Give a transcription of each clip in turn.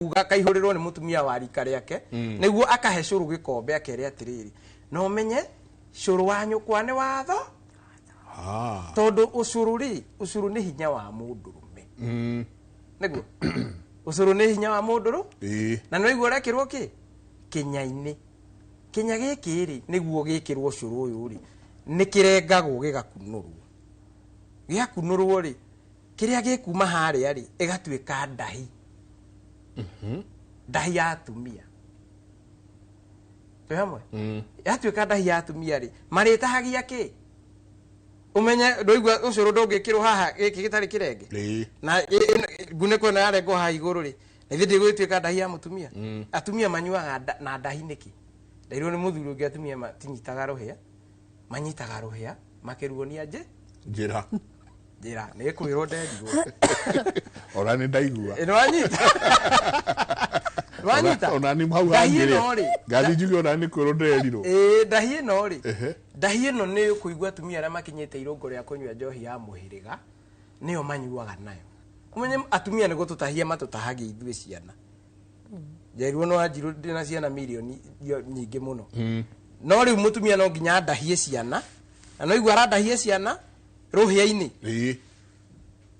Kuga kaihũrĩrwo nĩ mũtumia wa rika rĩake, nĩguo akahe cũrũ gĩkombe, akere atĩrĩrĩ, no menye cũrũ wa nyũkwa nĩ watho. Tondũ ũcũrũ rĩ, ũcũrũ nĩ hinya wa mũndũrũme. Nĩguo ũcũrũ nĩ hinya wa mũndũrũ. Na nĩ waigua ũrekĩrwo kĩ kĩnya-inĩ, kĩnya gĩkĩ rĩ, nĩguo gĩkĩrwo ũcũrũ ũyũ rĩ, nĩ kĩrengagwo gĩgakunũrwo. Gĩakunũrwo rĩ, kĩrĩa gĩkuma harĩa rĩ, ĩgatuĩka ndahi, ndahi ya atumia. Twĩ hamwe? Yatuĩka ndahi ya atumia rĩ, marĩtahagia kĩ? Ũmenye ndũigua ũcũrũ ndũngĩkĩrwo haha gĩkĩ gĩtarĩ kĩrenge. Na ngunĩko ĩno yarengwo haha igũrũ rĩ, na ithe ndĩgũgĩtuĩka ndahi ya mũtumia. Atumia manyuaga na ndahi nĩkĩ? Ndairwo nĩ mũthuri ũngĩ, atumia matinyitaga rũhĩa, manyitaga rũhĩa makĩruonia nje. Njĩra. Njĩra nĩ kwĩrwo nderirwo. Ona nĩ ndaigua. Ĩ, nĩwanyita, nĩwanyita. Ona nĩ hau Ndahi hangĩrĩa ĩno rĩ, ngathi njuge ona nĩ kwĩrwo nderirwo. Ĩĩ, ndahi ĩno rĩ, ndahi ĩno nĩ kũigua atumia arĩa makinyĩte irũngo rĩa kũnyua njohi ya mũhĩrĩga nĩyo manyuaga nayo. Ũmenye atumia nĩ gũtũtahia matũtahagia ithuĩ ciana. Njerirwo no anjirũ ndĩna ciana mirioni nyingĩ mũno, no rĩu mũtumia no nginya andahie ciana, na no igua arandahie ciana rũhĩa-inĩ.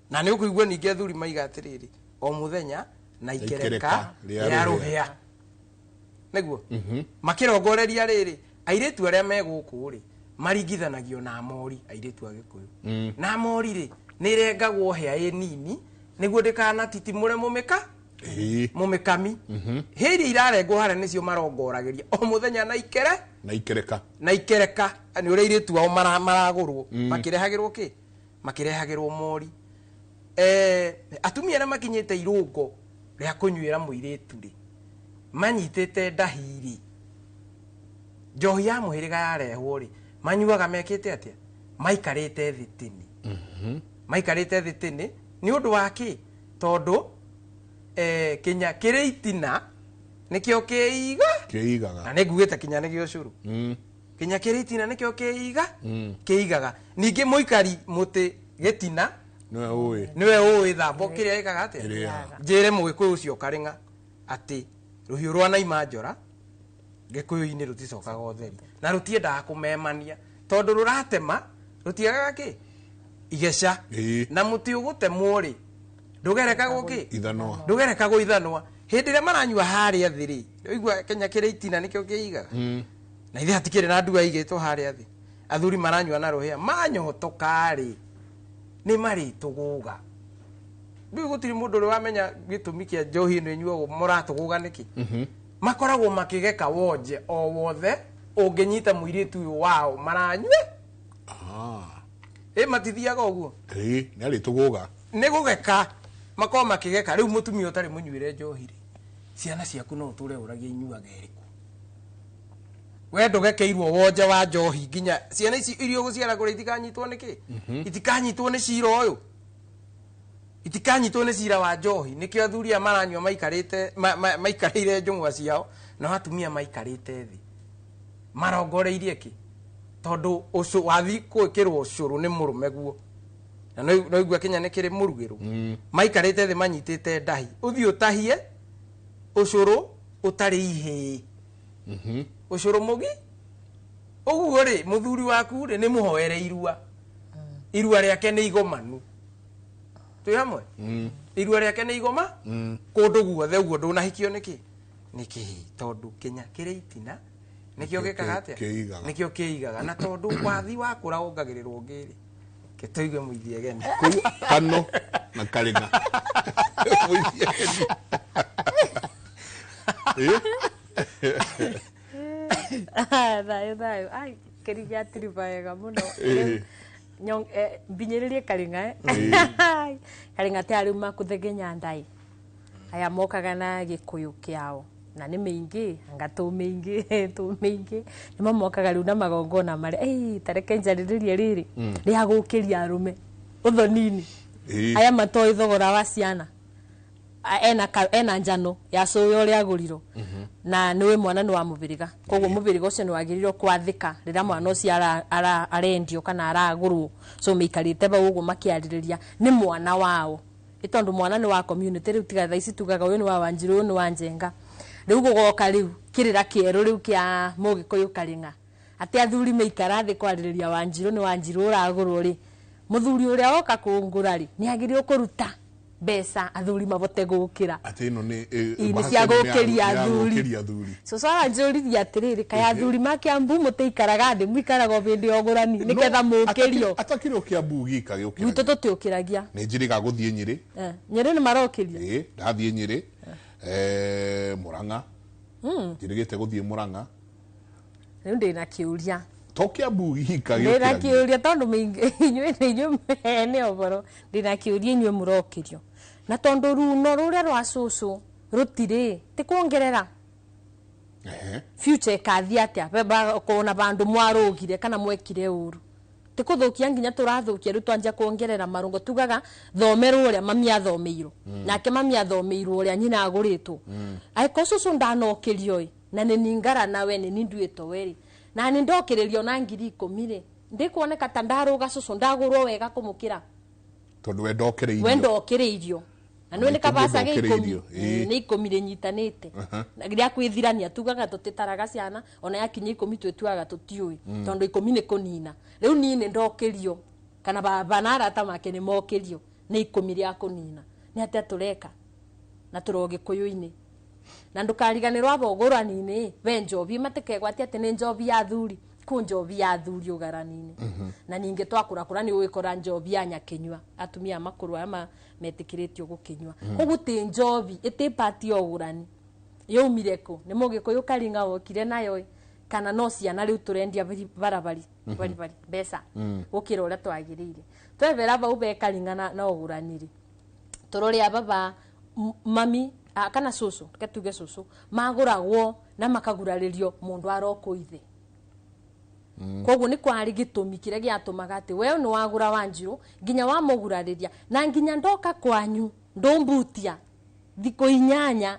Na nĩ ũkũigua ningĩ athuri maiga atĩrĩrĩ, o mũthenya na ikereka ikereka rĩa rĩa rũhĩa. Rũhĩa nĩguo makĩrongoreria rĩrĩ, airĩtu arĩa me gũkũ rĩ, maringithanagio na mori. Airĩtu a Gĩkũyũ na mori rĩ, nĩ ĩrengagwo hĩa ĩ nini nĩguo ndĩkanatitimũre mũmĩka, mũmĩkami. Hĩa iria irarengwo harĩa nĩcio marongoragĩria o mũthenya na ikere na ikereka. Na ikereka nĩ ũrĩa airĩtu ao maragũrwo, makĩrehagĩrwo kĩ, makĩrehagĩrwo mori. Atumia arĩa makinyĩte irũngo rĩa kũnyuĩra mũirĩtu rĩ, manyitĩte ndahi rĩ, njohi ya mũhĩrĩga yarehwo rĩ, manyuaga mekĩte atĩa? Maikarĩte thĩ tĩni, maikarĩte thĩ tĩni. Nĩ ũndũ wa kĩ? Tondũ kĩnya kĩrĩ itina nĩkĩo kĩiga kĩigaga. Na nĩ ngugĩte kinya nĩ gĩa ũcũrũ. Kinya kĩrĩ itina nĩkĩo kĩiga, kĩigaga. Ningĩ mũikari mũtĩ gĩtina nĩwe ũĩ. Nĩwe ũĩ thambo kĩrĩa ĩkaga atĩa. Ĩrĩaga. Njĩre mũgĩkũyũ ũcio karĩng'a atĩ rũhiũ rwa naima njora gĩkũyũ-inĩ rũticokaga ũtheri, na rũtiendaga kũmemania tondũ rũratema rũtiagaga kĩ igeca. Na mũtĩ ũgũtemwo rĩ, ndũgerekagwo kĩ? Ithanwa. Ndũgerekagwo ithanwa. Hĩndĩ ĩrĩa maranyua harĩa thĩ rĩ, ũigua kenya kĩrĩ itina nĩkĩo kĩigaga, na ithe hatikĩrĩ na ndua igĩtwo harĩa thĩ. Athuri maranyua na rũhĩa, manyotoka rĩ, nĩ marĩtũgũga. Rĩu gũtirĩ mũndũ ũrĩ wamenya gĩtũmi kĩa njohi ĩno ĩnyuagwo mũratũgũga nĩkĩ. Makoragwo makĩgeka wonje o wothe ũngĩnyita mũirĩtu ũyũ wao maranyue. Ĩ matithiaga ũguo? Ĩĩ, nĩ arĩtũgũga. Nĩ gũgeka makorwo makĩgeka. Rĩu mũtumia ũtarĩ mũnyuĩre njohi rĩ, ciana ciaku no ũtũre ũragia inyuaga ĩrĩkũ? We ndũgekeirwo wonje wa njohi nginya ciana ici iria ũgũciara kũrĩa itikanyitwo nĩ kĩ, itikanyitwo nĩ cira ũyũ, itikanyitwo nĩ cira wa njohi. Nĩkĩo athuri aya maranyua maikarĩte maikarĩire njũng'wa ciao, nao atumia maikarĩte thĩ marongoreirie kĩ? Tondũ ũcũ wathi gwĩkĩrwo ũcũrũ nĩ mũrũme guo, na no igua kinya nĩ kĩrĩ mũrugĩrwo. Maikarĩte thĩ manyitĩte ndahi, ũthiĩ ũtahie ũcũrũ ũtarĩ ihĩĩ, ũcũrũ mũgi ũguo rĩ, mũthuri waku rĩ, nĩ mũhoere irua. Irua rĩake nĩ igomanu. Twĩ hamwe? Irua rĩake nĩ igoma kũndũ guothe. Ũguo ndũnahikio nĩkĩ? Nĩkĩ? Tondũ kĩnya kĩrĩ itina nĩkĩo gĩkaga atĩa? Kĩigaga. Nĩkĩo kĩigaga. Na tondũ wathi wakũra wongagĩrĩrwo ũngĩ rĩ, kĩtũigue mũithiegeni. Koguo kano na karĩng'a. Ĩ? Thayũ thayũ. Ai, kĩriga atiriba wega mũno. Mbinyĩrĩrie karĩng'a, eh? Karĩng'a te arĩu makũthegenya ndai aya mokaga na gĩkũyũ kĩao, na nĩ mĩingĩ, anga tũ mĩingĩ tũ mĩingĩ, nĩmo mokaga rĩu na magongona marĩa. Ei, tareke njarĩrĩrie rĩrĩ rĩa gũkĩria arũme ũthoni-inĩ. Aya matoĩ thogora wa ciana. Ena njano ya cũwe ũrĩa agũrirwo, na nĩũĩ mwana nĩ wa mũbĩrĩga, koguo mũbĩrĩga ũcio nĩ wagĩrĩirwo kwathĩka rĩrĩa mwana ũcio arendio kana aragũrwo. So mĩikarĩte bau ũguo makĩarĩrĩria nĩ mwana wao. Tondu mwana nĩ wa community rĩu, tiga thaa ici tugaga ũyũ nĩ wa Wanjiru, ũyũ nĩ wa Njenga. Rĩu gũgoka rĩu kĩrĩra kĩerũ rĩu kĩa Mũgĩkũyũ Karĩng'a, atĩ athuri maikara thĩ kwarĩrĩria Wanjiru nĩ Wanjiru ũragũrwo rĩ, mũthuri ũrĩa woka kũngũra rĩ, nĩ agĩrĩirwo kũruta mbeca athuri mabote gũkĩra. Atĩ ĩno nĩ Ĩ, nĩ bahasha cia ĩno nĩ gũkĩria nĩ ya athuri. gũkĩria athuri. Cũcũ aranjũririe atĩrĩrĩ, kaĩ athuri ma Kiambu mũtĩikaraga thĩ, mũikaraga o hĩndĩ ya ũgũrani nĩgetha mũkĩrio? Atakĩrĩ o Kiambu gika Gwitũ gĩũkĩragia. Tũtiũkĩragia. Nĩ njĩrĩga gũthiĩ Nyĩrĩ. Eh, Nyĩrĩ nĩ marokĩria. Ĩ, ndathiĩ Nyĩrĩ, Mũrang'a, njĩrĩgĩte gũthiĩ Mũrang'a. Rĩu ndĩna kĩũria. To Kiambu gika Ndĩna gĩũkĩragia. kĩũria, tondũ inyuĩ nĩ inyuĩ mene ũhoro. Ndĩna kĩũria, inyuĩ mũrokĩrio na tondũ runo rũrĩa rwa cũcũ rũtirĩ ti kuongerera. Future ĩkathiĩ atĩa kuona vandũ mwarũgire kana mwekire ũru ti kũthũkia nginya tũrathũkia? Rĩu twanjia kuongerera marũngo, tugaga thomerwo ũrĩa mami athomeirwo, nake mami athomeirwo ũrĩa nyina agũrĩtwo. Angĩkorwo cũcũ ndanokĩrio ĩ, na nĩ ningara nawe nĩ ni nduĩtwo werĩ na nĩ ndokĩrĩrio na 10,000 rĩ, ndĩkuoneka ta ndarũga cũcũ ndagũrwo wega kũmũkĩra. Tondũ we ndokereirio. We ndokĩrĩirio na nĩ Maitũ kabaca gä 10. ndokĩrĩirio, ĩĩ. Nĩ 10 rĩnyitanĩte na rĩa kwĩthirania, tugaga tũtĩtaraga ciana ona yakinya 10, twĩtuaga tũtiũĩ, tondũ 10 nĩ kũnina. Rĩu niĩ nĩ ndokĩrio kana baba na arata make nĩ mokĩrio nĩ 10 rĩa kũnina, nĩ atĩa tũreka na tũro gĩkũyũ-inĩ? Na ndũkariganĩrwo aba ũgũrani-inĩ we njobi matikegwatia atĩ nĩ njobi ya athuri, kũ njobi ya athuri ũgarani-inĩ. Na ningĩ twakũrakũra nĩ ũgĩkora njobi ya nyakĩnyua, atumia makũrũ aya metĩkĩrĩtio gũkĩnyua. Koguo tĩ njobi ĩtĩ pati ya ũgũrani yaumire kũ? Nĩ Mũgĩkũyũ Karinga wokire nayo ĩ, kana no ciana rĩu tũrendia barabari baribari mbeca gũkĩra ũrĩa twagĩrĩire? Twethera bau be Karinga na ũgũrani rĩ, tũrore aba ba mami kana cũcũ, reke tuge cũcũ, magũragwo na makagurarĩrio mũndũ arokwo ithe. Koguo nĩ kwarĩ gĩtũmi kĩrĩa gĩatũmaga atĩ we nĩ wagũra Wanjirũ nginya wamũgurarĩria na nginya ndoka kwanyu ndũmbutia thikũ 8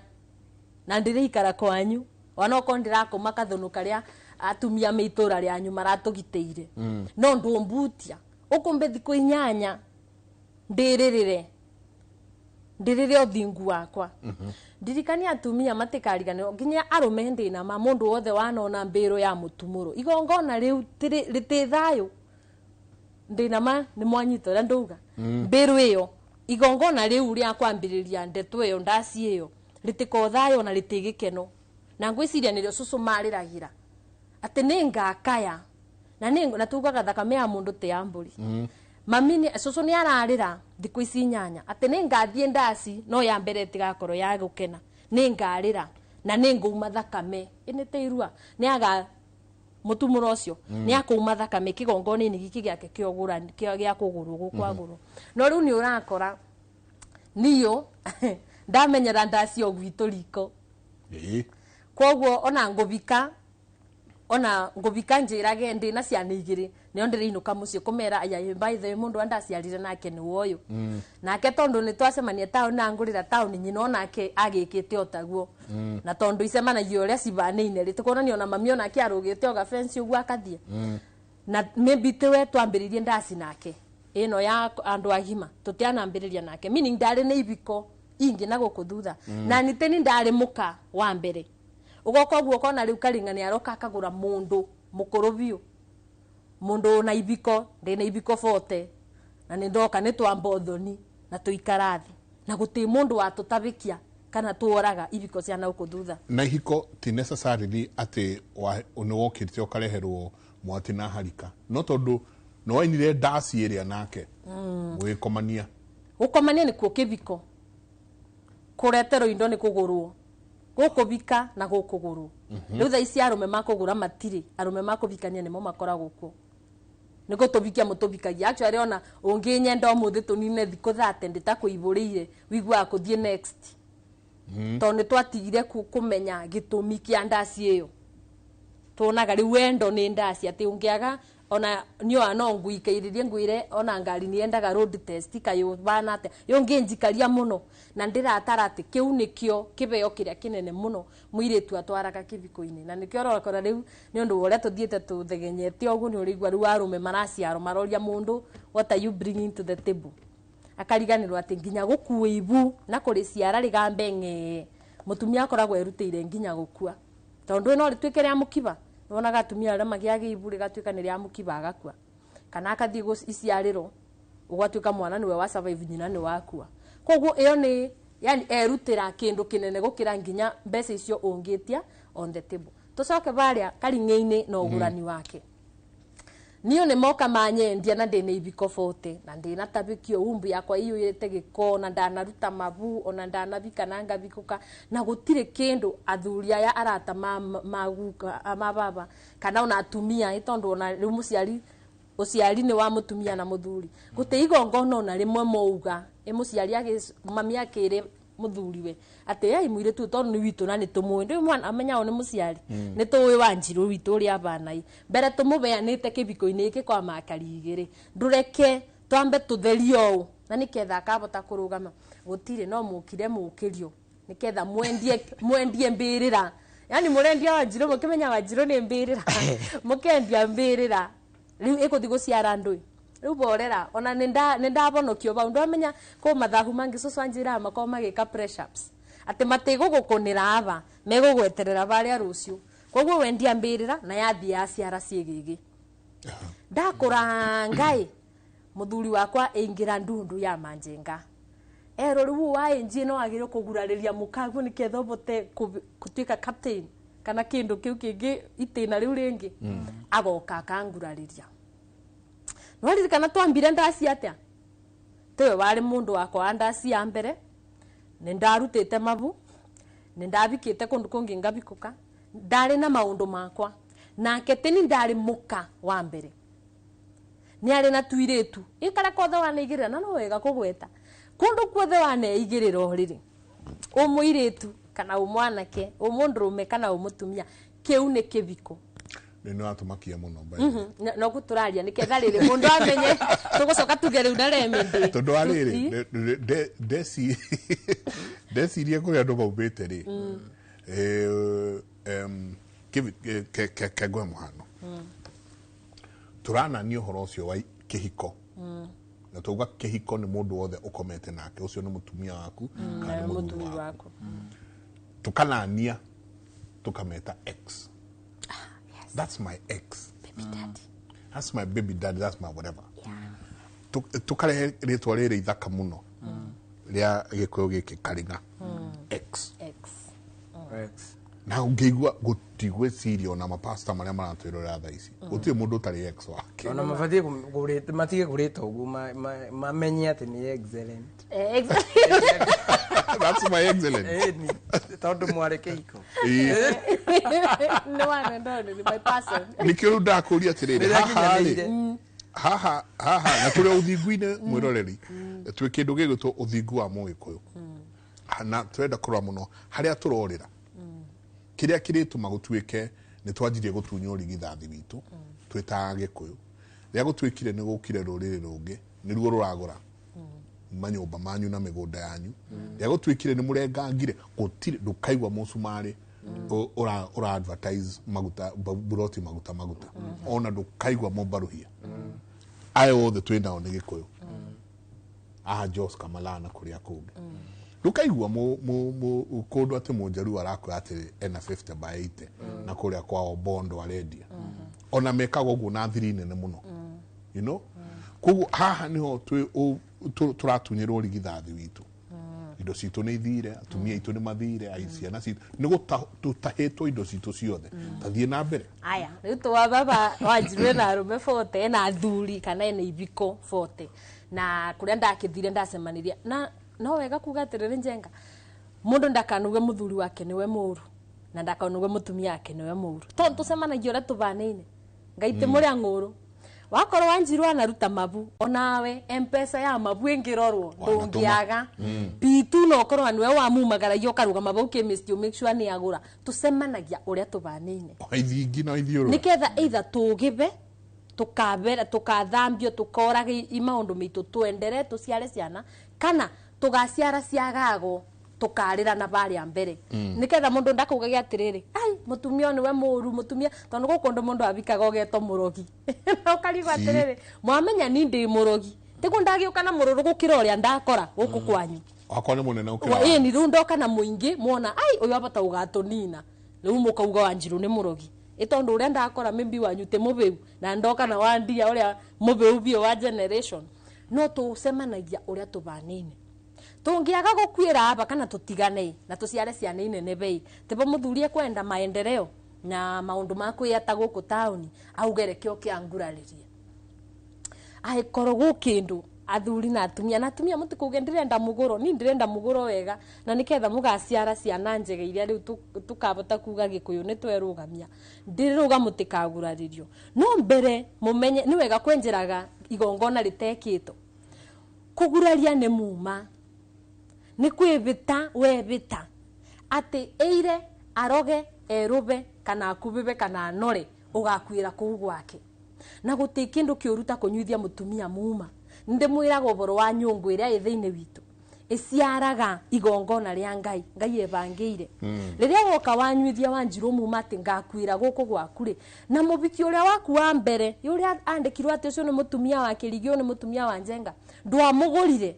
na ndĩrĩikara kwanyu, onokorwo ndĩrakũma kathũnũ karĩa atumia me itũra rĩanyu maratũgitĩire, no ndũmbutia ũkũmbe thikũ 8 ndĩrĩrĩre ndĩrĩre ũthingu wakwa. Ndirikania atumia matikariganĩrwo, nginya arũme, ndĩna ma mũndũ wothe wanona mbĩrũ ya mũtumũrũ igongona rĩu rĩtĩ thayũ. Ndĩna ma nĩ mwanyita ũrĩa ndauga. Mbĩrũ ĩyo, igongona rĩu rĩa kwambĩrĩria ndeto ĩyo, ndaci ĩyo, rĩtĩko thayũ na rĩtĩ gĩkeno. Na ngwĩciria nĩrĩo cũcũ marĩragĩra atĩ nĩ ngakaya na nĩ na tugaga thakame ya mũndũ ti ya mbũri. Mami nĩ cũcũ nĩ ararĩra thikũ ici 8 atĩ nĩ ngathiĩ ndaci, no ya mbere ĩtigakorwo ya gũkena, nĩ ngarĩra na nĩ ngũuma thakame ĩnĩ tĩ irua nĩ aga mũtumũro ũcio nĩ akũuma thakame kĩgongona-inĩ gĩkĩ gĩake kĩa ũgũrani, gĩa kũgũrwo gũkwagũrwo. No rĩu nĩ ũrakora niyo ndamenyera ndaci o gwitũ riko. Koguo ona ngũbika njĩrage ndĩna ciana 2, nĩo ndĩrĩinũka mũciĩ kũmera aya, by the way, mũndũ wa ndaciarire nake nĩ woyũ nake, tondũ nĩ twacemania taũni na ngũrĩra taũni, nyina onake agĩkĩte o taguo. Na tondũ icemanagia ũrĩa cibanĩine rĩ, tũkonania ona mami onake arũgĩte o gabence ũguo akathiĩ na maybe tiwe twambĩrĩirie ndaci nake ĩno ya andũ agima, tũtianambĩrĩria nake, meaning ndarĩ na ibiko ingĩ na gũkũ thutha. Na niteni ndarĩ mũka wa mbere ũgoka ũguo ũkona rĩu Karinga nĩ aroka akagũra mũndũ mũkũrũ biũ, mũndũ na ibiko, ndĩna ibiko bote na nĩ ndoka nĩ twamba ũthoni na tũikara thĩ na gũtĩ mũndũ watũtabĩkia kana tuoraga ibiko cia na gũkũ thutha. Na ihiko ti necessarily atĩ nĩ wokĩrĩte ũkareherwo mwatĩ na harika, no tondũ nĩ wainire ndaci ĩrĩa nake mũgĩkomania. Gũkomania nĩkuo kĩbiko, kũreterwo indo nĩ kũgũrwo, gũkũbika na gũkũgũrwo. Rĩu thaa ici arũme makũgũra matirĩ, arũme makũbikania nĩmo makoragwo kuo nĩ gũtũbikia mũtũbikagia. Actually, ona ũngĩnyenda ũmũthĩ tũnine thikũ 30 ndĩtakũibũrĩire, wiguaga kũthiĩ next, tondũ nĩ twatigire kũmenya gĩtũmi kĩa ndaci ĩyo. Tuonaga rĩu wendo nĩ ndaci, atĩ ũngĩaga ona nioa no nguikairirie ngwire ona ngari nĩ yendaga road test kayũbana atĩa yũngĩnjikaria mũno. Na ndĩratara atĩ kĩu nĩkĩo kĩbeo kĩrĩa kĩnene mũno mũirĩtu atwaraga kĩbiko-inĩ, na nĩkĩo ũrakora rĩu nĩ ũndũ wa ũrĩa tũthiĩte tũthegenyete ũguo, nĩ ũrĩigua rĩu arũme maraciarwo maroria mũndũ, "What are you bringing to the table?" Akariganirwo ati nginya gukua ibu na kuriciara rigambe ng'ee mutumia akoragwo erutĩire nginya gukua tondu no rĩtuĩke rĩa mũkiba. Wonaga atumia arĩa magĩaga ibu rĩgatuĩka nĩ rĩa mũkiba agakua, kana akathiĩ iciarĩro ũgatuĩka mwana nĩwe wa survive, nyina nĩ wakua. Koguo ĩyo nĩ yani erutĩra kĩndũ kĩnene gũkĩra nginya mbeca icio ũngĩtia on the table. Tũcoke barĩa karing'e-inĩ na ũgũrani wake. Niyo nĩ moka manyendia na ndĩna ibiko 40 na ndĩna tabikio umbu yakwa iyũrĩte gĩko na ndanaruta mabu ona ndanabika na ngabikũka na gũtirĩ kĩndũ athuri aya arata ma guka ma baba kana ona atumia, tondũ ona rĩu mũciari ũciari nĩ wa mũtumia na mũthuri, gũtĩ igongona ona rĩmwe mouga ĩ mũciari mami akĩre mũthuriwe atĩ ai mũirĩtu tondũ nĩ witũ na nĩ tũmũĩ ndĩ mwana amenya nĩ mũciari nĩ tũĩ Wanjirũ witũ ũrĩa abanai mbere tũmũbeanĩte kĩbiko-inĩ gĩkĩ kwa makari igĩrĩ, ndũreke twambe tũtherie ũũ na nĩketha akabota kũrũgama. Gũtirĩ, no mũkire mũkĩrio nĩketha mwendie mbĩrĩra, yani mũrendia Wanjirũ mũkĩmenya Wanjirũ nĩ mbĩrĩra, mũkendia mbĩrĩra rĩu ĩkũthi gũciara ndũĩ rĩu borera. Ona nĩ ndabonokio bau ndwamenya kũ mathabu mangĩ cũcũ anjĩraga makorwo magĩka press ups atĩ matigũgũkũnĩra aba megũgweterera barĩa rũciũ. Koguo wendia mbĩrĩra na yathiĩ yaciara ciĩgĩgĩ ndakũra ngai mũthuri wakwa ĩingĩra ndundu ya manjenga ero rĩu waĩnjie no agĩrĩirwo kũgurarĩria mũkaguo nĩketha ũbote gũtuĩka captain kana kĩndũ kĩu kĩngĩ itĩna rĩu rĩngĩ agoka akangurarĩria. Nwaririkana twambire ndaci atĩa tiwe warĩ mũndũ wakwa wa ndaci ya mbere, nĩ ndarutĩte mabu, nĩ ndabikĩte kũndũ kũngĩ ngabikũka, ndarĩ na maũndũ makwa nake tini ndarĩ mũka wa mbere nĩ arĩ na tuirĩtu ikara kothe waneigĩrĩra na no wega kũgweta kũndũ kuothe waneigĩrĩra rĩrĩ ũmũirĩtu kana ũmwanake ũmũndũrũme kana ũmũtumia kĩu nĩ kĩbiko. Nĩ watũmakia mũno. No gũtũraria nĩketha rĩrĩ mũndũ amenye tũgũcoka tuge rĩu na remedy. Tondũ wa rĩrĩ ndecirie kũrĩa andũ maumĩte rĩ, kengwe mũhano tũranania ũhoro ũcio wa kĩhiko na tuauga kĩhiko nĩ mũndũ wothe ũkomete nake, ũcio nĩ mũtumia waku kana nĩ mũthuri waku, tukanania tukameta ex. Yes. That's my ex. Baby daddy. That's my baby daddy, that's my whatever. Tukarehe rĩtwa rĩrĩ ithaka mũno rĩa gĩkũyũ gĩkĩ karinga ex. Ex. Ex. Na ũngĩigua gũtigwĩciria ona mapasta marĩa maratwĩrorera thaa ici gũtirĩ mũndũ ũtarĩ ex wake. Ona mabatiĩ matige kũrĩta ũguo, mamenye atĩ nĩ excellent. Ex. That's my excellent. Ĩni tondũ mwarĩ kĩhiko. No one and only my person. Nĩkĩo rĩu ndakũria atĩrĩrĩ, Rĩrĩa haha rĩ nginyanĩire. haha na tũrĩ ũthingu-inĩ mwĩroreri twĩ kĩndũ gĩgwĩtwo ũthingu wa mũgĩkũyũ na tũrenda kũrora mũno harĩa tũrorĩra kĩrĩa kĩrĩtũma gũtuĩke nĩ twanjirie gũtunywo rigithathi witũ twĩ ta Agĩkũyũ. Rĩrĩa gũtuĩkire nĩ gũkire rũrĩrĩ rũngĩ nĩruo rũragũra manyũmba manyu na mĩgũnda yanyu, rĩrĩa gũtuĩkire nĩ mũrengangire gũtirĩ ndũkaigua mũcumarĩ ũra advertise maguta buroti maguta maguta ona ndũkaigua mũmbaruhia aya othe twĩ nao nĩ Gĩkũyũ aha Jos Kamalana kũrĩa kũngĩ ndũkaigua kũndũ atĩ mũnjaruo arakwĩra atĩ ena 50 by 80 na kũrĩa kwao Bondo arendia ona mekaga ũguo na thiri nene mũno, koguo haha niho tũratunyĩrwo rigithathi witũ, indo citũ nĩ ithire, atumia aitũ nĩ mathire, ai ciana citũ nĩ tũtahĩtwo indo citũ ciothe. Tathiĩ na mbere. Aya rĩu twa baba Wanjirũ ena arũme 40, ena athuri kana ena ibiko 40 na kũrĩa ndakĩthire ndacemanirie na no wega kuga atĩrĩrĩ njenga mũndũ ndakanuge mũthuri wake nĩwe mũru na ndakanuge mũtumia wake nĩwe mũru tondũ tũcemanagia ũrĩa tũbanaine ngai ti mũrĩa ng'ũrũ wakorwo Wanjirũ anaruta mabu onawe Mpesa ya mabu ĩngĩrorwo Wanatũma. Ndũngĩaga pitu no ũkorwo nĩwe wamumagaragia ũkarũgama bau chemist you make sure nĩ agũra. Tũcemanagia ũrĩa tũbanaine ithingi na ithiũrũra niketha either tũgĩbe tukabera tukathambio tukoraga i maundu mitu tuendere tuciare ciana kana tugaciara ciagago tukarira na baria mbere niketha mundu ndakaugagia atiriri ai mutumia ũyũ niwe mũru mutumia tondu gũkũ ũndũ mundu abikaga ũgetwo mũrogi na ũkarigwo atiriri mwamenya ni ndi mũrogi. Tiguo ndagiuka na mururu gukira uria ndakora guku kwanyu. Wakwa nĩ mũnene ũkĩra. Ĩĩ ni rĩu ndoka na mũingĩ mwona ai ũyũ abata ũgatũnina rĩu mũkauga Wanjiru nĩ mũrogi ĩ tondu ũrĩa ndakora maybe wanyu ti mũbĩu na ndoka na wandia ũrĩa mũbĩu biũ wa generation no tũcemanagia ũrĩa tũbanĩine tũngĩaga gũkuĩra aba kana tũtigane na tũciare ciana inene bei tibo mũthuri ekwenda maendeleo na maũndũ ma kwĩyata gũkũ taũni auge reke oke angurarĩrie angĩkorwo gwĩ kĩndũ athuri na atumia na atumia mũtikauge ndĩrenda mũgũro ni ndĩrenda mũgũro wega na nĩketha mũgaciara ciana njega iria rĩu tũkabota kuga gĩkũyũ nĩ twerũgamia ndĩrũga mũtikagurarĩrio no mbere mũmenye nĩ wega kwenjeraga igongona rĩtekĩtwo kũguraria nĩ muma nĩ kwĩbĩta webĩta atĩ ĩire aroge erũbe kana akubĩbe kana anore ũgakuĩra kũu gwake na gũtĩ kĩndũ kĩũru ta kũnyuithia mũtumia muma ndĩmwĩraga ũboro wa nyũngũ ĩrĩa ĩ thĩinĩ witũ ĩciaraga igongona rĩa Ngai Ngai ebangĩire rĩrĩa woka wanyuithia Wanjiru muma atĩ ngakuĩra gũkũ gwaku rĩ na mũbiki ũrĩa waku wa mbere ũrĩa andĩkirwo atĩ ũcio nĩ mũtumia wa Kĩrigi ũyũ nĩ mũtumia wa Njenga ndwamũgũrire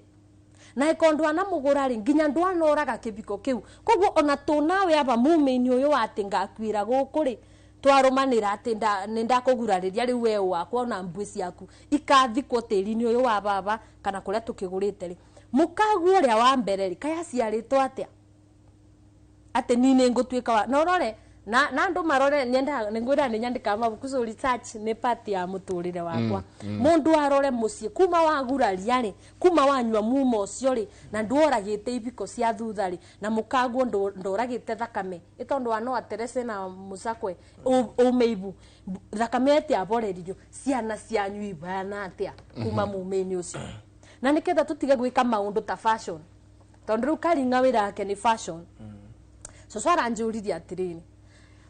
na ĩko ndwanamũgũra rĩ nginya ndwanoraga kĩbiko kĩu koguo ona tũnawe aba mumĩinĩ ũyũ wa atĩ ngakuĩra gũkũ rĩ twarũmanĩra atĩ nĩ ndakũgurarĩria rĩu we wakwa ona mbuĩ ciaku ikathikwo tĩri-inĩ ũyũ wa baba kana kũrĩa tũkĩgũrĩte rĩ mũkaguo ũrĩa wa mbere rĩ kaĩ aciarĩtwo atĩa atĩ ni nĩ ngũtuĩka wa na ũrore na andũ marore nyendaga nĩ ngwĩra nĩ nyandĩkaga mabuku so research nĩ part ya mũtũrĩre wakwa mũndũ arore mũciĩ kuma waguraria rĩ kuma wanyua muma ũcio rĩ na ndworagĩte ibiko cia thutha rĩ na mũkaguo ndoragĩte thakame ĩ tondũ wa no aterece na mũcakwe ume ibu thakame ĩtĩ aboreririo ciana cianyu ibana atĩa kuma mumĩinĩ ũcio na nĩketha tũtige gwĩka maũndũ ta fashion tondũ rĩu Karinga wĩra wake nĩ fashion cũcũ aranjũririe atĩrĩrĩ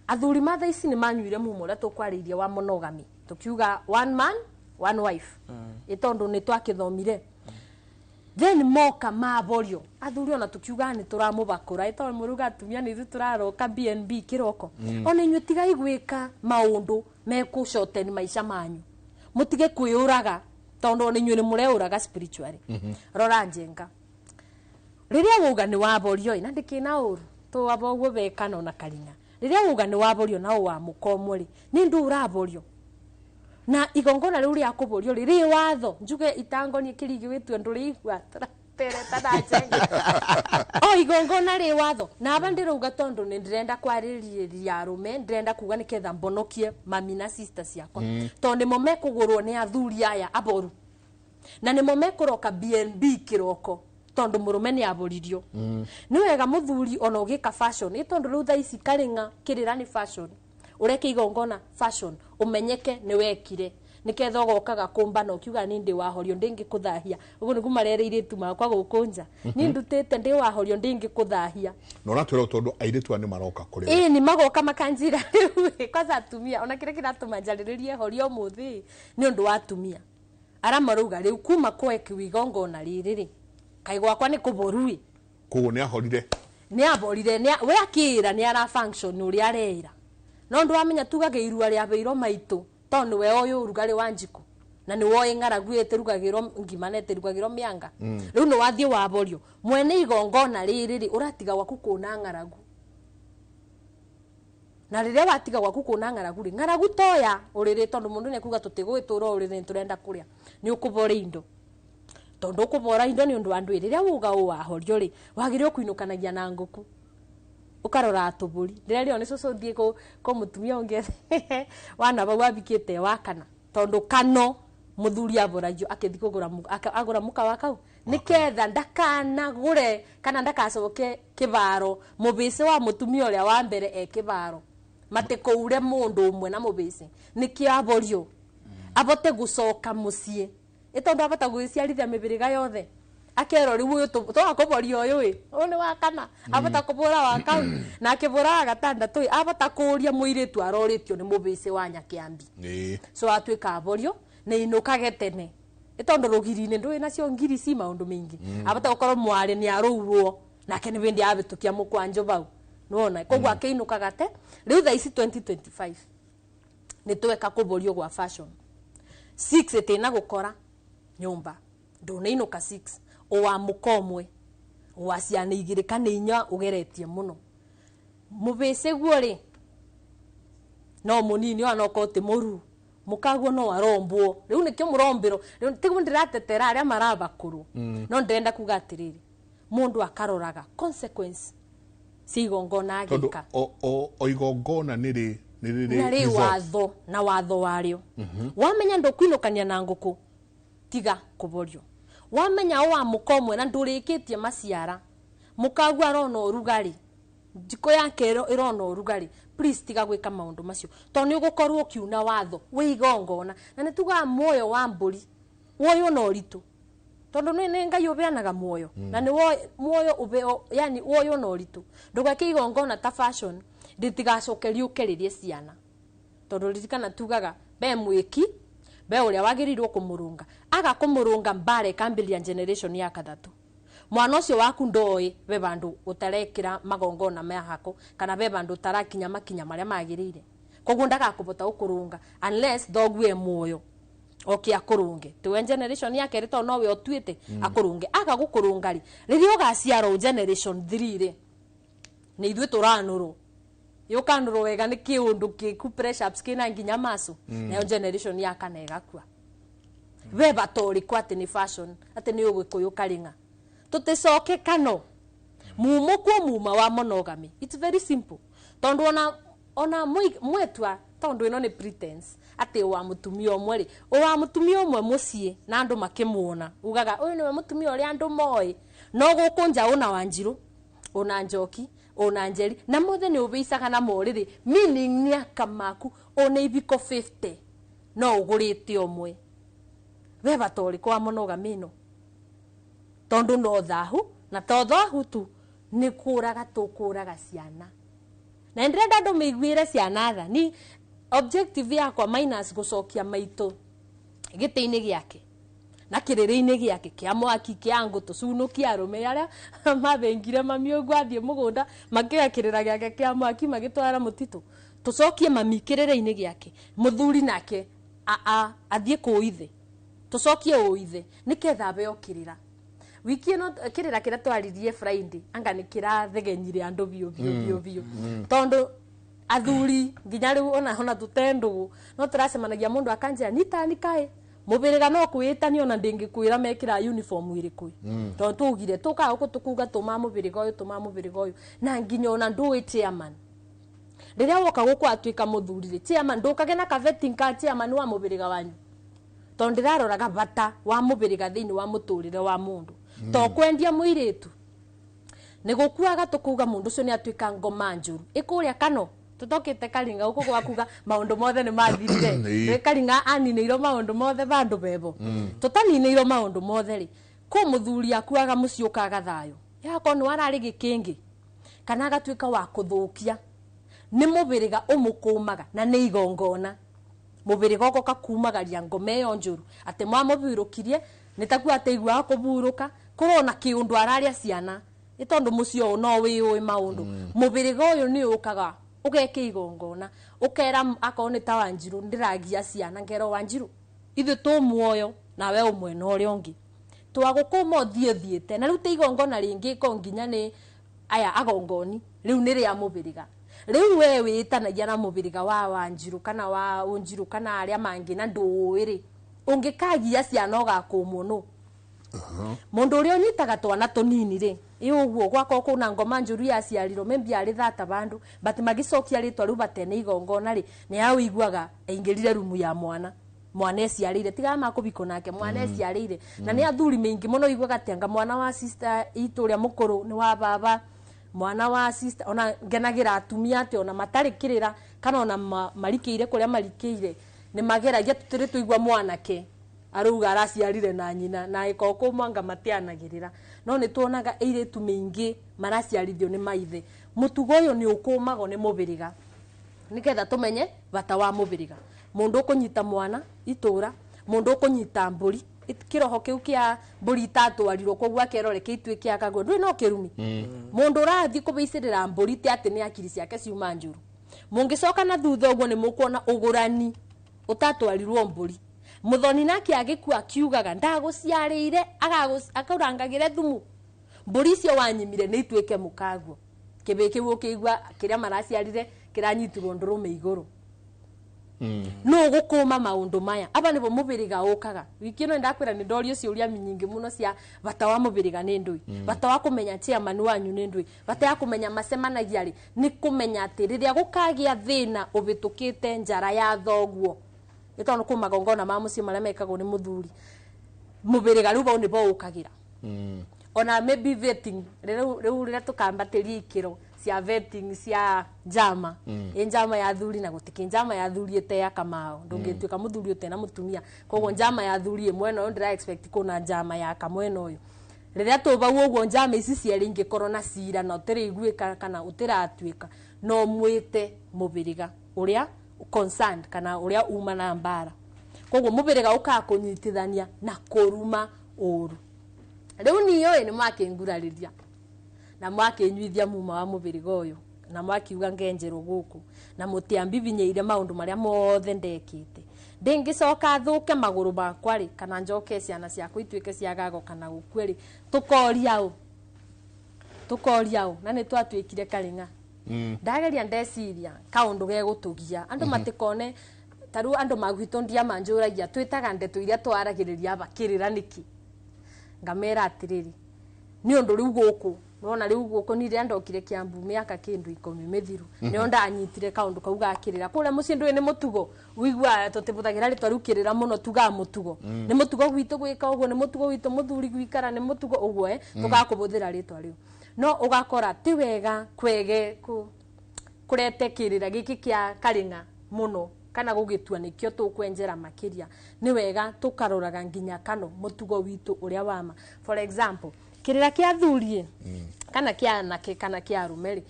athuri ma thaa ici nĩ manyuire mumo ũrĩa tũkwarĩirie wa monogamy tukiuga one man one wife ĩ tondũ nĩ twakĩthomire then moka maborio athuri ona tukiuga nĩ tũramũbakũra ĩ tondũ mũruga atumia nĩ ithuĩ tũraroka BNB kĩroko ona inyuĩ tigai gwĩka maũndũ mekũshorten maica manyu mũtige kwĩũraga tondũ ona inyuĩ nĩ mũreũraga spiritually rora Njenga rĩrĩa wauga nĩ waborio ĩ na ndĩkĩna ũru tũwaba ũguo bekana ona Karinga rĩrĩa wauga nĩ waborio na ũwamũka ũmwe rĩ nĩ ndũ ũraborio na igongona rĩu rĩa kũborio rĩ rĩ watho njuge itangonie kĩrigi wĩtue ndũrĩigua tũratereta na Njenga o igongona rĩ watho na aba ndĩrauga tondũ nĩ ndĩrenda kwarĩrĩria arũme ndĩrenda kuga nĩketha mbonokie mami na sister ciakwa tondũ nĩmo mekũgũrwo nĩ athuri aya aboru na nĩmo mekũroka BNB kĩroko tondũ mũrũme nĩ aboririo nĩ wega mũthuri ona ũgĩka fashion ĩ tondũ rĩu thaa ici Karinga kĩrĩra nĩ fashion ũreke igongona fashion ũmenyeke nĩ wekire nĩketha ũgokaga kũmbana ũkiuga ni ndĩ wahorio ndĩngĩkũthahia ũguo nĩguo marere airĩtu makwa gũkũ nja ni ndutĩte ndĩ wahorio ndĩngĩkũthahia Na ũratwĩra tondũ airĩtu aya nĩ maroka kũrĩ we. Ĩĩ nĩ magoka makanjĩra rĩu ĩ, kwanza atumia ona kĩrĩa kĩratũma njarĩrĩrie horio ũmũthĩ nĩ ũndũ wa atumia arĩa marauga rĩu kuma kwekiwa igongona rĩrĩ rĩ kaĩ gwakwa nĩ kũboru ĩ Koguo nĩ ahorire. Nĩ aborire we akĩĩra nĩ ara function ũrĩa areĩra no ndwamenya tugage irua rĩabeirwo maitũ tondũ nĩwe oĩ ũrugarĩ wa njiko na nĩ woĩ ng'aragu ĩtĩrugagĩrwo ngima na ĩtĩrugagĩrwo mĩanga rĩu nĩ wathiĩ waborio mwene igongona rĩrĩ rĩ ũratiga gwaku kũna ng'aragu na rĩrĩa watiga gwaku kũna ng'aragu rĩ ng'aragu toya ũrĩrĩ tondũ mũndũ nĩ ekuga tũtigũgĩtũra ũrĩrĩ nĩ tũrenda kũrĩa nĩ ũkũbora indo tondũ ũkũbora indo nĩ ũndũ wa ndwĩ rĩrĩa wuga ũ wahorio rĩ wagĩrĩirwo kũinũkanagia na ngũkũ ũkarora tũbũri ndĩrerio nĩ cũcũ thiĩ kũ mũtumia ũngĩ wana bau abikĩte wa kana tondũ kano mũthuri aboragio akĩthi kũgũra agũra mũka wa kau nĩketha ndakanagũre kana ndakacoke kĩbaro mũbĩcĩ wa mũtumia ũrĩa wa mbere e kĩbaro matikũure mũndũ ũmwe na mũbĩcĩ nĩkĩo aborio abote gũcoka mũciĩ ĩ tondũ abota gwĩciarithia mĩbĩrĩga yothe akerwo rĩu ũyũ twakũboria ũyũ ĩ ũyũ nĩ wa kana abota kũbũra wa kau na akĩbũra wa gatandatũ ĩ abota kũũria mũirĩtu arorĩtio nĩ mũbĩcĩ wa Nyakĩambi so atuĩka aborio na inũkage tene ĩ tondũ rũgiri-inĩ ndũĩ nacio ngiri ci maũndũ maingĩ abota gũkorwo mwarĩ nĩ arũurwo nake nĩ bĩndĩ abĩtũkia mũkwanjũ bau nĩwona koguo akĩinũkaga te rĩu thaa ici 2025 nĩ tweka kũborio gwa fashion 6 ĩtĩna gũkora nyũmba Ndunainuka 6 wa mukomwe wa ciana igiri kana inya ugeretie muno mubece guo ri no munini ona okorwo ti muru mukaguo no arombwo riu nikio murombiro riu tiguo ndiratetera aria marabakuru no ndirenda kuga atiriri mundu akaroraga consequence cia igongona agika o igongona niri niri watho na watho wario. Wamenya ndukwinukania na nguku tiga kuborio. Wamenya wa mukomwe na ndurikitie maciara mukagua arona urugari njiko yake irona urugari, please tiga gwika maundu macio to ni ugukorwo ukiuna watho wi igongona. Na ni tuga muoyo wa mburi woyo na uritu tondu ni Ngai ubeanaga muoyo na ni muoyo ubeo, yani woyo na uritu. Ndugake igongona ta fashion ritigacoke riukeririe ciana tondu ririkana tugaga be mwiki be uria wagirirwo kumurunga aga kumurunga mbare kambiria generation ya kathatu. Mwana ucio waku ndoi be bandu utarekira magongona ma hako kana be bandu utarakinya makinya maria magirire, koguo ndagakubota ukurunga unless thogue muoyo oke akurunge tiwe generation ya keri to nowe otuite akurunge aga gukurunga ri riria ugaciarwo generation 3 ri ni ithuĩ turanurwo yukanurwo wega ni kiundu kiku pressure ups kina nginya macu nayo generation ya kana igakua. We batori kwa ati ni fashion ati ni ugikuyu karinga tuticoke kano mumo kwa muma wa monogamy. It's very simple tondu ona mwetwa tondu ino ni pretense ati wa mutumia umwe ri wa mutumia umwe mucii na andu makimuona ugaga uyu niwe mutumia uria andu moi no gukunja una Wanjiru una Njoki una Njeri na mothe ni ubicaga na moriri meaning ni akamaku ona ibiko 50 no ugurite umwe we batori kwa monogamy ino tondu no thahu na to thahu tu ni kuraga tukuraga ciana na ndirenda andu meiguire ciana tha ni objective yakwa minus gucokia maito giti-ini giake na kiriri-ini giake kia mwaki kia ngu tucunukia arume aria mathengire mami uguo athie mugunda makioya kirira giake kia mwaki magitwara mutitu tucokie mami kiriri-ini giake muthuri nake athie kuithe tucokie uithe niketha abeo kirira. Wiki ino kirira kira twaririe Friday anga ni kirathegenyire andu biu biu biu biu tondu athuri nginya riu ona tutendugu no turacemanagia mundu akanjira nitani kae mubiriga no kwitani ona ndingikwira mekira uniform iriku tondu tugire tuka uku tukuga tuma mubiriga uyu tuma mubiriga uyu na nginya ona ndui chairman riria woka guku atuika muthuri chairman ndukage na kaveting ka chairman wa mubiriga wanyu tondu ndiraroraga bata wa mubiriga thiini wa muturire wa mundu to kwendia muiritu ni gukuaga tukuga mundu ucio ni atuika ngoma njuru ikuria kano tutokite karinga uko gwakuga maundu mothe ni mathirire ni karinga anineirwo maundu mothe bandu bebo tutanineirwo maundu mothe ri ku muthuri akuaga muci ukaga thayo yako ni warari gikingi kana agatuika wa kuthukia ni mubiriga umukumaga na ni igongona mubiriga ugoka kumagaria ngoma iyo njuru ati mwamubirukirie ni takuo ateiguaga kuburuka kurona kiundu araria ciana ni tondu muci uyu no wiui maundu mubiriga uyu ni ukaga ugeke igongona ukera akorwo ni ta Wanjiru ndiragia ciana ngero Wanjiru ithuĩ tũ muoyo nawe ũmwena ũrĩa ũngĩ twagũkũma ũthiĩ thiĩte na rĩu ti igongona rĩngĩ ko nginya nĩ aya agongoni rĩu nĩ rĩa mũbĩrĩga rĩu we wĩtanagia na mũbĩrĩga wa Wanjiru kana wa Ũnjiru kana arĩa mangĩ na ndũĩ rĩ ũngĩkagia ciana ũgakũmwo nũ mundu uria unyitaga twana tunini ri iuguo gwakwa kuna ngoma njuru ya ciarirwo maybe ari thata bandu but magicokia ritwa riu batene igongona ri ni awiguaga aingirire rumu ya mwana mwana eciarire tiga makubiko nake mwana eciarire na ni athuri mingi muno iguaga tianga mwana wa sister itu uria mukuru ni wa baba mwana wa sister ona ngenagira atumia ati ona matari kirira kana ona marikire kuria marikire ni mageragia tutiri tuigua mwanake aruga araciarire na nyina na ikoko mwanga matianagirira no ni tuonaga eiritu mingi maraciarithio ni maithe mutugo uyu ni ukumago ni mubiriga niketha tumenye bata wa mubiriga mundu ukunyita mwana itura mundu ukunyita mburi kiroho kiu kia mburi itatwarirwo koguo akerore kiitwe kia kagwo ndui no kirumi mundu urathi kubicirira mburi ti ati ni akiri ciake ciuma njuru mungicoka na thutha uguo ni mukuona ugurani utatwarirwo mburi Muthoni nake agikua akiugaga ndaguciarire akaurangagire thumu mburi icio wanyimire ni ituike mukaguo kibiki ukiigua kiria maraciarire kiranyitirwo ndurume iguru. No gukuma maundu maya aba nibo mubiriga ukaga wiki ino ndakwira ni ndorio ciuria minyingi muno cia bata wa mubiriga ni ndui, bata wa kumenya chairman wanyu ni ndui, bata ya kumenya macemanagia ri ni kumenya ati riria gukagia thina ubitukite njara ya thoguo itono ku magongona ma mucii maria mekagwo ni muthuri mubiriga riu bau nibo ukagira. Ona maybe vetting riu riria tukambatiria ikiro cia vetting cia njama. Njama ya thuri na gutiki njama ya thuri ete ya kamao ndungituika muthuri ute na mutumia koguo njama ya thuri imwe no ndira expect kuna njama ya kamwena uyu riria tubau uguo njama ici cieri ingikorwo na cira na utiriguika kana utiratuika no mwite mubiriga uria concerned kana uria uma na mbara koguo mubiriga ukakunyitithania na kuruma uru riu niyo ni mwakingurariria na mwakinyuithia muma wa mubiriga uyu na mwakiuga ngenjerwo guku na mutiambibinyeire maundu maria mothe ndekite ndingicoka thuke maguru makwa ri kana njoke ciana ciakwa ituike cia gago kana gukue ri tukoria u na ni twatuikire karinga. Ndageria ndeciria kaundu gegutugia andu matikone taru andu magwito ndia manjuragia twitaga ndeto iria twaragiriria bakirira niki ngamera atiriri ni undu riu guku nona riu guku ni ria ndokire Kiambu miaka kindu 10 mithiru nio ndanyitire kaundu kau gakirira kuria mucii ndui ni mutugo wigua tutibuthagira ritwa riu kirira muno tuga mutugo ni mutugo gwitu gwika uguo ni mutugo witu muthuri gwikara ni mutugo uguo tugakubuthira ritwa riu no ugakora ti wega kwege kurete kirira giki kia karinga muno kana gugitua nikio tukwenjera makiria ni wega tukaroraga nginya kano mutugo witu uria wama. For example kirira kia thurie kana kia anake kana kia arume ri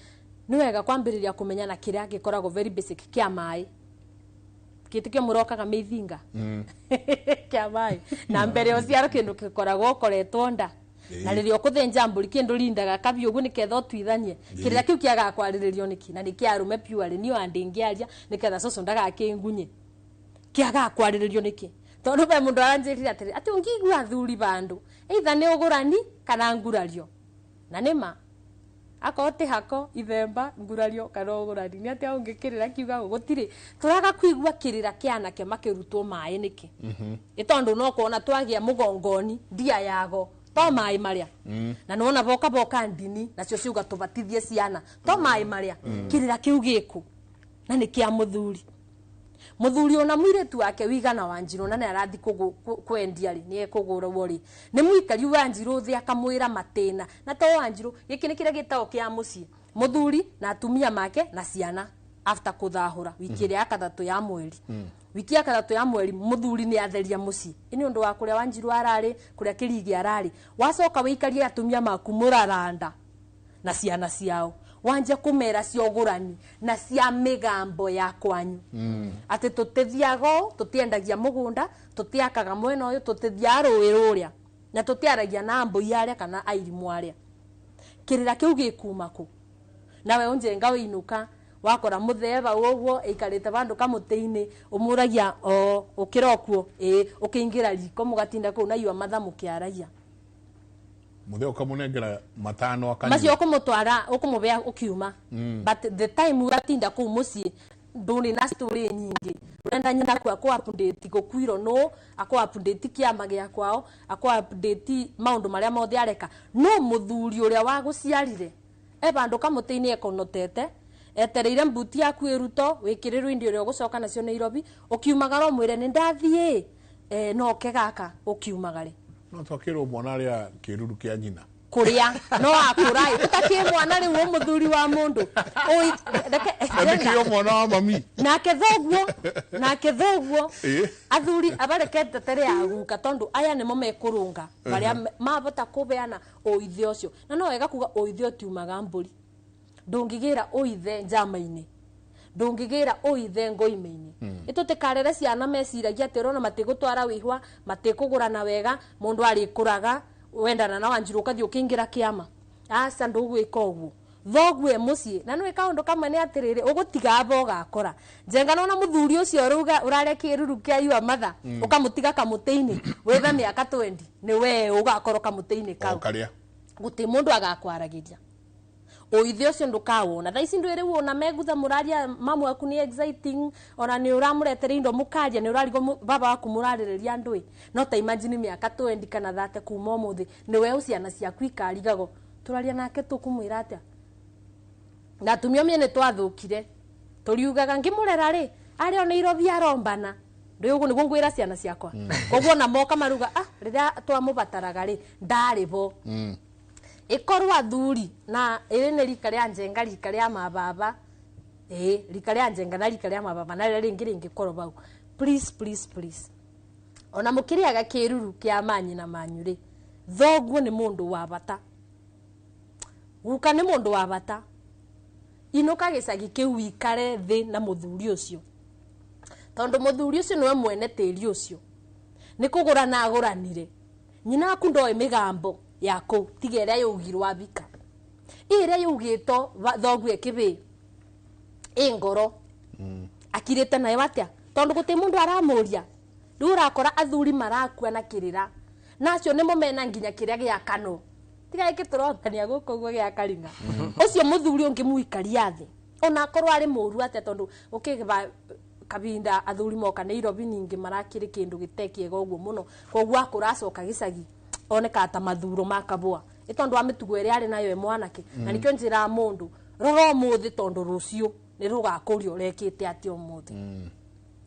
ni wega kwambiriria kumenya na kiria gikoragwo very basic kia mai kitikio murokaga mithinga kia mai na mbere uciaro kindu gikoragwo ukoretwo nda na riria ukuthinja mburi kindu rindaga kabiu uguo niketha utuithanie kirira kiu kiaga kwariririo niki na nikia arume purely ni andingiaria niketha cucu ndagakingunye kiaga kwariririo niki tondu be mundu aranjirire atiri ati ungigua thuri bandu either ni ugurani kana ngurario na nima akorwo ti hako ithemba ngurario kana ugurani ni atia ungikirira kiuga gutiri turaga kuigua kirira kia anake makirutwo mai niki itondu no kuona twagia mugongoni ndia yago to mai maria na nona boka boka ndini nacio ciuga tubatithie ciana to mai maria kirira kiu giku na ni kia muthuri muthuri ona mwiritu wake wigana Wanjiru na arathi kwendia ri ni ekugurwo ri ni mwikari Wanjiru thi akamwira matina na to Wanjiru giki ni kiria gitao kia mucii muthuri na atumia make na ciana after kuthahura wiki ya kathatu ya mweri wiki ya kathatu ya mweri muthuri ni atheria mucii ini undu wa kuria Wanjiru arari kuria kirigi arari wacoka wikarie atumia maku muraranda na ciana ciao wanja kumera ciogurani na cia migambo ya kwanyu. Ati tutithiago tutiendagia mugunda tutiakaga mwena uyu tutithiaga rui ruria na tutiaragia na mbui aria kana airimu aria kirira kiu gikuma ku nawe unjenga wiinuka wakora mutheba uguo ikarite bandu kamuti-ini umuragia o ukirokwo ukiingira riko mugatinda kuu na yua matha mukiaragia muthe ukamunengera matano akanyua macio ukumutwara ukumubea ukiuma. But the time uratinda kuu mucii nduni na story nyingi urenda nyina kwa kwa update gukwiro no akwa update kiama gia kwao akwa update maundu maria mothe areka no muthuri uria waguciarire e bandu kamuti-ini ekonotete etereire mbuti yaku iruto wikirirwo indi uria ugucoka nacio Nairobi ukiumagara umwire ni ndathie no ke gaka ukiumagare no twakirwo mwana aria kiruru kia nyina kuria no akurai utakie mwana riu muthuri wa mundu reke mwana wa mami nake thoguo athuri abarekete tere ya guka tondu aya nimo mekurunga baria mabota kubeana uithe ucio na no wega kuga uithe utiumaga mburi ndungigira uithe njama-ini ndungigira uithe ngoime-ini itutikarere ciana meciragia ati urona matigutwara wihwa matikugurana wega mundu arikuraga wendana na Wanjiru ukathi ukiingira kiama aca ndugwika uguo Thogue muciĩ na nĩ kaũndũ kamwe nĩ atĩrĩrĩ ũgũtiga aba ũgakora njenga nona mũthuri ũcio ũrauga ũrarĩa kĩruru kĩa yua matha ũkamũtiga kamũtĩ-inĩ wethe mĩaka 20 nĩ we ũgakorwo kamũtĩ-inĩ kau. O karia. Gũtirĩ mũndũ agakwaragĩria ũithe ũcio ndũkawona thaa ici ndwĩrĩ wona megutha mũraria mamu waku nĩ exciting ona nĩ ũramũretera indo mũkaria nĩ ũrarigwo baba waku mũrarĩrĩria ndũĩ no ta imagine mĩaka 20 kana 30 kuma ũmũthĩ nĩ we ciana ciaku ikarigagwo tũraria nake tũkũmwĩra atĩa na atumia mie nĩ twathũkire tũriugaga ngĩmũrera rĩ arĩ o Nairobi arombana ndĩ ũguo nĩguo ngwĩra ciana ciakwa koguo na moka maruga ah rĩrĩa twamũbataraga rĩ ndarĩ bo ikorwo athuri na ĩrĩ nĩ rika rĩa njenga rika rĩa mababa ĩ rika rĩa njenga na rika rĩa mababa na rĩrĩa rĩngĩ rĩngĩkorwo bau please please please ona mũkĩrĩaga kĩruru kĩa manyina manyu rĩ thoguo nĩ mũndũ wa bata guka nĩ mũndũ wa bata inũka gĩcagi kĩu wikare thĩ na mũthuri ũcio tondũ mũthuri ũcio nĩwe mwene tĩri ũcio nĩ kũgũra na agũranire nyina aku ndoĩ mĩgambo ya kũu tiga ĩrĩa yaugirwo abika ĩrĩa yaugĩtwo thoguo ĩkĩbĩ ĩ ngoro akirĩte nayo atĩa tondũ gũtĩ mũndũ aramũria rĩu ũrakora athuri marakua na kĩrĩra na acio nĩmo mena nginya kĩrĩa gĩa kano tiga gĩkĩ tũronania gũkũ ũguo gĩa karinga ũcio mũthuri ũngĩmũikaria thĩ ona akorwo arĩ mũru atĩa tondũ ũkĩba kabinda athuri moka Nairobi ningĩ marakĩrĩ kĩndũ gĩte kĩega ũguo mũno koguo akũra acoka gĩcagi oneka ta mathuro ma kabũa ĩ tondũ wa mĩtugo ĩrĩa arĩ nayo ĩ mwanake na nĩkĩo njĩraga mũndũ rora ũmũthĩ tondũ rũciũ nĩ rũgakũria ũrekĩte atĩa ũmũthĩ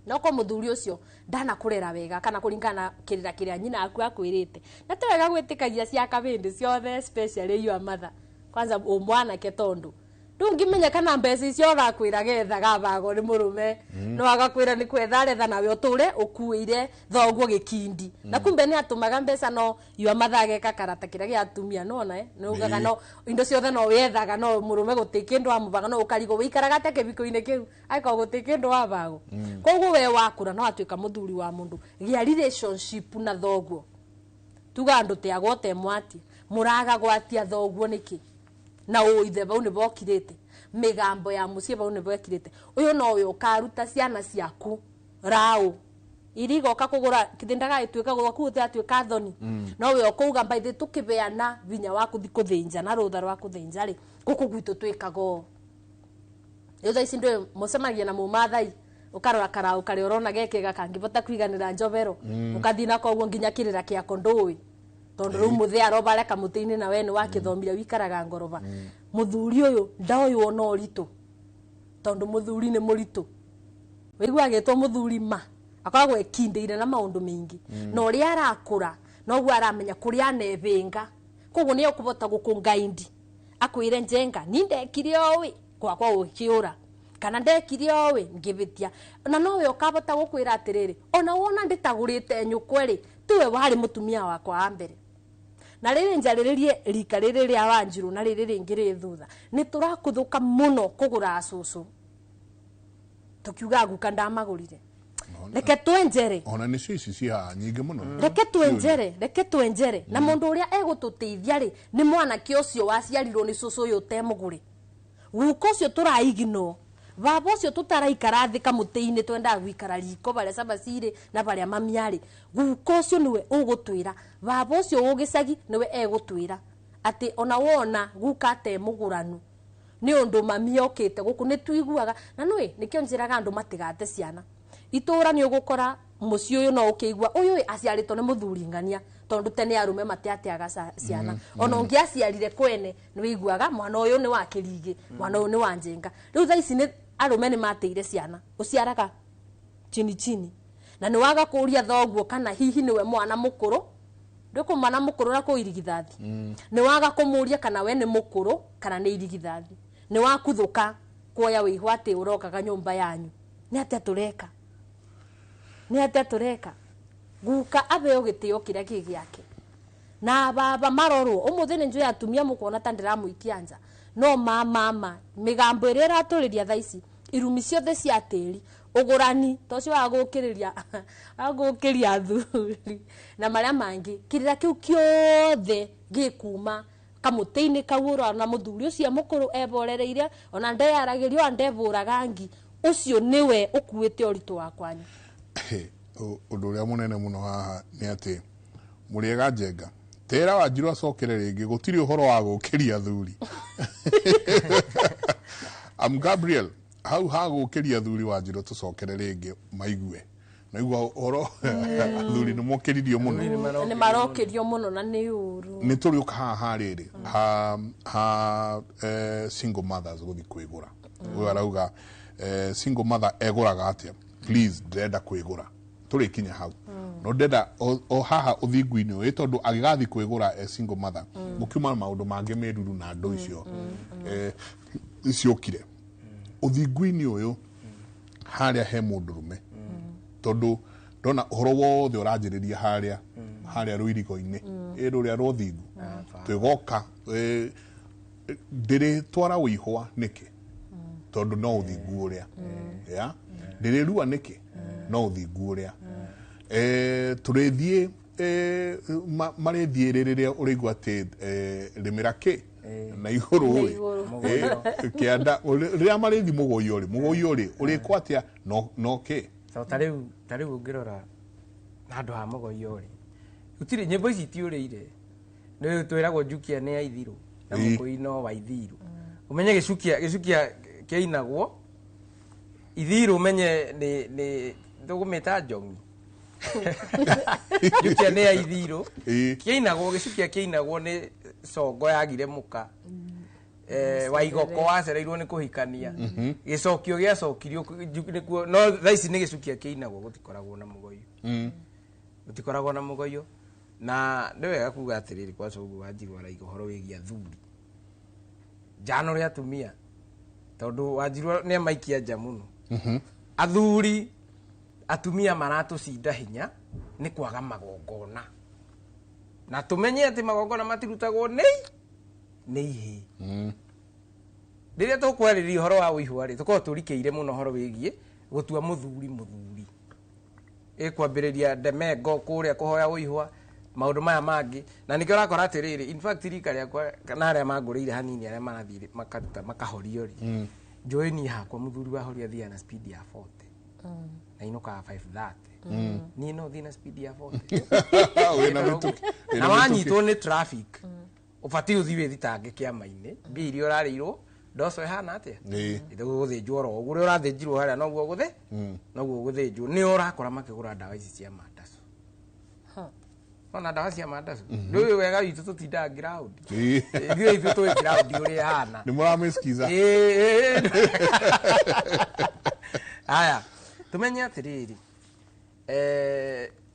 no ko muthuri ucio ndanakũrera wega kana kũringana na kĩrĩra kĩrĩa nyina aku akwĩrĩte na ti wega gwĩtĩkagia cia kabĩndĩ ciothe especially your mother kwanza ũmwanake tondũ ndũngĩmenya kana mbeca icio ũrakwĩra getha gabago nĩ mũrũme no agakwĩra nĩ kwetha aretha nawe ũtũre ũkuĩire thoguo gĩkindi na kumbe nĩ atũmaga mbeca no your mother ageka karata kĩrĩa gĩa atumia nona nĩ ugaga no indo ciothe no wethaga no mũrũme gũtĩ kĩndũ amũbaga no ũkarigwo wĩikaraga atĩa kĩbiko-inĩ kĩu angĩkorwo gũtĩ kĩndũ wabago koguo we wakũra no atuĩka mũthuri wa mũndũ gĩa relationship na thoguo tuga andũ tiagwo te mwati mũraga gwatia thoguo nĩkĩ na ũithe bau nĩ bokirĩte mĩgambo ya mũciĩ bau nĩ bokirĩte ũyũ nowe ũkaruta ciana ciaku raũ irigoka kũgũra kithĩ ndagagĩtuĩka gwaku ũtatuĩka thoni nowe ũkauga mbaithĩ tũkĩbeana vinya wa kũthi kũthĩnja na rũtha rwa kũthĩnja rĩ gũkũ gwitũ twĩkaga ũũ rĩu thaa ici ndũĩ mũcemagia na mũmathai ũkarora karaũ karĩa ũrona gekega kangĩbota kwiganĩra njobero ũkathiĩ nako ũguo nginya kĩrĩra kĩako ndũĩ tondũ rĩu mũthĩ aroba arĩa kamũtĩ-inĩ na we nĩ wakĩthomire wikaraga ngoroba mũthuri ũyũ ndoĩ ona ũritũ tondũ mũthuri nĩ mũritũ wĩigua agĩtwo mũthuri ma akoragwo ekindĩire na maũndũ maingĩ na ũrĩa arakũra noguo aramenya kũrĩa anebĩnga koguo nĩ ekũbota gũkũngaindi akwĩre njenga ni ndekire ũĩ gwakwa gũkĩũra kana ndekire ũĩ ngĩbĩtia na nowe ũkabota gũkwĩra atĩrĩrĩ ona wona ndĩtagũrĩte nyũkwa rĩ tiwe warĩ mũtumia wakwa wa mbere na rĩrĩ njarĩrĩrie rika rĩrĩ rĩa Wanjirũ na rĩrĩ rĩngĩ rĩ thutha nĩ tũrakũthũka mũno kũgũra acũcũ tũkiuga guka ndamagũrire reke twenjere ona nĩcio ici ci haha nyingĩ mũno reke twenjere reke twenjere na mũndũ ũrĩa egũtũteithia rĩ nĩ mwanake ũcio waciarirwo nĩ cũcũ ũyũ ũtemũgũre guka ũcio tũraiginwo baba ũcio tũtaraikara thĩ kamũtĩ-inĩ twendaga gũikara riko barĩa cabaci irĩ na barĩa mami arĩ guka ũcio nĩwe ũgũtwĩra baba ũcio wũ gĩcagi nĩwe egũtwĩra atĩ ona wona guka atemũgũranu nĩ ũndũ mami okĩte gũkũ nĩ tuiguaga na nĩũĩ nĩkĩo njĩraga andũ matigate ciana itũra nĩ ũgũkora mũciĩ ũyũ no ũkĩigua ũyũ ĩ aciarĩtwo nĩ mũthuri ng'ania tondũ tene arũme matiateaga ciana ona ũngĩaciarire kwene nĩ wĩiguaga mwana ũyũ nĩ wa kĩrigĩ mwana ũyũ nĩ wa njenga rĩu thaa ici nĩ arũme nĩ mateire ciana ũciaraga chini chini na nĩ waga kũria thoguo kana hihi nĩwe mwana mũkũrũ ndũkũ mwana mũkũrũ na kũ irigithathi nĩ waga kũmũria kana we nĩ mũkũrũ kana nĩ irigithathi nĩ wakuthũka kuoya wĩihũ atĩ ũrokaga nyũmba yanyu nĩ atĩa tũreka nĩ atĩa tũreka guka abeo gĩtĩo kĩrĩa kĩ gĩake na baba marorwo ũmũthĩ nĩ njũĩ atumia mũkuona ta ndĩramũikia nja no mamama mĩgambo ĩrĩa ĩratũrĩria thaa ici irumi ciothe cia tĩri ũgũrani to ũcio wa gũkĩrĩria wa gũkĩria athuri na marĩa mangĩ kĩrĩra kĩu kĩothe gĩkuma Kamũtĩ-inĩ kau ũrona mũthuri ũcio mũkũrũ eborereire ona ndeyaragĩrio ona ndebũraga ngi, ũcio nĩwe ũkuĩte ũritũ wa kwanyu. Ũndũ ũrĩa mũnene mũno haha nĩ atĩ mũrĩega Njenga tera Wanjiru acokere rĩngĩ, gũtirĩ ũhoro wa gũkĩria athuri. Am Gabriel hau ha gũkĩria athuri, Wanjiru tũcokere rĩngĩ maigue naigua ũhoro athuri nĩ mokĩririo mũno. Nĩ marokĩrio mũno na nĩ ũru. Nĩ tũrĩũka haha rĩrĩ ha single mothers gũthiĩ kwĩgũra. Ũyũ arauga single mother egũraga atĩa? Please, ndĩrenda kwĩgũra, tũrĩkinya hau, no ndĩrenda o haha ũthingu-inĩ ũyũ, tondũ agĩgathiĩ kwĩgũra e single mother, gũkiuma maũndũ mangĩ mĩruru na andũ icio iciũkire ũthingu-inĩ ũyũ harĩa he mũndũrũme, tondũ ndona ũhoro wothe ũranjĩrĩria harĩa harĩa rũirigo-inĩ ĩ rũrĩa rwa ũthingu twĩgoka ndĩrĩtwara wĩihũa nĩkĩ? Tondũ no ũthingu ũrĩa ya ndĩrĩrua nĩkĩ? No ũthingu ũrĩa tũrĩthiĩ marĩthiĩ rĩrĩa ũrĩigua atĩ rĩmĩra kĩ na igũrũ Na ĩ igũrũ. Kĩanda rĩrĩa marĩthi mũgũiyo rĩ, mũgũiyo rĩ ũrĩkwo atĩa? No kĩ? So ta rĩu ũngĩrora handũ ha mũgoiyo rĩ, gũtirĩ nyĩmbo ici itiũrĩire. Nĩ twĩragwo njukia nĩ ya ithirũ na mũkũi no wa ithirũ. Ũmenye gĩcukia kĩinagwo ithirũ, ũmenye nĩ tũgũmĩta njongi. Njukia nĩ ya ithirũ. Kĩinagwo gĩcukia kĩinagwo nĩ congo yagire mũka Waigoko wacereirwo nĩ kũhikania, gĩcokio gĩacokirio nĩkuo. No thaa ici nĩ gĩcukia kĩinagwo, gũtikoragwo na mũgoiyo. Gũtikoragwo na mũgoiyo. Na nĩ wega kuga atĩrĩrĩ, kwaca ũguo Wanjiru araiga ũhoro wĩgiĩ athuri njano rĩa atumia, tondũ Wanjiru nĩ amaikia nja mũno athuri. Atumia maratũcinda hinya nĩ kwaga magongona, na tũmenye atĩ magongona matirutagwo nĩ ihĩĩ. Rĩrĩa tũkwarĩrĩria ũhoro wa ũihwa rĩ, tũkoragwo tũrikĩire mũno ũhoro wĩgiĩ gũtua mũthuri mũthuri, ĩkwambĩrĩria ndemengo kũrĩa kũhoya ũihwa, maũndũ maya mangĩ. Na nĩkĩo ũrakora atĩrĩrĩ, in fact rika rĩakwa na arĩa mangũrĩire hanini, arĩa marathiĩ makaruta makahorio rĩ, njũĩ niĩ hakwa mũthuri wahorio athiaga na speed ya 40 na inũkaga 5:30. Niĩ no thiĩ na speed ya 40? Wĩna mĩtũkĩ, wĩna Na mĩtũkĩ. wanyitwo nĩ traffic, ũbatiĩ ũthiĩ wĩthitange kĩama-inĩ mbia iria ũrarĩirwo ndoco ĩhana atĩa. Gũthĩnjwo oro ũguo ũrĩa ũrathĩnjirwo harĩa noguo gũthĩ noguo gũthĩnjwo. Nĩ ũrakora makĩgũra ndawa ici cia mandacu, ona ndawa cia mandacu ndũĩ wega witũ tũtindaga ground. Ithuĩ ithuĩ tũĩ ground ũrĩa ĩhana. Nĩ mũramĩsikiza. Ĩĩ. Aya, tumenye atĩrĩrĩ,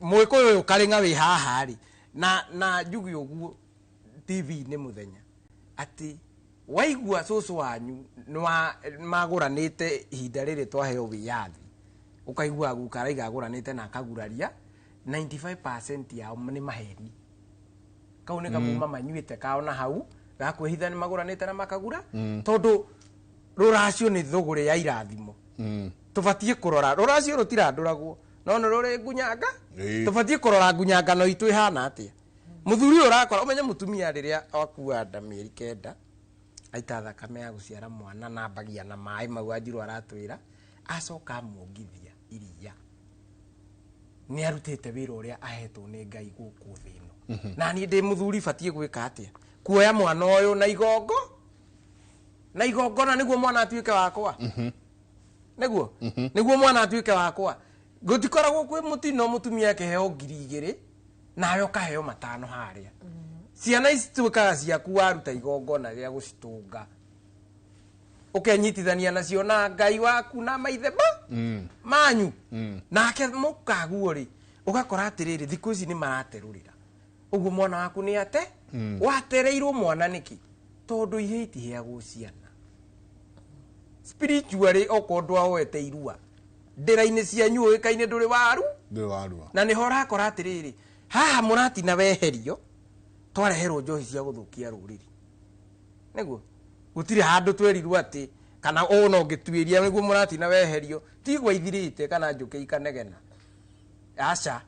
mũgĩkũyũ ũyũ karĩng'a wĩ haha rĩ, na njuge ũguo TV-inĩ mũthenya atĩ waigua cũcũ wanyu nĩwa magũranĩte ihinda rĩrĩ twaheo wĩyathi, ũkaigua guka araiga agũranĩte na akaguraria, 95% yao nĩ maheni. Kau nĩ kamuma manyuĩte kao na hau gakwĩhitha nĩ magũranĩte na makagura, tondũ rũracio nĩ thũgũrĩ ya irathimo. Tũbatiĩ kũrora rũracio rũtirandũragwo no nĩ rũrĩ ngunyanga. Tũbatiĩ kũrora ngunyangano itũ ĩhana atĩa. Mũthuri ũyũ ũrakora ũmenye mũtumia rĩrĩa akua nda mĩeri 9, aita thakame ya gũciara mwana na ambagia na maĩ mau Wanjiru aratwĩra, acoka amuongithia iria, nĩ arutĩte wĩra ũrĩa ahetwo nĩ Ngai gũkũ thĩ ĩno. Na niĩ ndĩ mũthuri batiĩ gwĩka atĩa? Kuoya mwana ũyũ na igongo na igongona nĩguo mwana atuĩke wakwa, nĩguo mwana atuĩke wakwa. Gũtikoragwo kwĩ mũtino mũtumia akĩheo 2000 nawe ũkaheo 5 harĩa. Ciana ici cituĩkaga ciaku waruta igongona rĩa gũcitunga, ũkenyitithania nacio na Ngai waku na maithe ma manyu nake mũkaguo rĩ, ũgakora atĩrĩrĩ, thikũ ici nĩ maraterũrĩra ũguo mwana waku nĩ ate watereirwo mwana nĩkĩ? Tondũ ihĩ itiheagwo ciana spiritually. Okorwo ndwaoete irua ndĩra-inĩ cianyu ũĩkaine ndũrĩ waru. Ndũrĩ warua. Na nĩho ũrakora atĩrĩrĩ, haha mũratina weherio, twareherwo njohi cia gũthũkia rũrĩrĩ. Nĩguo gũtirĩ handũ twerirwo atĩ kana ũũ no ngĩtuĩria nĩguo mũratina weherio tigwa ithirĩte kana njũkĩ ikanegena. Aca,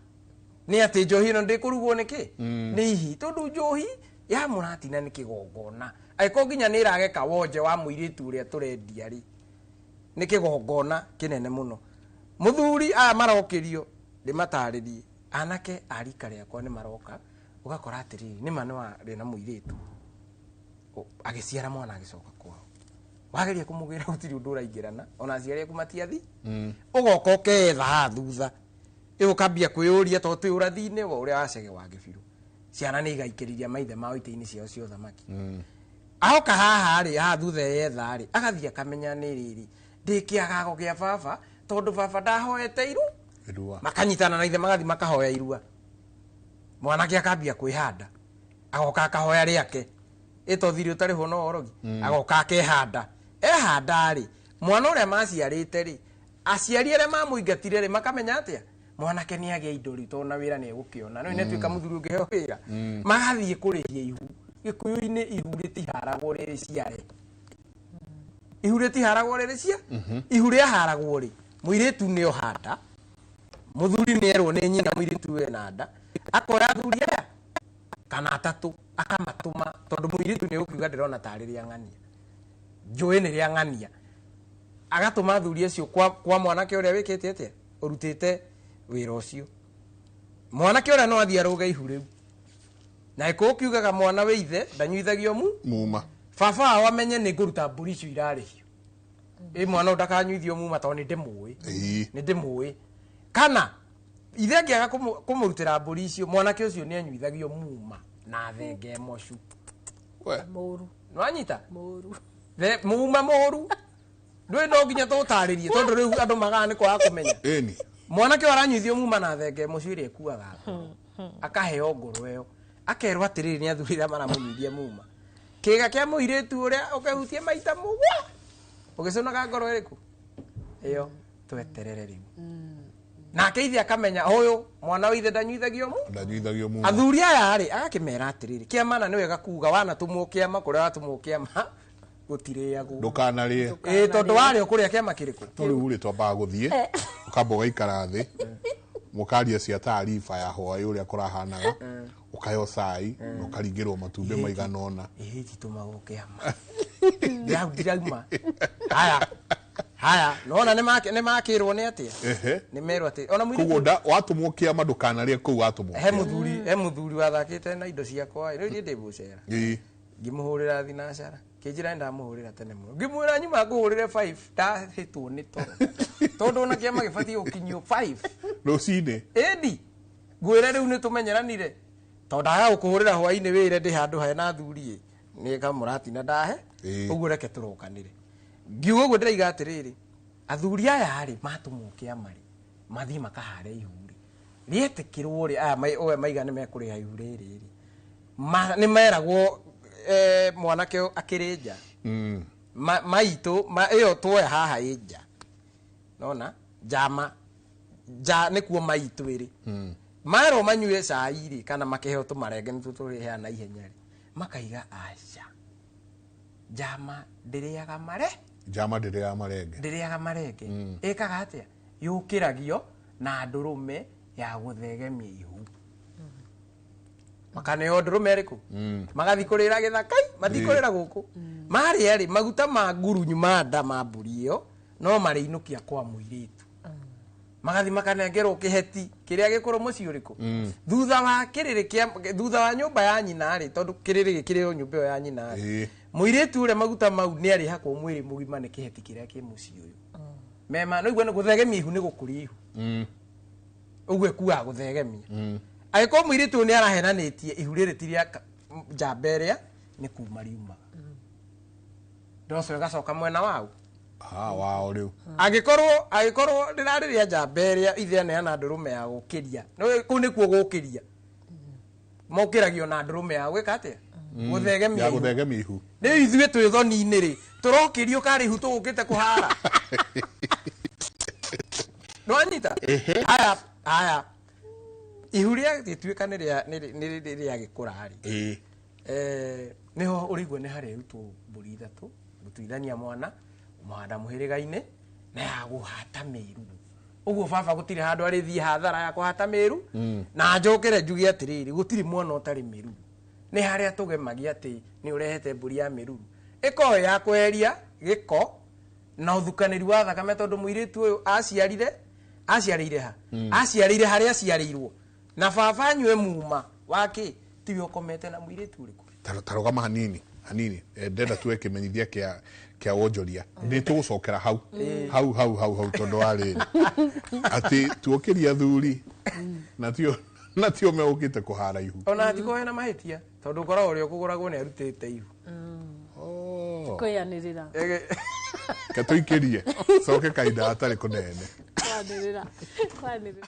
nĩ atĩ njohi ĩno ndĩkũrugwo nĩkĩ nĩ ihi, tondũ njohi Ya mũratina nĩ kĩgongona. Angĩkorwo nginya nĩ ĩrageka wonje wa mũirĩtu ũrĩa tũrendia rĩ, nĩ kĩgongona kĩnene mũno. Mũthuri aya marokĩrio ndĩmatarĩrie, anake a rika rĩakwa nĩ maroka, ũgakora atĩrĩrĩ, nĩma nĩ warĩ na mũirĩtu agĩciara mwana agĩcoka kwao. Wageria kũmũgĩra gũtirĩ ũndũ ũraingĩrana, ona aciari aku matiathi. Ũgoka ũketha haha thutha, ĩ ũkambia kwĩyũria tondũ twĩ ũrathi-inĩ wa ũrĩa wacege wa gĩbirũ. Ciana nĩ igaikĩrĩria maithe mao itĩ-inĩ ciao cia ũthamaki. Ahoka haha rĩ, haha thutha yetha rĩ, agathiĩ akamenya nĩ rĩrĩ, ndĩ kĩagago gĩa baba, tondũ baba ndahoete iru. Irua. Makanyitana na ithe magathiĩ makahoya irua. Mwanake akambia kwĩhanda, agoka akahoya rĩake, ĩto thiri ũtarĩhwo no orogi, agoka akehanda. Ehanda rĩ, mwana ũrĩa maciarĩte rĩ, aciari arĩa mamũingatire rĩ, makamenya atĩa? Mwanake nĩ agĩa indo rĩ, tondũ na wĩra nĩ egũkĩona. No nĩ atuĩka mũthuri ũngĩheo wĩra. Magathiĩ kũrĩhia ihu. Gĩkũyũ-inĩ ihu rĩtiharagwo rĩrĩ ciare. Ihu rĩtiharagwo rĩrĩ cia? Ihu rĩaharagwo rĩ, mũirĩtu nĩ ohanda, mũthuri nĩ erwo nĩ nyina mũirĩtu wena nda, akoya athuri aya kana atatũ akamatũma, tondũ mũirĩtu nĩ ũkiuga ndĩrona tarĩ rĩa ng'ania, njũĩ nĩ rĩa ng'ania, agatũma athuri acio kwa mwanake ũrĩa wĩkĩte atĩa, ũrutĩte wĩra ũcio. Mwanake ũrĩa no athiĩ arũge ihu rĩu, na ĩkũũ kiugaga mwana wĩ ithe ndanyuithagio mu muma, baba wao amenye nĩ ngũruta mbũri icio irarĩhio, ĩ mwana ũyũ ndakanyuithio muma tondũ nĩ ndĩmũĩ, nĩ ndĩmũĩ. Kana ithe angĩaga kũmũrutĩra mbũri icio, mwanake ũcio nĩ anyuithagio muma na thenge mocu. Mũru. Nĩwanyita? Mũru. Muma mũru. Ndũĩ no nginya tũtarĩrie tondũ rĩu andũ magaga nĩ kwaga kũmenya. Ĩni. Mwanake ũyũ aranyuithio muma na thenge mocu ĩrĩa ĩkuaga ngoro. Akaheo ngoro ĩyo. Akerwo atĩrĩrĩ nĩ athuri arĩa maramũnyuithia muma. Kĩga kĩa mũirĩtu ũrĩa ũkehutie maita mũgwa. Ũgĩcũnaga ngoro ĩrĩkũ? Ĩyo tweterere rĩu. Nake ithe akamenya ũyũ mwana wa ithe ndanyuithagio mu? Ndanyuithagio muma. Athuri aya rĩ, agakĩmera atĩrĩrĩ, kĩama na nĩ wega kuga wanatũmwo kĩama, kũrĩa watũmwo kĩama gũtirĩagwo. Ndũkanarĩe. Ĩ, tondũ warĩa ũkũrĩa kĩama kĩrĩkũ? No rĩu rĩ, twambaga gũthiĩ, ũkamba ũgaikara thĩ, mũkaria cia taariba ya hwaĩ ũrĩa kũrahanaga, ũkaheo cai, na ũkaringĩrwo matumbĩ maigana ũna. Ĩ, titũmagwo kĩama. Ndĩrau ndirauma. Haya. Haya, nona nĩ makĩrwo nĩ atĩa? Nĩ merwo atĩ ona mũirĩtu Koguo watũmwo kĩama ndũkanarĩe kũu watũmwo kĩama. He mũthuri wathakĩte na indo ciakwa, rĩu niĩ ndĩ mũcera. Ngĩmũhũrĩra thinacara. Kĩnjĩra nĩ ndamũhũrĩra tene mũno. Ngĩmwĩra nyuma ngũhũrĩre 5, ndahĩtwo nĩ toro. Tondũ ona kĩama gĩbatiĩ gũkinyio 5. Rũcinĩ. Ĩndi, ngwĩre rĩu nĩ tũmenyeranire. Tondũ ndaga gũkũhũrĩra hwaĩ-inĩ wĩre ndĩ handũ hena athuri ĩ, nĩ kamũratina ndahe, ũguo reke tũrokanĩre. Ngiuga ũguo ndĩraiga atĩrĩrĩ, athuri aya rĩ, matũmwo kĩama rĩ, mathiĩ makahare ihu rĩ. Rĩetĩkĩrwo rĩ, aya oe maiga nĩ mekũrĩha ihu rĩrĩ rĩ. Nĩ meragwo, mwanake akĩrĩ nja. Maitũ, ĩyo tuoya haha ĩ nja. Nona? Njama. Nja nĩkuo maitũ ĩrĩ. Merwo manyue cai rĩ, kana makĩheo tũmarenge nĩtuo tũrĩheana ihenya rĩ. Makaiga aca. Njama ndĩrĩaga mare? Njama ndĩrĩaga marenge. Ndĩrĩaga marenge. Ĩkaga atĩa? Yũkĩragio na ndũrũme ya gũthegemia ihu. Makaneo ndũrũme ĩrĩkũ? Magathiĩ kũrĩra gĩthakai, mathiĩ kũrĩra gũkũ. Marĩa rĩ, maguta ma ngurunyu ma nda ma mbũri ĩyo, no marĩinũkia kwa mũirĩtu. Magathiĩ makanengerwo kĩheti kĩrĩa gĩkũrũ mũciĩ ũrĩkũ? Thutha wa kĩrĩrĩ kĩa, thutha wa nyũmba ya nyina rĩ, tondũ kĩrĩrĩ gĩkĩrĩ o nyũmba ĩyo ya nyina rĩ. Mũirĩtu ũrĩa maguta mau nĩ arĩhakwo mwĩrĩ mũgima nĩ kĩheti kĩrĩa kĩ mũciĩ ũyũ. Mema, no igua nĩ gũthegemia ihu nĩ gũkũria ihu. Ũguo ĩkuaga gũthegemia. Angĩkorwo mũirĩtu ũyũ nĩ arahenanĩtie ihu rĩrĩ ti rĩa njamba ĩrĩa nĩ kuma riumaga. Ndoco ĩgacoka mwena wau. Wao rĩu. Angĩkorwo rĩrarĩ rĩa njamba ĩrĩa ithe aneana ndũrũme ya gũkĩria. No kũu nĩkuo gũkĩria. Mokĩragio na ndũrũme ya gwĩka atĩa? Gũthegemia Ya ihu. gũthegemia ihu. Rĩu ithuĩ twĩ thoni-inĩ rĩ, tũrokĩrio karĩ ihu tũgũkĩte kũhara. Nĩwanyita? Haya, haya. Ihu rĩa gĩtuĩka nĩ rĩa, nĩ rĩ, nĩ rĩ, rĩa gĩkũra rĩ. Nĩho ũrĩigua nĩ harĩrutwo mbũri ithatũ, gũtuithania mwana, kũmũhanda mũhĩrĩga-inĩ, na ya gũhata mĩruru. Ũguo baba gũtirĩ handũ arĩthiĩ hathara ya kũhata mĩru, na njokere njuge atĩrĩrĩ, gũtirĩ mwana ũtarĩ mĩruru. Nĩ harĩa tũgemagia atĩ nĩ ũrehete mbũri ya mĩruru. Ĩkorwo ya kweheria gĩko na ũthukanĩri wa thakame tondũ mũirĩtu ũyũ aciarire aciarĩire ha? Aciarĩire harĩa aciarĩirwo. Na baba anyue muma wake tiwe ũkomete na mũirĩtu ũrĩkũ. Tarũgama hanini hanini, ndenda tuwe kĩmenyithia kĩa wonjoria. Nĩ tũgũcokera hau hau hau hau hau tondũ wa rĩrĩ atĩ tuokĩria athuri na tio megũkĩte kũhara ihu. Ona hatikorwo hena mahĩtia tondũ ũkoragwo ũrĩa ũkũgũragwo nĩ arutĩte ihu. Kwĩanĩrĩra. Ke tũikĩrie coke kahinda hatarĩ kũnene. Kwanĩrĩra. Kwanĩrĩra.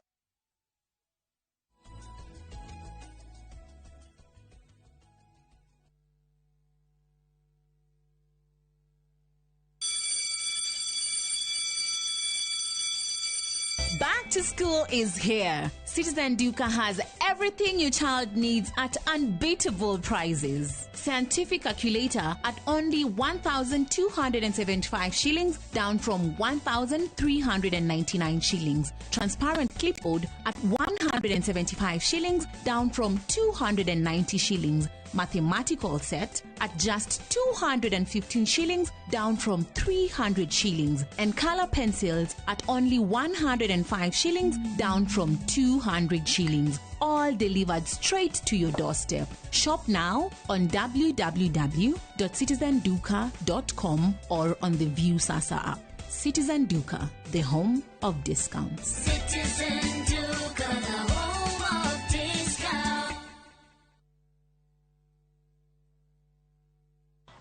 Back to school is here. Citizen Duka has everything your child needs at unbeatable prices. Scientific calculator at only 1,275 shillings, down from 1,399 shillings. Transparent clipboard at 175 shillings, down from 290 shillings. Mathematical set at just 215 shillings, down from 300 shillings. And color pencils at only 105 shillings, down from 200 shillings. All delivered straight to your doorstep. Shop now on www.citizenduka.com or on the View Sasa app. Citizen Duka, the home of discounts. Citizen Duka, the home of discounts.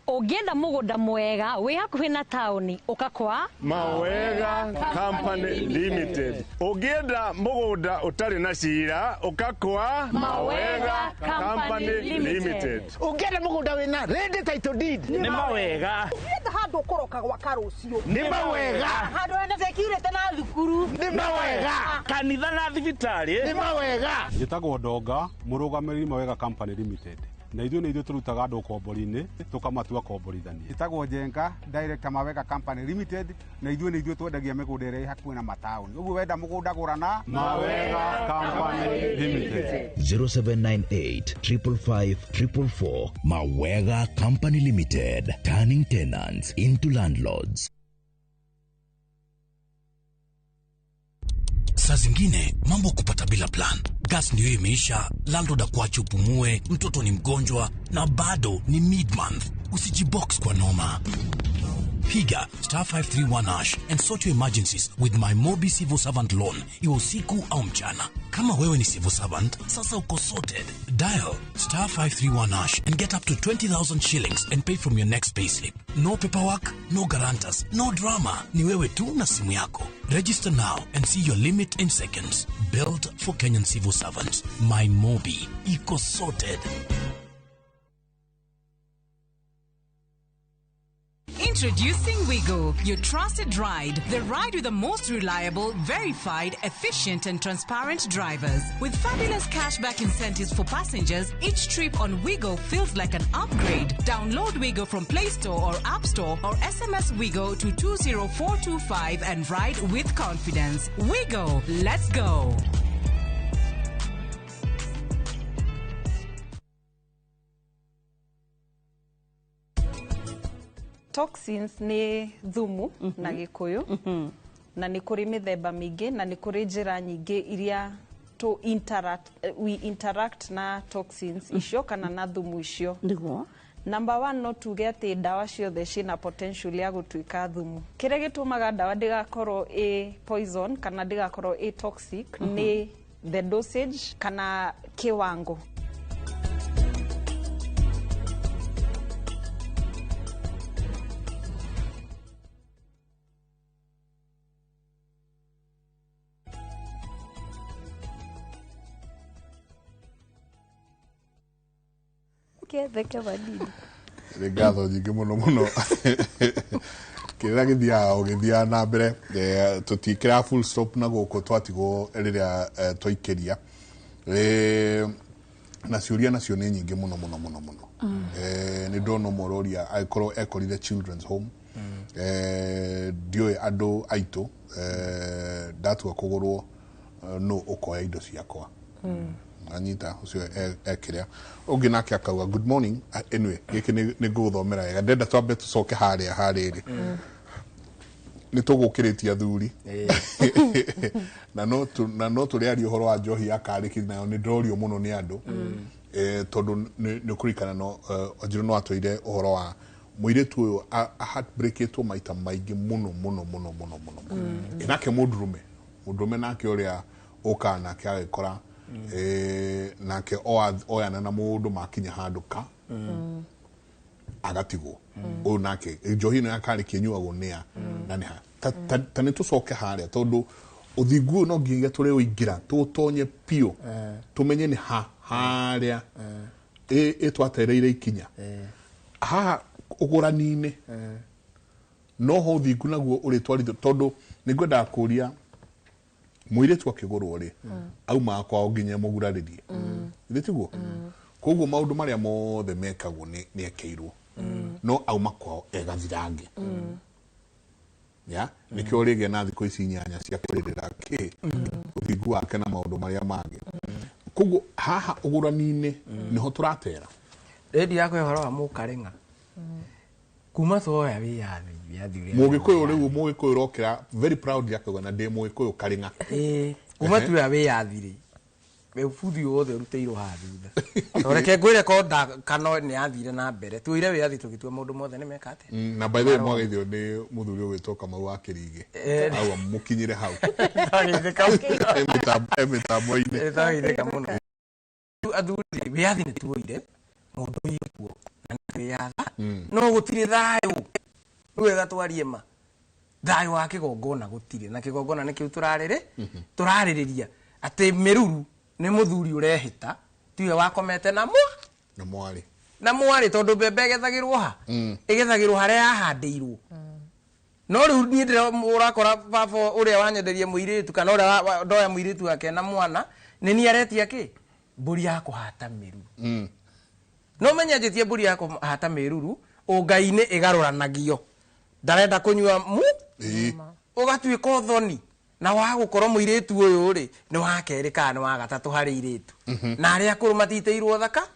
Ũngĩenda mũgũnda mwega wĩ hakuhĩ na taũni ũka kwa Mawega Company Limited. Ũngĩenda mũgũnda ũtarĩ na cira ũka kwa Mawega Company Limited. Ũngĩenda mũgũnda wĩna ready title deed nĩ Mawega. Ũngĩenda handũ ũkũroka gwaka rũciũ nĩ Mawega. Handũ hena security na thukuru nĩ Mawega. Kanitha na thibitarĩ nĩ Mawega. Njĩtagwo Ndonga, mũrũgamĩrĩri Mawega Company Limited. Na ithuĩ nĩ ithuĩ tũrutaga andũ ũkombori-inĩ tũkamatua komborithania. Ĩtagwo Njenga, director Mawega Company Limited, na ithuĩ nĩ ithuĩ twendagia mĩgũnda ĩrĩa ĩ hakuhĩ na mataũni. Ũguo wenda mũgũnda gũra na Mawega Company Limited. 0798 555 444. Mawega Company Limited, turning tenants into landlords. Saa zingine mambo kupata bila plan. Gas ndio imeisha, landlord akuache upumue, mtoto ni mgonjwa na bado ni mid-month. Usijibox kwa noma. Piga star 531 hash and sort your emergencies with my Mobi Civil Servant Loan, iwe usiku au mchana. Kama wewe ni civil servant, sasa uko sorted. Dial star 531 hash and get up to 20,000 shillings and pay from your next payslip. No paperwork, no guarantors, no drama. Ni wewe tu na simu yako. Register now and see your limit in seconds. Built for Kenyan civil servants. My Mobi. Iko sorted. Introducing Wigo, your trusted ride. The ride with the most reliable, verified, efficient and transparent drivers. With fabulous cashback incentives for passengers, each trip on Wigo feels like an upgrade. Download Wigo from Play Store or App Store or SMS Wigo to 20425 and ride with confidence. Wigo, let's go. Toxins nĩ thumu na Gĩkũyũ, na nĩ kũrĩ mĩthemba mĩingĩ na nĩ kũrĩ njĩra nyingĩ iria to interact, we interact na toxins icio kana na thumu icio. Nĩguo. Number one, no tuge atĩ ndawa ciothe ciĩna potential ya gũtuĩka thumu. Kĩrĩa gĩtũmaga ndawa ndĩgakorwo ĩ poison kana ndĩgakorwo ĩ toxic nĩ the dosage kana kiwango. Ketheke vanini. Nĩ ngatho nyingĩ mũno mũno. Kĩrĩa gĩthiaga o gĩthiaga na mbere, tũtiĩkĩraga full stop na gũkũ twatigwo rĩrĩa twaikĩria. Na ciũria nacio nĩ nyingĩ mũno mũno mũno mũno. Nĩ ndona ũmwe ũroria angĩkorwo ekorire children's home. Ndiũĩ andũ aitũ, ndatua kũgũrwo, nũ ũkoya indo ciakwa. Anyita ucio ekiria ungi nake akauga good morning. Anyway, giki ni nguthomera wega, ndenda twambe tucoke haria hariri ni tugukiritie athuri na no turiaria uhoro wa njohi ya kariki nayo ni ndorio muno ni andu, tondu ni kurikana no Wanjiru no atwire uhoro wa muiritu uyu heartbreaketwo maita maingi muno muno muno muno muno. Nake mundurume nake uria uka nake agikora nake oyana na mundu makinya handu ka agatigwo uyu nake njohi ino ya kariki inyuagwo nia na ni ha ta ni tucoke haria tondu uthingu no nginya turi uingira tutonye piu tumenye ni ha haria itwatereire ikinya haha ugurani-ini no ho uthingu naguo uritwarithio tondu ningwendaga kuria muiritu akigurwo ri aumaga kwao nginya muguraririe ithe tiguo koguo maundu maria mothe mekagwo ni ekeirwo no auma kwao egathirange ya nikio rĩgĩa na thikũ ici 8 cia kũrĩrĩra kĩ ũthingu wake na maũndũ marĩa mangĩ. Koguo haha ũgũrani-inĩ nĩho tũratera rendi yakwa ũhoro wa mũkarĩng'a kuma tuoya wĩyathi ũrĩa mũgĩkũyũ rĩu mũgĩkũyũ ũrokĩra very proud yakauga na ndĩ mũgĩkũyũ karĩng'a. Kuma tuoya wĩyathi rĩ ũbuthi wothe ũrutĩirwo haha thutha reke ngwĩre ko kana nĩ yathire na mbere tuoire wĩyathi tũgĩtua maũndũ mothe nĩ meka atĩa. Na by the way mwageithio nĩ mũthuri ũgwĩtwo Kamau wa Kĩrigĩ au mũkinyire hau mĩtambo-inĩ twageithĩka mũno. Athuri wĩyathi nĩ tuoire mũndũ kuo na nĩ no gũtirĩ thayũ nĩ wega twarie ma thayũ wa kĩgongona gũtirĩ na kĩgongona nĩkĩu tũrarĩrĩria atĩ mĩruru nĩ mũthuri ũrehĩta tiwe wakomete na mwarĩ na mwarĩ tondũ mbembe ĩgethagĩrwo ha ĩgethagĩrwo harĩa yahandĩirwo. No rĩu niĩ ndĩra ũrakora baba ũrĩa wanyenderia mũirĩtu kana ũrĩa ndoya mũirĩtu wake na mwana nĩ niĩ aretia kĩ mbũri ya kũhata mĩruru. No menya njĩtie mbũri ya kũhata mĩruru ũngai-inĩ ĩgarũranagio ndarenda kũnyua mu ũgatuĩka ũthoni na wa gũkorwo mũirĩtu ũyũ rĩ nĩ wa kerĩ kana nĩ wa gatatũ harĩ irĩtu na arĩa akũrũ matitĩirwo thaka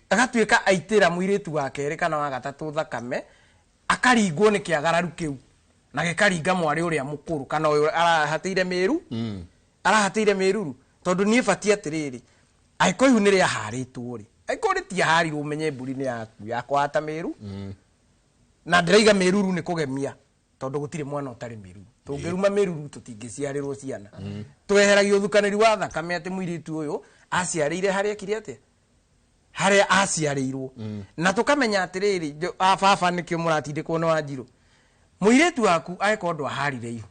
agatuĩka aitĩra mũirĩtu wa kerĩ kana wa gatatũ thakame akaringwo nĩ kĩagararu kĩu na gĩkaringa mwarĩ ũrĩa mũkũrũ kana ũyũ arahatĩire mĩru arahatĩire mĩruru tondũ niĩ batiĩ atĩrĩrĩ angĩkorwo ihu nĩ rĩaharĩtwo rĩ angĩkorwo rĩtiaharirwo ũmenye mbũri nĩ yaku ya kũhata mĩru na ndĩraiga mĩruru nĩ kũgemia tondũ gũtirĩ mwana ũtarĩ mĩruru tũngĩruma mĩruru tũtingĩciarĩrwo ciana tweheragia ũthukanĩri wa thakame atĩ mũirĩtu ũyũ aciarĩire harĩa ekire atĩa harĩa aciarĩirwo na tũkamenya atĩrĩrĩ baba nĩkĩo mũratindĩkwo nĩ Wanjirũ mũirĩtu waku angĩkorwo ndwaharire ihu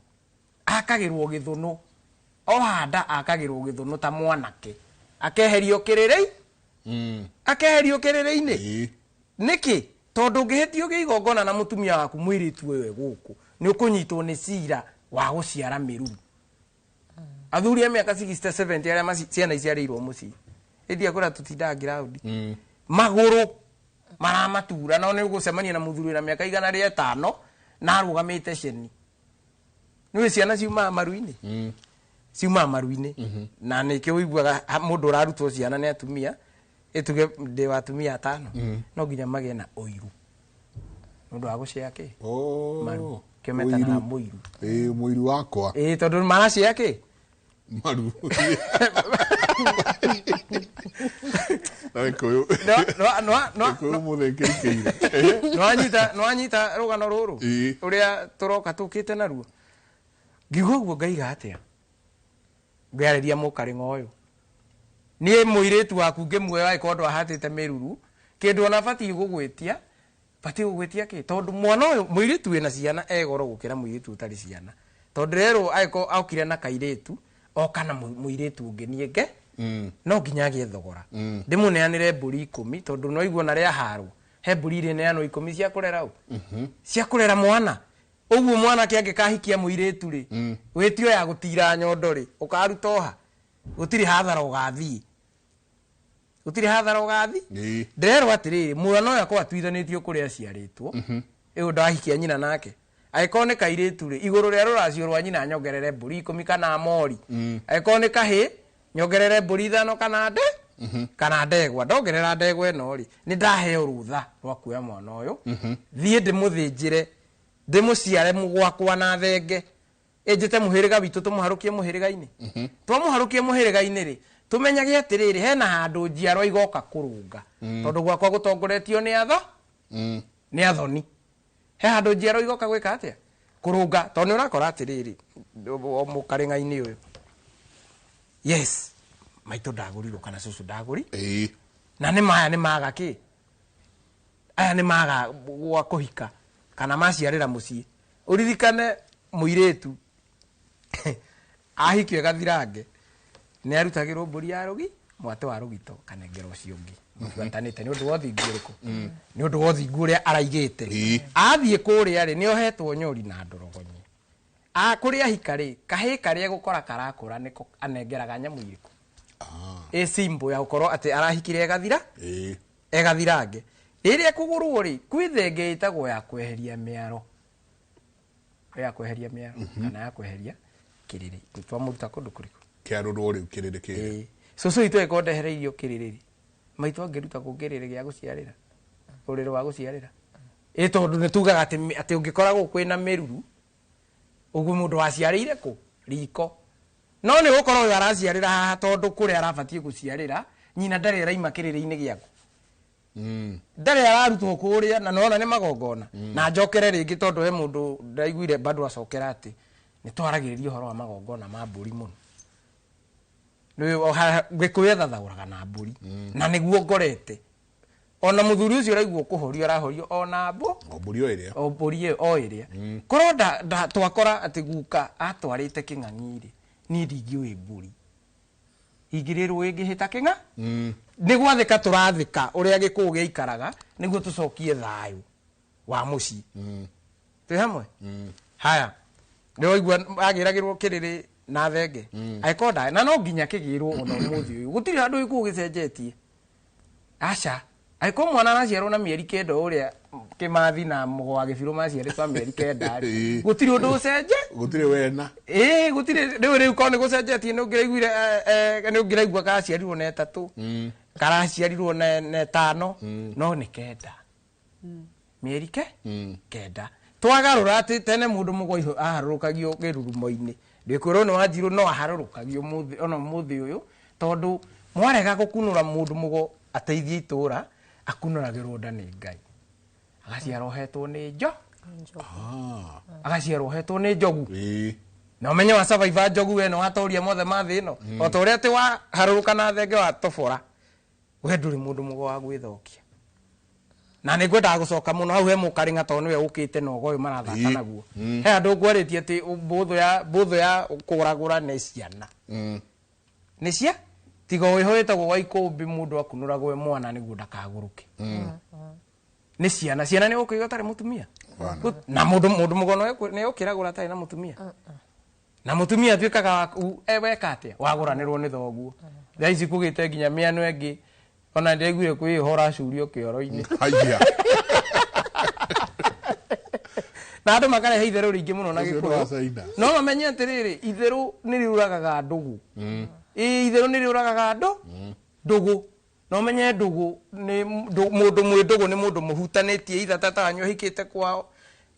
akagĩrwo gĩthũnũ ohanda akagĩrwo gĩthũnũ ta mwanake akeherio kĩrĩrĩ akeherio kĩrĩrĩ-inĩ nĩkĩ tondũ ũngĩhĩtio kĩigongona na mũtumia waku mũirĩtu ũyũ gũkũ nĩ ũkũnyitwo nĩ cira wa gũciara mĩruru. Athuri a mĩaka 60 70 arĩa ciana iciarĩirwo mũciĩ ĩndĩ akũra tũtindaga ngiraũndi magũrũ maramatura no nĩ ũgũcemania na mũthuri wĩna mĩaka 105 na arũgamĩte ceni nĩũĩ ciana ciumaga maru-inĩ ciumaga maru-inĩ na nĩkĩo ũiguaga mũndũ ũrarutwo ciana nĩ atumia ĩtuge ndĩ wa atumia 5 no nginya magĩe na ũiru nĩ ũndũ wa gũcea kĩ maru kĩo metanaga mũiru mũiru wakwa tondũ maracea kĩ maru na gĩkũyũ mũthĩkĩrĩkĩire nĩwanyita rũgano rũrũ ũrĩa tũroka tũkĩte naruo ngiuga ũguo ngaiga atĩa ngĩarĩria mũkarĩng'a ũyũ niĩ mũirĩtu waku ngĩmuoya angĩkorwo ndwahatĩte mĩruru kĩndũ ona batiĩ gũgwĩtia kĩ tondũ mwana ũyũ mũirĩtu wĩna ciana e goro gũkĩra mũirĩtu ũtarĩ ciana tondũ rĩrũ angĩkorwo okire na kairĩtu oka na mũirĩtu ũngĩ niĩ nge no nginya agĩe thogora ndĩmũneanĩre mbũri 10 tondũ no igua na rĩaharwo he mbũri irĩneanwo 10 cia kũrera ũ cia kũrera mwana ũguo mwanake angĩkahikia mũirĩtu rĩ wĩtio ya gũtira nyondo rĩ ũkaruta oha gũtirĩ hathara ũgathiĩ gũtirĩ hathara ũgathiĩ ndĩrerwo atĩrĩrĩ mwana ũyũ akorwo atuithanĩtio kũrĩa aciarĩtwo ĩyo ndahikia nyina nake angĩkorwo nĩ kairĩtu rĩ igũrũ rĩa rũracio rwa nyina nyongerere mbũri 10 kana mori angĩkorwo nĩ kahĩ Nyongerere mbũri 5 kana nde kana ndegwa. Ndongerera ndegwa ĩno rĩ, nĩ ndaheo rũtha rwa kuoya mwana ũyũ. Thiĩ ndĩmũthĩnjĩre, ndĩmũciare gwakwa na thenge. Ĩnjĩte mũhĩrĩga witũ tũmũharũkie mũhĩrĩga-inĩ. Twamũharũkie mũhĩrĩga-inĩ rĩ, tũmenyage atĩrĩrĩ, hena handũ njiarwa igoka kũrũnga. Tondũ gwakwa gũtongoretio nĩ atho? Nĩ athoni. He handũ njiarwa igoka gwĩka atĩa? Kũrũnga. Tondũ nĩ ũrakora atĩrĩrĩ, o mũkarĩng'a-inĩ ũyũ. Yes, maitũ ndagũrirwo kana cũcũ ndagũri. Na nĩ maya nĩ maga kĩ? Aya nĩ maga gwa kũhika kana maciarĩra mũciĩ. Ũririkane mũirĩtu ahikio gathirange nĩ arutagĩrwo mbũri ya rũgi, mwatĩ wa rũgito kanengera ũcio ũngĩ. Mũbuatanĩte nĩ ũndũ wa ũthingu ũrĩkũ? Nĩ ũndũ wa ũthingu ũrĩa araigĩte. Athiĩ kũrĩa rĩ, nĩ ohetwo nyori na ndorogonye. Kũrĩa ahika rĩ, kahĩĩ karĩa gũkora karakũra nĩko anengeraga nyamũ irĩkũ? Ĩ simbo ya gũkorwo atĩ arahikire egathira? Egathirange. Rĩrĩa kũgũrwo rĩ, kwĩ thenge ĩtagwo ya kweheria mĩaro. Ya kweheria mĩaro kana ya kweheria kĩrĩrĩ. Twamũruta kũndũ kũrĩkũ? Kĩarũrwo rĩu kĩrĩrĩ kĩrĩ. Cũcũ witũ angĩkorwo ndehereirio kĩrĩrĩ rĩ, maitũ angĩruta kũ kĩrĩrĩ gĩa gũciarĩra? Ũrĩrĩ wa gũciarĩra. Ĩ tondũ nĩ tugaga atĩ ũngĩkoragwo kwĩna mĩruru, ũguo mũndũ waciarĩire kũ? Riko. No nĩ gũkorwo ũyũ araciarĩra haha tondũ kũrĩa arabatiĩ gũciarĩra, nyina ndarĩ araima kĩrĩrĩ-inĩ gĩaku. Ndarĩ ararutwo kũrĩa na nona nĩ magongona. Na njokere rĩngĩ tondũ he mũndũ ndaiguire bado acokera atĩ nĩ twaragĩrĩria ũhoro wa magongona ma mbũri mũno. Gĩkũyũ ethathaũraga na mbũri. Na nĩguo ngorete. Ona mũthuri ũcio ũraigua kũhorio arahorio ona mbu. O mbũri o ĩrĩa. O mbũri ĩyo o ĩrĩa. Korwo twakora atĩ guka atwarĩte kĩng'ang'i rĩ, niĩ ndingĩũĩ mbũri. Ingĩrĩrwo ĩngĩhĩta kĩng'a? Nĩ gwathĩka tũrathĩka ũrĩa gĩkũyũ gĩaikaraga nĩguo tũcokie thayũ wa mũciĩ. Twĩ hamwe? Haya. Nĩ waigua agĩragĩrwo kĩrĩrĩ na thenge. Angĩkorwo nda, na no nginya kĩgĩrwo ona ũmũthĩ ũyũ. Gũtirĩ handũ gĩkũyũ gĩcenjetie. Aca. Angĩkorwo mwana araciarwo na mĩeri 9 ũrĩa Kĩmathi na Mũgo wa Gĩbirũ maciarĩtwo mĩeri 9 rĩ, gũtirĩ ũndũ ũcenje? Gũtirĩ wena. Ĩĩ, gũtirĩ. Rĩu korwo nĩ gũcenjetie nĩ ũngĩraiguire, nĩ ũngĩraigua karaciarirwo na 3, karaciarirwo na 5, no nĩ 9. Mĩeri ke? 9. Twagarũra atĩ tene mũndũ mũgo aharũrũkagio kĩrurumo-inĩ. Ndĩkwĩrwo nĩ Wanjirũ no aharũrũkagio ona ũmũthĩ ũyũ, tondũ mwarega gũkunũra mũndũ mũgo ateithie itũũra, akunũragĩrwo nda nĩ Ngai. Agaciarwo ohetwo nĩ njo. Agaciarwo ohetwo nĩ njogu. Na ũmenye wa survivor njogu we nĩ watoria mothe ma thĩ ĩno. O ta ũrĩa atĩ waharũrũka na thenge watobora, we ndũrĩ mũndũ mũgo wa gwĩthokia. Na nĩ ngwendaga gũcoka mũno hau he mũkarĩng'a tondũ nĩwe ũkĩte na ũgo ũyũ marathaka naguo. He andũ ngwarĩtie atĩ mbũthũ ya kũgũragũra nĩ ciana. Nĩ cia? Tiga ũyũ wĩtagwo wa ikũmbĩ mũndũ akunũragwo e mwana nĩguo ndakagũrũke. Nĩ ciana. Ciana nĩ ũkũiga ũtarĩ mũtumia. Na mũndũ mũgo nĩ ũkĩragũra atarĩ na mũtumia. Na mũtumia atuĩkaga waku, weka atĩa? Wagũranĩrwo nĩ thoguo. Thaa ici kũgĩte nginya mĩano ĩngĩ. Ona ndĩraiguire kwĩ ũhoro acurio kĩoro-inĩ. Haiya. Na andũ makarehe itherũ rĩingĩ mũno na Ũcio nĩ Gĩkũyũ. wa China. No mamenye atĩrĩrĩ, itherũ nĩ rĩũragaga ndũgũ. Ĩĩ, itherũ nĩ rĩũragaga andũ? Ndũgũ. Na ũmenye ndũgũ nĩ mũndũ mwĩ ndũgũ nĩ mũndũ mũhutanĩtie itha tata wanyu ahikĩte kwao.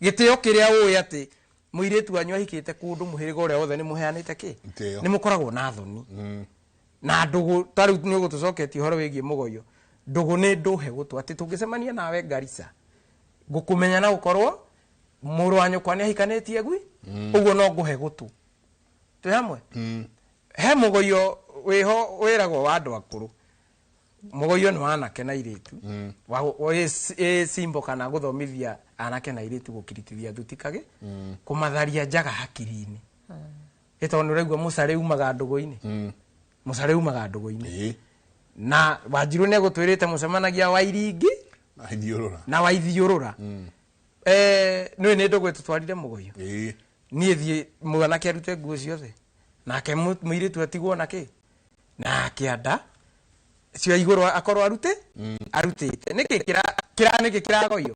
Gĩtĩo kĩrĩa ũĩ atĩ mũirĩtu wanyu ahikĩte kũndũ mũhĩrĩga ũrĩa wothe nĩ mũheanĩte kĩ? Gĩtĩo. Nĩ mũkoragwo na thoni. Na ndũgũ, ta rĩu nĩ ũgũtũcoketie ũhoro wĩgiĩ mũgoyo. Ndũgũ nĩ ndũhe gũtũ atĩ tũngĩcemania nawe Garissa, ngũkũmenya na gũkorwo mũrũ wa nyũkwa nĩ ahikanĩtie gwi, ũguo no ngũhe gũtũ. Twĩ hamwe? He mũgoyo wĩho wĩragwo wa andũ akũrũ. Mũgoyo nĩ wa anake na airĩtu. Ĩ simbo kana gũthomithia anake na airĩtu gũkiritithia thuti kagĩ, kũmatharia njaga hakiri-inĩ. Ĩ tondũ nĩ ũraigua mũcarĩ umaga ndũgũ-inĩ. Mũcarĩ umaga ndũgũ-inĩ. Na Wanjirũ nĩ egũtwĩrĩte mũcemanagia wa iringi Na ithiũrũra. na wa ithiũrũra. Nĩũĩ nĩ ndũgũ ĩtũtwarire mũgoyo. Niĩ thiĩ mwanake arute nguo ciothe. Nake mũirĩtu atigwo na kĩ? Na kĩanda cia igũrũ akorwo arute? Arutĩte. Nĩkĩ nĩkĩ kĩragoyio?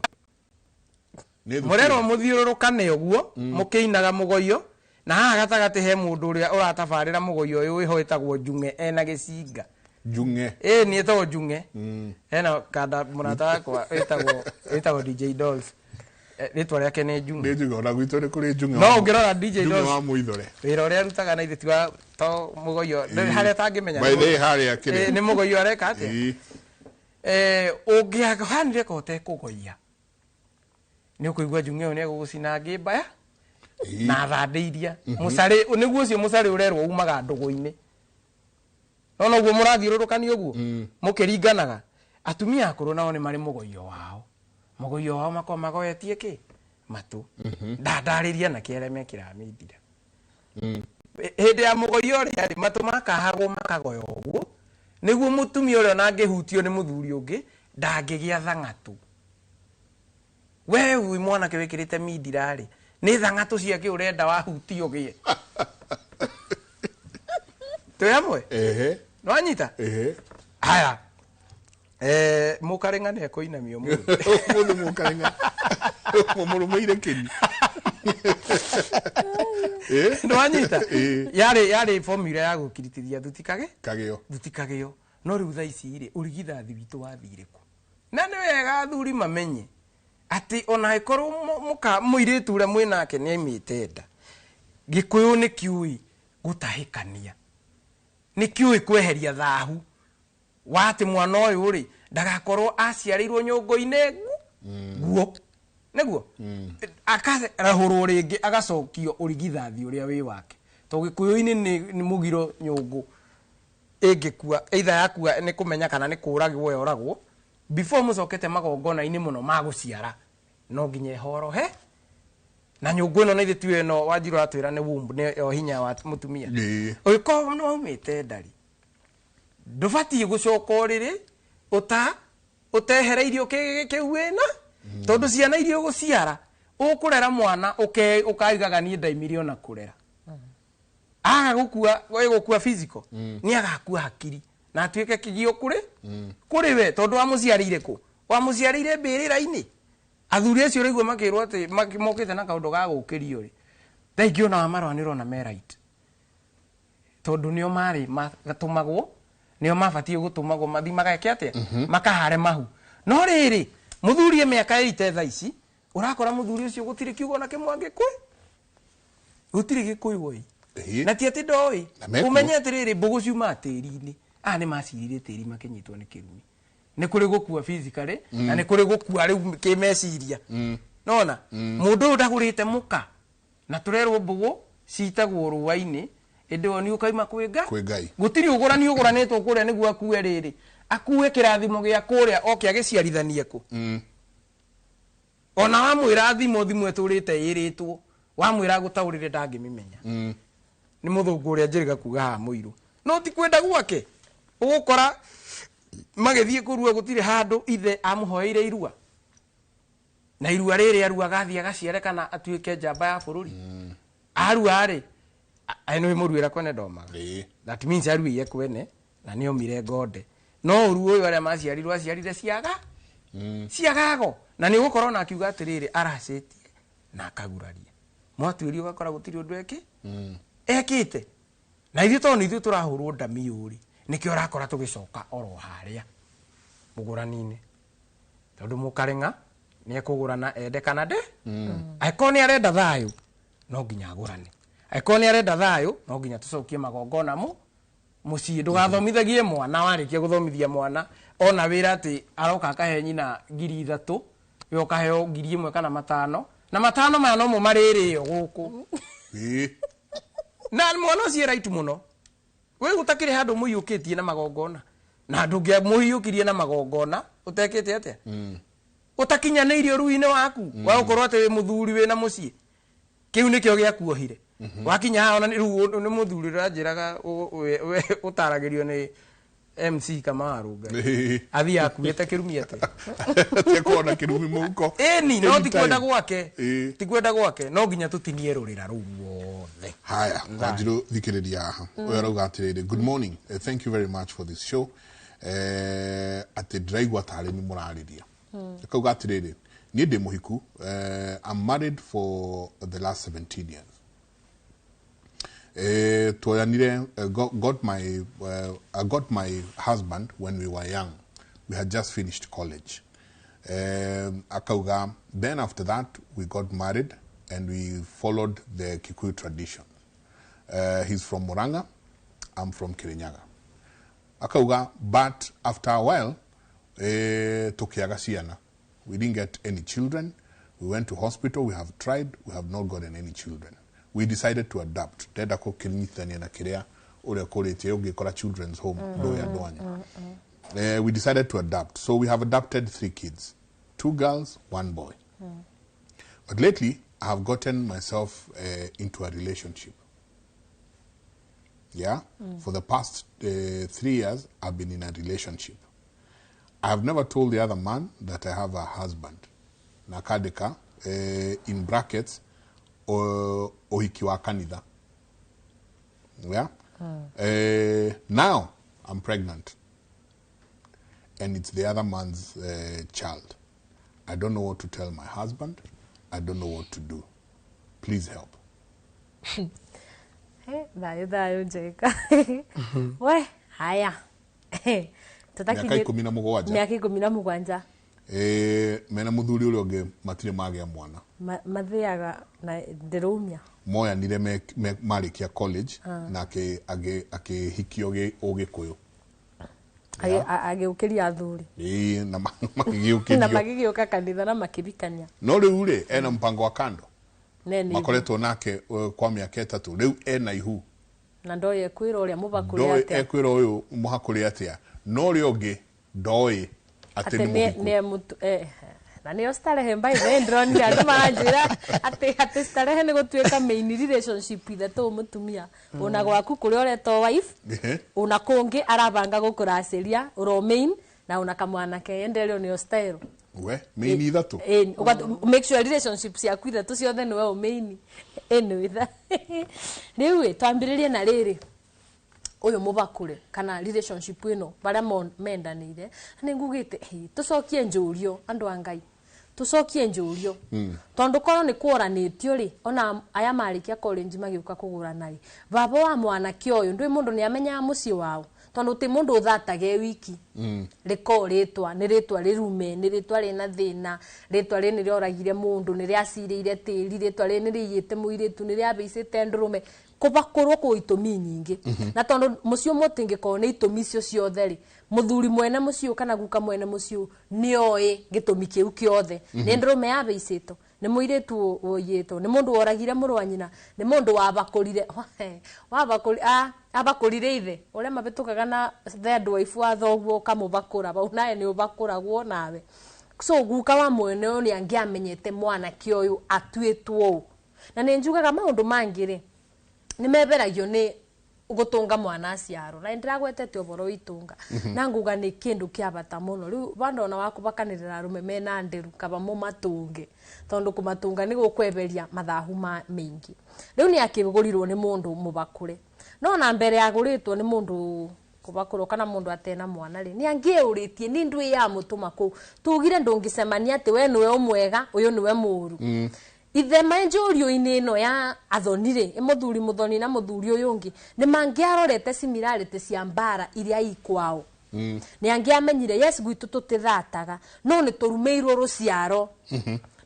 Nĩ thukuru. Mũrerwo mũthiũrũrũkane ũguo, mũkĩinaga mũgoyo, Na haha gatagatĩ he mũndũ ũrĩa ũratabarĩra mũgoi ũyũ wĩho wĩtagwo Njung'e ena gĩcinga. Njung'e. Ĩĩ nĩ etagwo Njung'e. Hena kanda mũrata wakwa wĩtagwo DJ Dolls. Rĩtwa rĩake nĩ Njung'e. Nĩ Njung'e, ona gwitũ nĩ kũrĩ Njung'e. No ũngĩrora DJ Njung'e Dolls wa Mũithore. Wĩra ũrĩa arutaga na ithe ti wa to mũgoiyo harĩa atangĩmenya. By the way, harĩa kĩrĩa. Nĩ mũgoiyo areka atĩa? Ũngĩahanire ka ũtekũgoiya nĩ ũkũigua Njung'e ũyũ nĩ egũgũcina ngĩmbaya na thandĩ iria. Mũcarĩ nĩguo ũcio mũcarĩ ũrerwo umaga ndũgũ-inĩ. No noguo mũrathiũrũrũkania ũguo mũkĩringanaga. Atumia akũrũ nao nĩ marĩ mũgoiyo wao. Mũgoiyo wao makoragwo magoetie kĩ? Matũ. Ndandarĩria na kĩarĩa mekĩraga mĩndira. Hĩndĩ ya mũgoiyo ũrĩa rĩ, matũ makahagwo makagoywo ũguo nĩguo mũtumia ũrĩa ona angĩhutio nĩ mũthuri ũngĩ ndangĩgĩa thang'atũ. We wĩ mwanake wĩkĩrĩte mindira rĩ, nĩ thang'atũ ciake ũrenda wahutio gĩe. Twĩ hamwe? Ehe. Nĩwanyita? Ehe. Haya. Mũkareng'a nĩ ekũinamio mũthĩ. Mũthĩ mũkareng'a. Mũmũrũmĩire kĩni. Nĩwanyita? Yarĩ formula ya gũkiritithia thutikage? Kagĩo. Thutikagĩo. No rĩu thaa ici rĩ, ũrigithathi witũ wathire kũ? Na nĩ wega athuri mamenye atĩ ona angĩkorwo mũirĩtu ũrĩa mwĩnake nĩ aimĩte nda, Gĩkũyũ nĩ kĩũĩ gũtahĩkania, nĩ kĩũĩ kweheria thahu wa atĩ mwana ũyũ rĩ ndagakorwo aciarĩirwo nyũngũ-inĩ nguo nĩguo akarahũrwo rĩngĩ agacokio ũrigithathi ũrĩa wĩ wake. Tondũ Gĩkũyũ-inĩ nĩ mũgiro nyũngũ ĩngĩkua, either yakua nĩ kũmenya kana nĩ kũragwo yoragwo before mũcokete magongona-inĩ mũno ma gũciara no nginya ĩhorohe. Na nyũngũ ĩno na ithe tiyo ĩno Wanjiru atwĩra nĩ womb, nĩ yo hinya wa mũtumia. Ũngĩkorwo nĩ waumĩte ndari ndũbatiĩ gũcoka ũrĩrĩ ũtehereirio kĩu wĩna, tondũ ciana iria ũgũciara ũkũrera mwana ũkaigaga niĩ ndaimire ona kũrera. Aga gũkua, ĩgũkua physical, nĩ agakua hakiri na atuĩke kĩgio kũrĩ we, tondũ wamũciarĩire kũ? Wamũciarĩire mbĩrĩra-inĩ. Athuri acio ũraigua makĩrwo atĩ mokĩte na kaũndũ ga gũkĩrio rĩ, thaa ingĩ ona wa marũa nĩ ũrona me right, tondũ nĩo marĩ matũmagwo, nĩo mabatiĩ gũtũmagwo mathiĩ mageke atĩa? Makahare mahu. No rĩrĩ, mũthuri e mĩaka 80 thaa ici, ũrakora mũthuri ũcio gũtirĩ kiugo na kĩmwe angĩkũĩ. Gũtirĩ gĩkũyũ oi. Na ti atĩ ndoĩ. Ũmenye atĩrĩrĩ, mbũgũ ciumaga tĩri-inĩ. Aya nĩ macirire tĩri makĩnyitwo nĩ kĩrumi. Nĩ kũrĩ gũkua physically, na nĩ kũrĩ gũkua rĩu kĩmeciria. Nona? Mũndũ ũyũ ndagũrĩte mũka. Na tũrerwo mbũgũ citagwo rũa-inĩ, ĩndĩ woni ũkaima kwĩ Kwĩ Ngai. Gũtirĩ ũgũrani ũgũranĩtwo kũrĩa nĩguo akue rĩrĩ. Akue kĩrathimo gĩa kũrĩa oke agĩciarithanie kũ. Ona wamwĩra thimũ, thimũ ĩtũrĩte ĩrĩtwo. Wamwĩra gũtaũrĩre ndangĩmĩmenya. Nĩ mũthũngũ ũrĩa njĩrĩga kuga haha mũirũ. No ti kwenda gwake. Ũgũkora magĩthiĩ kũrua gũtirĩ handũ ithe amũhoeire irua. Na irua rĩrĩ aruaga athiĩ agaciare kana atuĩke njamba ya bũrũri. Arua rĩ, nĩ mũruĩra kwene ndomaga. That means aruĩire kwene na nĩ omire ngonde. No ũru ũyũ arĩa maciarirwo aciarire ciaga. Ciagago. Na nĩ ũgũkorwo na akiuga atĩrĩrĩ aracĩtie na akaguraria. Mwatuĩria ũgakora gũtirĩ ũndũ ekĩte. Na ithuĩ tondũ nĩ ithuĩ tũrahũrwo ndami ũrĩ, nĩkĩo ũrakora tũgĩcoka oro harĩa mũgũrani-inĩ. Tondũ mũkareng'a nĩ ekũgũrana ende kana nde. Angĩkorwo nĩ arenda thayũ no nginya agũrane. Angĩkorwo nĩ arenda thayũ no nginya tũcokie magongona mũciĩ. Ndũgathomithagie mwana, warĩkia gũthomithia mwana ona wĩra atĩ aroka akahe nyina 3,000, we ũkaheo 1,000 kana 5, na 5 maya nomo marĩrĩo gũkũ. Na mwana ũcio e right mũno. We gũtakĩrĩ handũ mũiyũkĩtie na magongona. Na ndũngĩamũiyũkirie na magongona ũtekĩte atĩa? Ũtakinyanĩirie ũrui-inĩ waku, wa gũkorwo atĩ wĩ mũthuri wĩna mũciĩ. Kĩu nĩkĩo gĩakuohire. Wakinya haha ona rĩu nĩ mũthuri ũranjĩraga ũtaragĩrio nĩ MC Kamaru Ngai. Athiĩ akuĩte kĩrumi atĩa? Atie kuona kĩrumi mũhuko. Ĩni, no ti kwenda Anytime. gwake. Ti kwenda gwake, no nginya tũtinie rũrĩra rũu ruothe. Haya, Wanjiru thikĩrĩria haha. Ũyũ arauga atĩrĩrĩ, good morning. Thank you very much for this show. Atĩ ndĩraigua tarĩ nĩ mũrarĩria. Akauga atĩrĩrĩ, niĩ ndĩ mũhiku, I'm married for the last 17 years. Tuoyanire, got my I got my husband when we were young. We had just finished college. Akauga, then after that we got married and we followed the Kikuyu tradition. He's from Murang'a, I'm from Kirinyaga. Akauga, but after a while, tukiaga ciana. We didn't get any children. We went to hospital, we have tried, we have not gotten any children. We decided to adopt. Ndenda kũkĩnyitithania na kĩrĩa ũrĩa kũrĩtie ũngĩkora children's home ndũĩ andũ anya. We decided to adopt. So we have adopted 3 kids, 2 girls, 1 boy. But lately, I have gotten myself into a relationship. Yeah? For the past 3 years, I've been in a relationship. I have never told the other man that I have a husband. Na kadeka, in brackets, ohiki wa kanitha. Yeah? Now, I'm pregnant. And it's the other man's child. I don't know what to tell my husband. I don't know what to do. Please help. Thayo thayo njeka. We, haya. Miaka 17. Miaka 17. Mena muthuri uria ungi matire magĩa mwana. Mathiaga na ndĩrumia. Moyanire marĩkia college na akĩhikio ũgĩkũyũ. Agĩũkĩria athuri. Ĩĩ, na magĩgĩũkĩrio. Na magĩgĩũka kanitha na makĩbikania. No rĩu rĩ, ena mpango wa kando. Makoretwo nake kwa mĩaka 3 rĩu ena ihu. Na ndoĩ ekwĩra ũrĩa mũbakũre atĩa. Ndoĩ ekwĩra ũyũ mũhakũre atĩa. No ũrĩa ũngĩ ndoĩ atĩ nĩ mũhiku. Na nĩyo starehe by the end ndĩronire andũ maranjĩra atĩ starehe nĩ gũtuĩka main relationship ithatũ mũtumia. Ona gwaku kũrĩa ũretwo wife, ona kũngĩ arabanga gũkũracĩria ũro main na ona kamwanake endeleo nĩyo style. We main ithatũ. Make sure relationship ciaku ithatũ ciothe nĩwe ũ main. Anyway, rĩu twambĩrĩrie na rĩrĩ ũyũ mũbakũre kana relationship ĩno barĩa mendanĩire nĩ ngugĩte tũcokie njũrio andũ a Ngai tũcokie njũrio tondũ korwo nĩ kũoranĩtio rĩ ona aya marĩkia college magĩũka kũgũrana rĩ baba wa mwanake ũyũ ndwĩ mũndũ nĩ amenyaga mũciĩ wao tondũ ti mũndũ ũthatage wiki rĩko rĩtwa nĩ rĩtwa rĩrume nĩ rĩtwa rĩna thĩna rĩtwa rĩ nĩ rĩoragire mũndũ nĩ rĩacirĩire tĩri rĩtwa rĩ nĩ rĩiyĩte mũirĩtu nĩ rĩabicĩte ndũrũme kũbakũrwo kwĩ itũmi nyingĩ na tondũ mũciĩ ũmwe ũtingĩkorwo nĩ itũmi icio ciothe rĩ mũthuri mwene mũciĩ kana guka mwene mũciĩ nĩoĩ gĩtũmi kĩu kĩothe nĩ ndũrũme yabicĩtwo nĩ mũirĩtu ũiyĩtwo nĩ mũndũ woragire mũrũ wa nyina nĩ mũndũ wabakũrire abakũrire ithe ũrĩa mabĩtũkaga na third wife wa thoguo ũkamũbakũra bau nawe nĩ ũbakũragwo nawe so guka wa mwene ũyũ nĩ angĩamenyete mwanake ũyũ atuĩtwo ũũ na nĩ njugaga maũndũ mangĩ rĩ nĩ meberagio nĩ gũtũnga mwana aciarwo na ndĩragwetete ũhoro wa itunga na nguga nĩ kĩndũ kĩa bata mũno rĩu bandona waku bakanĩrĩra arũme mena ndĩru kaba mũmatũnge tondũ kũmatũnga nĩ gũkweberia mathahu maingĩ rĩu nĩ akĩgũrirwo nĩ mũndũ mũbakũre no na mbere agũrĩtwo nĩ mũndũ kũbakũrwo kana mũndũ atena mwana rĩ nĩ angĩũrĩtie nĩ ndwĩ ya mũtũma kũu tugire ndũngĩcemania atĩ we nĩwe ũmwega ũyũ nĩwe mũũru ithema njũrio-inĩ ĩno ya athoni rĩ mũthuri mũthoni na mũthuri ũyũ ũngĩ nĩ mangĩarorete similarity cia mbara iria i kwao nĩ angĩamenyire yes gwitũ tũtĩthataga no nĩ tũrumĩirwo rũciaro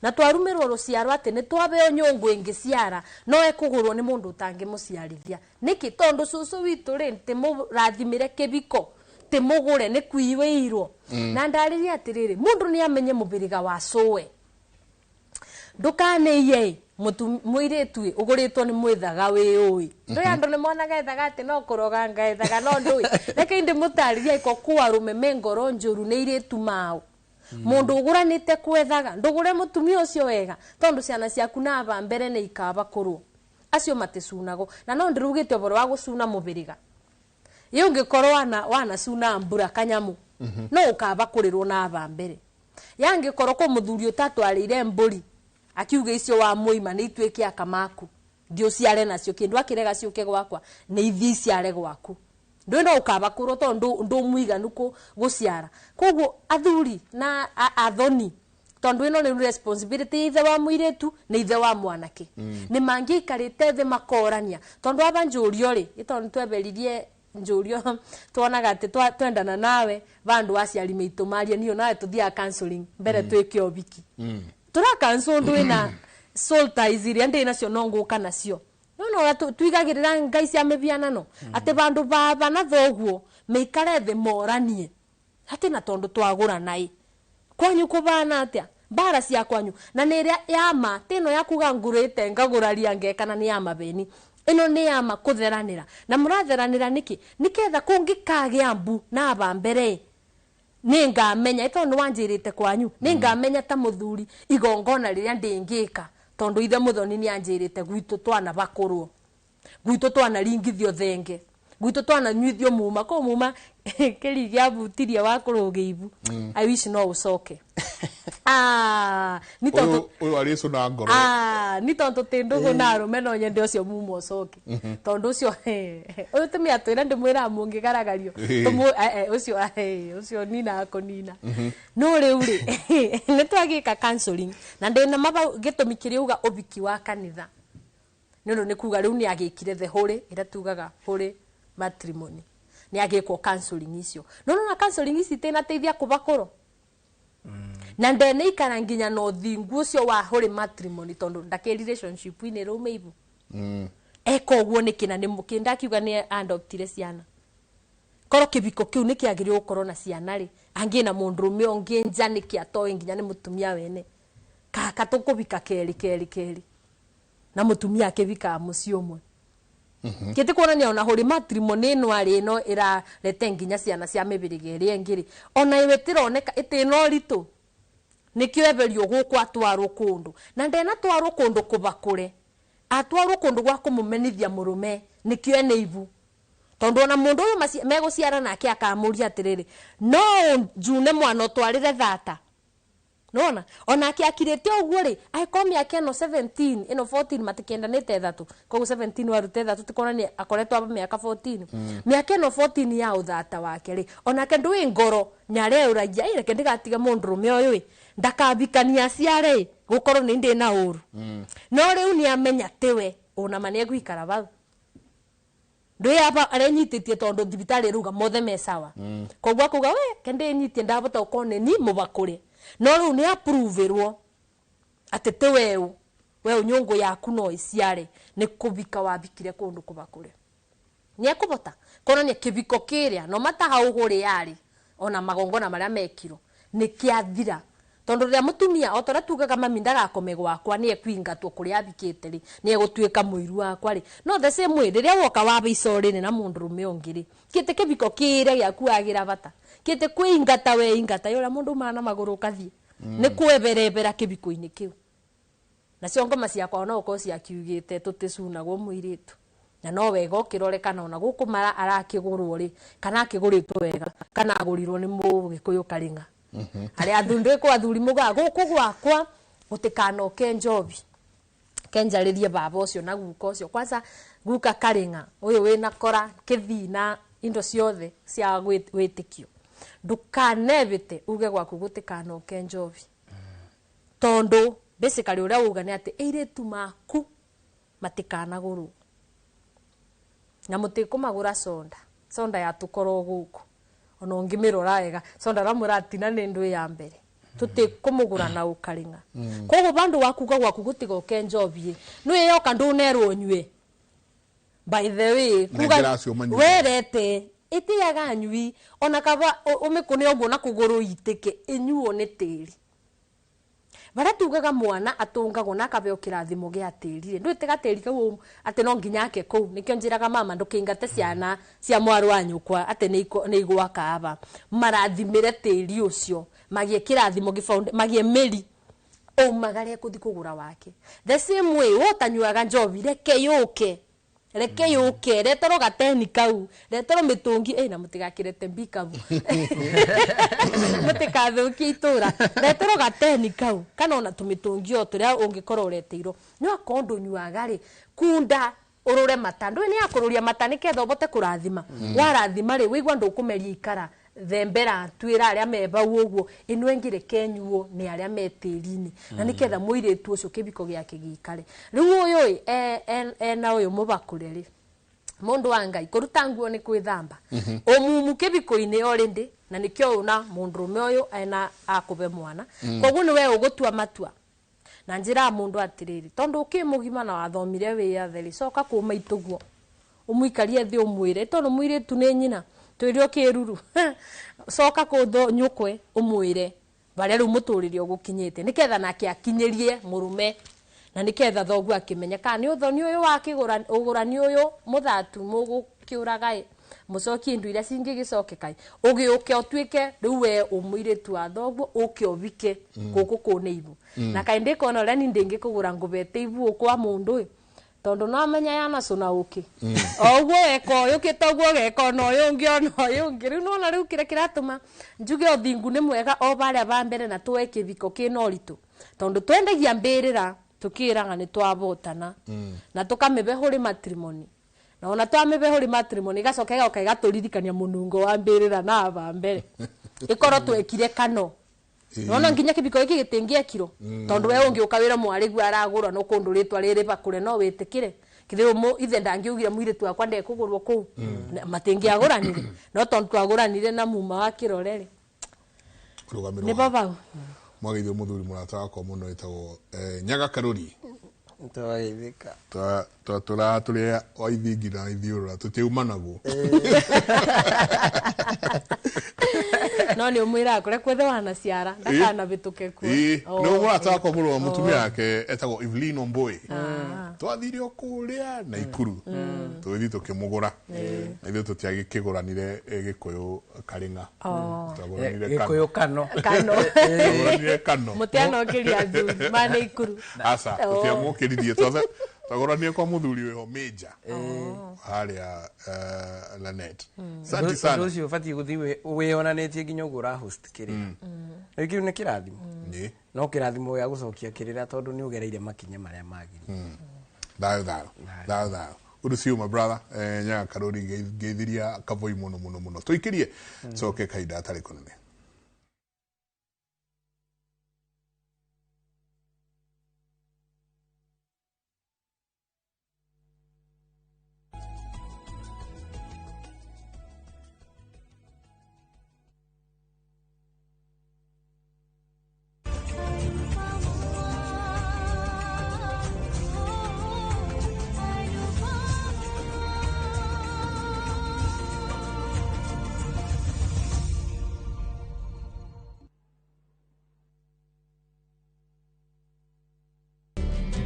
na twarumĩrwo rũciaro atĩ nĩ twabeo nyũngũ ĩngĩciara no ekũgũrwo nĩ mũndũ ũtangĩmũciarithia nĩkĩ tondũ cũcũ witũ rĩ tĩmũrathimĩre kĩbiko tĩmũgũre nĩ kuiwĩirwo na ndarĩria atĩrĩrĩ mũndũ nĩ amenye mũbĩrĩga wa cũwe ndũkanĩiye mũirĩtu ũgũrĩtwo nĩ mwĩthaga wĩũĩ ndũĩ andũ nĩ monaga ethaga atĩ no kũroga ngaethaga no ndũĩ reke ndĩmũtarĩrie iko kũ arũme me ngoro njũru nĩ irĩtu mao mũndũ ũgũranĩte kwethaga ndũgũre mũtumia ũcio wega tondũ ciana ciaku na aba mbere nĩ ikabakũrwo acio matĩcunagwo na no ndĩrugĩte ũhoro wa gũcuna mũbĩrĩga ĩ ũngĩkorwo wanacuna mbura kanyamũ no ũkabakũrĩrwo na aba mbere yangĩkorwo kũ mũthuri ũtatwarĩire mbũri akiuga icio wa muima nĩ ituĩke akamaku ndiũciare nacio kĩndũ akĩrega ciũke gwakwa nĩ ithiĩ iciare gwaku ndũĩ no ũkabakũrwo tondũ ndũmũiganu gũciara koguo athuri na athoni Tondu ino ni responsibility ithe wa muiretu ni ithe wa mwanake. Ni mangiikarite thi makorania tondu aba njurio ri itondu tweberirie njurio tuonaga ati twendana nawe vandu aciari meitu maria niyo nawe tuthia counseling mbere twike obiki. Tura cancel ndu ina soul ties iria ndi nacio no nguka nacio. No twigagirira ngai cia mivianano ati vandu baba na thoguo meikare thi moranie ati na tondu twagura nai kwanyu kubana atia mbara cia kwanyu na nä ĩrĩa ya ma ti ĩno ya kuga ngũrĩte ngagũraria ngekana nĩ ya mabeni ĩno nĩ ya ma kũtheranĩra na mũratheranĩra nĩkĩ nĩketha kũngĩkagĩa mbu na aba mbere nĩ ngamenya ĩtondũ nĩ wanjĩrĩte kwanyu nĩ ngamenya ta mũthuri igongona rĩrĩa ndĩngĩka tondũ ithe mũthoni nĩ anjĩrĩte gwitũ twana bakũrwo gwitũ twana ringithio thenge gwitũ twana nyuithio muma kũ muma kĩri gĩabutirie wa kũrũgĩa ibu. I wish no ũcoke. Ni tondu uyu aricu na ngoro. Ni tondu ti ndugu na arume no nyende ucio muma ucoke tondu ucio uyu tumia twira ndimwira mungigaragario ucio ucio nina akunina no riu ri ni twagika counseling na ndina maba gitumi kiria uga ubiki wa kanitha ni undu ni kuga riu ni agikire the holy ira tugaga holy matrimony ni agikwo counseling icio no no na counseling ici tinateithia kubakuro na ndene ikara nginya no thingu ucio wa holy matrimony tondu ndake relationship ini rume ibu eko uguo niki na ni mukinda akiuga ni adoptire ciana koro kibiko kiu ni kiagire gukorwo na ciana ri angi na mundu rume ungi nja niki atoe nginya ni mutumia wene kaka tukubika keri keri keri na mutumia akibika muci umwe kiti kuonania ona holy matrimony ino ari ino irarete nginya ciana cia mibiriga iria ingiri ona iwe tironeka itina uritu nikio eberio guku atwarwo kundu na ndena twarwo kundu kubakure atwarwo kundu gwa kumumenithia murume nikio ene ibu tondu ona mundu uyu meguciara nake akamuria atiriri no njune mwana utwarire thata nona onake akirite uguo ri angĩkorwo mĩaka ĩno 17 ĩno 14 matikendanĩte ithatu koguo 17 warute ithatu tikonania akoretwo aba mĩaka 14 mĩaka ĩno 14 ya ũthata wake ri onake ndũĩ ngoro nĩareũragia ĩ reke ndigatiga mũndũrũme ũyũ ĩ ndakabikania aciare gũkorwo nĩ ndĩ na ũru no rĩu nĩamenya tiwe ona ma nĩegũikara bau ndũĩ aba arenyitĩtie tondũ thibitarĩ ĩrauga mothe me sawa koguo akauga we ke ndĩnyitie ndabota gũkorwo nĩ ni mũbakũre no riu ni approverwo ati ti weu weu nyungu yaku no iciare ni kubika wabikire kundu kubakure ni ekubota konania kibiko kiria no mata hau huri yari ona magongona maria mekiro ni kiathira tondu riria mutumia o tora tugaga mami ndagakome gwakwa ni ekuingatwo kuria abikite ri ni egutuika muiru wakwa ri no the same way riria woka waba icore ni na mundu rume ungi ri kite kibiko kiria giaku agira bata kite kwingata we ingata yora mundu mana maguru kathie ni kweberebera kibiko-ini kiu nacio ngoma ciakwa ona ukorwo ciakiugite tuticunagwo muiritu na no wega ukirore kana ona guku mara arakigurwo ri kana akiguritwo wega kana agurirwo ni mugikuyu karinga aria athuri kwa athuri muga guku gwakwa gutikanoke njobi kenjaririe baba ucio na guka ucio kwanza guka karinga uyu wina kora kithina indo ciothe cia witikio ndukanebite uge gwaku gutikanoke njobi tondu basically uria uga ni ati eiritu maku matikanagurwo na mutikumagura sonda sonda yatukorwo guku ona ungimirora wega sonda ra muratina ni ndu ya mbere tutikumugura na ukaringa koguo bandu wakuga gwaku gutigoke njobi nwi yoka ndunerwo nyue by the way kuga werete itiaga nyui ona kaba umikune uguo na kuguru itike inyuo ni tiri baria tugaga mwana atungagwo na akabeo kirathimo gia tiri ndwitega tiri kau ati no nginya ake kuu nikio njiraga mama ndukingate ciana cia mwaru wa nyukwa ati ni igwaka aba marathimire tiri ucio magie kirathimo gifound magie meri umagare kuthi kugura wake the same way wotanyuaga njobi reke yuke retero gateni kau retero mitungi na mutigakirete mbikabu mutikathukie itura retero gateni kau kana ona tumitungi o turia ungikorwo ureteirwo ni akorwo ndunyuaga ri kunda urure mata ndui ni akururia mata niketha ubote kurathima warathima ri wigwa ndukumeria ikara Thembera twira aria me bau uguo ino ingire kenyuo ni aria me tiri-ini na niketha muiritu ucio kibiko giake giikare riu uyu ena uyu mubakure ri mundu wa Ngai kuruta nguo ni kwithamba umumu kibiko-ini already na nikio una mundurume uyu ena akube mwana koguo ni we ugutua matua na njira mundu atiriri tondu uki mugima na wathomire wiatheri coka kuma ituguo umuikarie thi umwire tondu muiritu ni nyina twirio kiruru coka kutho nyukwe umwire baria riu muturire ugukinyite niketha nake akinyirie murume na niketha thoguo akimenya kana ni uthoni uyu wa kigura ugurani uyu muthatu mugukiuragae mucokie indu iria cingigicokekai ugiuke utuike riu we umuiritu wa thoguo uke ubike guku kune ibu na kai ndikona uria ni ndingikugura ngubete ibu kwa mundu tondu no amenya yana cuna uki o uguo weka uyu ki toguo geka ona uyu ungi ona uyu ungi riu nona riu kira kiratuma njuge uthingu ni mwega o baria ba mbere na tuwe kibiko kina uritu tondu twendagia mbirira tukiraga ni twabotana na tukamĩbe huri matrimony na ona twamĩbe huri matrimony igacoka igoka igaturirikania munungo wa mbirira na aba mbere ikorwo twekire kano nona nginya kibiko giki gitingiekiro tondu we ungiuka wira mwarigua aragurwa no kundu ritwa riri bakure no witikire kithe mu ithe ndangiugire muiritu wakwa ndekugurwo kuu matingiaguranire no tondu twaguranire na muma wa kirorere ni babau mwageithio muthuri murata wakwa muno witagwo Nyaga Karuri twageithika twa turi o ithingi na ithiurura tutiumanagwo no ni umwira kure kwethe wana ciara ndakana bituke kuo no murata wakwa muno wa mutumia yake etagwo Evelyn Omboi twathire kuria na Ikuru twithi tukimugura na ithuĩ tutiagĩkĩgũranire Gĩkũyũ Karing'a twagũranire Gĩkũyũ Kano twagũranire Kano mutianokiria athuri ma nĩ Ikuru aca tutiamũkĩririe twagũranire kwa mũthuri wĩho Major harĩa Lanet. Asante sana. Ũndũ ũcio ũbatiĩ gũthiĩ wĩonanĩtie nginya ũguo ũra host kĩrĩra rĩu kĩu nĩ kĩrathimo no kĩrathimo gĩa gũcokia kĩrĩra tondũ nĩ ũgereire makinya marĩa magĩrĩire. Thayũ thayũ thayũ thayũ. Good to see you my brother. Nyaga Karuri ngeithiria kavoi muno muno muno tuikirie coke kahinda atarĩ kũnene.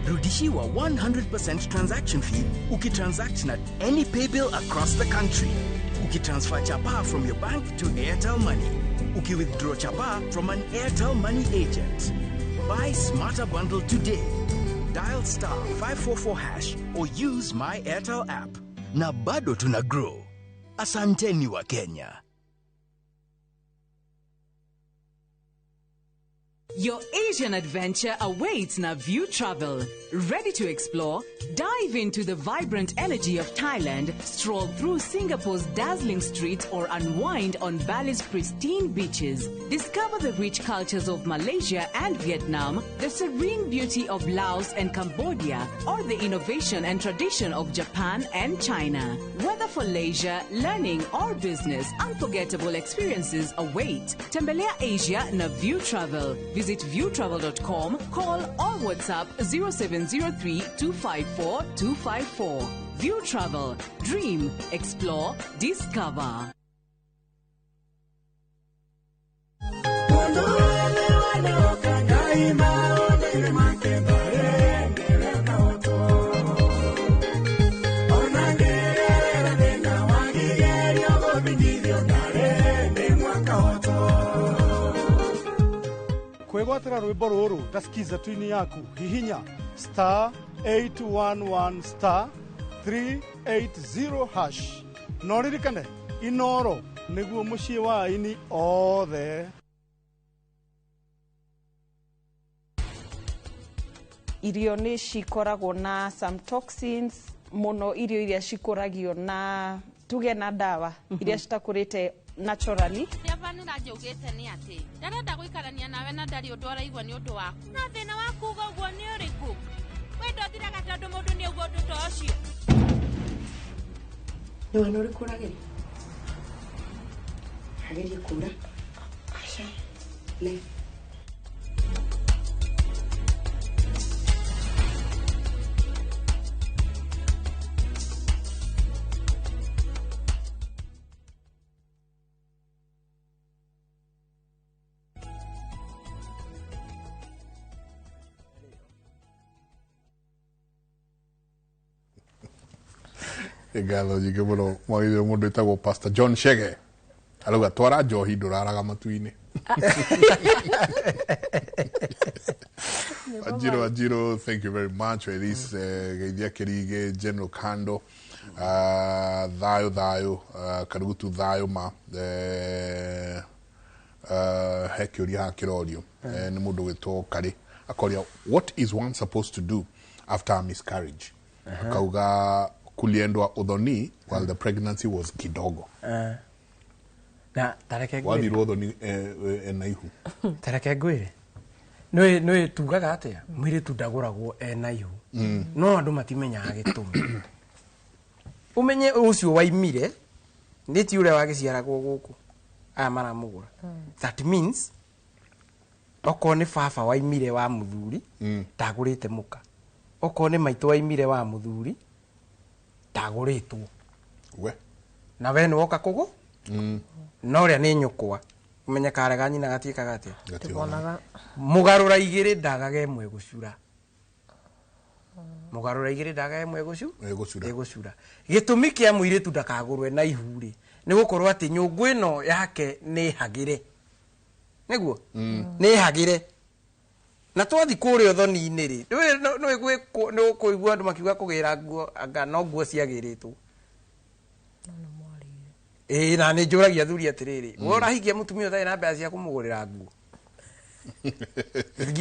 Rudishiwa 100% transaction fee ukitransact na any paybill across the country. Ukitransfer chapa from your bank to Airtel Money. Ukiwithdraw chapa from an Airtel Money agent. Buy Smarter Bundle today. Dial *544# or use my Airtel app. Na bado tuna grow. Asanteni wa Kenya. Your Asian adventure awaits na View Travel. Ready to explore? Dive into the vibrant energy of Thailand, stroll through Singapore's dazzling streets, or unwind on Bali's pristine beaches. Discover the rich cultures of Malaysia and Vietnam, the serene beauty of Laos and Cambodia, or the innovation and tradition of Japan and China. Whether for leisure, learning, or business, unforgettable experiences await. Tembelea Asia na View Travel. Visit viewtravel.com, call or WhatsApp 0703 254 254. View Travel. Dream, explore, discover. Kwĩgwatĩra rwĩmbo rũrũ ta skiza tuini yaku hihinya *811 *380# no ririkane Inoro nĩguo mũciĩ wa aini othe. Irio nĩ cikoragwo na some toxins mũno, irio iria cikũragio na tuge na ndawa iria citakũrĩte naturally. Kĩrĩa njaugĩte nĩ atĩ ndarenda gũikarania nawe na ndarĩ ũndũ araigua nĩ ũndũ waku. Na thĩna wa kuuga ũguo nĩ ũrĩkũ? Wendo ũthiraga tondũ mũndũ nĩ auga ũndũ ta ũcio. Nĩ wana ũrĩkũ ũrageria? Agerie kũra. Aca. Ne. Ngatho nyingĩ mũno mwagĩrĩire mũndũ wĩtagwo Pastor John Chege arauga twara njohi ndũraraga matu-inĩ. Ajiro Ajiro, thank you very much. Elise Geithia Kirige, General Kando, thayo thayo, Karugutu thayo ma, he kĩũria haha kĩrorio nĩ mũndũ gwĩtwo Karĩ akoria, what is one supposed to do after a miscarriage? Akauga kuliendwa uthoni while the pregnancy was kidogo. Na tareke ngwire. Wathirwo uthoni ena ihu. Tareke ngwire. Nĩ tugaga atia mwiritu ndagũragwo ena ihu. No andũ matimenyaga gĩtũmi. Umenye ũcio waimire nĩ ti ũrĩa wagĩciaragwo gũkũ aya maramũgũra. That means okorwo nĩ baba waimire wa mũthuri ndagũrĩte mũka, okorwo nĩ maitũ waimire wa mũthuri ndagũrĩtwo. We na we nĩ woka kũgũ no ũrĩa nĩ nyũkwa ũmenye karega nyina gatiĩkaga atĩa. Mũgarũra igĩrĩ ndagage ĩmwe gũcura. Mũgarũra igĩrĩ ndagage ĩmwe gũcura. Gĩtũmi kĩa mũirĩtu ndakagũrwe na ihu rĩ nĩ gũkorwo atĩ nyũngũ ĩno yake nĩ hagĩre. Nĩguo nĩ hagĩre. Na twathi kũrĩa ũthoni-inĩ rĩ nĩ ũkũigua andũ makiuga kũgĩra nguo anga no nguo ciagĩrĩtwo. Ĩĩ na nĩ njũragia athuri atĩrĩrĩ, we ũrahikia mũtumia ũtarĩ na mbeca cia kũmũgũrĩra nguo,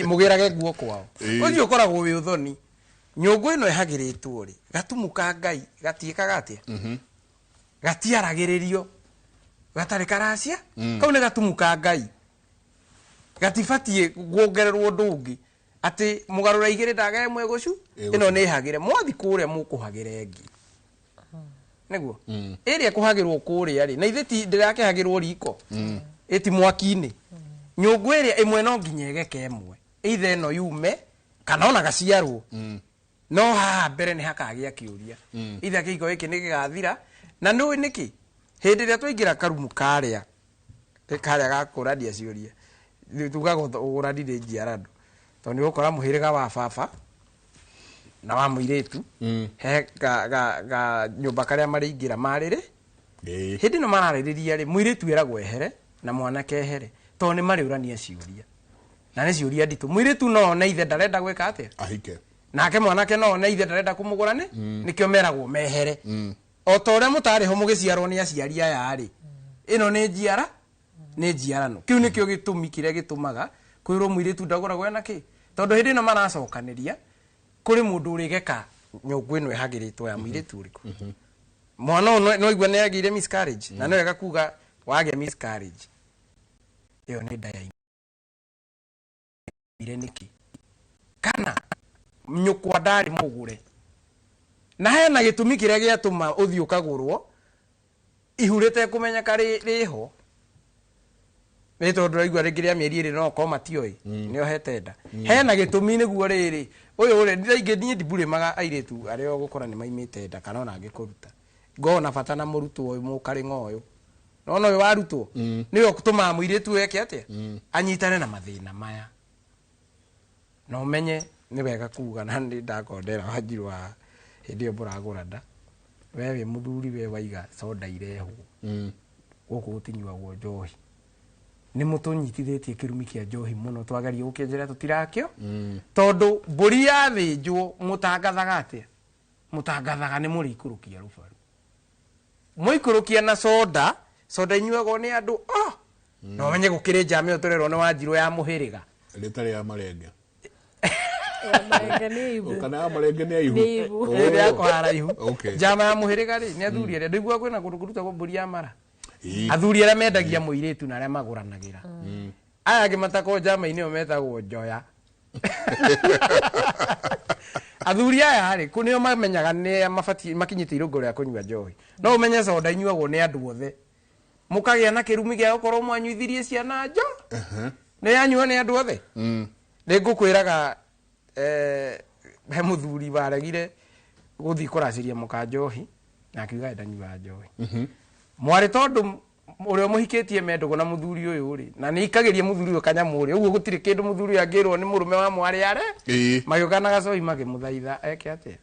mũgĩrage nguo kwao. Ũcio ũkoragwo wĩ ũthoni. Nyũngũ ĩno ĩhagĩrĩtwo rĩ gatumu ka Ngai gatiĩkaga atĩa? Gatiaragĩrĩrio gatarĩ karacia. Kau nĩ gatumu ka Ngai gatibatiĩ kuongererwo ũndũ ũngĩ atĩ mũgarũra igĩrĩ ndaga ĩmwe gũcu ĩno nĩ hagĩre. Mwathi kũrĩa mũkũhagĩra ĩngĩ. Nĩguo ĩrĩa ĩkũhagĩrwo kũrĩa rĩ na ithe ti ndĩrakĩhagĩrwo riko ĩti mwaki-inĩ. Nyũngũ ĩrĩa ĩmwe no nginya ĩgeke ĩmwe, either ĩno yume kana ona gaciarwo. No haha mbere nĩ hakagĩa kĩũria, either kĩhiko gĩkĩ nĩ gĩgathira. Na nĩũĩ nĩkĩ? Hĩndĩ ĩrĩa twaingĩra karumu karĩa ga kũrania ciũria, tugaga ũgũrani nĩ njiarano, tondũ nĩ ũgũkora mũhĩrĩga wa baba na wa mũirĩtu he ga nyũmba karĩa marĩingĩra marĩrĩ. Hĩndĩ ĩno mararĩrĩria rĩ, mũirĩtu eragwo ehere na mwanake ehere, tondũ nĩ marĩũrania ciũria na nĩ ciũria nditũ. Mũirĩtu no one ithe ndarenda gwĩka atĩa, ahike, nake mwanake no one ithe ndarenda kũmũgũra nĩ nĩkĩo meragwo mehere. O ta ũrĩa mũtarĩ ho mũgĩciarwo nĩ aciari aya rĩ, ĩno nĩ njiara nĩ njiarano. Kĩu nĩkĩo gĩtũmi kĩrĩa gĩtũmaga kwĩrwo mũirĩtu ndagũragwo ena kĩ, tondũ hĩndĩ ĩno maracokanĩria kũrĩ mũndũ ũrĩgeka nyũngũ ĩno ĩhagĩrĩtwo ya mũirĩtu ũrĩkũ. Mwana ũyũ no aigua nĩ agĩire miscarriage, na nĩ wega kuga wagĩa miscarriage ĩyo nĩ nda yaimire nĩkĩ, kana nyũkwa ndarĩ mũgũre. Na hena gĩtũmi kĩrĩa gĩatũma ũthiĩ ũkagũrwo ihu rĩtekũmenyeka rĩho, nĩ tondũ ũraigua rĩngĩ rĩa mĩeri ĩrĩ no ũkorwo matioĩ nĩ ohete nda. Hena gĩtũmi nĩguo rĩrĩ ũyũ rĩ rĩngĩ niĩ ndimburĩmaga airĩtu arĩa ũgũkora nĩ maimĩte nda kana ona angĩkũruta ngona bata na mũrutwo ũyũ mũkarĩng'a ũyũ nona ũyũ warutwo nĩwe ũtũmaga mũirĩtu eke atĩa anyitane na mathĩna maya. Na ũmenye nĩ wega kuga na nĩ ndakondera Wanjiru wa hĩndĩ ĩyo mũragũra nda, we wĩ mũthuri we waiga soda irehwo gũkũ gũtinyuagwo njohi. Nĩ mũtũnyitithĩtie kĩrumi kĩa njohi mũno, twageria gũkĩenjera tũtirakĩo, tondũ mbũri yathĩnjwo mũtangathaga atĩa? Mũtangathaga nĩ mũrĩikũrũkia rũbaru, mũikũrũkia na soda, soda inyuagwo nĩ andũ no menye gũkĩrĩ njama ĩyo tũrerwo nĩ Wanjiru ya mũhĩrĩga rĩtarĩ ya marenge. Kana ya marenge nĩ ihu. Ĩrĩa ya kũhara ihu. Njama ya mũhĩrĩga rĩ nĩ athuri arĩa ndĩiguaga kwĩna kũndũ kũrutagwo mbũri ya mara. Athuri arĩa mendagia mũirĩtu na arĩa magũranagĩra. Aya angĩ matakoo njama-inĩ ĩyo metagwo njoya. Athuri aya rĩ, kũ nĩo mamenyaga nĩ mabatiĩ makinyĩte irũngo rĩa kũnyua njohi. No ũmenye soda inyuagwo nĩ andũ othe. Mũkagĩa na kĩrumi gĩa gũkorwo mwanyuithirie ciana njo. Nĩ yanyuo nĩ andũ othe. Nĩ ngũkwĩraga he mũthuri waregire gũthiĩ kũracĩria mũka njohi na akiuga ye ndanyuaga njohi. Mwarĩ tondũ ũrĩa ũmũhikĩtie me ndũgũ na mũthuri ũyũ rĩ, na nĩ ikagĩria mũthuri ũyũ kanyamũ rĩ, ũguo gũtirĩ kĩndũ mũthuri ũyũ angĩrwo nĩ mũrũme wa mwarĩ are, magĩũka na gacohi makĩmũthaitha eke atĩa.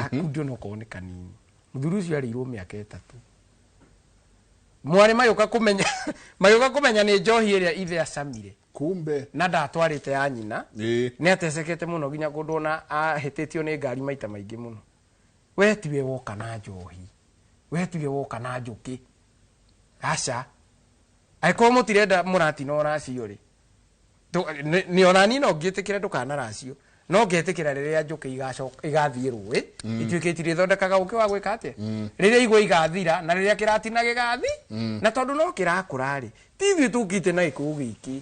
Akundio no korwo nĩ kanini. Mũthuri ũcio arĩirwo mĩaka 3. Mwarĩ magĩũka kũmenya magĩũka kũmenya nĩ njohi ĩrĩa ithe acamire. Kumbe na ndatwarĩte ya nyina. Nĩ atecekete mũno nginya kũndũ ona ahĩtĩtio nĩ ngari maita maingĩ mũno. We tiwe woka na njohi. We tiwe woka na njũkĩ. Aca. Angĩkorwo mũtirenda mũratina ũracio rĩ, nĩ ona niĩ no ngĩtĩkĩre ndũkanaracio. No ngetĩkĩra rĩrĩa njũkĩ igacoka igathiĩ rũĩ, ituĩke itirĩthondekaga ũkĩ wa gwĩka atĩa. Rĩrĩa igwa igathira na rĩrĩa kĩratina gĩgathi, na tondũ no kĩrakũra rĩ, ti ithuĩ tũkĩte na gĩkũyũ gĩkĩ.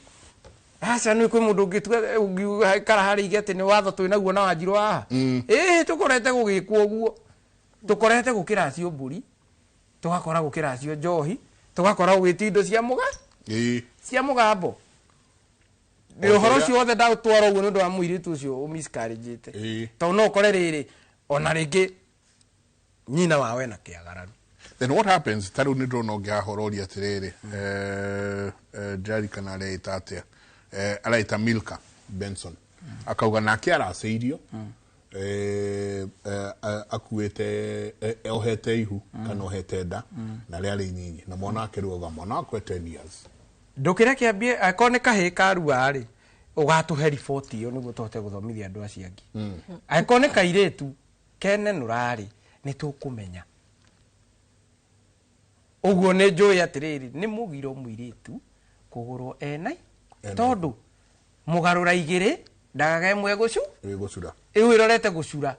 Aca nĩ kwĩ mũndũ ũngĩtua ũngiuga harĩa ige atĩ nĩ watho twĩnaguo na Wanjirũ haha. Ĩĩ tũkorete gũgĩkwo ũguo. Tũkorete gũkĩracio mbũri, tũgakora gũkĩracio njohi, tũgakora gũgĩtio indo cia mũga, cia mũgambo. Nĩ ũhoro ũcio wothe ndaũtwara ũguo nĩ ũndũ wa mũirĩtu ũcio ũmiscarĩnjĩte. Tondũ no ũkore rĩrĩ ona rĩngĩ nyina wao ena kĩagararu. Then what happens ta rĩu nĩ ndĩrona ũngĩ haha ũroria atĩrĩrĩ, ndirarikana areĩta atĩa, araĩta Milka Benson, akauga nake aracĩirio, akuĩte, ohete ihu kana ohete nda na rĩarĩ inyinyi, na mwana wake rĩu auga mwana wakwa e 10 years. Ndũkĩre kĩambie angĩkorwo nĩ kahĩĩ karua rĩ, ũgatũhe riboti ĩyo nĩguo tũhote gũthomithia andũ acio angĩ. Angĩkorwo nĩ kairĩtu kenenũra rĩ, nĩ tũkũmenya. Ũguo nĩ njũĩ atĩrĩrĩ, nĩ mũgiro mũirĩtu kũgũrwo ena tondũ mũgarũra igĩrĩ ndagaga ĩmwe ĩgũcura. Ĩu ĩrorete gũcura.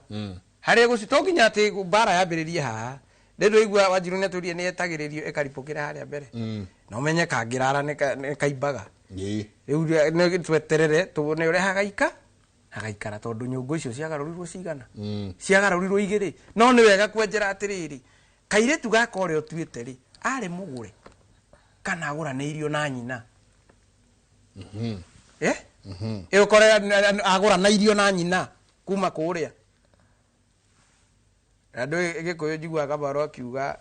Harĩa gũcura to nginya atĩ mbara yambĩrĩrie haha. Nĩ ndũigua Wanjirũ nĩ atũrie nĩ etagĩrĩrio ĩkaribũkĩra harĩa mbere. Na ũmenye kangĩrara nĩ kaimbaga. Rĩu nĩ tweterere tuone ũrĩa hagaika hagaikara tondũ nyũngũ icio ciagarũrirwo cigana. Ciagarũrirwo igĩrĩ. No nĩ wega kwenjera atĩrĩrĩ, kairĩtu gaka ũrĩa ũtuĩte rĩ, arĩ mũgũre kana agũranĩirio na nyina. Ĩ ũkore agũranĩirio na nyina kuma kũrĩa. Andũ Gĩkũyũ njiguaga Kabarũ akiuga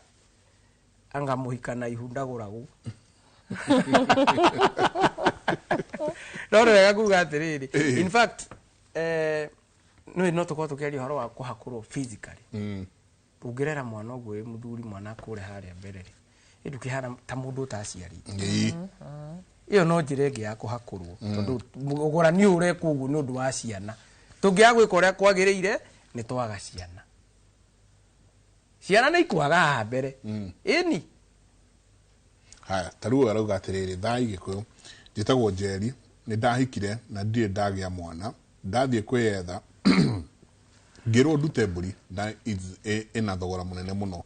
anga mũhika na ihu ndagũragwo. No nĩ wega kuga atĩrĩrĩ, in fact, no tũkorwo tũkĩaria ũhoro wa kũhakũrwo physically. Ũngĩrera mwana ũguo wĩ mũthuri mwana akũre harĩa mbere rĩ, ndũkĩhana ta mũndũ ũtaciarĩte. Ĩyo no njĩra ĩngĩ ya kũhakũrwo, tondũ ũgũrani ũyũ ũrekwo ũguo nĩ ũndũ wa ciana. Tũngĩaga gwĩka ũrĩa kwagĩrĩire, nĩ twaga ciana. Ciana nĩ ikwaga haha mbere. Ĩni. Haya, ta rĩu arauga atĩrĩrĩ, thaa Gĩkũyũ, njĩtagwo Njeri, nĩ ndahikire na ndirĩ ndagĩa mwana, ndathiĩ kwĩyetha, ngĩrwo ndute mbũri na ĩna thogora mũnene mũno.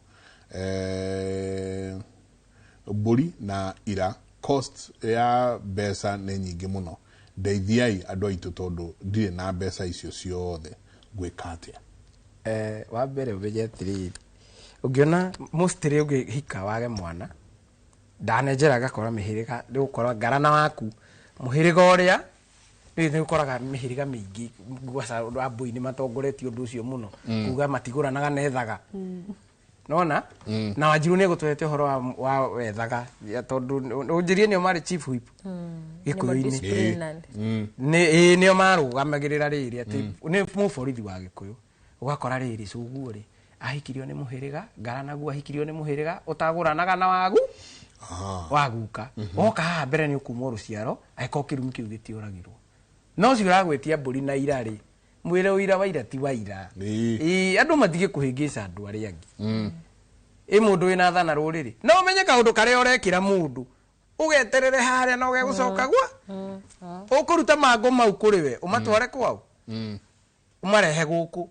Mbũri na ira cost ya mbeca nĩ nyingĩ mũno. Ndeithiai andũ aitũ tondũ ndirĩ na mbeca icio ciothe, ngwĩka atĩa? Wa mbere ũmenye atĩrĩrĩ, ũngĩona mostly ũngĩhika wage mwana, ndanenjera ngakora mĩhĩrĩga, nĩ ũgũkora ngarana waku mũhĩrĩga ũrĩa nĩ ũkoraga mĩhĩrĩga mĩingĩ ngwaca Wambũi nĩ matongoretie ũndũ ũcio mũno, kuga matigũranaga nethaga. Nona? Na Wanjirũ nĩ egũtũhete ũhoro wa wethaga, tondũ ũnjĩrie nĩo marĩ chief whip Gĩkũyũ-inĩ. Nĩ nĩo marũgamagĩrĩra rĩrĩ atĩ nĩ mũborithi wa Gĩkũyũ. Ũgakora rĩrĩ cũguo rĩ, ahikirio nĩ mũhĩrĩga, ngaranaguo ahikirio nĩ mũhĩrĩga, ũtagũranaga na wagu waguka. Woka haha mbere nĩ ũkuma rũciaro, angĩkorwo kĩrumi kĩu gĩtiũragirwo. No ũcio ũragwĩtia mbũri na ira rĩ, mwĩre ũira wa ira ti wa ira. Andũ matige kũhĩngĩca andũ arĩa angĩ. Ĩ mũndũ wĩna thana rũrĩrĩ, no ũmenye kaũndũ karĩa ũrekĩra mũndũ, ũgeterere harĩa na ũgegũcoka gwa. Ũkũruta mangũ mau kũrĩ we, ũmatware kwao. Ũmarehe gũkũ.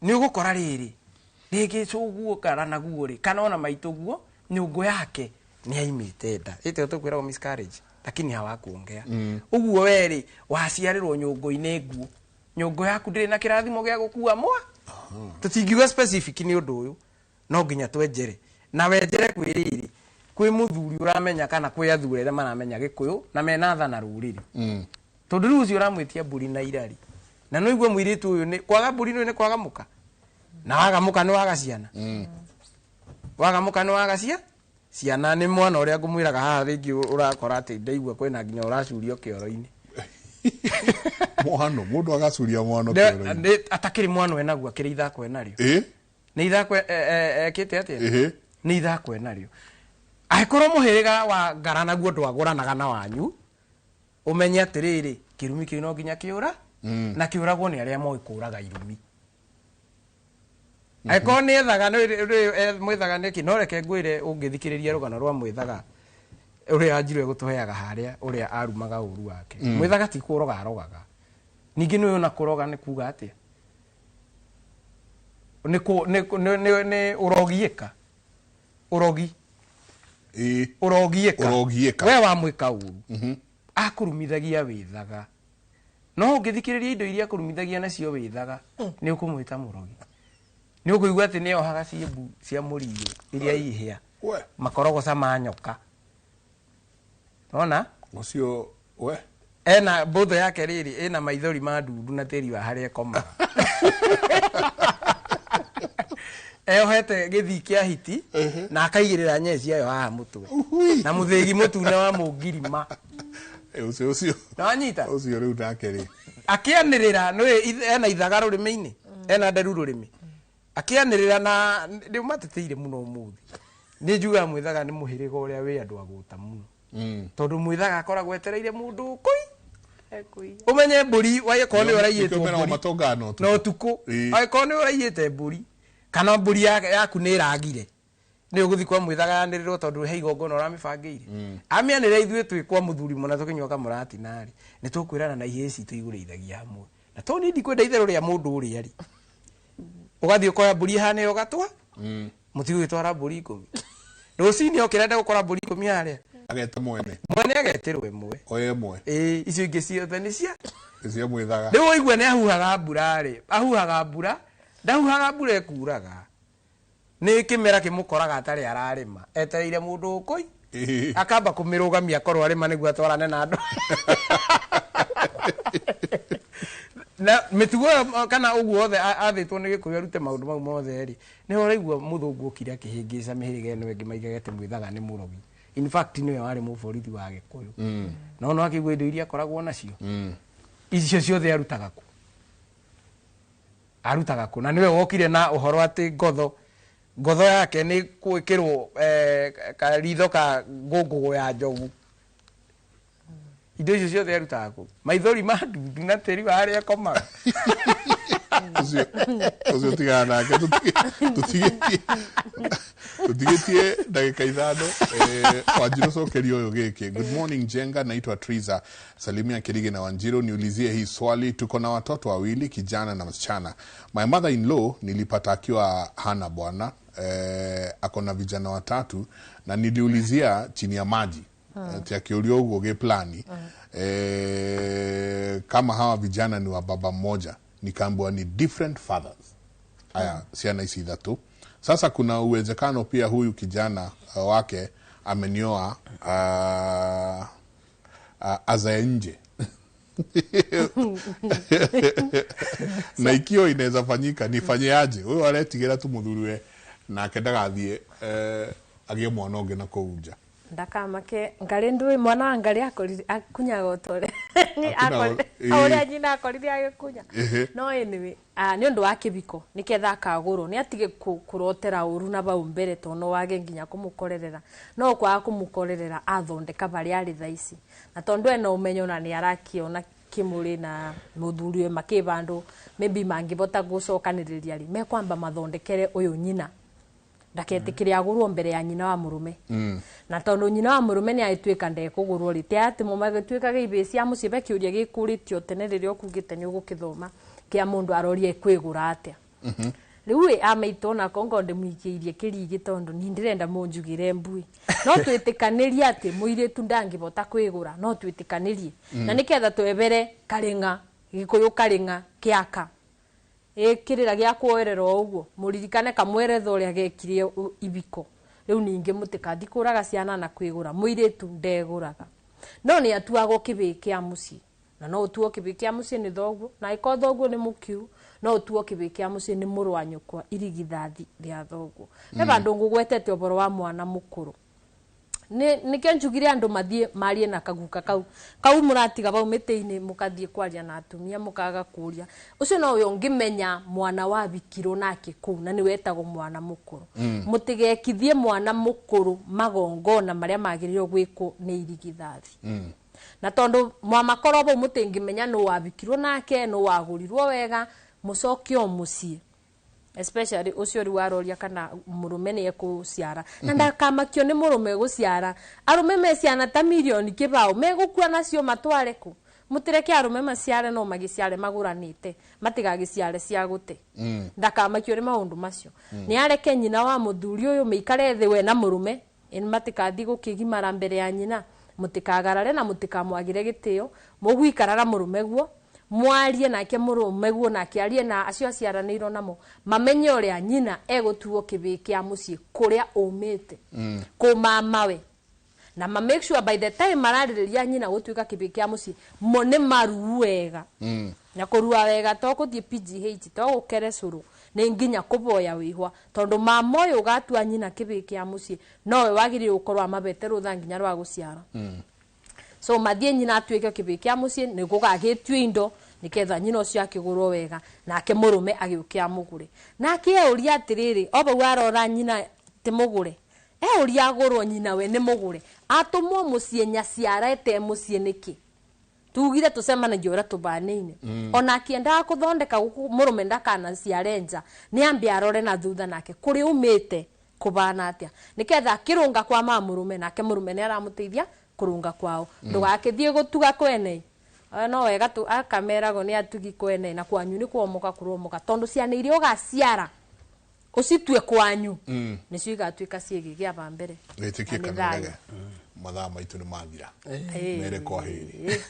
Nĩ ũgũkora rĩrĩ, rĩngĩ cũguo kana naguo rĩ, kana ona maitũ guo, Nyũngũ yake nĩ aimĩte nda. Ĩte tũkwĩragwo miscarriage, lakini hawakuongea. Ũguo werĩ waciarĩrwo nyũngũ-inĩ nguo. Nyũngũ yaku ndĩrĩ na kĩrathimo gĩa gũkua mwa. Tũtingiuga specific nĩ ũndũ ũyũ. No nginya twenjere. Na wenjere kwĩ rĩrĩ. Kwĩ mũthuri ũramenya kana kwĩ athuri arĩa maramenya Gĩkũyũ na mena tha na rũrĩrĩ. Tondũ rĩu ũcio ũramwĩtia mbũri na irari. Na no igue mũirĩtu ũyũ nĩ kwaga mbũri nĩ kwaga mũka. Na waga mũka nĩ waga ciana. Waga mũka nĩ waga ciana nĩ mwana ũrĩa ngũmwĩraga haha rĩngĩ ũrakora atĩ ndaigua kwĩna nginya ũracurio kĩoro-inĩ. Mwano mũndũ agacuria mwano kĩoro-inĩ. Atakĩrĩ mwano enaguo akĩrĩ ithako enarĩo. Nĩ ithako ekĩte atĩa? Nĩ ithako enarĩo. Angĩkorwo mũhĩrĩga wa ngara naguo ndwagũranaga na wanyu, ũmenye atĩrĩrĩ, kĩrumi kĩu no nginya kĩũra, na kĩũragwo nĩ arĩa moĩ kũũraga irumi. Angĩkorwo nĩ ethaga mwĩthaga nĩkĩ, no reke ngwĩre ũngĩthikĩrĩria rũgano rwa mwĩthaga ũrĩa Anjirũ egũtũheaga harĩa ũrĩa arumaga ũru wake. Mwĩthaga ti kũroga arogaga. Ningĩ nĩ ũyũ kũroga nĩ kuga atĩa? Nĩ ũrogiĩka. Ũrogi. Ũrogiĩka. Ũrogiĩka. We wamwĩka ũru. Akũrumithagia wĩthaga. No ũngĩthikĩrĩria indo iria akũrumithagia nacio wĩthaga, nĩ ũkũmwĩta mũrogi. Nĩ ũkũigua atĩ nĩ ohaga ciĩmbu cia mũriũ iria ihĩa. Makorogoca ma nyoka. Ona? Ũcio we. Ena mbũthũ yake rĩrĩ ĩna maithori ma ndundu na tĩri wa harĩa ĩkomaga. Eyohete gĩthii kĩa hiti na akaigĩrĩra nyee ciayo haha mũtwe. Na mũthĩgi mũtune wa mũngirima. Ũcio ũcio. Nĩwanyita? Ũcio rĩu nake rĩ. Akĩanĩrĩra nĩ ena ithaga rũrĩmĩ-inĩ, ena nderu rũrĩmĩ. Akĩanĩrĩra na rĩu mateteire mũno ũmũthĩ. Nĩ njugaga mwĩthaga nĩ mũhĩrĩga ũrĩa wĩ andũ agũta mũno. Tondũ mwĩthaga akoragwo etereire mũndũ kũi. Ũmenye mbũri wagĩkorwo nĩ ũraiyĩtwo mbũri. Na ũtukũ. Angĩkorwo nĩ ũraiyĩte mbũri kana mbũri yaku nĩ ĩragire. Nĩ ũgũthiĩ kwa mwĩthaga yanĩrĩrwo tondũ he igongona ũramĩbangĩire. Amĩanĩrĩra ithuĩ twĩ kwa mũthuri mũna tũkĩnyua kamũratina rĩ, nĩ tũkwĩrana na ihĩĩ citũ igũrĩithagia hamwe. Na tondũ niĩ ndikwenda itherũ rĩa mũndũ ũrĩa rĩ. Ũgathiĩ ũkoya mbũri ĩhana ĩyo ũgatwa. Mũtigũgĩtwara mbũri 10. Rũcinĩ okĩra enda gũkora mbũri 10 harĩa. Ageta mwene. Mwene agetĩrwo ĩmwe. Oye ĩmwe. Ĩĩ, icio ingĩ ciothe nĩ cia. Cia mwĩthaga. Rĩu ũigue nĩ ahuhaga mbura rĩ, ahuhaga mbura, ndahuhaga mbura ĩkuraga. Nĩ kĩmera kĩmũkoraga atarĩ ararĩma, etereire mũndũ ũkũi. Akamba kũmĩrũgamia akorwo arĩma nĩguo atwarane na andũ. Na mĩtugo ĩyo kana ũguo othe athĩtwo nĩ Gĩkũyũ arute maũndũ mau mothe rĩ, nĩ ũraigua mũthũngũ okire akĩhĩngĩca mĩhĩrĩga ĩno ĩngĩ maigage atĩ mwĩthaga nĩ mũrogi. In fact nĩwe warĩ mũborithi wa Gĩkũyũ. No no akĩigua indo iria akoragwo nacio. Icio ciothe arutaga kũ? Arutaga kũ? Na nĩwe wokire na ũhoro atĩ ngotho yake nĩ gwĩkĩrwo karitho ka ngũngũgũ ya njogu. Indo icio ciothe arutaga kũ? Maithori ma ndundu na tĩri wa harĩa akomaga. Ũcio tigana nake tũtigĩtie ndagĩka 5. Wanjiru cokerio ũyũ gĩkĩ. Good morning Jenga, naitwa Triza. Salimia Kirige na Wanjiru, niulizie hii swali. Tuko na watoto wawili, kijana na msichana. My mother in law nilipata akiwa hana bwana, ako na vijana watatu na niliulizia chini ya maji. Ati akiulio ugo ge plani. Kama hawa vijana ni wa baba mmoja, nikaambiwa ni different fathers. Aya, ciana ici ithatũ. Sasa kuna uwezekano pia huyu kijana wake amenioa azae nje. Na ikio inaweza fanyika, nifanyeaje? Huyu aretigĩra tu mũthuriwe nake ndagathiĩ agĩe mwana ũngĩ na kũu nja. Ndakamake ngari ndui mwana wa ngari akunyaga ũtore. Ũrĩa nyina akorire agĩkunya. No anyway, nĩ ũndũ wa kĩbiko nĩketha akagũrwo nĩ atige kũrotera ũru na bau mbere tondũ no wage nginya kũmũkorerera. No kwaga kũmũkorerera athondeka barĩa arĩ thaa ici. Na tondũ ena ũmenyo na nĩ arakiona kĩmũrĩ na mũthuriwe makĩ bandũ maybe mangĩbota gũcokanĩrĩria rĩ mekwamba mathondekere ũyũ nyina. Ndaketĩkĩre agũrwo mbere ya nyina wa mũrũme. Na tondũ nyina wa mũrũme nĩ agĩtuĩka ndekũgũrwo rĩ, ti atĩ mũmagĩtuĩkaga ibĩ cia mũciĩ be kĩũria gĩkũrĩtio tene rĩrĩa ũkugĩte nĩ ũgũkĩthoma kĩa mũndũ arorie kwĩgũra atĩa. Rĩu ĩ amaitũ onako ngo ndĩmũikĩirie kĩrigi tondũ ni ndĩrenda mũnjugĩre mbui. No twĩtĩkanĩrie atĩ mũirĩtu ndangĩbota kwĩgũra, no twĩtĩkanĩrie. Na nĩketha twebere karĩng'a, gĩkũyũ karĩng'a kĩaka. Ĩ kĩrĩra gĩa kuoerera o ũguo, mũririkane kamweretha ũrĩa gekire ibiko. Rĩu ningĩ mũtikathi kũraga ciana na kwĩgũra, mũirĩtu ndegũraga. No nĩ atuagwo kĩbĩĩ kĩa mũciĩ. Na no ũtuo kĩbĩĩ kĩa mũciĩ nĩ thoguo, na angĩkorwo thoguo nĩ mũkiu, no ũtuo kĩbĩĩ kĩa mũciĩ nĩ mũrũ wa nyũkwa irigithathi rĩa thoguo. He vandũ ngũgwetete ũboro wa mwana mũkũrũ. Nĩkĩo njugire andũ mathiĩ marie na kaguka kau. Kau mũratiga bau mĩtĩ-inĩ mũkathiĩ kwaria na atumia mũkaga kũria. Ũcio nowe ũngĩmenya mwana wabikirwo nake kũu na nĩwe etagwo mwana mũkũrũ. Mũtigekithie mwana mũkũrũ magongona marĩa magĩrĩirwo gwĩkwo nĩ irigithathi. Na tondũ mwamakorwo bau mũtingĩmenya nũ wabikirwo nake, nũ wagũrirwo wega, mũcoke o mũciĩ. Especially ũcio rĩu aroria kana mũrũme nĩ ekũciara. Na ndakamakio nĩ mũrũme gũciara. Arũme me ciana ta mirioni kĩbao, megũkua nacio matware kũ? Mũtireke arũme maciare no magĩciare magũranĩte, matigagĩciare cia gũte. Ndakamakio nĩ maũndũ macio. Nĩ areke nyina wa mũthuri ũyũ mĩikare thĩ we na mũrũme, matikathi gũkĩgimara mbere ya nyina, mũtikagarare na mũtikamwagĩre gĩtĩo, mũgũikara na mũrũme guo, mwarie nake mũrũme guo nake arie na acio aciaranĩirwo namo, mamenye ũrĩa nyina egũtuo kĩbĩĩ kĩa mũciĩ kũrĩa ũmĩte, kũmamawe. Na ma make sure by the time mararĩrĩria nyina gũtuĩka kĩbĩĩ kĩa mũciĩ, mo nĩ maruu wega. Na kũrua wega to gũthiĩ PGH, to gũkere cũrũ, nĩ nginya kũboya wĩhwa, tondũ mama ũyũ ũgatua nyina kĩbĩĩ kĩa mũciĩ, nowe wagĩrĩirwo gũkorwo amabete rũtha nginya rwa gũciara. So mathiĩ nyina atuĩke kĩbĩĩ kĩa mũciĩ, nĩ gũgagĩtio indo, nĩketha nyina ũcio akĩgũrwo wega, nake mũrũme agĩũke amũgũre. Nake euria atĩrĩrĩ, o bau arora nyina ti mũgũre, euria agũrwo nyina we nĩ mũgũre, atũmwo mũciĩ nyaciara ete mũciĩ nĩkĩ? Tugire tũcemanagia ũrĩa tũbanĩine. Ona akĩendaga kũthondeka gũkũ mũrũme ndakanaciare nja, nĩ ambe arore na thutha nake kũrĩa umĩte kũbana atĩa, nĩketha akĩrũnga kwa ma mũrũme, nake mũrũme nĩ aramũteithia kũrũnga kwao. Ndũgakĩthiĩ gũtuga kwene. No wega tu akameragwo nĩ atugi kwene, na kwanyu nĩ kwomoka kũromoka, tondũ ciana iria ũgaciara ũcitue kwanyu nĩcio igatuĩka ciĩgĩ gĩa ba mbere. Wĩtĩkie Na nĩ kana thayũ. ũrege, mathaa maitũ nĩ mathira. Mere kwa heri.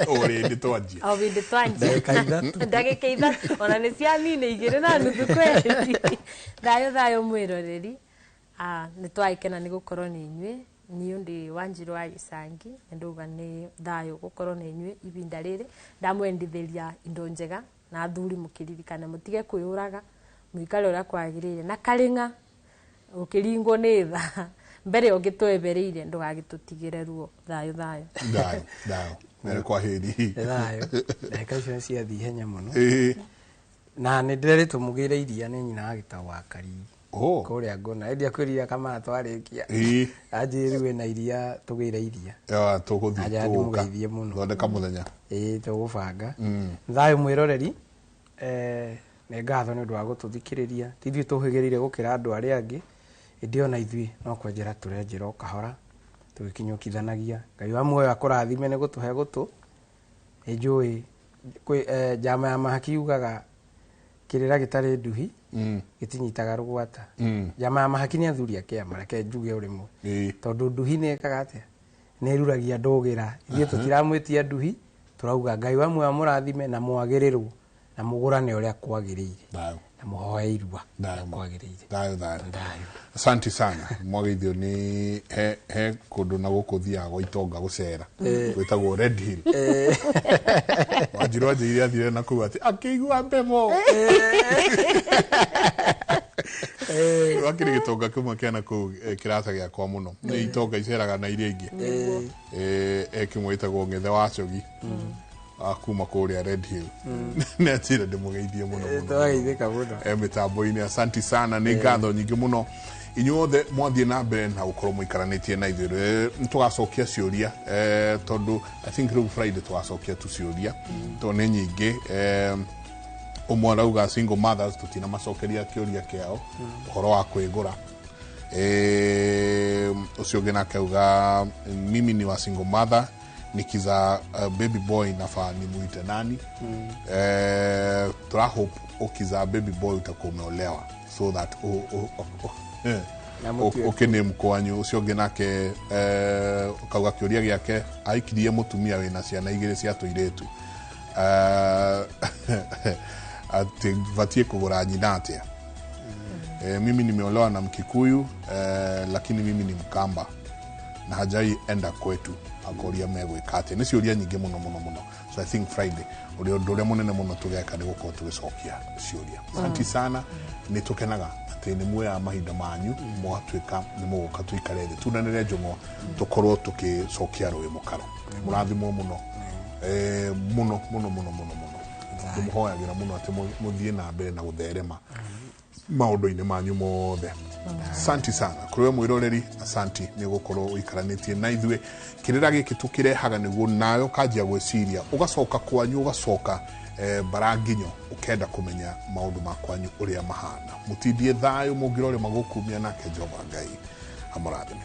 O rĩndĩ twanjia. O hĩndĩ twanjia. Ndagĩka ithatũ. Ndagĩka ithatũ. Ona nĩ cia nini igĩrĩ na nuthu kweri. Thayũ thayũ mwĩroreri. Nĩ twagĩkena nĩ gũkorwo nĩ inyuĩ. Niĩ ndĩ Wanjirũ wa Gĩcangi, na ndauga nĩ thayũ gũkorwo nĩ inyuĩ ibinda rĩrĩ. Ndamwendithĩria indo njega na athuri mũkĩririkane mũtige kwĩyũraga, mũikare ũrĩa kwagĩrĩire. Na karĩng'a ũkĩringwo nĩ tha mbere ũngĩtwebereire ndũgagĩtũtigĩre ruo. Thayũ thayũ. Thayũ thayũ. Mere kwa heri. Thayũ. Ndagĩka icio ciathiĩ ihenya mũno. Na nĩ ndĩrerĩtwo mũgĩre iria nĩ nyina wa gĩtau wa Karigi. Kũrĩa ngona. Endia kwĩrira kamara twarĩkia. Anjĩrĩ wĩna iria tũgĩre iria. Ya, tũgũthiĩ Anja tũgũka. ndĩmũgeithie mũno. Thondeka mũthenya. Ĩĩ tũgũbanga. Thayũ mwĩroreri. Nĩ ngatho nĩ ũndũ wa gũtũthikĩrĩria. Ti ithuĩ tũhĩgĩrĩire gũkĩra andũ arĩa angĩ, ĩndĩ ona ithuĩ no kwenjera tũrenjera o kahora tũgĩkinyũkithanagia. Ngai wa muoyo akũrathime nĩ gũtũhe gũtũ. Nĩ njũĩ kwĩ njama ya mahaki yugaga kĩrĩra gĩtarĩ nduhi gĩtinyitaga rũgwata. Njama ya mahaki nĩ athuri a kĩama, reke njuge o rĩmwe. Tondũ nduhi nĩ ĩkaga atĩa? Nĩ ĩruragia ndũgĩra. Ithuĩ tũtiramwĩtia nduhi, tũrauga Ngai wa muoyo amũrathime na mwagĩrĩrwo na mũgũrane ũrĩa kwagĩrĩire. Na mũhoe irua ũrĩa kwagĩrĩire. Thayũ thayũ. Asante sana. Mwageithio nĩ he kũndũ na gũkũ thiaga gwa itonga gũcera. Gwĩtagwo Red Hill. Wanjirũ anjĩire athire na kũu atĩ akĩigua mbebo. Wakĩrĩ gĩtonga kĩmwe kĩa na kũu kĩrata gĩakwa mũno. Nĩ itonga iceraga na iria ingĩ. Kĩmwe gĩtagwo Ng'ethe wa Cogi. Kuma kũrĩa Red Hill. Nĩ anjĩra ndĩmũgeithie mũno mũno. Twageithĩka mũno. Mĩtambo-inĩ asanti sana, nĩ ngatho nyingĩ mũno inyuothe mwathiĩ na mbere na gũkorwo mũikaranĩtie na ithuĩ. Nĩ tũgacokia ciũria, tondũ I think rĩu Friday tũgacokia tu ciũria tondũ nĩ nyingĩ. Ũmwe arauga single mothers tũtinamacokeria kĩũria kĩao ũhoro wa kwĩgũra. Ũcio ũngĩ nake auga mimi ni wa single mother, Nikizaa baby boy nafaa nimuite nani? Tũra hope ukizaa baby boy utakuwa umeolewa so that ũkĩnĩ mkwanyu ũcio ũngĩ nake kauga kĩũria gĩake aikirie mũtumia wĩna ciana igĩrĩ cia tũirĩtu atĩ batiĩ kũgũra nyina atĩa. Mimi nimeolewa na Mkikuyu, lakini mimi ni Mkamba na hajai enda kwetu, akoria megwĩka atĩa. Nĩ ciũria nyingĩ mũno mũno mũno. So I think Friday ũrĩa ũndũ ũrĩa mũnene mũno tũgeka nĩ gũkorwo tũgĩcokia ciũria. Asanti sana, nĩ tũkenaga atĩ nĩ muoyaga mahinda manyu mũgatuĩka nĩ mũgũka tũikare thĩ tunanĩre njũng'wa tũkorwo tũkĩcokia rũĩ mũkaro. Mũrathimwo mũno, mũno mũno mũno mũno mũno. Tũmũhoyagĩra mũno atĩ mũthiĩ na mbere na gũtherema maũndũ-inĩ manyu mothe. Asanti sana kũrĩ we mwĩroreri, asanti nĩ gũkorwo ũikaranĩtie na ithuĩ. Kĩrĩra gĩkĩ tũkĩrehaga nĩguo nawe ũkanjia gwĩciria, ũgacoka kwanyu, ũgacoka baranginyo, ũkenda kũmenya maũndũ ma kwanyu ũrĩa mahana. Mũtindie thayũ mũngĩrore magũkumia, nake Jehova Ngai amũrathime.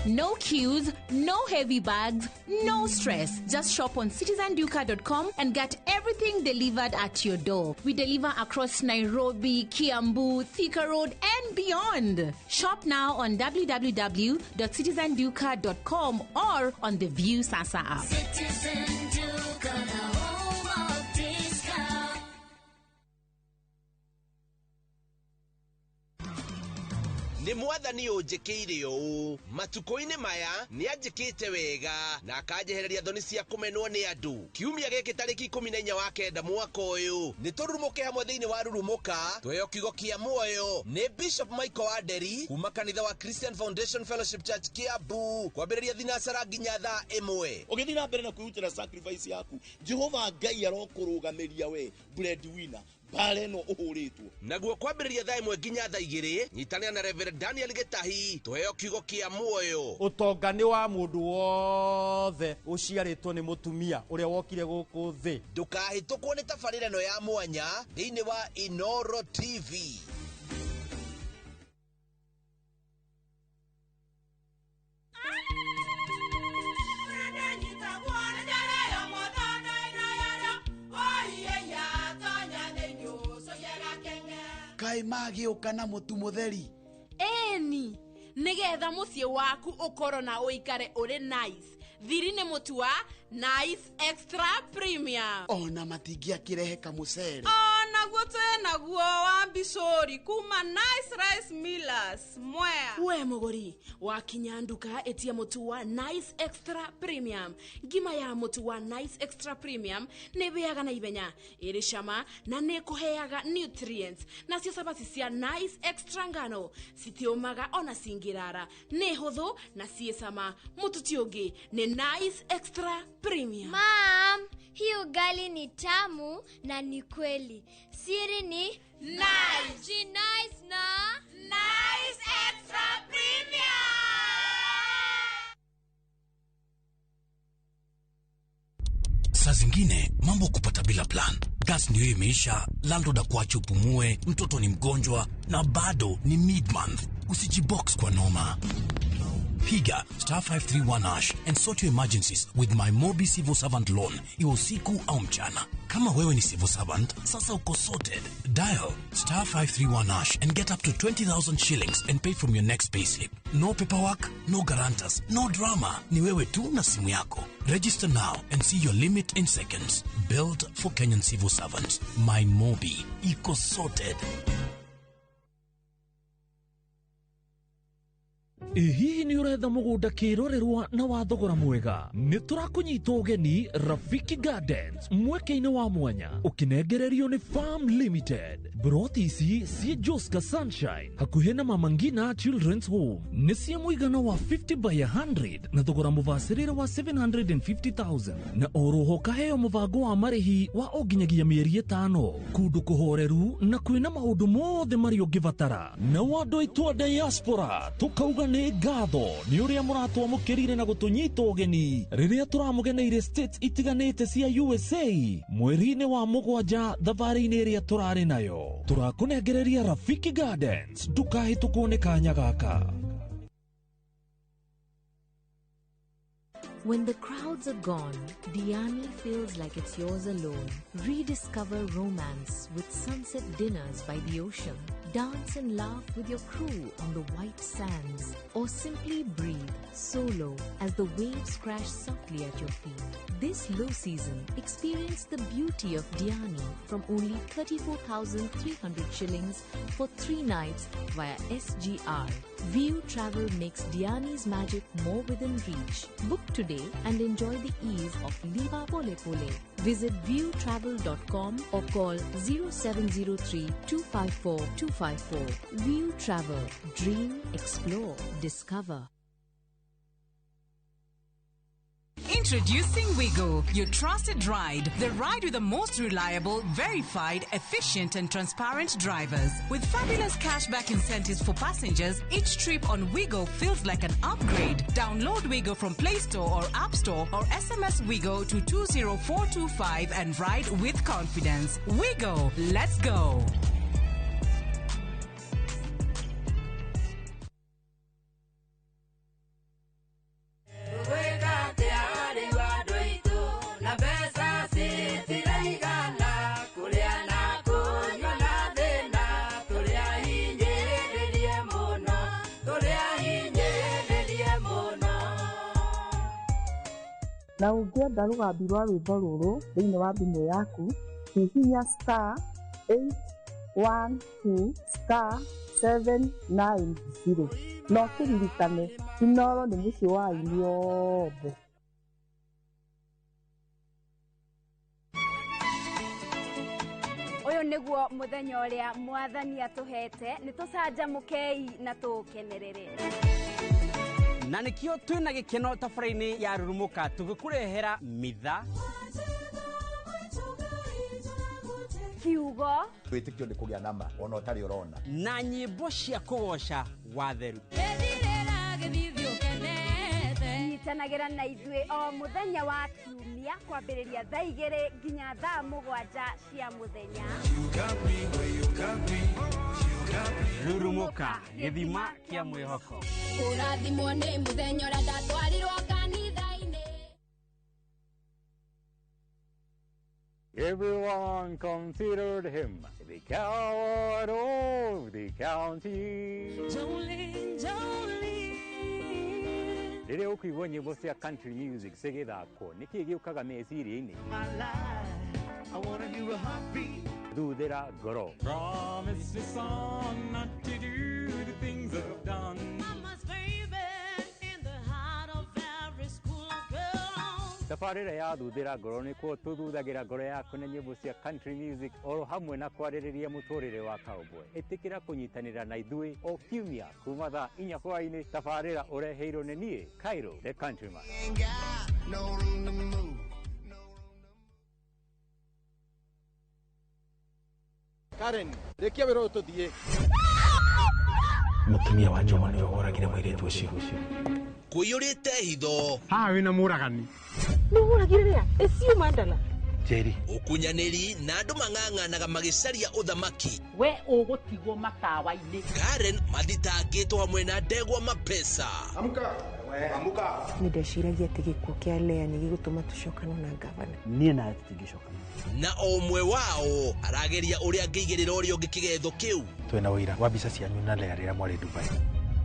No queues, no heavy bags, no stress. Just shop on citizenduka.com and get everything delivered at your door. We deliver across Nairobi, Kiambu, Thika Road, and beyond. Shop now on www.citizenduka.com or on the View Sasa app. Citizen Duka, the home of discount. Nĩ mwathani ũnjĩkĩire ũũ matukũ-inĩ maya nĩ anjĩkĩte wega na akanjehereria thoni cia kũmenwo nĩ andũ. Kiumia gĩkĩ tarĩki 14 wa 9 mwaka ũyũ nĩ tũrurumũke hamwe thĩinĩ wa Rurumũka tweheo kiugo kĩa muoyo nĩ Bishop Michael Wanderi kuma kanitha wa Christian Foundation Fellowship Church Kiambu kwambĩrĩria thinacara nginya thaa 1. Ũgĩthiĩ na mbere na kwĩrutĩra sacrifice yaku, Jehova Ngai arokũrũgamĩria we breadwinner mbara ĩno ũhũrĩtwo. Naguo kwambĩrĩria thaa 1 nginya thaa 2 nyitanĩra na Reverend Daniel Gĩtahi tuheo kiugo kĩa muoyo. Ũtonga nĩ wa mũndũ wothe ũciarĩtwo nĩ mũtumia ũrĩa wokire gũkũ thĩ. Ndũkahĩtũkwo nĩ tabarĩra ĩno ya mwanya thĩinĩ wa Inoro TV. Kaĩ magĩũka na mũtu mũtheri. Eni nĩgetha mũciĩ waku ũkorwo na ũikare ũrĩ nice. Thiri nĩ mũtu wa Nice Extra Premium. Ona matingĩakĩrehe kamũcere. Onaguo twĩnaguo wa mbicũri kuma Nice Rice Millers Mwea. We mũgũri wakinya nduka ĩtia mũtu wa Nice Extra Premium. Ngima ya mũtu wa Nice Extra Premium nĩ ĩhĩaga na ihenya, ĩrĩ cama na nĩ ĩkũheaga nutrients. Nacio cabaci cia Nice Extra ngano citiũmaga ona cingĩrara, nĩ hũthũ na ciĩ cama. Mũtu ti ũngĩ nĩ Nice Extra Premium. Mom, hii ugali ni tamu na ni kweli. Siri ni Nice. Nice na Nice Extra Premium. Saa zingine mambo kupata bila plan. Gas ndio imeisha, landlord akuache upumue, mtoto ni mgonjwa na bado ni mid-month. Usijibox kwa noma. Piga star 531 hash and sort your emergencies with my Mobi Civil Servant Loan. Iwe usiku au mchana. Kama wewe ni civil servant, sasa uko sorted. Dial star 531 hash and get up to 20,000 shillings and pay from your next payslip. No paperwork, no guarantors, no drama. Ni wewe tu na simu yako. Register now and see your limit in seconds. Built for Kenyan civil servants. My Mobi. Iko sorted. Ĩ hihi nĩ ũretha mũgũnda kĩrorerwa na wa thogora mwega? Nĩ tũrakũnyita ũgeni Rafiki Gardens mweke-inĩ wa mwanya ũkĩnengererio nĩ Farm Limited. Broti ici ciĩ Joska Sunshine hakuhĩ na Mama Ngina Children's Home nĩ cia mũigana wa 50 by 100 na thogora mũbacĩrĩre wa 750,000 na oroho kaheo mũbango wa marĩhi wa o nginyagia mĩeri 5 kũndũ kũhoreru na kwĩna maũndũ mothe marĩa ũngĩbatara. Na andũ aitũ a diaspora tũkauga nĩ ngatho nĩ ũrĩa mũratwamũkĩrire na gũtũnyita ũgeni rĩrĩa tũramũgeneire states itiganĩte cia USA mweri-inĩ wa 7 thabarĩ-inĩ ĩrĩa tũrarĩ nayo. Tũrakũnengereria Rafiki Gardens, ndũkahĩtũkwo nĩ kanya gaka. When the crowds are gone, Diani feels like it's yours alone. Rediscover romance with sunset dinners by the ocean. Dance and laugh with your crew on the white sands. Or simply breathe solo as the waves crash softly at your feet. This low season, experience the beauty of Diani from only 34,300 shillings for 3 nights via SGR. View Travel makes Diani's magic more within reach. Book today and enjoy the ease of Liva Pole Pole. Visit viewtravel.com or call 0703 254 254. View Travel. Dream, explore, discover. Introducing Wigo, your trusted ride. The ride with the most reliable, verified, efficient and transparent drivers. With fabulous cashback incentives for passengers, each trip on Wigo feels like an upgrade. Download Wigo from Play Store or App Store or SMS Wigo to 20425 and ride with confidence. Wigo, let's go. Na ũngĩenda rũgambi rwa rwĩmbo rũrũ thĩinĩ wa thimũ yaku, hihinya star 812 star 790 na ũkĩririkane Inooro nĩ mũciĩ wa aini othe. Ũyũ nĩguo mũthenya ũrĩa mwathani atũhete, nĩ tũcanjamũkei na tũũkenerere. Na nikio twina gikeno tabara-inĩ ya Rurumuka tugĩkũrehera mitha kiugo wĩtĩkio nĩ kũgĩa nama ona ũtarĩ ũrona na nyĩmbo cia kũgoca watheru. Nyitanagĩra na ithuĩ o mũthenya wa kiumia kwambĩrĩria thaa 2 nginya thaa 7 cia mũthenya. Rurumuka, gĩthima kĩa mwĩhoko. Kũrathimwo nĩ mũthenya ũrĩa ndatwarirwo kanitha-inĩ. Everyone considered him the coward of the county. Jolene, Jolene. Rĩrĩa ũkũigua nyĩmbo cia country music cigĩthakwo, nĩkĩĩ gĩũkaga meciria-inĩ? Thuthĩra ngoro. Promise me son not to do the things I've done. Mama's baby in the heart of every school girl. Tabarĩra ya Thuthĩra ngoro nĩkuo tũthuthagĩra ngoro yaku na nyĩmbo cia country music oro hamwe na kwarĩrĩria mũtũrĩre wa cowboy. Ĩtĩkĩra kũnyitanĩra na ithuĩ o kiumia kuma thaa 4 hwaĩ-inĩ. Tabarĩra ũreheirwo nĩ niĩ Cairo the Countryman. Karen, rĩkia wĩra ũyũ tũthiĩ. Mũtumia wa Njoma nĩwe woragire mũirĩtu ũcio. Kũiyũrĩte hitho. Haha wĩna mũragani. Nĩ woragire rĩa? Ĩcio mandala. Njeri. Ũkunyanĩri na andũ mang'ang'anaga magĩcaria ũthamaki. We ũgũtigwo matawa-inĩ. Karen mathitangĩtwo hamwe na ndegwa mapesa. Amka. Amka. Nĩ ndeciragia atĩ gĩkuũ kĩa Lea nĩ gĩgũtũma tũcokane na ngavana. Niĩ nawe tũtingĩcokana. Na o ũmwe wao arageria ũrĩa angĩigĩrĩra ũrĩa ũngĩ kĩgetho kĩu. Twĩna ũira wa mbica cianyu na Lea rĩrĩa mwarĩ Dubai.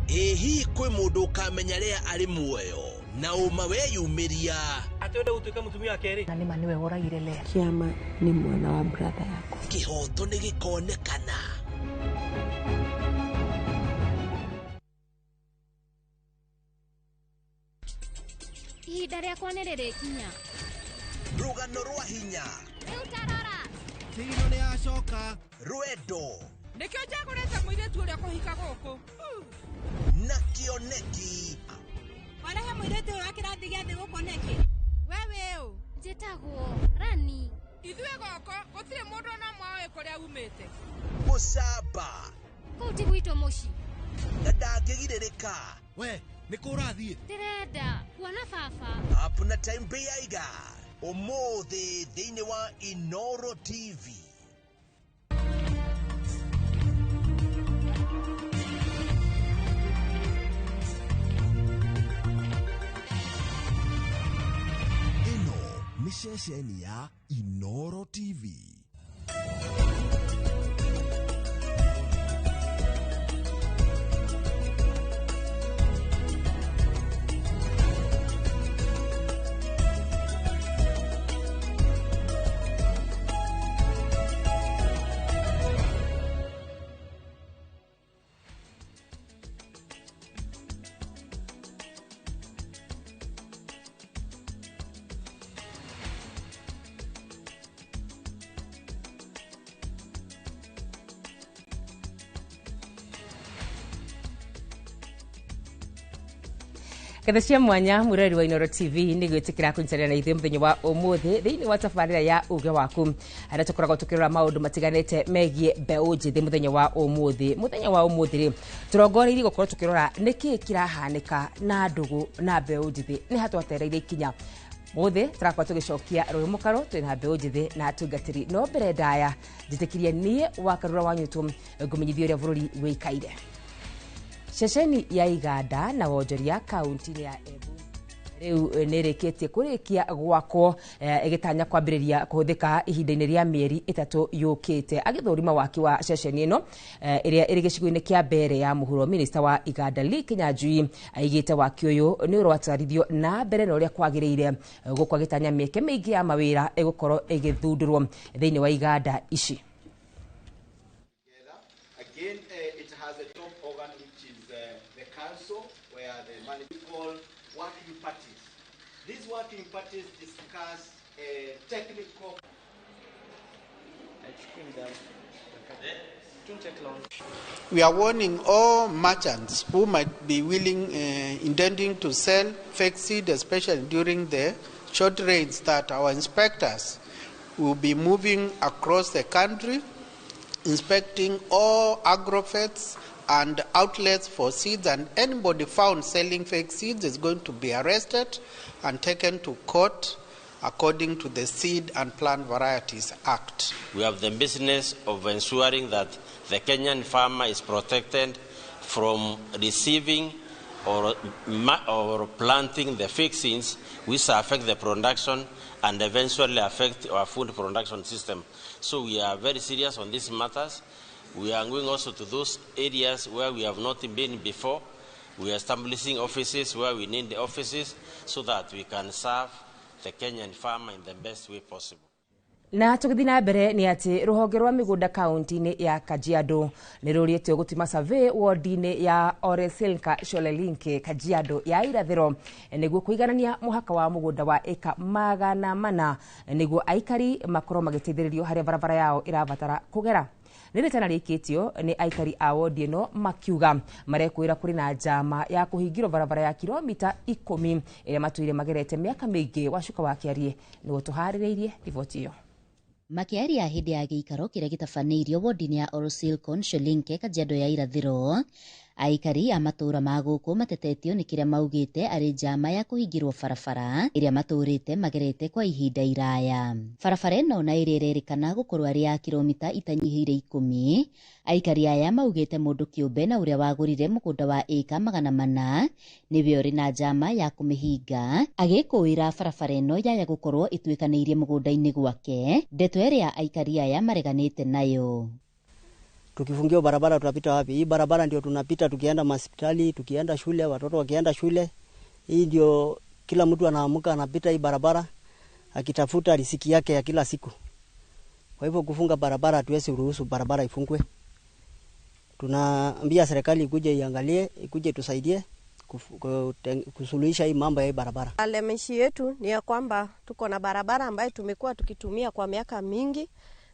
Ĩ hihi kwĩ mũndũ ũkamenya Lea arĩ muoyo na ũma weyumĩria Atĩ wenda gũtuĩka mũtumia wa kerĩ. Na nĩma nĩwe woragire Lea. Kĩama nĩ mwana wa brother yakwa. Kĩhoto nĩ gĩkonekana. Ihinda rĩakwa nĩ rĩrĩkinya. Rũgano rwa hinya. Rĩu tarora. Thirino nĩ yacoka. Rwendo. Nĩkĩo njagũrĩte mũirĩtu ũrĩa kũhika gũkũ. Na kĩoneki. Warehe mũirĩtu ũyũ wa kĩrathi gĩa thĩ gũkũ nĩkĩ? We wĩũ? Njĩtagwo Rani. Ithuĩ gũkũ gũtirĩ mũndũ ona ũmwe ũĩ kũrĩa umĩte. Mũcamba. Kũu ti gwitũ mũciĩ. Na ndangĩgirĩrĩka. We, nĩ kũ ũrathiĩ? Ndĩrenda kuona baba. Up na time Beiga. Ũmũthĩ thĩinĩ wa Inoro TV. Ĩno nĩ ceceni ya Inoro TV. Ketha cia mwanya mwiroreri wa Inoro TV nĩ gwĩtĩkĩra kũnyitanĩra na ithuĩ mũthenya wa ũmũthĩ thĩinĩ wa tabarĩra ya uge waku harĩa tũkoragwo tũkĩrora maũndũ matiganĩte megiĩ mbeũ njĩthĩ mũthenya wa ũmũthĩ. Mũthenya wa ũmũthĩ rĩ tũrongoreirie gũkorwo tũkĩrora nĩkĩĩ kĩrahanĩka na ndũgũ na mbeũ njĩthĩ, nĩ ha twatereire ikinya. Mũthĩ tũrakorwo tũgĩcokia rũĩ mũkaro twĩna mbeũ njĩthĩ na atungatĩri, no mbere ndaya njĩtĩkirie niĩ wa Karura wa Nyutu ngũmenyithie ũrĩa bũrũri wĩikaire. Ceceni ya Iganda na wonjoria kaunti-inĩ ya Embu rĩu nĩ ĩrĩkĩtie kũrĩkia gwakwo ĩgĩtanya kwambĩrĩria kũhũthĩka ihinda-inĩ rĩa mĩeri 3 yũkĩte. Agĩthũrima waki wa ceceni ĩno ĩrĩa ĩrĩ gĩcigo-inĩ kĩa mbere ya mũhuro, minista wa Iganda Lee Kinyanjui aigĩte waki ũyũ nĩ ũratwarithio na mbere na ũrĩa kwagĩrĩire, gũkũ agĩtanya mĩeke mĩingĩ ya mawĩra ĩgũkorwo ĩgĩthundũrwo thĩinĩ wa iganda ici. Again, it has a top organ, which is the council, where the money call working parties. These working parties discuss technical. We are warning all merchants who might be willing, intending to sell fake seed, especially during the short rains, that our inspectors will be moving across the country, inspecting all agrofets and outlets for seeds, and anybody found selling fake seeds is going to be arrested and taken to court according to the Seed and Plant Varieties Act. We have the business of ensuring that the Kenyan farmer is protected from receiving or planting the fake seeds, which affect the production and eventually affect our food production system. So we are very serious on these matters. We are going also to those areas where we have not been before. We are establishing offices where we need the offices so that we can serve the Kenyan farmer in the best way possible. Na tũgĩthiĩ na mbere nĩ atĩ rũhonge rwa mĩgũnda kaunti-inĩ ya Kajiado nĩ rũrĩtio gũtima survey wodi-inĩ ya Oresilka Sholelinke Kajiado ya irathĩro nĩguo kũiganania mũhaka wa mũgũnda wa ĩka 400 nĩguo aikari makorwo magĩteithĩrĩrio harĩa barabara yao ĩrabatara kũgera. Nĩ rĩtana rĩikĩtio nĩ aikari a wodi ĩno makiuga marekwĩra kũrĩ na njama ya kũhingĩrwo barabara ya kilomita 10 ĩrĩa matũire magerete mĩaka mĩingĩ. Wacuka wa Kĩarie nĩguo tũharĩrĩirie riboti ĩyo. Makiaria hĩndĩ ya gĩikaro kĩrĩa gĩtabanĩirio wodi-inĩ ya Orosilkon Sholinke Kajiado ya irathĩro, aikari a matũũra ma gũkũ matetetio nĩ kĩrĩa maugĩte arĩ njama ya kũhingĩrwo barabara ĩrĩa matũũrĩte magerete kwa ihinda iraya. Barabara ĩno na ĩrĩa ĩrerĩkana gũkorwo arĩ ya kilomita itanyihĩire 10, aikari aya maugĩte mũndũ kĩũmbe na ũrĩa wagũrire mũgũnda wa ĩka 400 nĩwe ũrĩ na njama ya kũmĩhinga, agĩkũĩra barabara ĩno yaya gũkorwo ĩtuĩkanĩirie mũgũnda-inĩ gwake, ndeto ĩrĩa aikari aya mareganĩte nayo. Tukifungiwa barabara tutapita wapi? Hii barabara ndio tunapita tukienda hospitali, tukienda shule, watoto wakienda shule. Hii ndio kila mtu anaamuka anapita hii barabara akitafuta riziki yake ya kila siku. Kwa hivyo kufunga barabara hatuwezi ruhusu barabara ifungwe. Tunaambia serikali ikuje iangalie, ikuje tusaidie kusuluhisha hii mambo ya hii barabara. Lalamishi yetu ni ya kwamba tuko na barabara ambayo tumekuwa tukitumia kwa miaka mingi.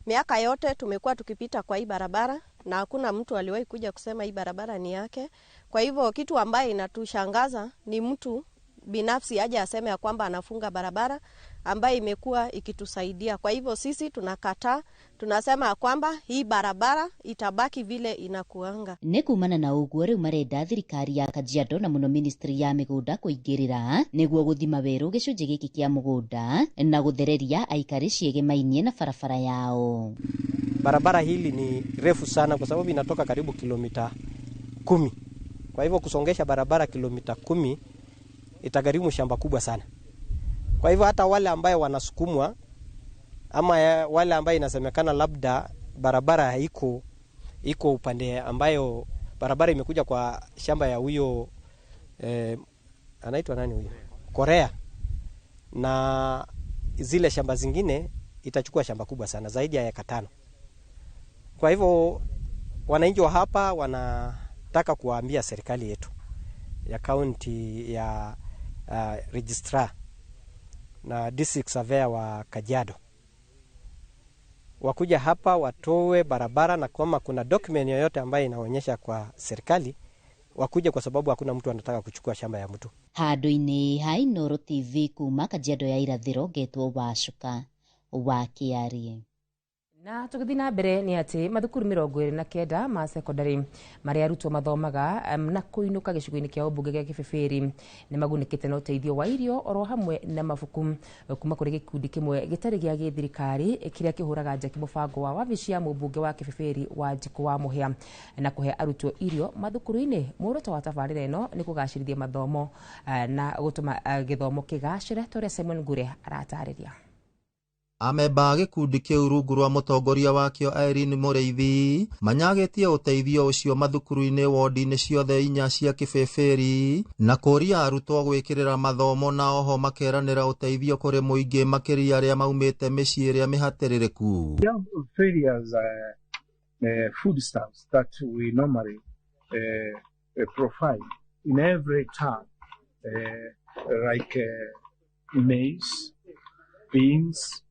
Miaka yote tumekuwa tukipita kwa hii barabara na hakuna mtu aliwahi kuja kusema hii barabara ni yake. Kwa hivyo kitu ambaye inatushangaza ni mtu binafsi aje aseme ya kwamba anafunga barabara ambayo imekuwa ikitusaidia. Kwa hivyo sisi tunakataa, tunasema kwamba hii barabara itabaki vile inakuanga. Nĩ kumana na ũguo rĩu marenda thirikari ya Kajiado na mũno ministry ya mĩgũnda kũingĩrĩra nĩguo gũthima werũ gĩcunjĩ gĩkĩ kĩa mũgũnda na gũthereria aikari ciĩgemainie na barabara yao. Barabara hili ni refu sana kwa sababu inatoka karibu kilomita 10. Kwa hivyo kusongesha barabara kilomita 10 itagharimu shamba kubwa sana. Kwa hivyo hata wale ambaye wanasukumwa ama wale ambaye inasemekana labda barabara haiko iko upande ambayo barabara imekuja kwa shamba ya huyo anaitwa nani huyo? Korea, na zile shamba zingine itachukua shamba kubwa sana zaidi ya eka 5. Kwa hivyo wananchi wa hapa wanataka kuambia serikali yetu ya county ya registrar na district surveyor wa Kajiado wakuja hapa watoe barabara, na kama kuna document yoyote ambayo inaonyesha kwa serikali wakuja, kwa sababu hakuna mtu anataka kuchukua shamba ya mtu. Handũ-inĩ ha Inooro TV kuma Kajiado ya irathĩro ngetwo Wacuka wa Kĩarie. Na tũgĩthiĩ na mbere nĩ atĩ mathukuru 29 ma secondary marĩa arutwo mathomaga na kũinũka gĩcigo-inĩ kĩa ũmbunge gĩa Kĩbĩbĩri nĩ magunĩkĩte na ũteithio wa irio oro hamwe na mabuku kuma kũrĩ gĩkundi kĩmwe gĩtarĩ gĩa gĩthirikari kĩrĩa kĩhũraga njeki mũbango wa wabici ya mũmbunge wa Kĩbĩbĩri wa Njikũ wa Mũhĩa na kũhe arutwo irio mathukuru-inĩ. Muoroto wa tabarĩra ĩno nĩ kũgacĩrithia mathomo na gũtũma gĩthomo kĩgacĩre, ta ũrĩa Simon Ngure aratarĩria. Amemba a gĩkundi kĩu rungu rwa mũtongoria wakĩo Irene Mũrĩithi manyagĩtie ũteithio ũcio mathukuru-inĩ wodi-inĩ ciothe 4 cia Kĩbĩbĩri na kũria arutwo gwĩkĩrĩra mathomo na oho makeranĩra ũteithio kũrĩ mũingĩ makĩria arĩa maumĩte mĩciĩ ĩrĩa mĩhatĩrĩrĩku. We have various foodstuffs that we normally provide in every town, like maize, beans,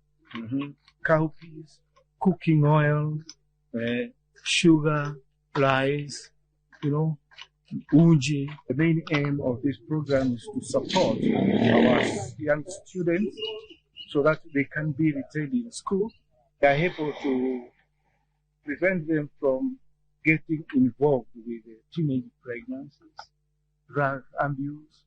cowpeas, cooking oil, sugar, rice, uji. The main aim of this program is to support our young students so that they can be retained in school. They are able to prevent them from getting involved with teenage pregnancies, drug abuse,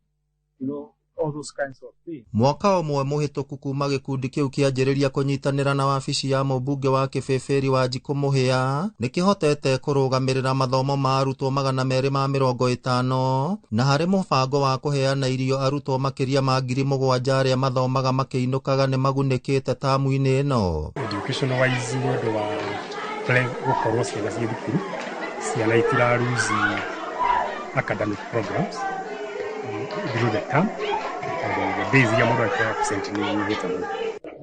all those kinds of things. Mwaka ũmwe mũhĩtũku kuma gĩkundi kĩu kĩanjĩrĩria kũnyitanĩra na wabici ya mũmbunge wa Kĩbĩbĩri wa Njikũ Mũhĩa nĩ kĩhotete kũrũgamĩrĩra mathomo ma arutwo 250 na harĩ mũbango wa kũheana irio arutwo makĩria ma 7,000 arĩa mathomaga makĩinũkaga nĩ magunĩkĩte tamu-inĩ ĩno. Education wise nĩ ũndũ wa gũkorwo ciana ciĩ thukuru, ciana itiraruzi academic programs through the term.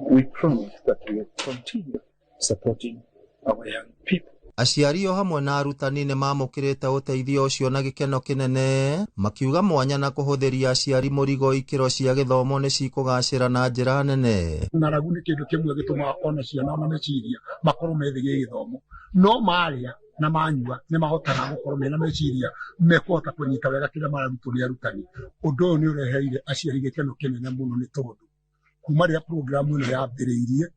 We promise that we will continue supporting our young people. Aciari o hamwe na arutani nĩ mamũkĩrĩte ũteithio ũcio na gĩkeno kĩnene, makiuga mwanya na kũhũthĩria aciari mũrigo ikĩro cia gĩthomo nĩ cikũgacĩra na njĩra nene. Ng'aragu nĩ kĩndũ kĩmwe gĩtũmaga ona ciana ona meciria makorwo me thĩ gĩgĩthomo, no marĩa na manyua nĩ mahotaga gũkorwo mena meciria mekũhota kũnyita wega kĩrĩa mararutwo nĩ arutani. Ũndũ ũyũ nĩ ũreheire aciari gĩkeno kĩnene mũno nĩ tondũ kuma rĩrĩa programu ĩno yambĩrĩirie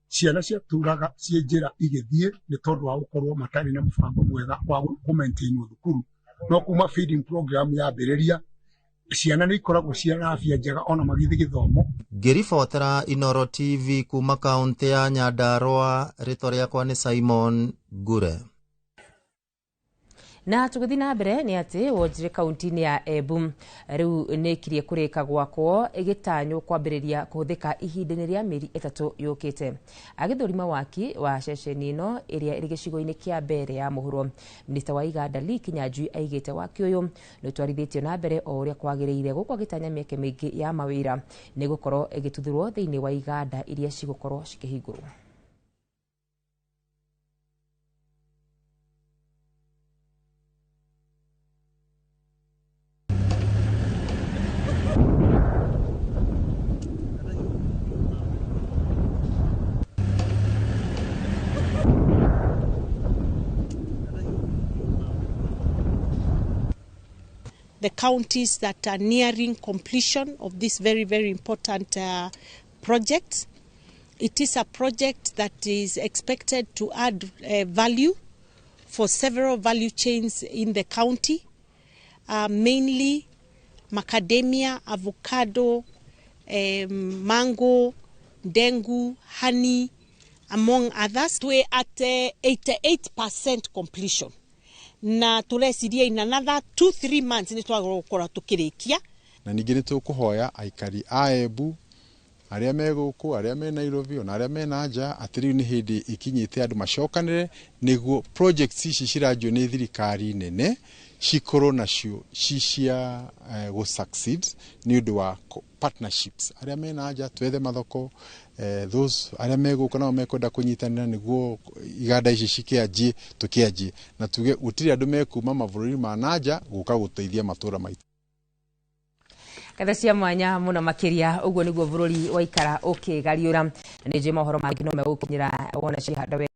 ciana ciatũraga ciĩ njĩra igĩthiĩ nĩ tondũ wa gũkorwo matarĩ na mũbango mwega wa kũ-maintain thukuru, no kuma feeding program yambĩrĩria ciana nĩ ikoragwo ciana afya njega ona magĩthiĩ gĩthomo. Ngĩribotera Inooro TV kuma kaũntĩ ya Nyandarua, rĩtwa rĩakwa nĩ Simon Ngure. Na tũgĩthiĩ na mbere nĩ atĩ wonjire kaunti-inĩ ya Embu rĩu nĩ ĩkirie kũrĩka gwakwo ĩgĩtanywo kwambĩrĩria kũhũthĩka ihinda-inĩ rĩa mĩeri 3 yũkĩte. Agĩthũrima waki wa ceceni ĩno ĩrĩa ĩrĩ gĩcigo-inĩ kĩa mbere ya mũhuro, Minista wa Iganda Lee Kinyanjui aigĩte waki ũyũ nĩ ũtwarithĩtio na mbere o ũrĩa kwagĩrĩire gũkũ agĩtanya mĩeke mĩingĩ ya mawĩra nĩ gũkorwo ĩgĩtuthũrwo thĩinĩ wa iganda iria cigũkorwo cikĩhingũrwo. the counties that are nearing completion of this very, very important project. It is a project that is expected to add value for several value chains in the county, mainly macadamia, avocado, mango, ndengu, honey, among others. We are at 88% completion. Na tureciria in another 2-3 months nĩ twagũkorwo tũkĩrĩkia. Na ningĩ nĩ tũkũhoya aikari a Embu arĩa me gũkũ, arĩa me Nairobi ona arĩa me na nja, atĩ rĩu nĩ hĩndĩ ĩkinyĩte andũ macokanĩre nĩguo projects ici ciranjio nĩ thirikari nene cikorwo nacio ci cia gũ succeed nĩ ũndũ wa partnerships. Arĩa me na nja twethe mathoko, those arĩa me gũkũ nao mekwenda kũnyitanĩra nĩguo iganda ici cikĩanjie, tũkĩanjie na tuge gũtirĩ andũ mekuma mabũrũri ma na nja gũka gũteithia matũra maitũ. Ngatho cia mwanya mũno makĩria. Ũguo nĩguo bũrũri waikara ũkĩgariũra, na nĩ njũĩ mohoro mangĩ no megũkinyĩra wona cihanda wega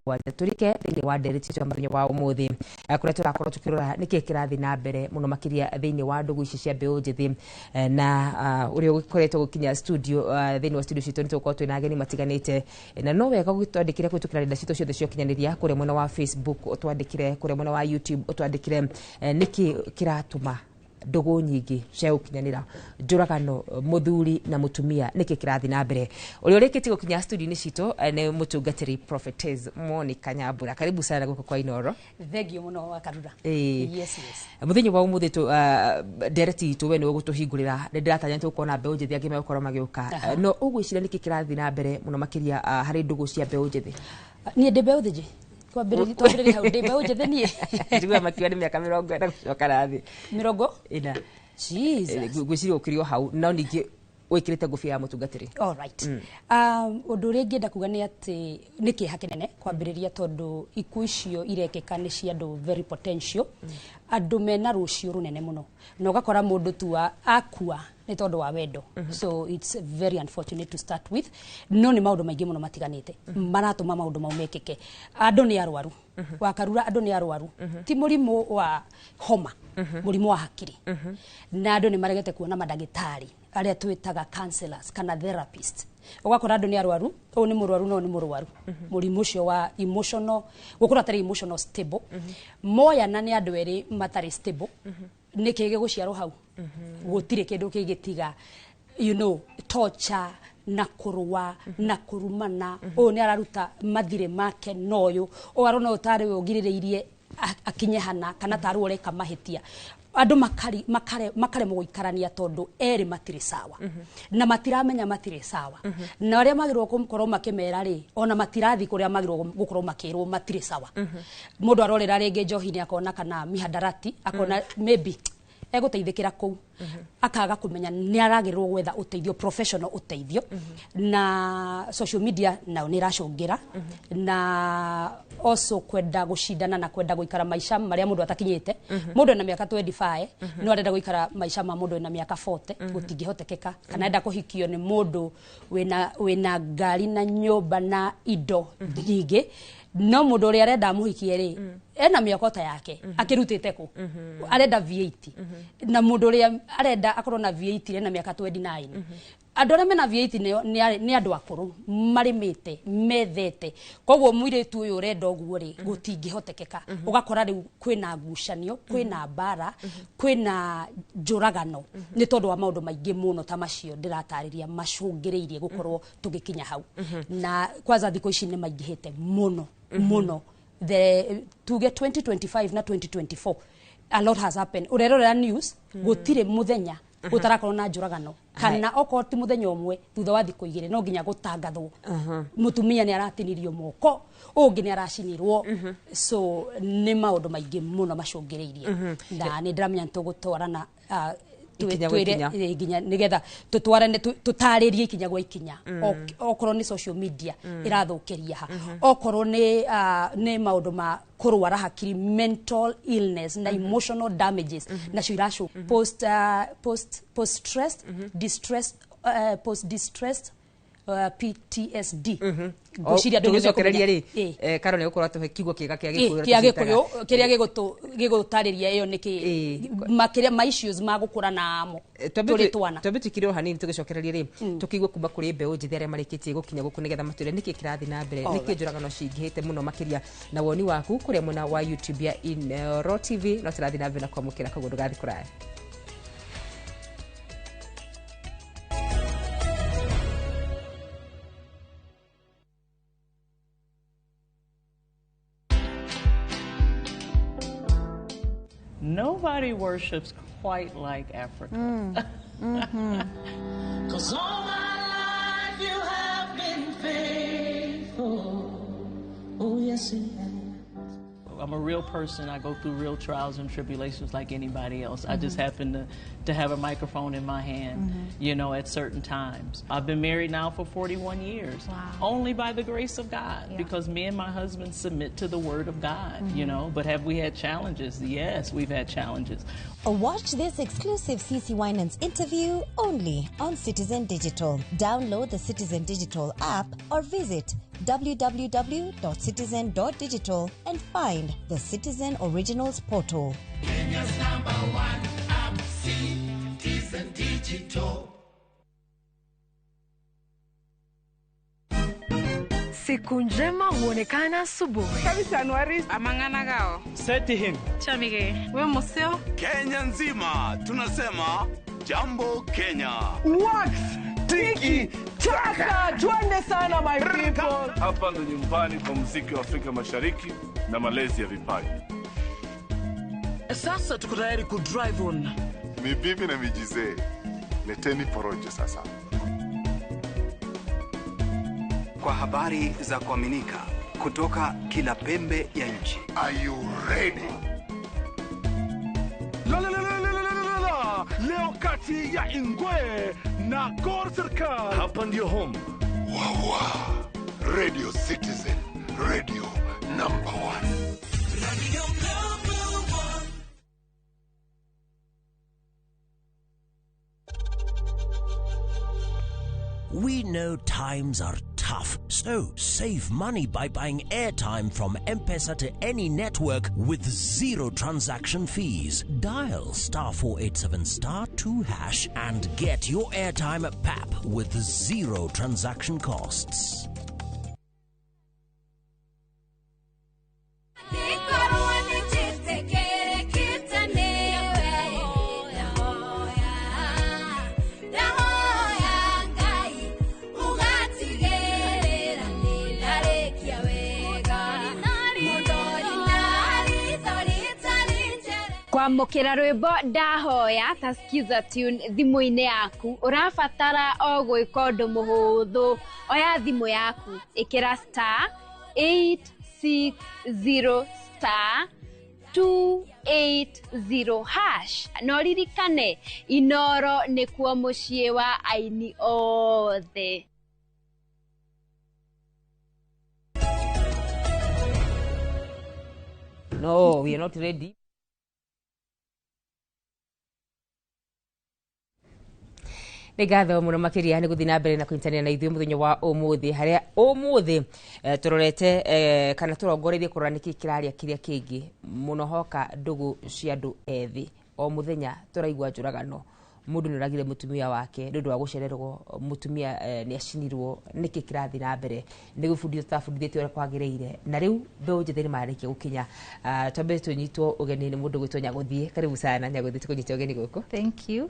7 tũrike thĩinĩ wa ndereti cia mũthenya wa ũmũthĩ, kũrĩa tũrakorwo tũkĩrora nĩkĩĩ kĩrathiĩ na mbere mũno makĩria thĩinĩ wa ndũgũ ici cia mbeũ njĩthĩ, na ũrĩa ũkoretwo gũkinya studio, thĩinĩ wa studio citũ nĩ tũgũkorwo twĩna ageni matiganĩte, na no wega ũgĩtwandĩkĩre kũhĩtũkĩra nenda citũ ciothe cia ũkinyanĩria, kũrĩa mwena wa Facebook ũtwandĩkĩre, kũrĩa mwena wa YouTube ũtwandĩkĩre, nĩkĩ kĩratũma ndũgũ nyingĩ cia gũkinyanĩra njũragano mũthuri na mũtumia, nĩkĩ kĩrathiĩ na mbere. Ũrĩa ũrĩkĩtie gũkinya studio-inĩ citũ nĩ mũtungatĩri Prophetess Monica Nyambura. Karibu sana gũkũ kwa Inoro. Thank you mũno, Wakarura. Yes. Mũthenya wa ũmũthĩ ndereti itũ we nĩwe ũgũtũhingũrĩra. Nĩ ndĩratanya nĩ tũgũkorwo na mbeũ njĩthĩ angĩ megũkorwo magĩũka. No ũgwĩciria nĩkĩ kĩrathiĩ na mbere mũno makĩria harĩ ndũgũ cia mbeũ njĩthĩ? Niĩ ndĩ mbeũ njĩthĩ. Twambĩrĩrie hau, ndĩ mbeũ njĩthĩ niĩ. Njiguaga makiuga nĩ mĩaka 40 gũcoka na thĩ. 40? Ĩna. Jesus. Ngwĩciria ũkĩrĩ o hau, no ningĩ wĩkĩrĩte ngũbia ya mũtungatĩri. All right. Ũndũ ũrĩa ingĩenda kuga nĩ atĩ nĩ kĩeha kĩnene kwambĩrĩria, tondũ ikuũ icio irekĩka nĩ cia andũ very potential, andũ mena rũciũ rũnene mũno, na ũgakora mũndũ tu akua nĩ tondũ wa wendo. So it's very unfortunate to start with, no nĩ maũndũ maingĩ mũno matiganĩte maratũma maũndũ mau mekĩke. Andũ nĩ arwaru, Wakarura, andũ nĩ arwaru, ti mũrimũ wa homa, mũrimũ wa hakiri, na andũ nĩ maregete kuona mandagĩtarĩ arĩa twĩtaga counselors kana therapist. Ũgakora andũ nĩ arwaru, ũyũ nĩ mũrwaru na ũyũ nĩ mũrwaru mũrimũ ũcio wa emotional, gũkorwo atarĩ emotional stable. Moyana nĩ andũ erĩ matarĩ stable, nĩ kĩ gĩgũciarwo hau? Gũtirĩ kĩndũ kĩngĩtiga torture na kũrũa na kũrumana. Ũyũ nĩ araruta mathirĩ make na ũyũ ũyũ arona ũyũ tarĩ we ũgirĩrĩirie akinye hana, kana tarĩ we ũreka mahĩtia. Andũ makaremwo gũikarania tondũ erĩ matirĩ sawa, na matiramenya matirĩ sawa, na arĩa magĩrĩirwo gũkorwo makĩmera rĩ, ona matirathiĩ kũrĩa magĩrĩirwo gũkorwo makĩrwo matirĩ sawa. Mũndũ arorera rĩngĩ njohi-inĩ akona, kana mihadarati akona, maybe egũteithĩkĩra kũu, akaga kũmenya nĩ aragĩrĩrwo gwetha ũteithio, professional ũteithio. Na social media nayo nĩ ĩracũngĩra, na also kwenda gũcindana na kwenda gũikara maica marĩa mũndũ atakinyĩte. Mũndũ ena mĩaka 25 no arenda gũikara maica ma mũndũ ena mĩaka 40, gũtingĩhotekeka. Kana enda kũhikio nĩ mũndũ wĩna ngari na nyũmba na indo nyingĩ, no mũndũ ũrĩa arenda amũhikie rĩ, ena mĩaka ta yake, akĩrutĩte kũ? Arenda V8, na mũndũ ũrĩa arenda akorwo na V8 ena mĩaka 29. Andũ arĩa mena V8 nĩ andũ akũrũ, marĩmĩte, methete. Koguo mũirĩtu ũyũ ũrenda ũguo rĩ, gũtingĩhotekeka. Ũgakora rĩu kwĩna ngucanio, kwĩna mbara, kwĩna njũragano, nĩ tondũ wa maũndũ maingĩ mũno ta macio ndĩratarĩria macũngĩrĩirie gũkorwo tũgĩkinya hau. Na kwanza thikũ ici nĩ maingĩhĩte mũno mũno. The tuge 2025 na 2024, a lot has happened. Ũrerorera news, gũtirĩ mũthenya gũtarakorwo na njũragano, kana okorwo ti mũthenya ũmwe, thutha wa thikũ 2 no nginya gũtangathwo mũtumia nĩ aratinirio moko, ũngĩ nĩ aracinirwo. So nĩ maũndũ maingĩ mũno macũngĩrĩirie, na nĩ ndĩramenya nĩ tũgũtwarana Ikinya gwa ikinya. Nginya nĩgetha tũtwarane, tũtarĩrie ikinya gwa ikinya. Okorwo nĩ social media ĩrathũkĩria ha, okorwo nĩ maũndũ ma kũrwara hakiri, mental illness na emotional damages, nacio iracũ post post post stress distress, post distress PTSD. Ngwĩciria andũ Tũgĩcokereria rĩ, nĩmekũmenya. Karo nĩ gũkorwo atũhe kiugo kĩega kĩa Gĩkũyũ. Kĩa Gĩkũyũ kĩrĩa gĩgũtarĩria ĩyo nĩ kĩ makĩria ma issues ma gũkũra namo tũrĩ twana. Twambe tũikire o hanini, tũgĩcokereria rĩ, tũkĩigue kuma kũrĩ mbeũ njĩthĩ arĩa marĩkĩtie gũkinya gũkũ, nĩgetha matwĩre nĩkĩ kĩrathiĩ na mbere, nĩkĩ njũragano cingĩhĩte mũno makĩria, na woni waku kũrĩa mwena wa YouTube ya Inooro TV. No tũrathiĩ na mbere na kwamũkĩra, koguo ndũgathiĩ kũraya. Nobody worships quite like Africa. 'Cause all my life you have been faithful. Oh, yes, you have. I'm a real person. I go through real trials and tribulations like anybody else. I just happen to have a microphone in my hand, at certain times. I've been married now for 41 years. Only by the grace of God, because me and my husband submit to the Word of God, you know. But have we had challenges? Yes, we've had challenges. Watch this exclusive CC Winans interview only on Citizen Digital. Download the Citizen Digital app or visit www.citizen.digital and find the Citizen Originals portal. Kenya's number one app, Citizen Digital. Siku njema huonekana asubuhi. Kabisa Anuari amang'ana gao. Seti him. Chamige. We museo. Kenya nzima tunasema jambo Kenya. Wax tiki taka, twende sana my people. Hapa ndo nyumbani kwa muziki wa Afrika Mashariki na malezi ya vipaji. Sasa tuko tayari ku drive on. Mibibi na mijizee, leteni porojo sasa. Kwa habari za kuaminika kutoka kila pembe ya nchi. Are you ready? La la la la la la la la. Leo kati ya Ingwe na Gor Serikal. Hapa ndio home. Wawa. Radio Citizen, radio number one. Radio number one. We know times are tough, so save money by buying airtime from M-Pesa to any network with zero transaction fees. Dial *487*2# and get your airtime at PAP with zero transaction costs. Ndikorwo nĩnjĩtĩkĩrĩkĩte nĩwe. Ndahoya, ndahoya Ngai ũgatigĩrĩra nĩndarĩkia wega. Mũndori na ritho rĩtarĩ njere. Kwamũkĩra rwĩmbo ndahoya ta skiza tune thimũ-inĩ yaku, ũrabatara o gwĩka ũndũ mũhũthũ. Oya thimũ yaku, ĩkĩra *860*280# na ũririkane Inooro nĩkuo mũciĩ wa aini othe. No, we are not ready. Nĩ ngatho mũno makĩria nĩ gũthiĩ na mbere na kũnyitanĩra na ithuĩ mũthenya wa ũmũthĩ, harĩa ũmũthĩ tũrorete kana tũrongoreirie kũrora nĩkĩ kĩraria kĩrĩa kĩngĩ mũno hoka ndũgũ cia andũ ethĩ. O mũthenya tũraigua njũragano, mũndũ nĩ oragire mũtumia wake nĩ ũndũ wa gũcererwo, mũtumia nĩ acinirwo. Nĩkĩ kĩrathiĩ na mbere? Nĩ gũbundithio tũtabundithĩtio ũrĩa kwagĩrĩire, na rĩu mbeũ njĩthĩ nĩ marĩkia gũkinya. Twambe tũnyitwo ũgeni nĩ mũndũ gwĩtwo Nyagũthiĩ. Karibu sana Nyagũthiĩ, tũkũnyite ũgeni gũkũ. Thank you.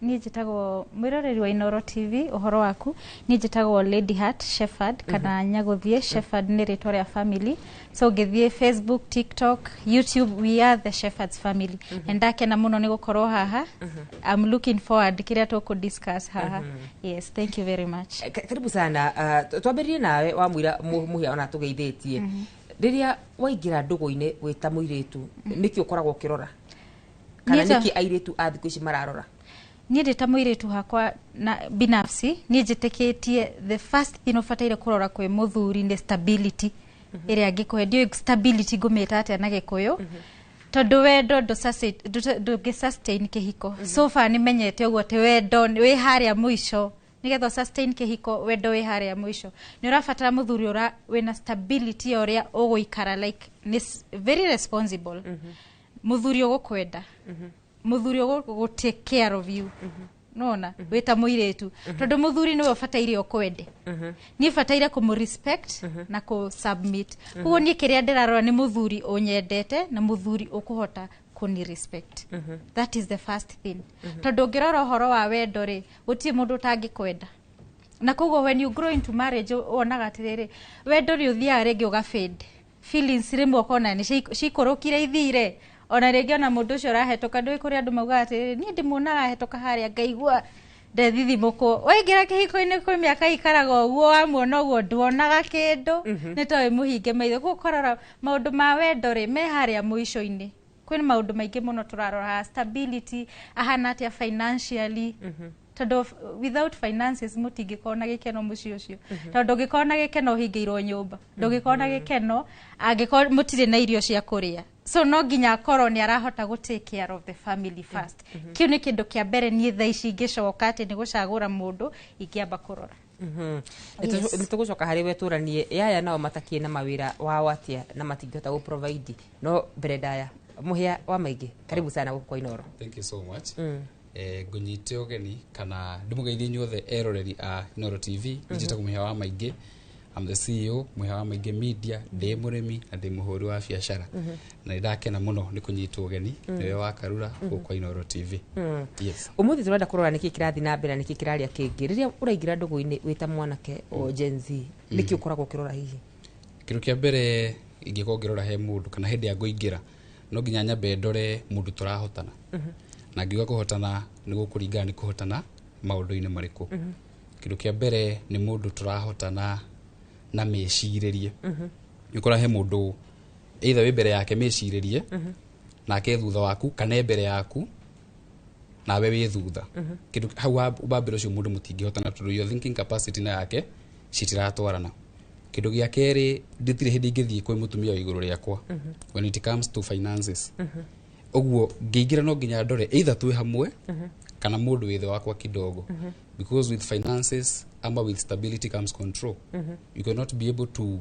Niĩ njĩtagwo mwĩroreri wa Inooro TV, ũhoro waku. Niĩ njĩtagwo Lady Heart Shepherd kana Nyagũthiĩ. Shepherd nĩ rĩtwa rĩa family. So ũngĩthiĩ Facebook, TikTok, YouTube, we are the Shepherds family. Na ndakena mũno nĩ gũkorwo haha. I'm looking forward kĩrĩa tũkũ discuss haha. Yes, thank you very much. Karibu sana. Twambĩrĩrie nawe wa mũira mũhĩa ona tũgeithĩtie. Rĩrĩa waingĩra ndũgũ-inĩ wĩ ta mũirĩtu, nĩkĩ ũkoragwo ũkĩrora, kana nĩkĩ airĩtu a thikũ ici mararora? Niĩ ndĩ ta mũirĩtu hakwa na binafsi, niĩ njĩtĩkĩtie the first thing ũbataire kũrora kwĩ mũthuri nĩ stability ĩrĩa angĩkũhe. Ndiũĩ stability ngũmĩta atĩa na Gĩkũyũ, tondũ wendo ndũngĩ sustain kĩhiko. So far nĩmenyete ũguo atĩ wendo wĩ harĩa mũico Nĩgetha sustain kĩhiko, wendo wĩ harĩa mũico, nĩ ũrabatara mũthuri ũra wĩna stability ya ũrĩa ũgũikara, like nĩ very responsible, mũthuri ũgũkwenda, mũthuri ũgũ take care of you, nona wĩta mũirĩtu, tondũ mũthuri nĩwe ũbataire ũkwende. Niĩ bataire kũmũ respect na kũ submit. Koguo niĩ kĩrĩa ndĩrarora nĩ mũthuri ũnyendete na mũthuri ũkũhota kũni respect. That is the first thing, tondũ ũngĩrora ũhoro wa wendo rĩ, gũtirĩ mũndũ ũtangĩkwenda, na koguo when you grow into marriage, wonaga atĩrĩrĩ, wendo nĩ ũthiaga rĩngĩ ũgafade, feelings rĩmwe ũkona nĩ cikũrũkire ithire, ona rĩngĩ ona mũndũ ũcio ũrahetũka ndũĩ. Kũrĩ andũ maugaga atĩrĩrĩ, niĩ ndĩmuonaga ahetũka harĩa ngaigua ndethithimũkwo. Waingĩra kĩhiko-inĩ, kwĩ mĩaka ikaraga ũguo, wamuona ũguo nduonaga kĩndũ, nĩ to wĩ mũhinge maitho. Koguo ũkarora maũndũ ma wendo rĩ, me harĩa mũico-inĩ. Kwĩ maũndũ maingĩ mũno tũrarora haha: stability, ahana atĩa financially, tondũ without finances mũtingĩkorwo na gĩkeno mũciĩ ũcio, tondũ ndũngĩkorwo na gĩkeno ũhingĩirwo nyũmba, ndũngĩkorwo na gĩkeno angĩkorwo mũtirĩ na irio cia kũrĩa. So no nginya akorwo nĩ arahota gũ take care of the family first. Kĩu nĩ kĩndũ kĩa mbere niĩ thaa ici ingĩcoka atĩ nĩ gũcagũra mũndũ ingĩamba kũrora. Yes. Nĩ tũgũcoka harĩ we tũranie yaya nao matakĩ na mawĩra wao atĩa na matingĩhota gũ provide. No mbere ndaya, Mũhĩa wa Maingĩ, karibu sana gũkũ kwa Inoro. Thank you so much. Ngũnyite ũgeni kana ndĩmũgeithie inyuothe eroreri a Inooro TV. Njĩtagwo Mũhĩa wa Maingĩ. I'm the CEO Mũhĩa wa Maingĩ Media. Ndĩ mũrĩmi na ndĩ mũhũri wa biacara, na nĩ ndakena mũno nĩ kũnyitwo ũgeni nĩwe wa Karura gũkũ kwa Inooro TV. Yes. Ũmũthĩ tũrenda kũrora nĩkĩ kĩrathiĩ na mbere na nĩkĩ kĩrarĩa kĩngĩ. Rĩrĩa ũraingĩra ndũgũ-inĩ wĩ ta mwanake o Gen Z, nĩkĩ ũkoragwo ũkĩrora hihi? Kĩndũ kĩa mbere ingĩkorwo ngĩrora he mũndũ kana hĩndĩ ya ngũingĩra, no nginya nyambe ndore mũndũ tũrahotana, na ngiuga kũhotana nĩ gũkũringana nĩ kũhotana maũndũ-inĩ marĩkũ. Kĩndũ kĩa mbere nĩ mũndũ tũrahotana na mĩcirĩrie. Nĩ ũkora he mũndũ either wĩ mbere yake mĩcirĩrie nake thutha waku, kana e mbere yaku nawe wĩ thutha. Kĩndũ hau wa mbere, ũcio mũndũ mũtingĩhotana tondũ your thinking capacity na yake citiratwarana. Kĩndũ gĩa kerĩ, nditirĩ hĩndĩ ingĩthiĩ kwĩ mũtumia wa igũrũ rĩakwa when it comes to finances. Ũguo ngĩingĩra no nginya ndore either twĩ hamwe kana mũndũ wĩ thĩ wakwa kidogo, because with finances ama with stability comes control. You cannot be able to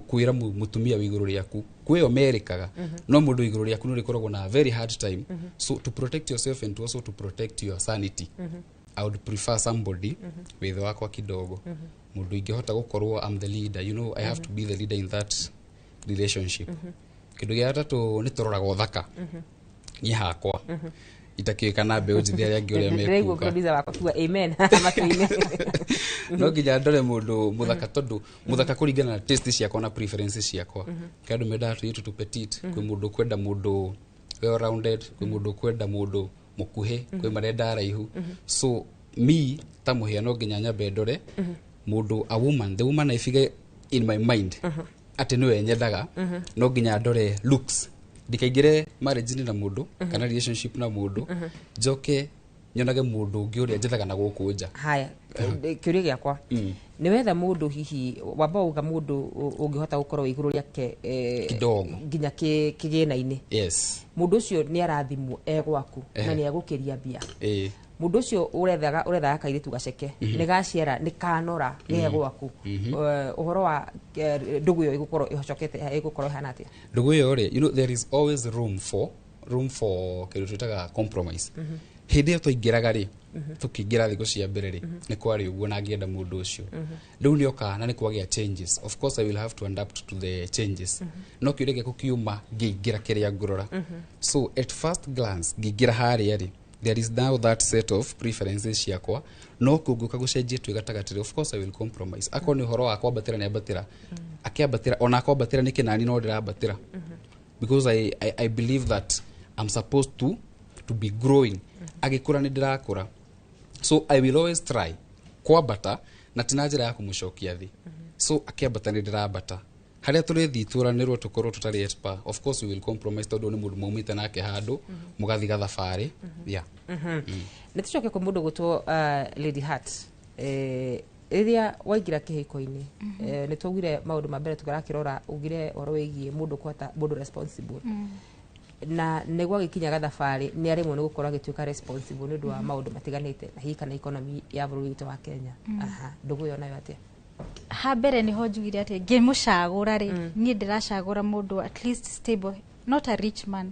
kwĩra mũtumia wĩ igũrũ rĩaku kwĩyo merĩkaga, no mũndũ wĩ igũrũ rĩaku nĩ ũrĩkoragwo na very hard time. So to protect yourself and to also to protect your sanity, I would prefer somebody wĩ thĩ wakwa kidogo, mũndũ ingĩhota gũkorwo I'm the leader. I have to be the leader in that relationship. Kĩndũ gĩa gatatũ, nĩ tũroraga ũthaka. Niĩ hakwa itakĩũĩ kana mbeũ njĩthĩ arĩa angĩ ũrĩa Ndĩraigua mekuga. Producer wakwa kiuga amen matũ-inĩ. No nginya ndore mũndũ mũthaka, tondũ mũthaka kũringana na taste ciakwa na preferences ciakwa. Kĩ andũ mendaga tũirĩtu tũ petite, kwĩ mũndũ ũkwenda mũndũ well rounded, kwĩ mũndũ ũkwenda mũndũ mũkuhĩ, kwĩ marenda araihu. So me ta Mũhĩa no nginya nyambe ndore mũndũ, a woman, the woman I figure in my mind atĩ nĩwe nyendaga, no nginya ndore looks. Ndikaingĩre marriage-inĩ na mũndũ kana relationship na mũndũ njoke nyonage mũndũ ũngĩ ũrĩa njethaga na gũkũ nja. Haya, kĩũria gĩakwa, nĩ wetha mũndũ hihi wamba uga mũndũ ũngĩhota gũkorwo igũrũ rĩake Kidogo. nginya kĩgĩna-inĩ. Yes. Mũndũ ũcio nĩ arathimwo e gwaku na nĩ egũkĩria mbia. Mũndũ ũcio ũrethaga kairĩtu gaceke, nĩ gaciara, nĩ kanora ge gwaku. Ũhoro wa ndũgũ ĩyo ĩgũkorwo ĩhocokete, ĩgũkorwo ĩhana atĩa? Ndũgũ ĩyo rĩ, there is always room for kĩndũ twĩtaga compromise. Hĩndĩ ĩyo twaingĩraga rĩ, tũkĩingĩra thikũ cia mbere rĩ, nĩ kwarĩ ũguo na ngĩenda mũndũ ũcio. Rĩu nĩ oka na nĩ kwagĩa changes, of course I will have to adapt to the changes. No kĩũria gĩaku kiuma ngĩingĩra kĩrĩa ngũrora, so at first glance ngĩingĩra harĩa rĩ, there is now that set of preferences ciakwa, no kũngũka gũcenjia twĩ gatagatĩ rĩ, of course I will compromise. Akorwo nĩ ũhoro wa kwambatĩra, nĩ ambatĩra, akĩambatĩra ona akwambatĩra nĩ kĩnani no ndĩrambatĩra, because I believe that I'm supposed to be growing. Agĩkũra nĩ ndĩrakũra, so I will always try kwambata na ti na njĩra ya kũmũcokia thĩ. So akĩambata nĩ ndĩrambata. Harĩa tũrĩthiĩ tũranĩrwo tũkorwo tũtarĩ at par, of course we will compromise, tondũ nĩ mũndũ maumĩte nake handũ mũgathiĩ gathabarĩ, yeah. Nĩ tũcoke kwĩ mũndũ gwĩtwo Lady Heart. Rĩrĩa waingĩra kĩhiko-inĩ, nĩ twaugire maũndũ ma mbere tũrakĩrora, ugire ũhoro wĩgiĩ mũndũ kũhota, mũndũ responsible. Na nĩ gwagĩkinya gathabarĩ nĩ aremwo nĩ gũkorwo agĩtuĩka responsible nĩ ũndũ wa maũndũ matiganĩte, na hihi kana economy ya bũrũri witũ wa Kenya. Aha, ndũgũ ĩyo nayo atĩa? Ha mbere nĩho njugire atĩ ngĩmũcagũra rĩ, niĩ ndĩracagũra mũndũ at least stable, not a rich man,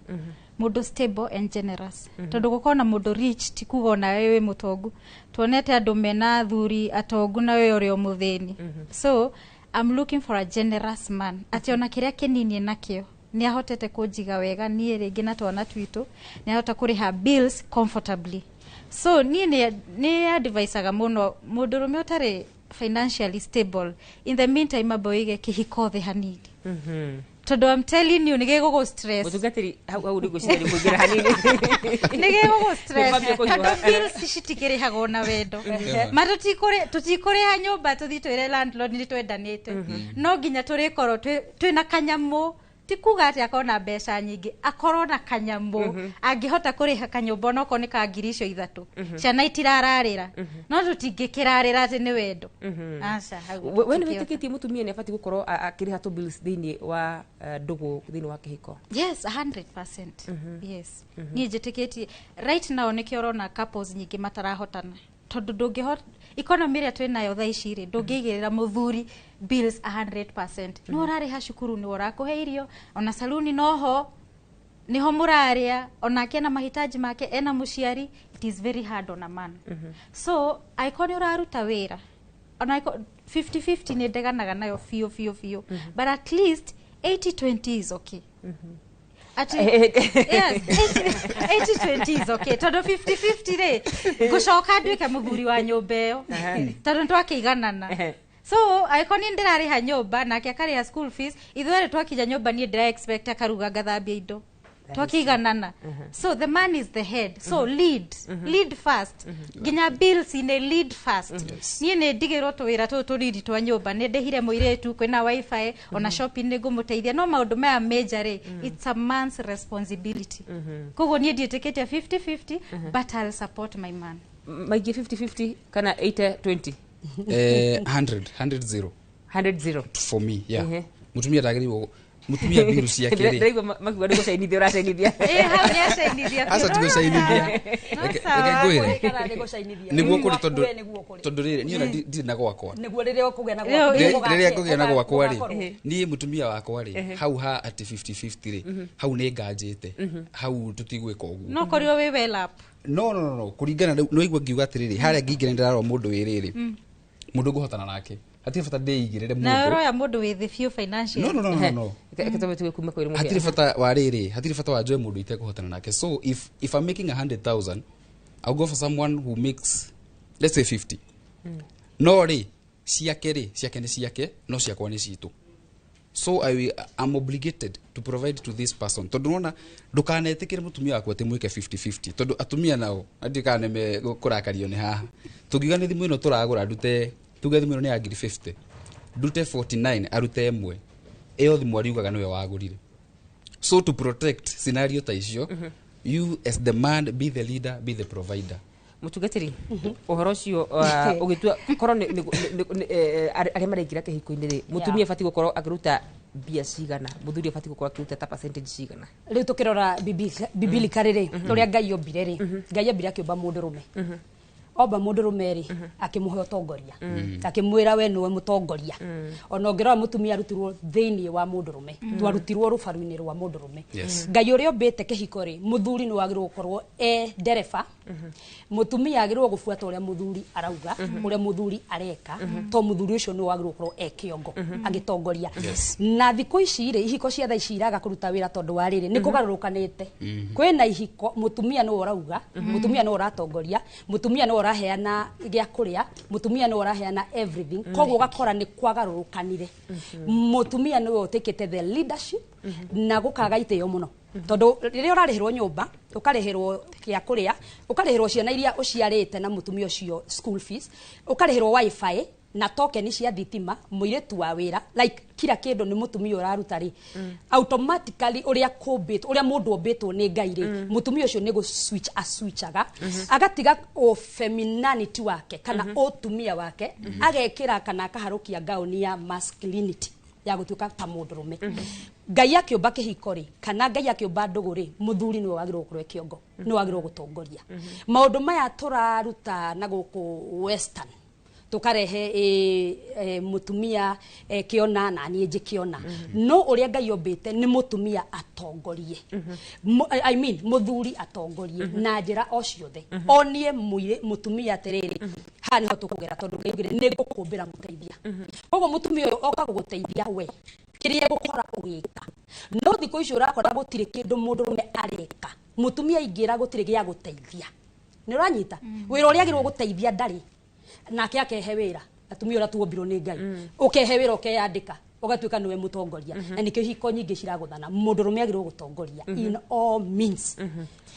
mũndũ stable and generous, tondũ gũkorwo na mũndũ rich ti kuga onawe wĩ mũtongu. Tuonete andũ mena athuri atongu na we ũrĩ o mũthĩni. So I'm looking for a generous man, atĩ ona kĩrĩa kĩnini nakĩo nĩ ahotete kũnjiga wega niĩ rĩngĩ na twana twitũ, nĩ ahota kũrĩha bills comfortably. So niĩ nĩ advisaga mũno mũndũrũme ũtarĩ financially stable, in the meantime amba ũige kĩhiko thĩ hanini, tondũ I'm telling you, nĩ gĩgũgũ stress. Mũtungatĩri, hau hau nĩngwĩciria nĩ kũingĩra hanini. Nĩ gĩgũgũ stress, Nĩkwambia kũhiũha. tondũ bills citikĩrĩhagwo na wendo. Ma tũtikũrĩha nyũmba tũthiĩ twĩre landlord nĩ twendanĩte. No nginya tũrĩkorwo twĩna kanyamũ. Ti kuga atĩ akorwo na mbeca nyingĩ, akorwo na kanyamũ angĩhota kũrĩha kanyũmba, onokorwo nĩ ka 3,000. Ciana itirararĩra, no tũtingĩkĩrarĩra atĩ nĩ wendo. Aca, hau We nĩ tũtingĩhota. wĩtĩkĩtie mũtumia nĩ abatiĩ gũkorwo akĩrĩha tũ bills thĩinĩ wa ndũgũ, thĩinĩ wa kĩhiko? Yes, 100%. Yes. Niĩ njĩtĩkĩtie right now nĩkĩo ũrona couples nyingĩ matarahotana, tondũ ndũngĩhota, economy ĩrĩa twĩnayo thaa ici rĩ, ndũngĩigĩrĩra mũthuri bills 100%. Nĩ ũrarĩha cukuru, nĩ ũrakũhe irio, ona saluni noho niho mũrarĩa, onake ena mahitaji make, ena mũciari. It is very hard on a man. So angĩkorwo nĩ ũraruta wĩra, ona angĩkorwo 50-50, nĩ ndeganaga nayo biũ biũ biũ, but at least 80-20 is okay. Ati, yes, 80-20 is okay, tondũ 50-50 rĩ, ngũcoka nduĩke mũthuri wa nyũmba ĩyo, tondũ nĩtwakĩiganana. So angĩkorwo niĩ ndĩrarĩha nyũmba nake akarĩha school fees, ithuerĩ twakinya nyũmba, niĩ ndĩra expect akaruga, ngathambia indo, twakiiganana. So the man is the head, so lead, lead first, nginya bills inĩ lead first. Niĩ nĩ ndigĩrwo tũwĩra tũtũ tũnini twa nyũmba, nĩ ndĩhire mũirĩtu, kwĩna WiFi, ona shopping nĩ ngũmũteithia, no maũndũ maya major rĩ, it's a man's responsibility. Koguo niĩ ndiĩtĩkĩtie 50-50, but I'll support my man. Maingĩ 50-50 kana 80-20? 100 100 0. 100 0. For me, yeah. Mutumia ndagĩrĩirwo, mutumia biru ciake rĩ, Ndĩraigua makiuga nĩ gũcainithia ũracainithia. Ĩ, hau nĩ acainithia. Aca, tigũcainithia. No Reke sawa. ngwĩre. Kana nĩ gũcainithia. Nĩguo kũrĩ, tondũ Waku we nĩguo kũrĩ. Tondũ rĩrĩ, niĩ ona ndirĩ na gwakwa. Nĩguo rĩrĩa ũkũgĩa na Rĩu- gwaku. Rĩrĩa ngũgĩa na gwakwa rĩ, Ũgakorwo. niĩ mũtumia wakwa rĩ, hau ha atĩ 50-50 rĩ, hau nĩ nganjĩte, hau tũtigwĩka ũguo. No korirwo wĩ well up. No, no, no, no, kũringana rĩu nĩ waigua ngiuga atĩrĩrĩ, harĩa ngingĩra ndĩrarora mũndũ wĩ rĩrĩ, mũndũ ngũhotana nake, hatirĩ bata ndĩigĩrĩre Na mũndũ. ũroya mũndũ wĩ thĩ biũ financially. No, no, no, no, no. Reke tũmbe tuge kuma kwĩ Hatirĩ bata wa rĩrĩ, hatirĩ bata wa njoe mũndũ itekũhotana nake. So if I'm making 100,000, I'll go for someone who makes, let's say, 50. No rĩ, ciake rĩ, ciake nĩ ciake, no ciakwa nĩ citũ. So I'm obligated to provide to this person, tondũ nona ndũkanetĩkĩre mũtumia waku atĩ mwĩke 50-50, tondũ atumia nao andiĩ kana nĩme kũrakario nĩ haha. Tũngiuga nĩ thimũ ĩno tũragũra, ndute, tuge thimũ ĩno nĩ ya ngiri 50, ndute 49, arute ĩmwe, ĩyo thimũ ariugaga nĩwe wagũrire. So to protect scenario ta icio, you as the man, be the leader, be the provider. Mũtungatĩri, ũhoro ũcio ũgĩtua korwo arĩa maraingĩra kĩhiko-inĩ rĩ, mũtumia abatiĩ gũkorwo akĩruta mbia cigana, mũthuri abatiĩ gũkorwo akĩruta ta percentage cigana? Rĩu tũkĩrora biblically rĩ, ũrĩa Ngai ombire rĩ, Ngai ambire akĩũmba mũndũrũme. Omba mũndũrũme rĩ, akĩmũhe ũtongoria, akĩmwĩra we nĩwe mũtongoria. Ona ũngĩrora, mũtumia arutirwo thĩinĩ wa mũndũrũme, twarutirwo rũbaru-inĩ rwa mũndũrũme. Ngai ũrĩa ombĩte kĩhiko rĩ, mũthuri nĩ wagĩrĩirwo gũkorwo e ndereba, mũtumia agĩrĩirwo gũbuata ũrĩa mũthuri arauga, ũrĩa mũthuri areka, to mũthuri ũcio nĩ wagĩrĩirwo gũkorwo e kĩongo agĩtongoria. Na thikũ ici rĩ, ihiko cia thaa ici iraga kũruta wĩra tondũ wa rĩrĩ, nĩ kũgarũrũkanĩte. Kwĩna ihiko mũtumia nĩwe ũrauga, mũtumia nĩwe ũratongoria, mũtumia nĩwe ũraheana gĩa kũrĩa, mũtumia nĩwe ũraheana everything. Koguo ũgakora nĩ kwagarũrũkanire, mũtumia nĩwe ũtĩkĩte the leadership, na gũkaga itĩo mũno, tondũ rĩrĩa ũrarĩhĩrwo nyũmba, ũkarĩhĩrwo gĩa kũrĩa, ũkarĩhĩrwo ciana iria ũciarĩte na mũtumia ũcio school fees, ũkarĩhĩrwo WiFi na token cia thitima, mũirĩtu wa wĩra, like kila kĩndũ nĩ mũtumia ũraruta rĩ, automatically ũrĩa kũmbĩtwo, ũrĩa mũndũ ombĩtwo nĩ Ngai rĩ, mũtumia ũcio nĩ gũ switch aswitchaga, agatiga o femininity wake kana ũtumia wake, agekĩra kana akaharũkia gauni ya masculinity. Ya gũtuĩka ta mũndũrũme. Ngai akĩũmba kĩhiko rĩ, kana Ngai akĩũmba ndũgũ rĩ, mũthuri nĩwe wagĩrĩirwo gũkorwo e kĩongo, nĩwe wagĩrĩirwo gũtongoria maũndũ maya tũraruta na gũkũ western, tukarehe mutumia kiona na niĩ njĩkĩona. No ũrĩa Ngai ombĩte nĩ mũtumia atongorie. I mean mũthuri atongorie na njĩra o ciothe, onie mũtumia atĩrĩrĩ, haha nĩho tũkũgera, tondũ Ngai augire nĩ ngũkũmbĩra mũteithia. Koguo mũtumia ũyũ oka gũgũteithia we kĩrĩa egũkora ũgĩka. No thikũ ici ũrakora gũtirĩ kĩndũ mũndũrũme areka, mũtumia aingĩra gũtirĩ gĩa gũteithia. Nĩ ũranyita? Wĩra ũrĩa agĩrĩirwo gũteithia ndarĩ nake, akehe wĩra atumia ũrĩa tuombirwo nĩ Ngai, ũkehe wĩra, ũkeyandĩka, ũgatuĩka nĩwe mũtongoria. Na nĩkĩo ihiko nyingĩ ciragũthana. Mũndũrũme agĩrĩirwo gũtongoria in all means,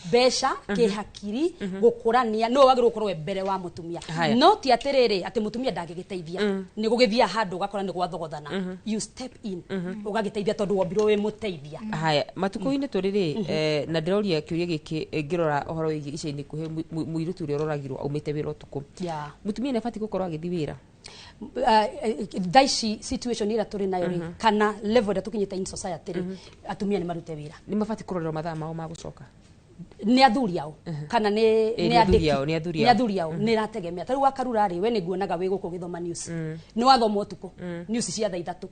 mbeca, kĩhakiri, gũkũrania, nĩwe wagĩrĩirwo gũkorwo we mbere wa mũtumia. Haya. No ti atĩrĩrĩ atĩ mũtumia ndangĩgĩteithia. Nĩ gũgĩthiaga handũ ũgakora nĩ gwathogothana, you step in ũgagĩteithia, tondũ wombirwo wĩ mũteithia. Haya, matukũ-inĩ tũrĩ rĩ, na ndĩroria kĩũria gĩkĩ ngĩrora ũhoro wĩgiĩ ica-inĩ ikuhĩ mũirĩtu ũrĩa ũroragirwo aumĩte wĩra ũtukũ. Mũtumia nĩ abatiĩ gũkorwo agĩthiĩ wĩra? Thaa ici situation ĩrĩa tũrĩ nayo rĩ, kana level ĩrĩa tũkinyĩte in society rĩ, atumia nĩ marute wĩra. Nĩ mabatiĩ kũrorerwo mathaa mao ma gũcoka? Nĩ athuri ao kana nĩ Ĩ, nĩ nĩ athuri andĩki? ao, nĩ athuri Nĩ ao. athuri ao. Nĩ ĩrategemea. Ta rĩu wakarura rĩ, we nĩ nguonaga wĩ gũkũ ũgĩthoma news, nĩ wathoma ũtukũ news cia thaa 3,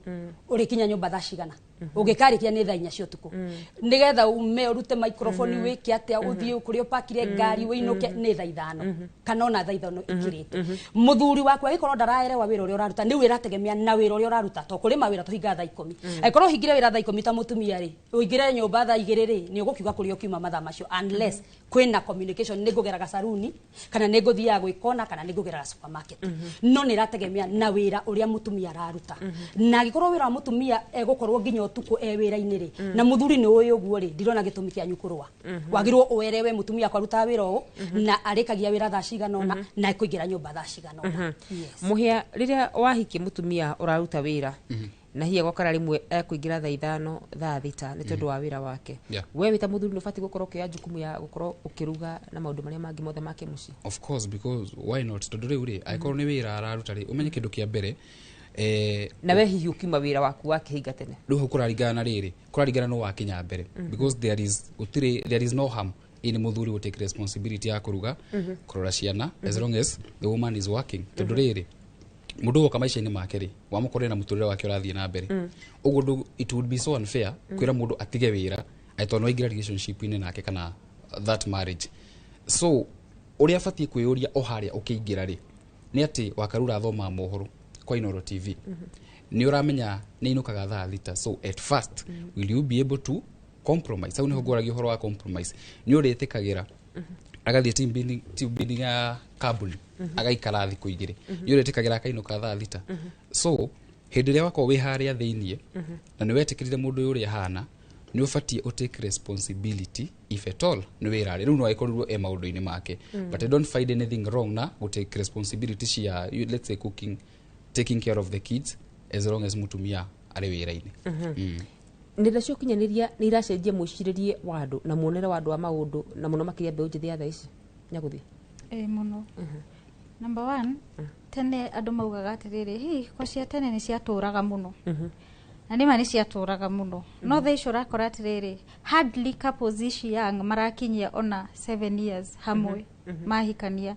ũrĩkinya nyũmba thaa cigana? Ũngĩkarĩkia nĩ thaa 4 cia ũtukũ. Nĩgetha ume ũrute microphone, wĩke atĩa, ũthiĩ kũrĩa ũpakire ngari, wĩinũke nĩ thaa 5 kana ona thaa 5 ikĩrĩte. Mũthuri waku agĩkorwo ndaraerewa wĩra ũrĩa ũraruta, nĩ ĩrategemea na wĩra ũrĩa ũraruta, to kũrĩ mawĩra tũhingaga thaa 10. Angĩkorwo ũhingire wĩra thaa 10 ta mũtumia rĩ, ũingĩre nyũmba thaa 2 rĩ, nĩ ũgũkiuga kũrĩa ũkiuma mathaa macio, unless kwĩna communication, nĩ ngũgeraga saruni, kana nĩ ngũthiaga gwĩkona, kana nĩ ngũgeraga supermarket. No nĩ ĩrategemea na wĩra ũrĩa mũtumia araruta. Na angĩkorwo wĩra wa mũtumia egũkorwo nginya ũtukũ e wĩra-inĩ rĩ, na mũthuri nĩ ũĩ ũguo rĩ, ndirona gĩtũmi kĩanyu kũrũa. Wagĩrĩirwo ũerewe mũtumia akwa arutaga wĩra ũũ, na arĩkagia wĩra thaa cigana ũna, na ekũingĩra nyũmba thaa cigana ũna. Yes. Mũhĩa, rĩrĩa wahikia mũtumia ũraruta wĩra, na hihi agokora rĩmwe ekũingĩra thaa 5, thaa 6 nĩ tondũ wa wĩra wake, we wĩ ta mũthuri nĩ ũbatiĩ gũkorwo ũkĩoya jukumu ya gũkorwo ũkĩruga na maũndũ marĩa mangĩ mothe make mũciĩ? Of course, because why not? Tondũ rĩu rĩ, angĩkorwo nĩ wĩra araruta rĩ, ũmenye kĩndũ kĩa mbere Na we hihi ũkiuma wĩra waku wakĩhinga tene? Rĩu hau kũraringana na rĩrĩ, kũraringana no wakinya mbere, because there is gũtirĩ, there is no harm in mũthuri gũ take responsibility ya kũruga, kũrora ciana, as long as the woman is working. Tondũ rĩrĩ, mũndũ woka maica-inĩ make rĩ, wamũkorera na mũtũrĩre wake ũrathiĩ na mbere ũguo, it would be so unfair kwĩra mũndũ atige wĩra atĩ tondũ nĩwaingĩra relationship-inĩ nake kana that marriage. So ũrĩa abatiĩ kwĩyũria o harĩa ũkĩingĩra rĩ, nĩ atĩ wakarura athomaga mohoro kwa Inoro TV, nĩ ũramenya nĩ inũkaga thaa 6. So at first, will you be able to compromise? Hau nĩho ngũragia ũhoro wa compromise. Nĩ ũrĩtĩkagĩra agathiĩ team building ya kambuni, agaikara thikũ 2? Nĩ ũrĩtĩkagĩra akainũka thaa 6? So hĩndĩ ĩrĩa wakorwo wĩ harĩa thĩiniĩ na nĩ wetĩkĩrire mũndũ ũyũ ũrĩa ahana, nĩ ũbatiĩ ũtake responsibility if at all nĩ wĩra rĩ, rĩu no agĩkorirwo e maũndũ-inĩ make. But I don't find anything wrong na gũtake responsibility cia let's say cooking, taking care of the kids, as long as mũtumia arĩ wĩra-inĩ. Nenda cia ũkinyanĩria nĩ iracenjia mwĩcirĩrie wa andũ na muonere wa andũ wa maũndũ, na mũno makĩria mbeũ njĩthĩ ya thaa ici, Nyagũthiĩ? Ĩ mũno. Number one, tene andũ maugaga atĩrĩrĩ, hihi ihiko cia tene nĩ ciatũraga mũno, na nĩma nĩ ciatũraga mũno. No thaa ici ũrakora atĩrĩrĩ, hardly couples ici young marakinyia ona 7 years hamwe mahikania.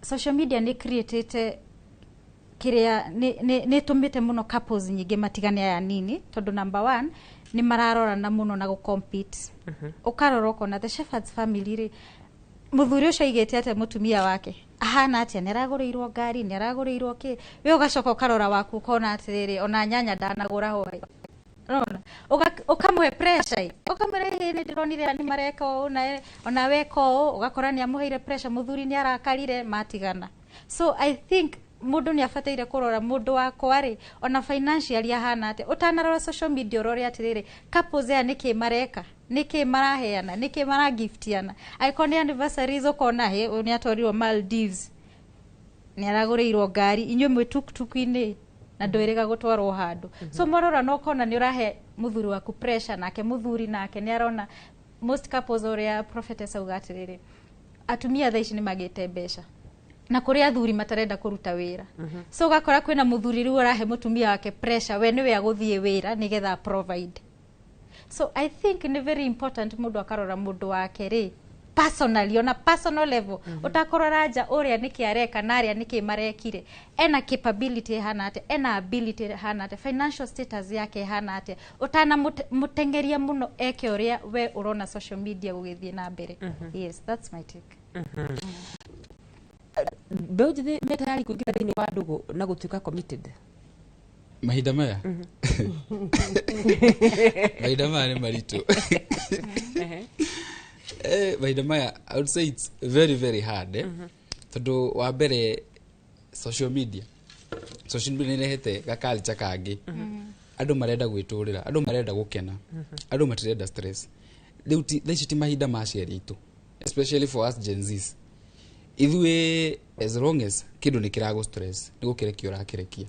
Social media nĩ creatĩte kĩrĩa nĩ ĩtũmĩte mũno couples nyingĩ matigane aya nini, tondũ number one nĩ mararorana mũno na gũ-compete. Ũkarora ũkona the Shepherds family rĩ, mũthuri ũcio aigĩte atĩa, mũtumia wake ahana atĩa, nĩ aragũrĩirwo ngari, nĩ aragũrĩirwo kĩ. We ũgacoka ũkarora waku ũkona atĩrĩrĩ, ona nyanya ndanagũra hwaĩ. Ũrona? Ũkamũhe pressure ĩ, ũkamwĩra ĩ nĩ ndĩronire nĩ mareka ũũ na ona weka ũũ, ũgakora nĩ amũheire pressure, mũthuri nĩ arakarire, matigana. So I think mũndũ nĩ abataire kũrora mũndũ wakwa rĩ, ona financially ahana atĩa. Ũtanarora social media, ũrore atĩrĩrĩ, couples aya nĩkĩ mareka, nĩkĩ maraheana, nĩkĩ maragiftiana. Angĩkorwo nĩ anniversaries, ũkona hĩ, ũyũ nĩ atwarirwo Maldives, nĩ aragũrĩirwo ngari, inyuĩ mwĩ tuktuk-inĩ na ndwĩrĩga gũtwarwo handũ. So mwarora no ũkona nĩ ũrahe mũthuri waku pressure, nake mũthuri nake nĩ arona. Most couples, ũrĩa prophetess auga atĩrĩrĩ, atumia thaa ici nĩ magĩte mbeca. Na kũrĩ athuri matarenda kũruta wĩra, so ũgakora kwĩna mũthuri rĩu ũrahe mũtumia wake pressure, we nĩwe agũthiĩ wĩra nĩgetha provide. So I think nĩ very important mũndũ akarora mũndũ wake rĩ personally, on a personal level, ũtakũrora nja ũrĩa nĩkĩ areka na arĩa nĩkĩ marekire, ena capability ĩhana atĩa, ena ability ĩhana atĩa, financial status yake ĩhana atĩa, ũtanamũteng'eria mũno eke ũrĩa we ũrona social media gũgĩthiĩ na mbere. Yes, that's my take. Mbeũ njĩthĩ me tayari kũingĩra thĩinĩ wa ndũgũ na gũtuĩka committed? Mahinda maya nĩ maritũ. Mahinda maya I would say it's very very hard, eh? Tondũ wa mbere social media nĩ ĩrehete gakalcha kangĩ. Andũ marenda gwĩtũrĩra, andũ marenda gũkena, andũ matirenda stress rĩu. Thaa ici ti mahinda ma aciari aitũ, especially for us Gen Zs. Ithuĩ as long as kĩndũ nĩ kĩragũ stress, nĩ gũkĩrekia ũrakĩrekia.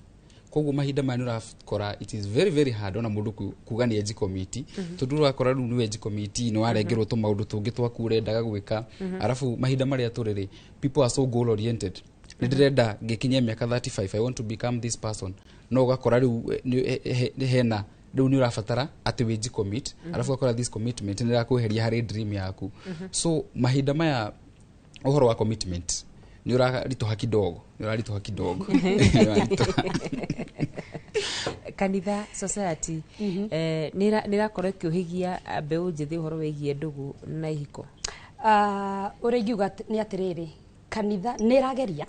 Koguo mahinda maya nĩ ũrakora it is very very hard ona mũndũ kuga nĩ enji komiti, tondũ ũrakora rĩu nĩ wenji komiti, nĩ warengerwo tũmaũndũ tũngĩ twaku ũrendaga gwĩka. Arabu mahinda marĩa tũrĩ rĩ, people are so goal oriented. Nĩ ndĩrenda ngĩkinyia mĩaka 35, I want to become this person. No ũgakora rĩu hena rĩu nĩ ũrabatara atĩ wĩnji commit, arabu ũgakora this commitment nĩ ĩrakweheria harĩ dream yaku. So mahinda maya ũhoro wa commitment nĩ ũraritũha kidogo, nĩ ũraritũha kidogo, nĩ ũraritũha. Kanitha, society, nĩ ĩrakorwo ĩkĩũhĩgia mbeũ njĩthĩ ũhoro wĩgiĩ ndũgũ na ihiko? Ũrĩa ingiuga nĩ atĩrĩrĩ, kanitha nĩ ĩrageria,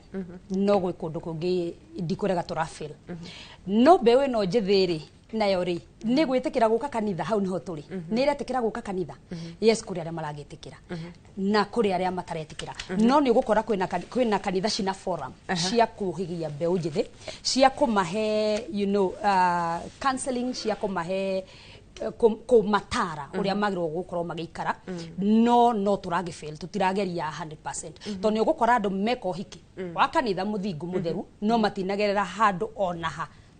no gwĩ kũndũ kũngĩ ndikũrega tũrafail. No mbeũ ĩno njĩthĩ rĩ, nayo rĩ, nĩ gwĩtĩkĩra gũka kanitha, hau niho tũrĩ. Nĩ ĩretĩkĩra gũka kanitha? Yes, kũrĩ arĩa maragĩtĩkĩra na kũrĩ arĩa mataretĩkĩra. No nĩ ũgũkora kwĩna kanitha cina forum cia kũhĩgia mbeũ njĩthĩ, cia kũmahe counseling, cia kũmahe kũmatara ũrĩa magĩrĩirwo gũkorwo magĩikara. No tũragĩfail, tũtirageria 100%, tondũ nĩ ũgũkora andũ meka ũhiki wa kanitha mũthingu mũtheru, no matinagerera handũ ona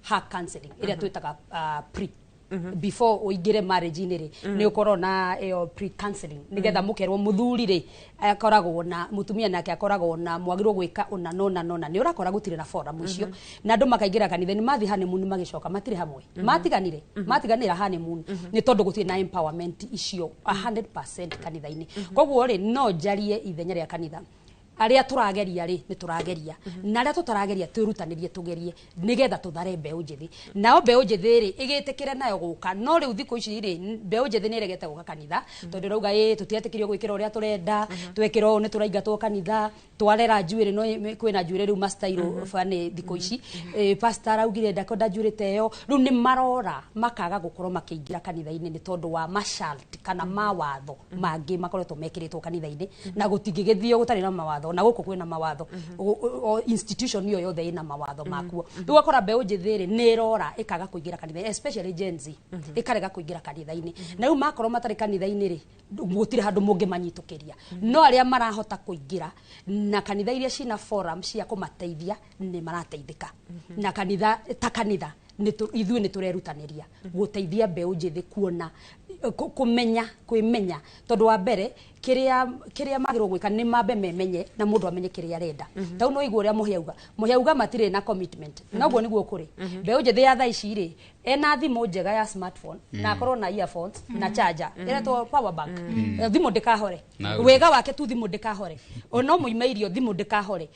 ha counseling ĩrĩa twĩtaga pre before ũingĩre marriage-inĩ rĩ, nĩ ũkorwo na ĩyo pre counseling, nĩgetha mũkerwo mũthuri rĩ akoragwo na mũtumia nake akoragwo na mwagĩrĩirwo gwĩka ũna nona nona. Nĩ ũrakora gũtirĩ na forum icio, na andũ makaingĩra kanitha, nĩ mathiĩ honeymoon, magĩcoka matirĩ hamwe, matiganire, matiganĩra honeymoon, nĩ tondũ gũtirĩ na empowerment icio 100% kanitha-inĩ. Koguo rĩ, no njarie ithenya rĩa kanitha. Arĩa tũrageria rĩ, nĩ tũrageria, na arĩa tũtarageria, twĩrutanĩrie tũgerie nĩgetha tũthare mbeũ njĩthĩ. Nao mbeũ njĩthĩ rĩ, ĩgĩtĩkĩre nayo gũka. No rĩu thikũ ici rĩ, mbeũ njĩthĩ nĩ ĩregete gũka kanitha, tondũ ĩrauga ĩ tũtiretĩkĩrio gwĩkĩra ũrĩa tũrenda, twekĩra ũũ nĩ tũraingatwo kanitha, twarera njuĩrĩ, no kwĩna njuĩrĩ rĩu mastairo bani thikũ ici. Pastor araugire ndakwenda njuĩrĩ ta ĩyo. Rĩu nĩ marora makaga gũkorwo makĩingĩra kanitha-inĩ nĩ tondũ wa masharti kana mawatho mangĩ makoretwo mekĩrĩtwo kanitha-inĩ, na gũtingĩgĩthio gũtarĩ na mawatho, na gũkũ kwĩna mawatho. O institution ĩyo yothe ĩna mawatho makuo. Rĩu ũgakora mbeũ njĩthĩ rĩ, nĩ ĩrora ĩkaga kũingĩra kanitha, especially Gen Z, ĩkarega kũingĩra kanitha-inĩ. Na rĩu makorwo matarĩ kanitha-inĩ rĩ, gũtirĩ handũ mũngĩmanyitũkĩria. No arĩa marahota kũingĩra na kanitha iria cina forum cia kũmateithia nĩ marateithĩka. Na kanitha ta kanitha ithuĩ nĩ tũrerutanĩria gũteithia mbeũ njĩthĩ kuona kũmenya kwĩmenya, tondũ wa mbere kĩrĩa magĩrĩirwo gwĩka nĩ mambe memenye, na mũndũ amenye kĩrĩa arenda. Tau no igua ũrĩa mũhĩauga matirĩ na commitment, noguo nĩguo kũrĩ. Mbeũ njĩthĩ ya thaa ici rĩ, ena thimũ njega ya smartphone, na akorwo na earphones na charger ĩretwo power bank. Thimũ ndĩkahore. Wega wake tu thimũ ndĩkahore, ono mũime irio, thimũ ndĩkahore.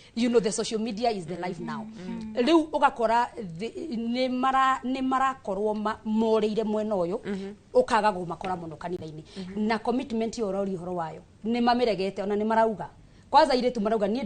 The social media is the life now. Rĩu ũgakora nĩ marakorwo morĩire mwena ũyũ, ũkaga kũmakora mũno kanitha-inĩ. Na commitment ĩyo ũroria ũhoro wayo, nĩ mamĩregete. Ona nĩ marauga, kwanza airĩtu marauga, niĩ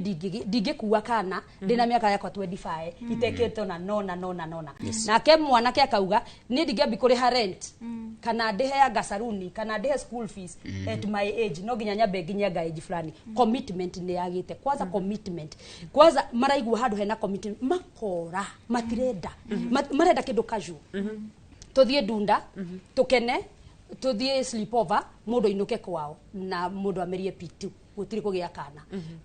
ndingĩkua kana ndĩna mĩaka yakwa 25 itekĩte ona nona nona nona. Nake mwanake akauga, niĩ ndingĩambi kũrĩha rent kana ndĩhe anga saruni kana ndĩhe school fees at my age, no nginya nyambe nginye anga age fulani. Commitment nĩ yagĩte. Kwanza commitment, kwanza maraigua handũ hena commitment makora, matirenda. Marenda kĩndũ casual, tuthiĩ ndunda, tukene, tuthiĩ sleepover, mũndũ ainũke kwao na mũndũ amerie P2. Gũtirĩ kũgĩa kana,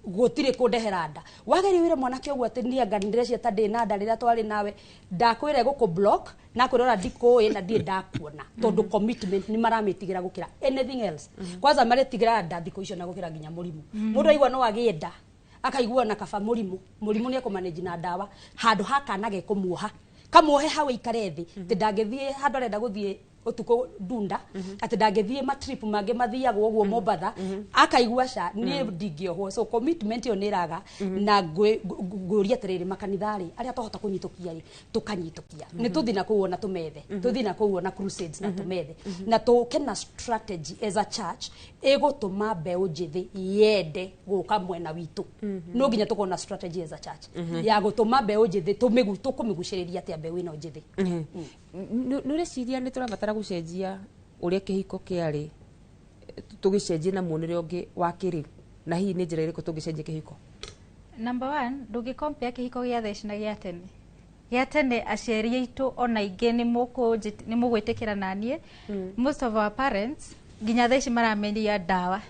gũtirĩ kũndehera nda. Wageria wĩre mwanake ũguo atĩ niĩ anga ndĩrecia ta ndĩ na nda rĩrĩa twarĩ nawe, ndakwĩra gũkũ block na kwĩra ona ndikũĩ na ndirĩ ndakuona, tondũ commitment nĩ maramĩtigĩra gũkĩra anything else. Kwanza maretigĩra nda thikũ icio na gũkĩra nginya mũrimũ. Mũndũ aigua no agĩe nda, Akaigua na kaba mũrimũ. Mũrimũ nĩ ekũmanage na ndawa. Handũ ha kana gekũmuoha. Kamuohe hau aikare thĩ. Atĩ ndangĩthiĩ handũ arenda gũthiĩ ũtukũ ndunda, atĩ ndangĩthiĩ matrip mangĩ mathiagwo ũguo Mombatha, akaigua ca niĩ ndingĩohwo. So commitment ĩyo nĩ ĩraga na ngũria atĩrĩrĩ, makanitha rĩ, arĩa twahota kũnyitũkia rĩ, tũkanyitũkia, nĩ tũthiĩ na kũu ona tũmethe, tũthiĩ na kũu ona crusades na tũmethe na tũke na strategy as a church ĩgũtũma mbeũ njĩthĩ yende gũka mwena witũ. No nginya tũkorwo na strategy as a church ya gũtũma mbeũ njĩthĩ, tũkũmĩgucĩrĩria atĩa mbeũ ĩno njĩthĩ? Nĩ ũreciria nĩ tũrabatara gũcenjia ũrĩa kĩhiko kĩarĩ, tũgĩcenjie na muonere ũngĩ wa kĩrĩu, na hihi nĩ njĩra ĩrĩkũ tũngĩcenjia kĩhiko? Number one, ndũngĩcompare kĩhiko gĩa thaa ici na gĩa tene. Gĩa tene aciari aitũ ona aingĩ nĩ mũgwĩtĩkĩra naniĩ, most of our parents nginya thaa ici maramenyia ndawa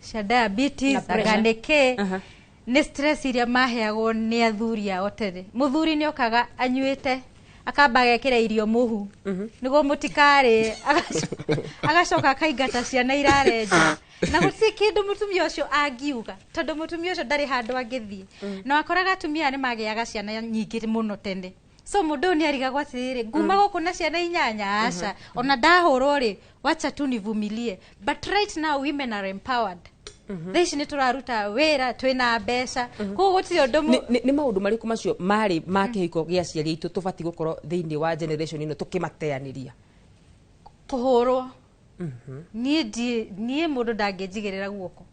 cia diabetes. Na pressure. Anga nĩkĩ nĩ stress iria maheagwo nĩ athuri ao tene. Mũthuri nĩ okaga anyuĩte, akamba agekĩra irio mũhu nĩguo mũtikarĩe, agacoka akaingata ciana irare nja, na gũtirĩ kĩndũ mũtumia ũcio angiuga tondũ mũtumia ũcio ndarĩ handũ angĩthiĩ. Na wakoraga atumia nĩ magĩaga ciana nyingĩ mũno tene, so mũndũ ũyũ nĩ arigagwo atĩrĩrĩ, nguma gũkũ na ciana inyanya, aca, ona ndahũrwo rĩ, wacha tu nivumilie. But right now women are empowered. Thaa ici nĩ tũraruta wĩra, twĩna mbeca, koguo gũtirĩ ũndũ Nĩ maũndũ marĩkũ macio marĩ ma kĩhiko gĩa aciari aitũ tũbatiĩ gũkorwo thĩinĩ wa generation ĩno tũkĩmateanĩria? Kũhũrwo, niĩ niĩ mũndũ ndangĩnjigĩrĩra guoko,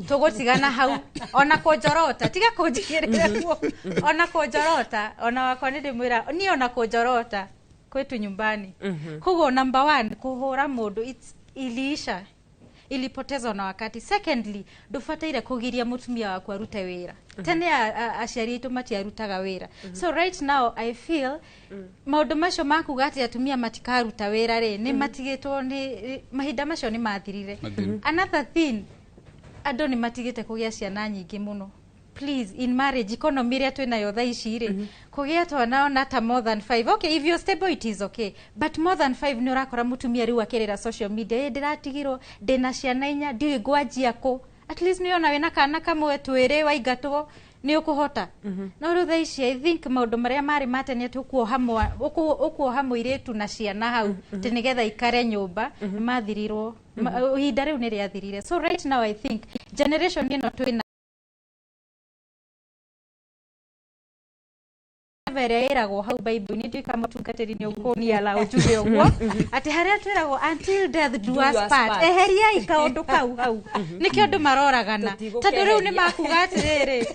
tũgũtigana hau. Ona kũnjorota, tiga kũnjigĩrĩra guoko, ona kũnjorota, ona wakwa nĩ ndĩmwĩra niĩ ona kũnjorota kwetu nyumbani. Koguo number one, kũhũra mũndũ, it's iliisha, ilipotezwa na wakati. Secondly, ndũbataire kũgiria mũtumia waku arute wĩra. Tene aciari aitũ matiarutaga wĩra. So right now I feel maũndũ macio makuga atĩ atumia matikaruta wĩra rĩ, nĩ matigĩtwo, nĩ mahinda macio nĩ mathirire. Mathiru. Another thing, andũ nĩ matigĩte kũgĩa ciana nyingĩ mũno. Please, in marriage economy ĩrĩa twĩnayo thaa ici rĩ, kũgĩa twana ona ta more than five, okay, if you're stable it is okay, but more than five nĩ ũrakora mũtumia rĩu akĩrĩra social media, ĩ ndĩratigirwo ndĩna ciana inya, ndiũĩ ngwanjia kũ. At least nĩ ona wĩna kana kamwe, twĩrĩ, waingatwo nĩ ũkũhota. No rĩu thaa ici I think maũndũ marĩa marĩ ma tene atĩ ũkuoha mũirĩtu na ciana hau atĩ nĩgetha ikare nyũmba nĩ mathirirwo. Ihinda rĩu nĩ rĩathirire. So right now I think generation ĩno twĩna ĩrĩa ĩragwo hau Bible-inĩ, ndiũĩ kana mũtungatĩri nĩ ũkũniala ũnjuge ũguo, atĩ harĩa twĩragwo until death do us part, eheriai kaũndũ kau hau. Nĩkĩo andũ maroragana, tondũ rĩu nĩ makuga atĩrĩrĩ,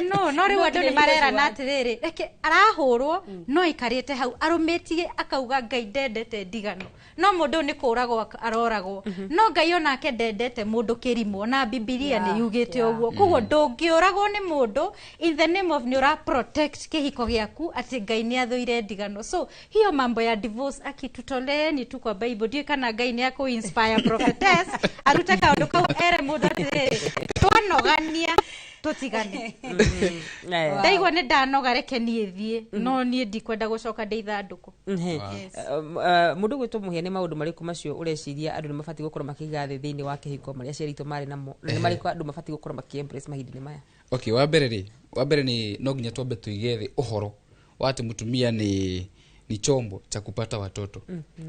no no rĩu andũ nĩ marerana atĩrĩrĩ, reke arahũrwo no aikarĩte hau arũmĩtie, akauga Ngai ndendete ndigano, no mũndũ ũyũ nĩ kũragwo aroragwo, no Ngai onake ndendete mũndũ kĩrimũ, na Bibilia nĩ yugĩte ũguo. Koguo ndũngĩũragwo nĩ mũndũ in the name of nĩ ũra protect kĩhiko gĩaku, atĩ Ngai nĩ athũire ndigano. So hiyo mambo ya divorce akitutoleeni tu kwa Bible. Ndiũĩ kana Ngai nĩ akũ inspire prophetess arute kaũndũ kau ere mũndũ atĩrĩrĩ, twanogania tũtigane, ndaigua nĩ ndanoga, reke niĩ thiĩ, no niĩ ndikwenda gũcoka ndĩ ithandũkũ. Mũndũ gwĩtwo Mũhĩa, nĩ maũndũ marĩkũ macio ũreciria andũ nĩ mabatiĩ gũkorwo makĩiga thĩ thĩinĩ wa kĩhiko marĩa aciari aitũ marĩ namo, na nĩ marĩkũ andũ mabatiĩ gũkorwo makĩ embrace mahinda-inĩ maya? Okay, wa mbere rĩ, wa mbere nĩ no nginya twambe tũige thĩ ũhoro wa atĩ mũtumia ni chombo cha kupata watoto,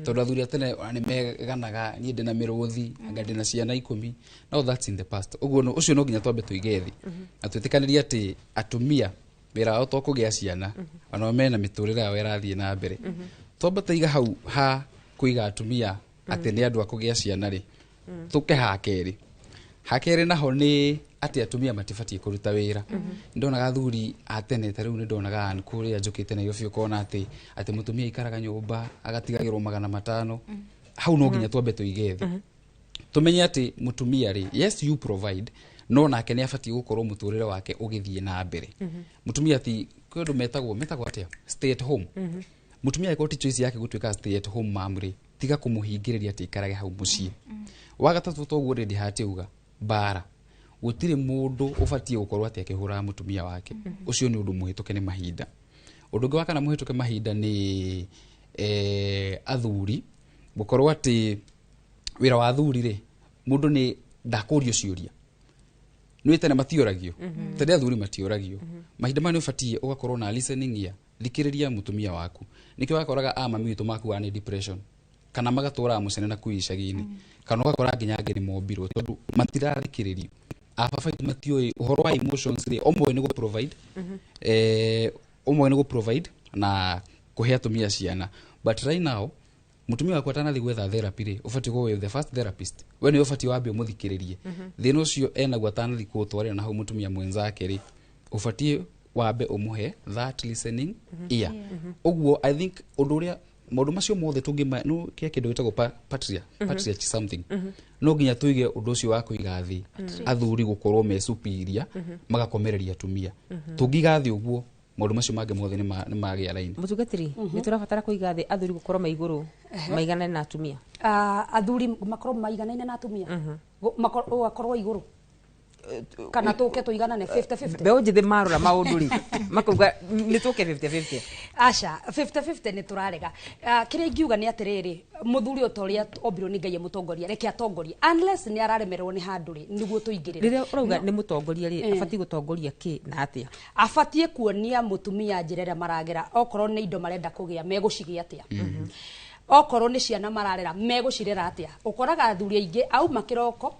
tondũ athuri a tene ona nĩ meganaga, niĩ ndĩna mĩrũthi, anga ndĩna ciana 10. No that's in the past. Ũguo ũcio no nginya twambe tũige thĩ na twĩtĩkanĩrie atĩ atumia wĩra wao to kũgĩa ciana, onao mena mĩtũrĩre yao ĩrathiĩ na mbere. Twamba tũiga hau ha kũiga atumia atĩ nĩ andũ a kũgĩa ciana rĩ, tũke ha kerĩ. Ha kerĩ naho nĩ atĩ atumia matibatiĩ kũruta wĩra. Ndonaga athuri a tene, ta rĩu nĩ ndonaga kũrĩa njũkĩte Nairobi, ũkona atĩ mũtumia aikaraga nyũmba agatigagĩrwo 500. Hau no nginya twambe tũige thĩ, tũmenye atĩ mũtumia rĩ, yes, you provide, no nake nĩ abatiĩ gũkorwo mũtũrĩre wake ũgĩthiĩ na mbere. Mũtumia ti kwĩ ũndũ metagwo atĩa, stay at home. Mũtumia angĩkorwo ti choice yake gũtuĩka stay at home mom rĩ, tiga kũmũhingĩrĩria atĩ aikarage hau mũciĩ. Wa gatatũ, toguo rĩ, ndihatiuga mbara, gũtirĩ mũndũ ũbatiĩ gũkorwo atĩ akĩhũraga mũtumia wake. Ũcio nĩ ũndũ mũhĩtũke nĩ mahinda. Ũndũ ũngĩ wa kana mũhĩtũke mahinda nĩ athuri gũkorwo atĩ wĩra wa athuri rĩ, mũndũ nĩ ndakũrio ciũria. Nĩ tene matioragio. Tene athuri matioragio. Mahinda maya nĩ ũbatiĩ ũgakorwo na listening ear, thikĩrĩria mũtumia waku. Nĩkĩo wakoraga a mami witũ makuaga nĩ depression kana magatũraga mũcene na kũu icagi-inĩ, kana ũgakora nginya angĩ nĩ mombirwo tondũ matirathikĩrĩrio. Ababa aitũ matiũĩ ũhoro wa emotions rĩ, ũmwe nĩ gũ-provide, ũmwe nĩ gũ-provide na kũhe atumia ciana, but right now mutumia waku atanathiĩ gwetha therapy rĩ, ũbatiĩ gũkorwo wĩ the first therapist. We nĩwe ũbatiĩ wambe ũmũthikĩrĩrie thĩna ũcio enaguo atanathiĩ kũũtwarĩra na hau mũtumia mwenzake rĩ, ũbatiĩ wambe ũmũhe that listening ear. Ũguo I think ũndũ ũrĩa maũndũ macio mothe tũngĩma no kĩa kĩndũ gĩtagwo patriarchy something, no nginya tũige ũndũ ũcio wa kũiga thĩ athuri gũkorwo me superior, magakomereria atumia. Tũngiga thĩ ũguo, maũndũ macio mangĩ mothe nĩ magĩa raini. Mũtungatĩri, nĩ tũrabatara kũiga thĩ athuri gũkorwo me igũrũ, maiganane na atumia? Athuri makorwo maiganaine na atumia, makorwo igũrũ kana tũke tũiganane 50-50? Mbeũ njĩthĩ marora maũndũ rĩ, makauga nĩ tũke 50-50. Aca, 50-50 nĩ tũrarega. Kĩrĩa ingiuga nĩ atĩrĩrĩ, mũthuri o ta ũrĩa ombirwo nĩ Ngai e mũtongoria, reke atongorie, unless nĩ araremererwo nĩ handũ rĩ, nĩguo tũingĩrĩre. Rĩrĩa ũrauga nĩ mũtongoria rĩ, abatiĩ gũtongoria kĩ na atĩa? Abatiĩ kuonia mũtumia njĩra ĩrĩa maragera. Okorwo nĩ indo marenda kũgĩa, megũcigĩa atĩa? Okorwo nĩ ciana mararera, megũcirera atĩa? Ũkoraga athuri aingĩ auma kĩroko,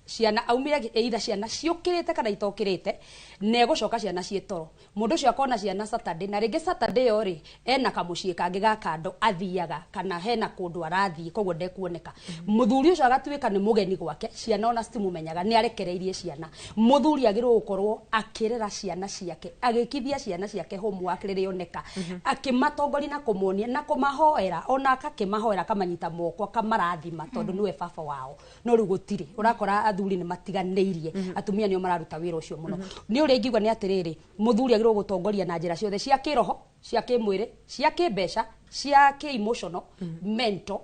ciana aumire either ciana ciũkĩrĩte kana itokĩrĩte, na egũcoka ciana ciĩ toro. Mũndũ ũcio akona ciana Saturday, na rĩngĩ Saturday ĩyo rĩ, ena kamũciĩ kangĩ ga kando athiaga, kana hena kũndũ arathiĩ, koguo ndekuoneka. Mũthuri ũcio agatuĩka nĩ mũgeni gwake, ciana ona citimumenyaga, nĩ arekereirie ciana. Mũthuri agĩrĩirwo gũkorwo akĩrera ciana ciake, agĩkithia ciana ciake homework rĩrĩa oneka, akĩmatongoria na kũmonia na kũmahoera, ona akakĩmahoera, akamanyita moko, akamarathima, tondũ nĩwe baba wao. No rĩu gũtirĩ, ũrakora athuri nĩ matiganĩirie atumia, nĩo mararuta wĩra ũcio mũno. Nĩ ũrĩa ingiuga nĩ atĩrĩrĩ, mũthuri agĩrĩirwo gũtongoria na njĩra ciothe, cia kĩroho, cia kĩmwĩrĩ, cia kĩmbeca, cia kĩ-emotional, mental,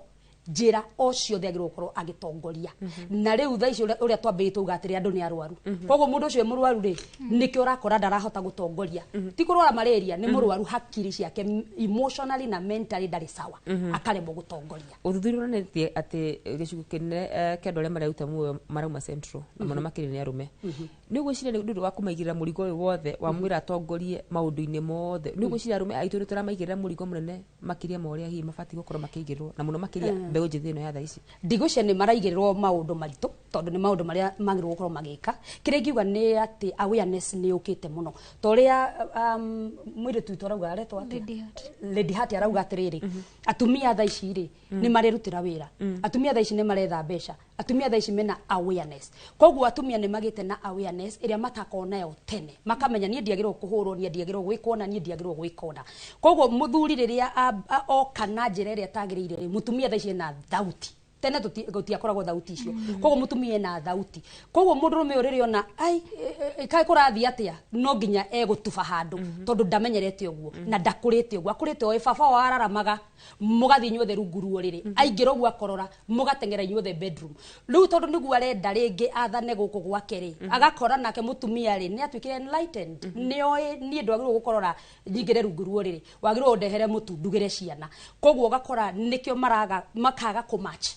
njĩra o ciothe agĩrĩirwo gũkorwo agĩtongoria. Na rĩu thaa ici ũrĩa twambĩrĩrie twauga atĩrĩ, andũ nĩ arwaru, koguo mũndũ ũcio e mũrwaru rĩ, nĩkĩo ũrakora ndarahota gũtongoria. Ti kũrwara malaria, nĩ mũrwaru hakiri ciake, emotionally na mentally ndarĩ sawa, akaremwo gũtongoria. Ũthuthuria ũronanĩtie atĩ gĩcigo kĩnene kĩa andũ arĩa mareruta muoyo marauma Central, na mũno makĩria nĩ arũme. Nĩ ũgwĩciria nĩ ũndũ wa kũmaigĩrĩra mũrigo ũyũ wothe wamwĩra atongorie maũndũ-inĩ mothe? Nĩ ũgwĩciria arũme aitũ nĩ tũramaigĩrĩra mũrigo mũnene makĩria ma ũrĩa hihi mabatiĩ gũkorwo makĩigĩrĩrwo, na mũno makĩria mbeũ njĩthĩ ĩno ya thaa ici? Ndigwĩciria nĩ maraigĩrĩrwo maũndũ maritũ, tondũ nĩ maũndũ marĩa magĩrĩirwo gũkorwo magĩka. Kĩrĩa ingiuga nĩ atĩ awareness nĩ yũkĩte mũno, ta ũrĩa mũirĩtu witũ arauga, aretwo atĩa? Lady Heart. Lady Heart arauga atĩrĩrĩ, atumia thaa ici rĩ, nĩ marerutĩra wĩra, atumia thaa ici nĩ maretha mbeca, atumia thaa ici mena awareness. Koguo atumia nĩ magĩte na awareness ĩrĩa matakorwo nayo tene, makamenya niĩ ndiagĩrĩirwo kũhũrwo, niĩ ndiagĩrĩirwo gwĩkwo na niĩ ndiagĩrĩirwo gwĩkwo na. Koguo mũthuri rĩrĩa oka na njĩra ĩrĩa ĩtagĩrĩire rĩ, mũtumia thaa ici ena thauti. Tene gũtiakoragwo thauti icio. Koguo mũtumia ena thauti, koguo mũndũrũme ũyũ rĩrĩa ona ai kaĩ kũrathiĩ atĩa, no nginya egũtuba handũ, tondũ ndamenyerete ũguo na ndakũrĩte ũguo. Akũrĩte oĩ baba wao araramaga, mũgathiĩ inyuothe rungu rwa ũrĩrĩ, aingĩra ũguo akorora, mũgateng'era inyuothe bedroom. Rĩu tondũ nĩguo arenda rĩngĩ athane gũkũ gwake rĩ, agakora nake mũtumia rĩ, nĩ atuĩkire enlightened, nĩ oĩ niĩ ndwagĩrĩirwo gũkorora nyingĩre rungu rwa ũrĩrĩ, wagĩrĩirwo ũndehere mũtu ndugĩre ciana. Koguo ũgakora nĩkĩo maraga, makaga kũmatch,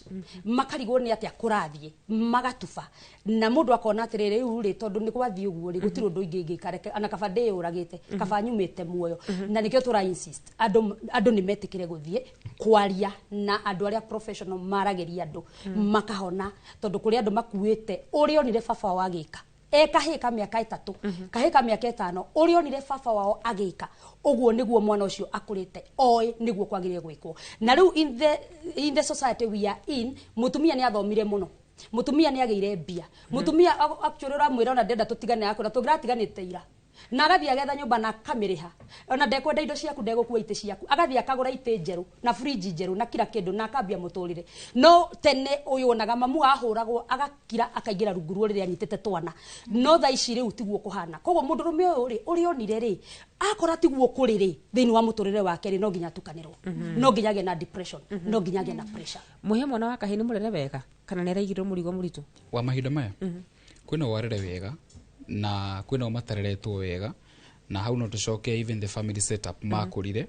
makarigwo nĩ atĩa kũrathiĩ, magatuba, na mũndũ akona atĩrĩrĩ, rĩu rĩ, tondũ nĩ gwathiĩ ũguo rĩ, gũtirĩ ũndũ ingĩ ingĩka, reke ona kaba ndĩyũragĩte, kaba nyumĩte muoyo. Na nĩkĩo tũra insist andũ nĩ metĩkĩre gũthiĩ kwaria na andũ arĩa professional maragĩria andũ, makahona, tondũ kũrĩ andũ makuĩte ũrĩa onire baba wao agĩka e kahĩĩ ka mĩaka 3, kahĩĩ ka mĩaka 5, ũrĩa onire baba wao agĩka ũguo nĩguo mwana ũcio akũrĩte oĩ nĩguo kwagĩrĩire gwĩkwo. Na rĩu in the society we are in, mũtumia nĩ athomire mũno, mũtumia nĩ agĩire mbia, mũtumia actually ũramwĩra ona ndenda tũtigane, akwĩra tũngĩratiganĩte ira, na agathiĩ agetha nyũmba na akamĩrĩha, ona ndekwenda indo ciaku, ndegũkua itĩ ciaku, agathiĩ akagũra itĩ njerũ na fridge njerũ na kila kĩndũ, na akambia mũtũrĩre. No tene ũyũ onaga mamu ahũragwo agakira, akaingĩra rungu rwa rĩrĩa anyitĩte twana. No thaa ici rĩu tiguo kũhana. Koguo mũndũrũme ũyũ rĩ, ũrĩa onire rĩ, akora tiguo kũrĩ rĩ, thĩinĩ wa mũtũrĩre wake rĩ, no nginya atukanĩrwo, no nginya agĩe na depression, no nginya agĩe na pressure. Mũhe mwana wa kahĩĩ nĩ mũrere wega kana nĩ araigĩrĩrwo mũrigo mũritũ? Wa mahinda maya, kwĩna warere wega na kwĩna o matareretwo wega, na hau no tũcoke even the family setup makũrire.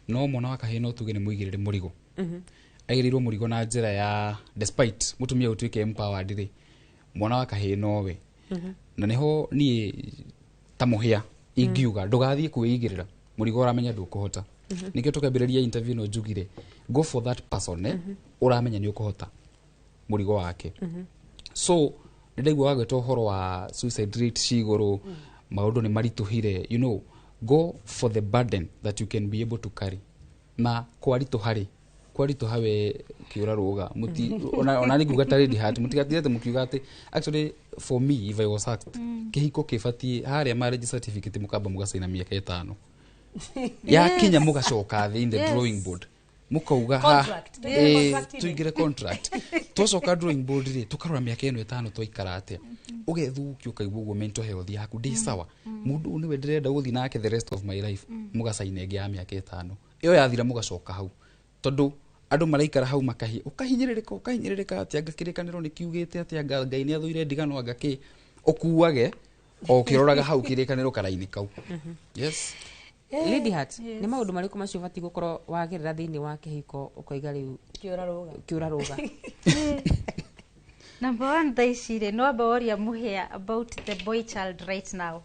No mwana wa kahĩĩ no tuge nĩ mũigĩrĩre mũrigo, aigĩrĩirwo mũrigo na njĩra ya despite mũtumia ũtuĩke empowered rĩ, mwana wa kahĩĩ nowe. Na nĩho niĩ ta mũhĩa ingiuga ndũgathiĩ kwĩigĩrĩra mũrigo ũramenya ndũkũhota. Nĩkĩo tũkambĩrĩria interview ĩno njugire go for that person ũramenya nĩ ũkũhota mũrigo wake. So nĩ ndaigua wagweta ũhoro wa suicide rate ci igũrũ, maũndũ nĩ maritũhire, you know, go for the burden that you can be able to carry. Na kwaritũha rĩ, kwaritũha we kĩũra rũga muti ona nĩ nguga ta Lady Heart mũtigatirete mũkiuga atĩ actually for me if I was asked, kĩhiko kĩbatiĩ harĩa marriage certificate mũkamba mũgacaina mĩaka 5 yakinya mũgacoka thĩ in the drawing board mũkauga ha Contract. Tuingĩre contract-inĩ. Tuingĩre contract, twacoka drawing board rĩ, tũkarora mĩaka ĩno 5 twaikara atĩa, ũgethukia ũkaigua ũguo mental health yaku ndĩ sawa, mũndũ ũyũ nĩwe ndĩrenda gũthiĩ nake the rest of my life, mũgacaina ĩngĩ ya mĩaka 5 ĩyo yathira mũgacoka hau, tondũ andũ maraikara hau makahi ũkahinyĩrĩrĩka ũkahinyĩrĩrĩka atĩ anga kĩrĩkanĩro nĩ kiugĩte atĩ anga Ngai nĩ athũire ndigano anga kĩ, ũkuage o ũkĩroraga hau kĩrĩkanĩro karaini kau. Yes. Lady Heart, nĩ maũndũ marĩkũ macio ũbatiĩ gũkorwo wagerera thĩinĩ wa kĩhiko ũkoiga rĩu Kĩũra rũga. Kĩũra rũga. Number one, thaa ici rĩ, no amba woria mũhĩa about the boy child right now.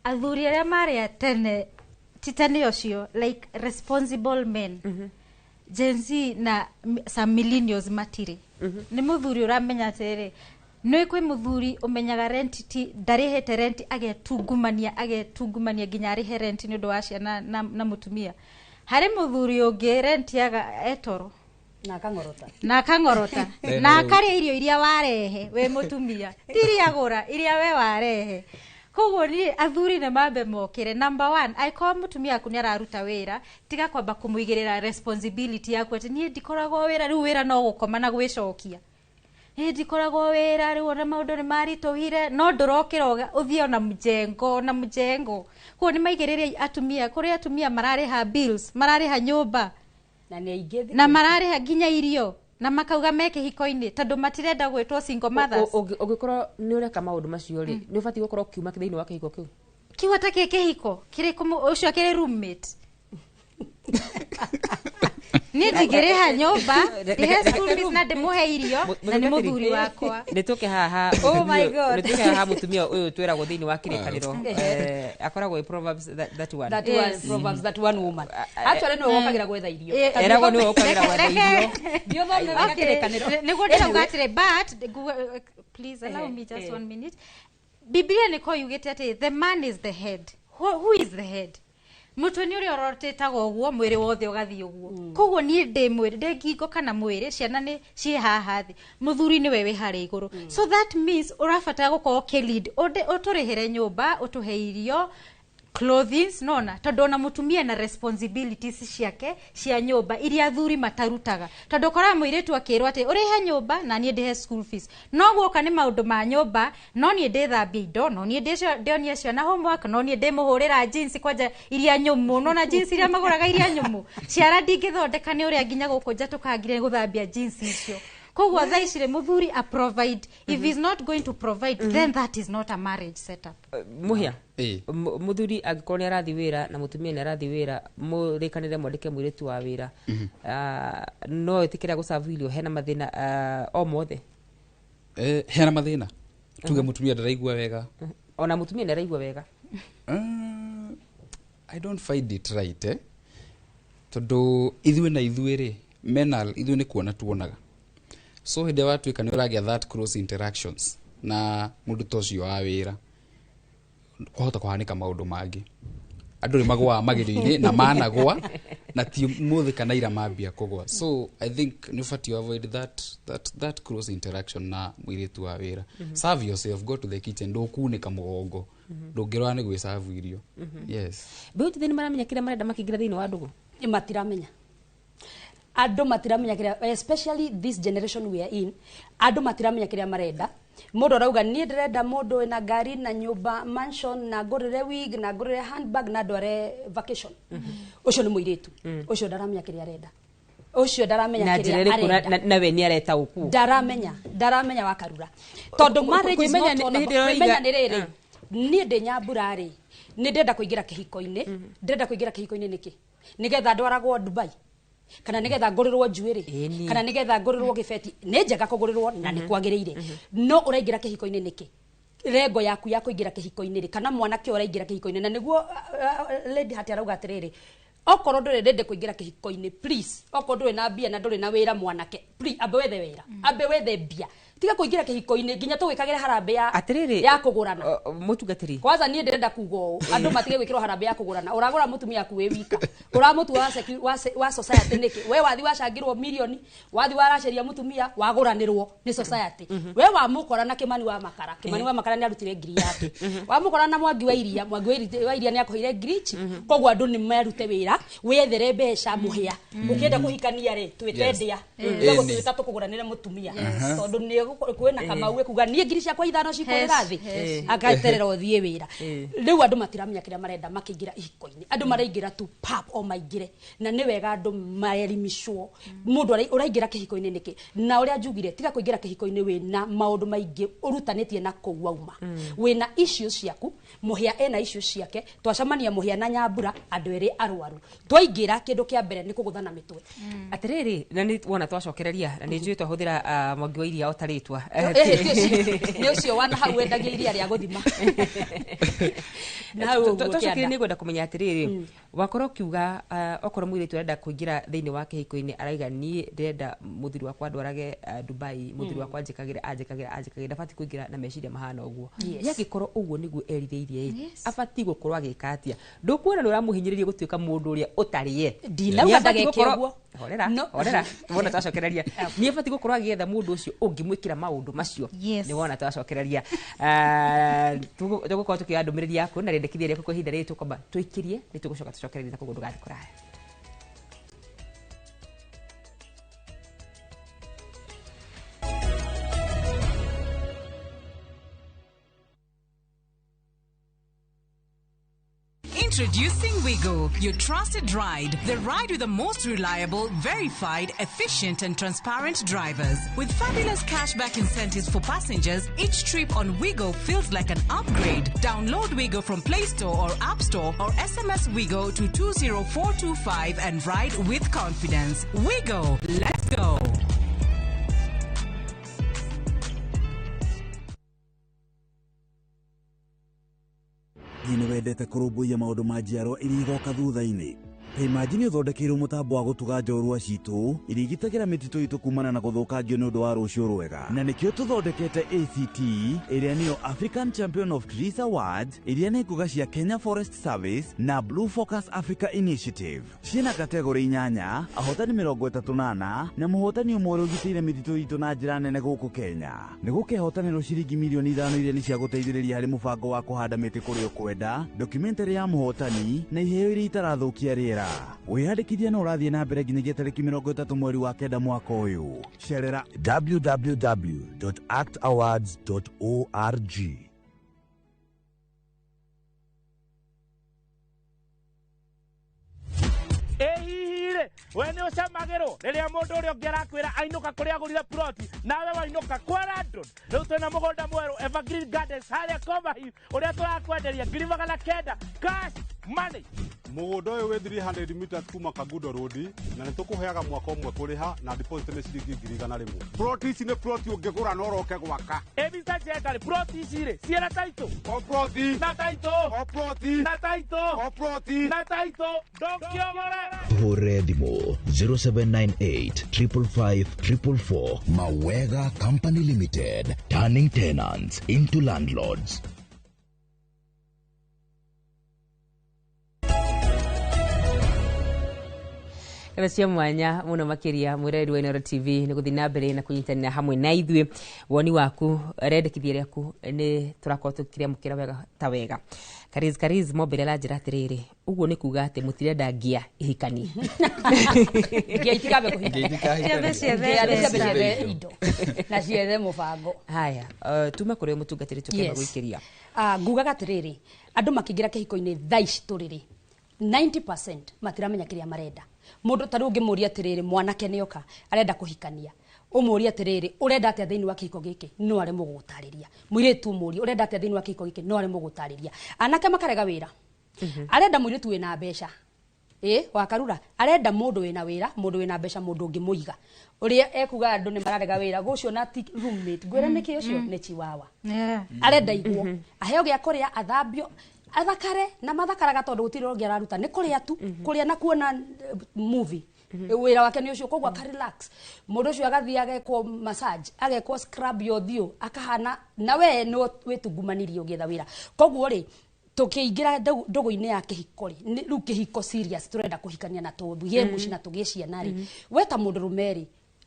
Athuri arĩa marĩ a tene ti tene ũcio, like responsible men, Gen Z na some millennials matirĩ. Nĩ mũthuri ũramenya atĩrĩrĩ, nĩ kwĩ mũthuri ũmenyaga rent ti ndarĩhĩte rent, agetungumania agetungumania nginya arĩhe rent nĩ ũndũ wa ciana na mũtumia. Harĩ mũthuri ũngĩ rent yaga etoro na akang'orota. Na akang'orota. Then na rĩu- akarĩa irio iria warehe we mũtumia, ti iria agũra, iria we warehe. Koguo niĩ athuri nĩ mambe mokĩre. Number one, angĩkorwo mũtumia waku nĩ araruta wĩra, tiga kwamba kũmũigĩrĩra responsibility yaku atĩ niĩ ndikoragwo wĩra, rĩu wĩra no gũkoma na gwĩcokia, ĩ ndikoragwo wĩra rĩu, ona maũndũ nĩ maritũhire, no ndũrokĩra ũthiĩ ona mjengo ona mjengo. Koguo nĩ maigĩrĩre atumia, kũrĩ atumia mararĩha bills, mararĩha nyũmba na nĩ aingĩ thikũ na ici. Mararĩha nginya irio na makauga me kĩhiko-inĩ tondũ matirenda gwĩtwo single mothers. Ũngĩkorwo nĩ ũreka maũndũ macio rĩ, nĩ ũbatiĩ gũkorwo ũkiuma thĩinĩ wa kĩhiko kĩu? Kiu ata kĩ kĩhiko kĩrĩ ũcio akĩrĩ roommate, niĩ ndingĩrĩha nyũmba, ndĩhe school fees na ndĩmũhe irio na nĩ mũthuri wakwa. Nĩ tũke haha. Oh my God. Nĩ tũke haha mũtumia ũyũ twĩragwo thĩinĩ wa kĩrĩkanĩro, akoragwo ĩ Proverbs that one. That one, Proverbs, that one woman. Actually nĩwe wokagĩra gwetha irio. Eragwo nĩwe ũkagĩra gwetha irio. Ndiothomire wega Okay, kĩrĩkanĩro. Nĩguo ndĩrauga atĩrĩ, but please allow me just one minute. Biblia nĩko yugĩte atĩ the man is the head. Who is the head? Mũtwe nĩ ũrĩa ũrotĩtaga ũguo mwĩrĩ wothe ũgathiĩ ũguo. Koguo niĩ ndĩ mwĩrĩ, ndĩ ngingo kana mwĩrĩ, ciana nĩ ciĩ haha thĩ, mũthuri nĩwe wĩ harĩa igũrũ. So that means ũrabatara gũkorwo ũkĩ-lead, ũtũrĩhĩre nyũmba, ũtũhe irio, clothings, nona tondũ ona mũtumia na responsibilities ciake cia nyũmba iria athuri matarutaga, tondũ ũkoraga mũirĩtu akĩrwo atĩ ũrĩhe nyũmba na niĩ ndĩhe school fees, no guoka nĩ maũndũ ma nyũmba, no niĩ ndĩthambia indo, no niĩ ndĩonie ciana homework, no niĩ ndĩmũhũrĩra jeans kwanja iria nyũmũ, nona jeans iria magũraga iria nyũmũ, ciara ndingĩthondeka nĩ ũrĩa nginya gũkũ njatũkangire gũthambia jeans icio. Koguo thaa ici rĩ, mũthuri a provide. If he's not going to provide, then that is not a marriage setup. Mũhĩa, mũthuri angĩkorwo nĩ arathiĩ wĩra na mũtumia nĩ arathiĩ wĩra, mũrĩkanĩre mwandĩke mũirĩtu wa wĩra, no ĩtĩkĩra gũcabu irio hena mathĩna o mothe? Hena mathĩna, tuge mũtumia ndaraigua wega. Ona mũtumia nĩ araigua wega. I don't find it right, eh? Tondũ ithuĩ na ithuĩ rĩ, menal ithuĩ nĩ kuona tuonaga, so hĩndĩ ĩrĩa watuĩka nĩ ũragĩa that close interactions na mũndũ ta ũcio wa wĩra, kwahota kũhanĩka maũndũ mangĩ. Andũ nĩ magũaga magerio-inĩ na managwa na ti mũthĩ kana ira mambia kũgwa. So I think nĩ ũbatiĩ avoid that close interaction na mũirĩtu wa wĩra. Serve yourself, go to the kitchen, ndũkunĩka mũgongo, ndũngĩrora nĩ gwĩcabu irio. Yes. Mbeũ njĩthĩ nĩ maramenya kĩrĩa marenda makĩingĩra thĩinĩ wa ndũgũ? Matiramenya, andũ matiramenya kĩrĩa, especially this generation we are in, andũ matiramenya kĩrĩa marenda. Mũndũ arauga niĩ ndĩrenda mũndũ wĩna ngari na nyũmba mansion na ngũrĩre wig na ngũrĩre handbag na ndware vacation. Ũcio nĩ mũirĩtu ũcio ndaramenya kĩrĩa arenda, ũcio ndaramenya na kĩrĩa njĩra ĩrĩkũ arenda. Na we nĩ areta ũkũ Ndaramenya wakarura tondũ marriage is Kwĩmenya not all nĩ about hĩndĩ ĩrĩa kwĩmenya. ũroiga- Nĩ rĩrĩ, niĩ ndĩ nyambura rĩ, nĩ ndĩrenda kũingĩra kĩhiko-inĩ, ndĩrenda kũingĩra kĩhiko-inĩ nĩkĩ? Nĩgetha ndwaragwo Dubai kana nĩgetha ngũrĩrwo njuĩrĩ kana nĩgetha ngũrĩrwo gĩbeti? Nĩ njega kũgũrĩrwo na nĩ kwagĩrĩire, no ũraingĩra kĩhiko-inĩ nĩkĩ? Rengo yaku ya kũingĩra kĩhiko-inĩ rĩ, kana mwanake ũraingĩra kĩhiko-inĩ, na nĩguo Lady Hati arauga atĩrĩrĩ, okorwo ndũrĩ ready kũingĩra kĩhiko-inĩ, please, okorwo ndũrĩ na mbia na ndũrĩ na wĩra, mwanake, please, ambe wethe wĩra, ambe wethe mbia, tiga kũingĩra kĩhiko-inĩ nginya tũgĩkagĩre harambĩ ya Atĩrĩrĩ, ya kũgũrana. Mũtungatĩri. Kwanza niĩ ndĩrenda kuga ũũ, andũ matige gwĩkĩrwo harambĩ ya kũgũrana. Ũragũra mũtumia aku wĩ wika, ũramũtua wa society nĩkĩ? We wathi wacangĩrwo mirioni, wathi waraceria mũtumia, wagũranĩrwo nĩ society. We wamũkora na Kĩmani wa Makara, Kĩmani wa Makara nĩ arutire ngiri yake. Wamũkora na Mwangi wa Iria, Mwangi wa Iria nĩ akũheire ngiri ici. Koguo andũ nĩ merute wĩra, wethere mbeca mũhĩa. Ũkĩenda kũhikania rĩ, twĩte ndĩa. Tiga gũtuĩka tũkũgũranĩre mũtumia, tondũ nĩ kwĩna Kamau ekuga niĩ ngiri ciakwa 5 cikũrĩra thĩ, agaterera ũthiĩ wĩra. Rĩu andũ matiramenya kĩrĩa marenda makĩingĩra ihiko-inĩ. Andũ maraingĩra tu pap, o maingĩre, na nĩ wega andũ maerimicwo mũndũ ũraingĩra kĩhiko-inĩ nĩkĩ. Na ũrĩa njugire, tiga kũingĩra kĩhiko-inĩ wĩna maũndũ maingĩ ũrutanĩtie na kũu wauma. Wĩna issues ciaku, Mũhĩa ena issues ciake, twacemania Mũhĩa na Nyambura, andũ erĩ arwaru, twaingĩra, kĩndũ kĩa mbere nĩ kũgũthana mĩtwe. Atĩrĩrĩ, na nĩ wona twacokereria, na nĩ njũĩ twahũthĩra Mwangi wa Iria o ta rĩtwa. Ĩhĩ, ti ũcio, nĩ ũcio wana hau wendagia iria rĩa gũthima na hau ũguo Twacokereria, kĩanda. nĩ ngwenda kũmenya atĩrĩrĩ, wakorwo ũkiuga okorwo mũirĩtu arenda kũingĩra thĩinĩ wa kĩhiko-inĩ, araiga niĩ ndĩrenda mũthuri wakwa ndwarage Dubai, mũthuri wakwa anjĩkagĩre, anjĩkagĩre, anjĩkagĩre, ndabatiĩ kũingĩra na meciria mahana ũguo. Yangĩkorwo ũguo nĩguo erirĩirie ĩ, abatiĩ gũkorwo agĩka atĩa? Ndũkuona nĩ ũramũhinyĩrĩria gũtuĩka mũndũ ũrĩa ũtarĩ ye? Ndinauga Nĩ abatiĩ ndageke gũkorwo- ũguo. Horera, No. horera, wona twacokereria, nĩ abatiĩ gũkorwo agĩetha mũndũ ũcio ũngĩmwĩkĩra maũndũ macio. Yes. Nĩ wona twacokereria, tũgũkorwo tũkĩoya ndũmĩrĩri yaku na rĩendekithia rĩaku kwa ihinda rĩrĩ, tũkwamba tũikĩrie, nĩ tũgũcoka tũcokererie na koguo ndũgathiĩ kũraya. Introducing Wigo, your trusted ride. The ride with the most reliable, verified, efficient, and transparent drivers. With fabulous cashback incentives for passengers, each trip on Wigo feels like an upgrade. Download Wigo from Play Store or App Store or SMS Wigo to 20425 and ride with confidence. Wigo, let's go. Hihi nĩ wendete kũrũmbũiya maũndũ ma njiarwa iria igoka thutha-inĩ? Ta imagine ũthondekeirwo mũtambo wa gũtuga njorua citũ iria igitagĩra mĩtitũ itũ kumana na gũthũkangio nĩ ũndũ wa rũciũ rwega. Na nĩkĩo tũthondekete ACT, ĩrĩa nĩyo African Champion of Trees Awards, iria nĩ ngũga cia Kenya Forest Service na Blue Focus Africa Initiative. Ciĩna kategori 8, ahotani 34, na mũhotani ũmwe ũrĩa ũgitĩire mĩtitũ itũ na njĩra nene gũkũ Kenya. Nĩ gũkehotanĩrwo ciringi mirioni 5 iria nĩ cia gũteithĩrĩria harĩ mũbango wa kũhanda mĩtĩ kũrĩa ũkwenda, documentary ya mũhotani na iheo iria itarathũkia rĩera. Wĩyandĩkithia no ũrathiĩ na mbere nginyagia tarĩki 30 mweri wa 9 mwaka ũyũ. Cerera www.actawards.org. Ĩ hihi rĩ, we nĩ ũcamagĩrwo rĩrĩa mũndũ ũrĩa ũngĩ arakwĩra ainũka kũrĩa agũrire ploti, nawe wainũka kwa landlord? Rĩu twĩna mũgũnda mwerũ Evergreen Gardens harĩa Coverhill, ũrĩa tũrakwenderia ngiri 900 cash money. Mũgũnda ũyũ wĩ 300 meters kuma Kangundo Road, na nĩ tũkũheaga mwaka ũmwe kũrĩha, na deposit nĩ ciringi 100,000. Plot ici nĩ plot ũngĩgũra na ũroke gwaka. Ĩ Mr. Njenga rĩ, plot ici rĩ ciĩna title? O plot. Na title. O plot. Na title. O plot. Na title, ndũngĩogore. Tuhũrĩre thimũ 0798 555 444. Mawega Company Limited, turning tenants into landlords. Kana cia mwanya muno makiria, mwireri wa Inooro TV, nĩ gũthiĩ na mbere na kũnyitanĩra hamwe na ithuĩ. Woni waku, rendekithia rĩaku, nĩ tũrakorwo tũkĩrĩamũkĩra wega ta wega. Kariz Kariz Mobile aranjĩra atĩrĩrĩ, ũguo nĩ kuga atĩ mũtirenda ngia ihikanie. Ngia itikambe kũhikania. Ngia itikambe Ngia ciethe ciambe ciethe indo na ciethe mũbango. Haya, tuma kũrĩ mũtungatĩri tũkĩamba gũikĩria. Ngugaga atĩrĩrĩ, andũ makĩingĩra kĩhiko-inĩ thaa ici tũrĩ rĩ, 90% matiramenya kĩrĩa marenda. Mũndũ ta rĩu ũngĩmũria atĩrĩrĩ, mwanake nĩoka arenda kũhikania, ũmũrie atĩrĩrĩ, ũrenda atĩa thĩinĩ wa kĩhiko gĩkĩ, no aremwo gũgũtarĩria. Mũirĩtu ũmũrie, ũrenda atĩa thĩinĩ wa kĩhiko gĩkĩ, no aremwo gũtarĩria. Anake makarega wĩra, arenda mũirĩtu wĩna mbeca. Ĩ wakarura arenda mũndũ wĩna wĩra, mũndũ wĩna mbeca, mũndũ ũngĩmũiga. Ũrĩa ekuga andũ nĩ mararega wĩra gũcio na ti roommate, ngwĩra nĩkĩ ũcio nĩ chiwawa. Arenda igwo, aheo gĩa kũrĩa, athambio, athakare na mathakaraga tondũ gũtirĩ ũngĩ araruta, nĩ kũrĩa tu, kũrĩa na kuona movie. Wĩra wake nĩ ũcio, koguo aka relax. Mũndũ ũcio agathiĩ agekwo massage, agekwo scrub ya ũthiũ, akahana na we nĩ wĩtungumanirie ũgĩetha wĩra. Koguo rĩ, tũkĩingĩra ndũgũ-inĩ ya kĩhiko rĩ, rĩu kĩhiko serious, tũrenda kũhikania na tũgĩe mũciĩ na tũgĩe ciana rĩ, we ta mũndũrũme rĩ,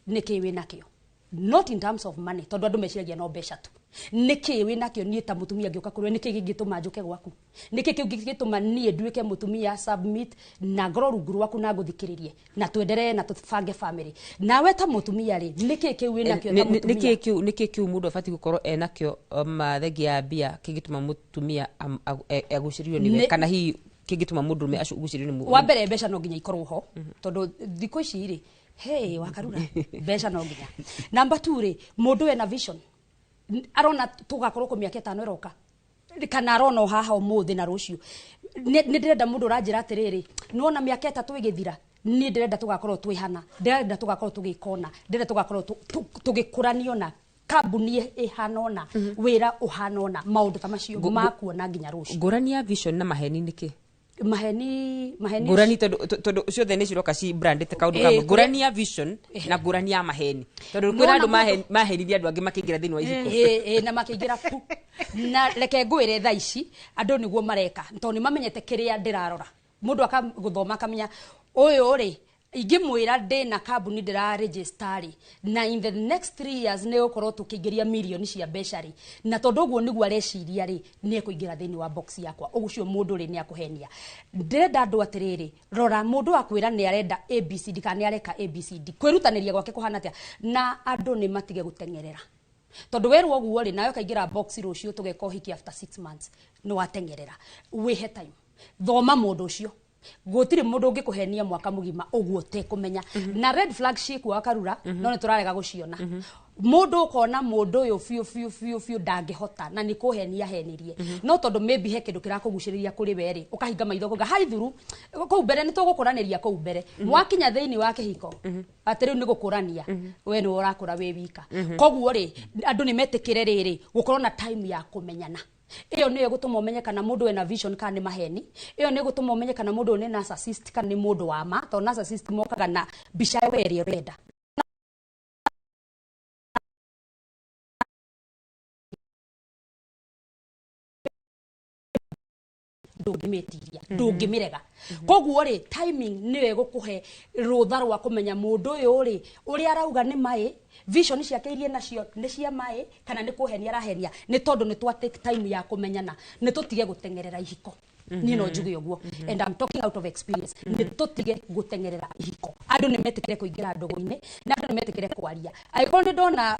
nĩkĩ wĩ nakĩo? Not in terms of money, tondũ andũ meciragia no mbeca tu. Nĩkĩ wĩ nakĩo? Niĩ ta mũtumia ngĩũka kũrĩ we, nĩkĩ kĩngĩtũma njũke gwaku? Nĩkĩ kĩu kĩngĩtũma niĩ nduĩke mũtumia submit na ngorwo rungu rwaku na ngũthikĩrĩrie na twenderee na tũbange family? Nawe ta mũtumia rĩ, nĩkĩ kĩu wĩ nakĩo ta mũtumia? Nĩkĩ kĩu mũndũ abatiĩ gũkorwo enakĩo, thengia ya mbia, kĩngĩtũma mũtumia agucĩrĩrio nĩwe, kana hihi kĩngĩtũma mũndũrũme agucĩrĩrio nĩ Wa mbere, mbeca no nginya ikorwo ho, tondũ thikũ ici rĩ, hey, wakarura, mbeca no nginya. Number 2 rĩ, mũndũ ena vision. Arona tũgakorwo kũ mĩaka 5 ĩroka, kana arona o haha ũmũthĩ na rũciũ. Nĩ ndĩrenda mũndũ ũranjĩra atĩrĩrĩ, nĩwona mĩaka 3 ĩgĩthira, niĩ ndĩrenda tũgakorwo twĩ hana, ndĩrenda tũgakorwo tũgĩka ũna, ndĩrenda tũgakorwo tũgĩkũranio na kambuni ĩhana ũna, wĩra ũhana ũna, maũndũ ta macio makuona nginya rũciũ. Ngũrani ya vision na maheni nĩkĩ? Maheni Ngũrani, tondũ ciothe nĩ ciroka ci brandĩte kaũndũ kamwe. Ngũrani ya vision na ngũrani ya maheni, tondũ kwĩna Nĩwona andũ mũndũ- mahenithia andũ angĩ makĩingĩra thĩinĩ wa ihiko. Ĩ, na makĩingĩra pu. Na reke ngwĩre, thaa ici andũ nĩguo mareka, tondũ nĩ mamenyete kĩrĩa ndĩrarora. Mũndũ akagũthoma akamenya ũyũ rĩ, ingĩmwĩra ndĩna kambuni ndĩra register rĩ, na in the next 3 years nĩ gũkorwo tũkĩingĩria mirioni cia mbeca rĩ, na tondũ ũguo nĩguo areciria rĩ, nĩ ekũingĩra thĩinĩ wa box yakwa. Ũcio mũndũ rĩ, nĩ akũhenia. Ndĩrenda andũ atĩrĩrĩ, rora mũndũ akwĩra nĩ arenda ABCD kana nĩ areka ABCD, kwĩrutanĩria gwake kũhana atĩa, na andũ nĩ matige gũteng'erera, tondũ werwo ũguo rĩ, nawe ũkaingĩra box, rũciũ tũgeka ũhiki after 6 months, nĩ wateng'erera. Wĩhe time, thoma mũndũ ũcio. Gũtirĩ mũndũ ũngĩkũhenia mwaka mũgima ũguo ũtekũmenya. Na red flag ciĩkuo, akarura, no nĩ tũrarega gũciona. Mũndũ ũkona mũndũ ũyũ biũ biũ biũ biũ ndangĩhota na nĩ kũhenia henirie, no tondũ maybe he kĩndũ kĩrakũgucĩrĩria kũrĩ we rĩ, ũkahinga maitho ũkauga hai thuru kũu mbere nĩ tũgũkũranĩria kũu mbere. Mwakinya thĩinĩ wa kĩhiko, atĩ rĩu nĩ gũkũrania, we nĩwe ũrakũra wĩ wika. Koguo rĩ, andũ nĩ metĩkĩre rĩrĩ, gũkorwo na time ya kũmenyana. Ĩyo nĩyo ĩgũtũma ũmenye kana mũndũ ena vision kana nĩ maheni. Ĩyo nĩ ĩgũtũma ũmenye kana mũndũ ũyũ nĩ narcissist kana nĩ mũndũ wa ma, tondũ narcissist mokaga na mbica we ĩrĩa ũrenda. Ndũngĩmĩtiria, ndũngĩmĩrega. Koguo rĩ, timing nĩyo ĩgũkũhe rũtha rwa kũmenya mũndũ ũyũ rĩ, ũrĩa arauga nĩ maĩ, vision ciake iria nacio nĩ cia maĩ kana nĩ kũhenia arahenia, nĩ tondũ nĩ twa take time ya kũmenyana. Nĩ tũtige gũteng'erera ihiko. Niĩ no njuge ũguo, and I'm talking out of experience. Nĩ tũtige gũteng'erera ihiko. Andũ nĩ metĩkĩre kũingĩra ndũgũ-inĩ, na andũ nĩ metĩkĩre kwaria. Angĩkorwo nĩ ndona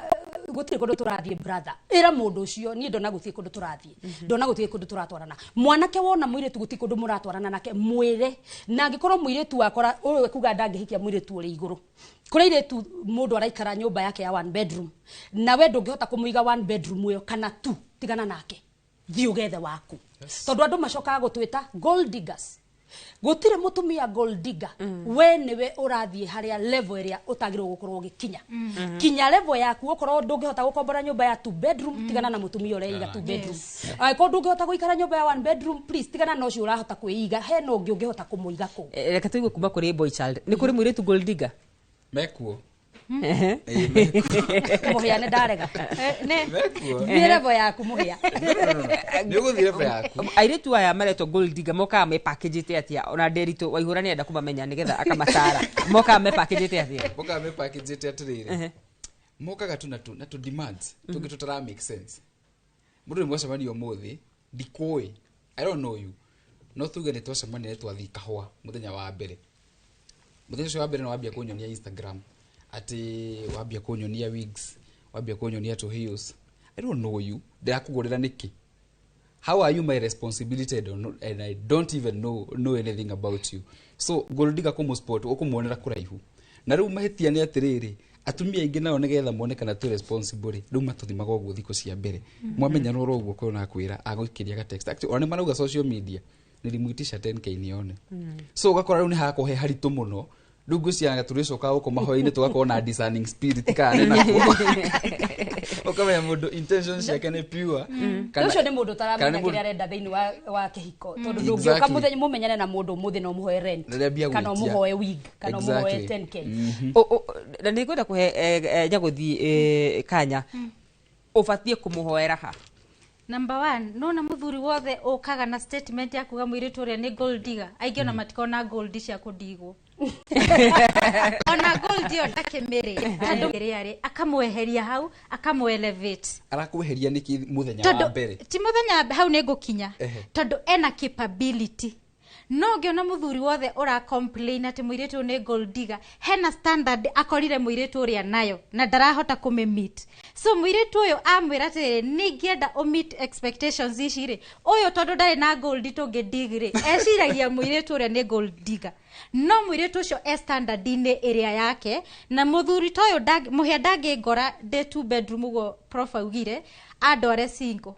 gũtirĩ kũndũ tũrathiĩ, brother, ĩra mũndũ ũcio, niĩ ndona gũtirĩ kũndũ tũrathiĩ, ndona gũtirĩ kũndũ tũratwarana. Mwanake, wona mũirĩtu gũtirĩ kũndũ mũratwarana nake, mwĩre. Na angĩkorwo mũirĩtu wakora ũyũ ekuga ndangĩhikia mũirĩtu ũrĩ igũrũ, kũrĩ airĩtu mũndũ araikara nyũmba yake ya one bedroom, na we ndũngĩhota kũmũiga one bedroom ĩyo kana tu, tigana nake, thiĩ ũgethe waku, tondũ andũ macokaga gũtwĩta gold diggers. Gũtirĩ mũtumia gold digger. We nĩwe ũrathiĩ harĩa level ĩrĩa ũtagĩrĩirwo gũkorwo ũgĩkinya. Kinya level yaku. Okorwo ndũngĩhota gũkombora nyũmba ya two bedroom, tigana na mũtumia ũreiga two bedroom. Angĩkorwo ndũngĩhota gũikara nyũmba ya one bedroom, please tigana na ũcio ũrahota kwĩiga, hena ũngĩ ũngĩhota kũmũiga kũu. Reke tũigue kuma kũrĩ boy child, nĩ kũrĩ mũirĩtu gold digger? Mekuo. Mũhĩa nĩ ndarega. Mekuo. Thiĩ level yaku, mũhĩa. Nĩ ũgũthiĩ level yaku. Airĩtu aya maretwo gold digger mokaga mepakĩnjĩte atĩa? Ona Nderitu Waihũra nĩ enda kũmamenya nĩgetha akamatara. Mokaga mepakĩnjĩte atĩa? Mokaga mepakĩnjĩte atĩrĩrĩ, mokaga tu na tu demands tũngĩ tũtara make sense. Mũndũ nĩ mwacemania ũmũthĩ, ndikũĩ, I don't know you, no tuge nĩ twacemania, nĩ twathiĩ kahũa mũthenya wa mbere. Mũthenya ũcio wa mbere nĩ wambia kũnyonia Instagram, atĩ wambia kũnyonia wigs, wambia kũnyonia two heels. I don't know you. Ndĩrakũgũrĩra nĩkĩ? How are you my responsibility? I don't know, and I don't even know anything about you. So gold digger kũmũspot ũkũmuonera kũraihu. Na rĩu mahĩtia nĩ atĩrĩrĩ, atumia aingĩ nao nĩgetha mone kana twĩ responsible rĩ, rĩu matũthimaga ũguo thikũ cia mbere. Mwamenya oro ũguo kwĩna kwĩra agũikĩria ga text. Actually, ona nĩ marauga social media Nilimuitisha 10K nione. So ũgakora rĩu nĩ harakorwo he haritũ mũno. Rĩu ngwĩciria tũrĩcoka gũkũ mahoya-inĩ tũgakorwo na discerning spirit kana nĩ nakuo. Ũkamenya mũndũ intention ciake nĩ pure. Ũcio nĩ mũndũ kana ũtaramenya nĩ mũndũ- kĩrĩa arenda thĩinĩ wa kĩhiko, tondũ ndũngĩũka mũthenya mũmenyane na mũndũ ũmũthĩ na ũmũhoe rent, Rĩrĩa mbia kana gwĩtia. ũmũhoe wig, kana ũmũhoe 10K. Na nĩ ngwenda kũhe Nyagũthi kanya, ũbatiĩ kũmũhoera ha? Number one, nona muthuri wothe ũkaga na statement ya kuga mũirĩtu ũrĩa nĩ gold digger, aingĩ ona matikona gold cia kũndigwo, ona gold ĩyo ndakĩmĩrĩ, tondũ ĩrĩa rĩ akamweheria hau, akamũ elevate. Arakweheria nĩkĩ mũthenya wa Tondũ mbere? Ti mũthenya wa hau nĩ ngũkinya. Tondũ ena capability. No ngĩona mũthuri wothe ũra complain atĩ mũirĩtu ũyũ nĩ gold digger, hena standard akorire mũirĩtu ũrĩa nayo na ndarahota kũmĩ meet. So mũirĩtu ũyũ amwĩra atĩrĩrĩ, nĩ ingĩenda ũ meet expectations ici rĩ, ũyũ tondũ ndarĩ na gold tũngĩ dig rĩ, eciragia mũirĩtu ũrĩa nĩ gold digger, no mũirĩtu ũcio e standard-inĩ ĩrĩa yake. Na mũthuri ta ũyũ mũhĩa ndangĩngora ndĩ two bedroom ũguo prof augire, andware single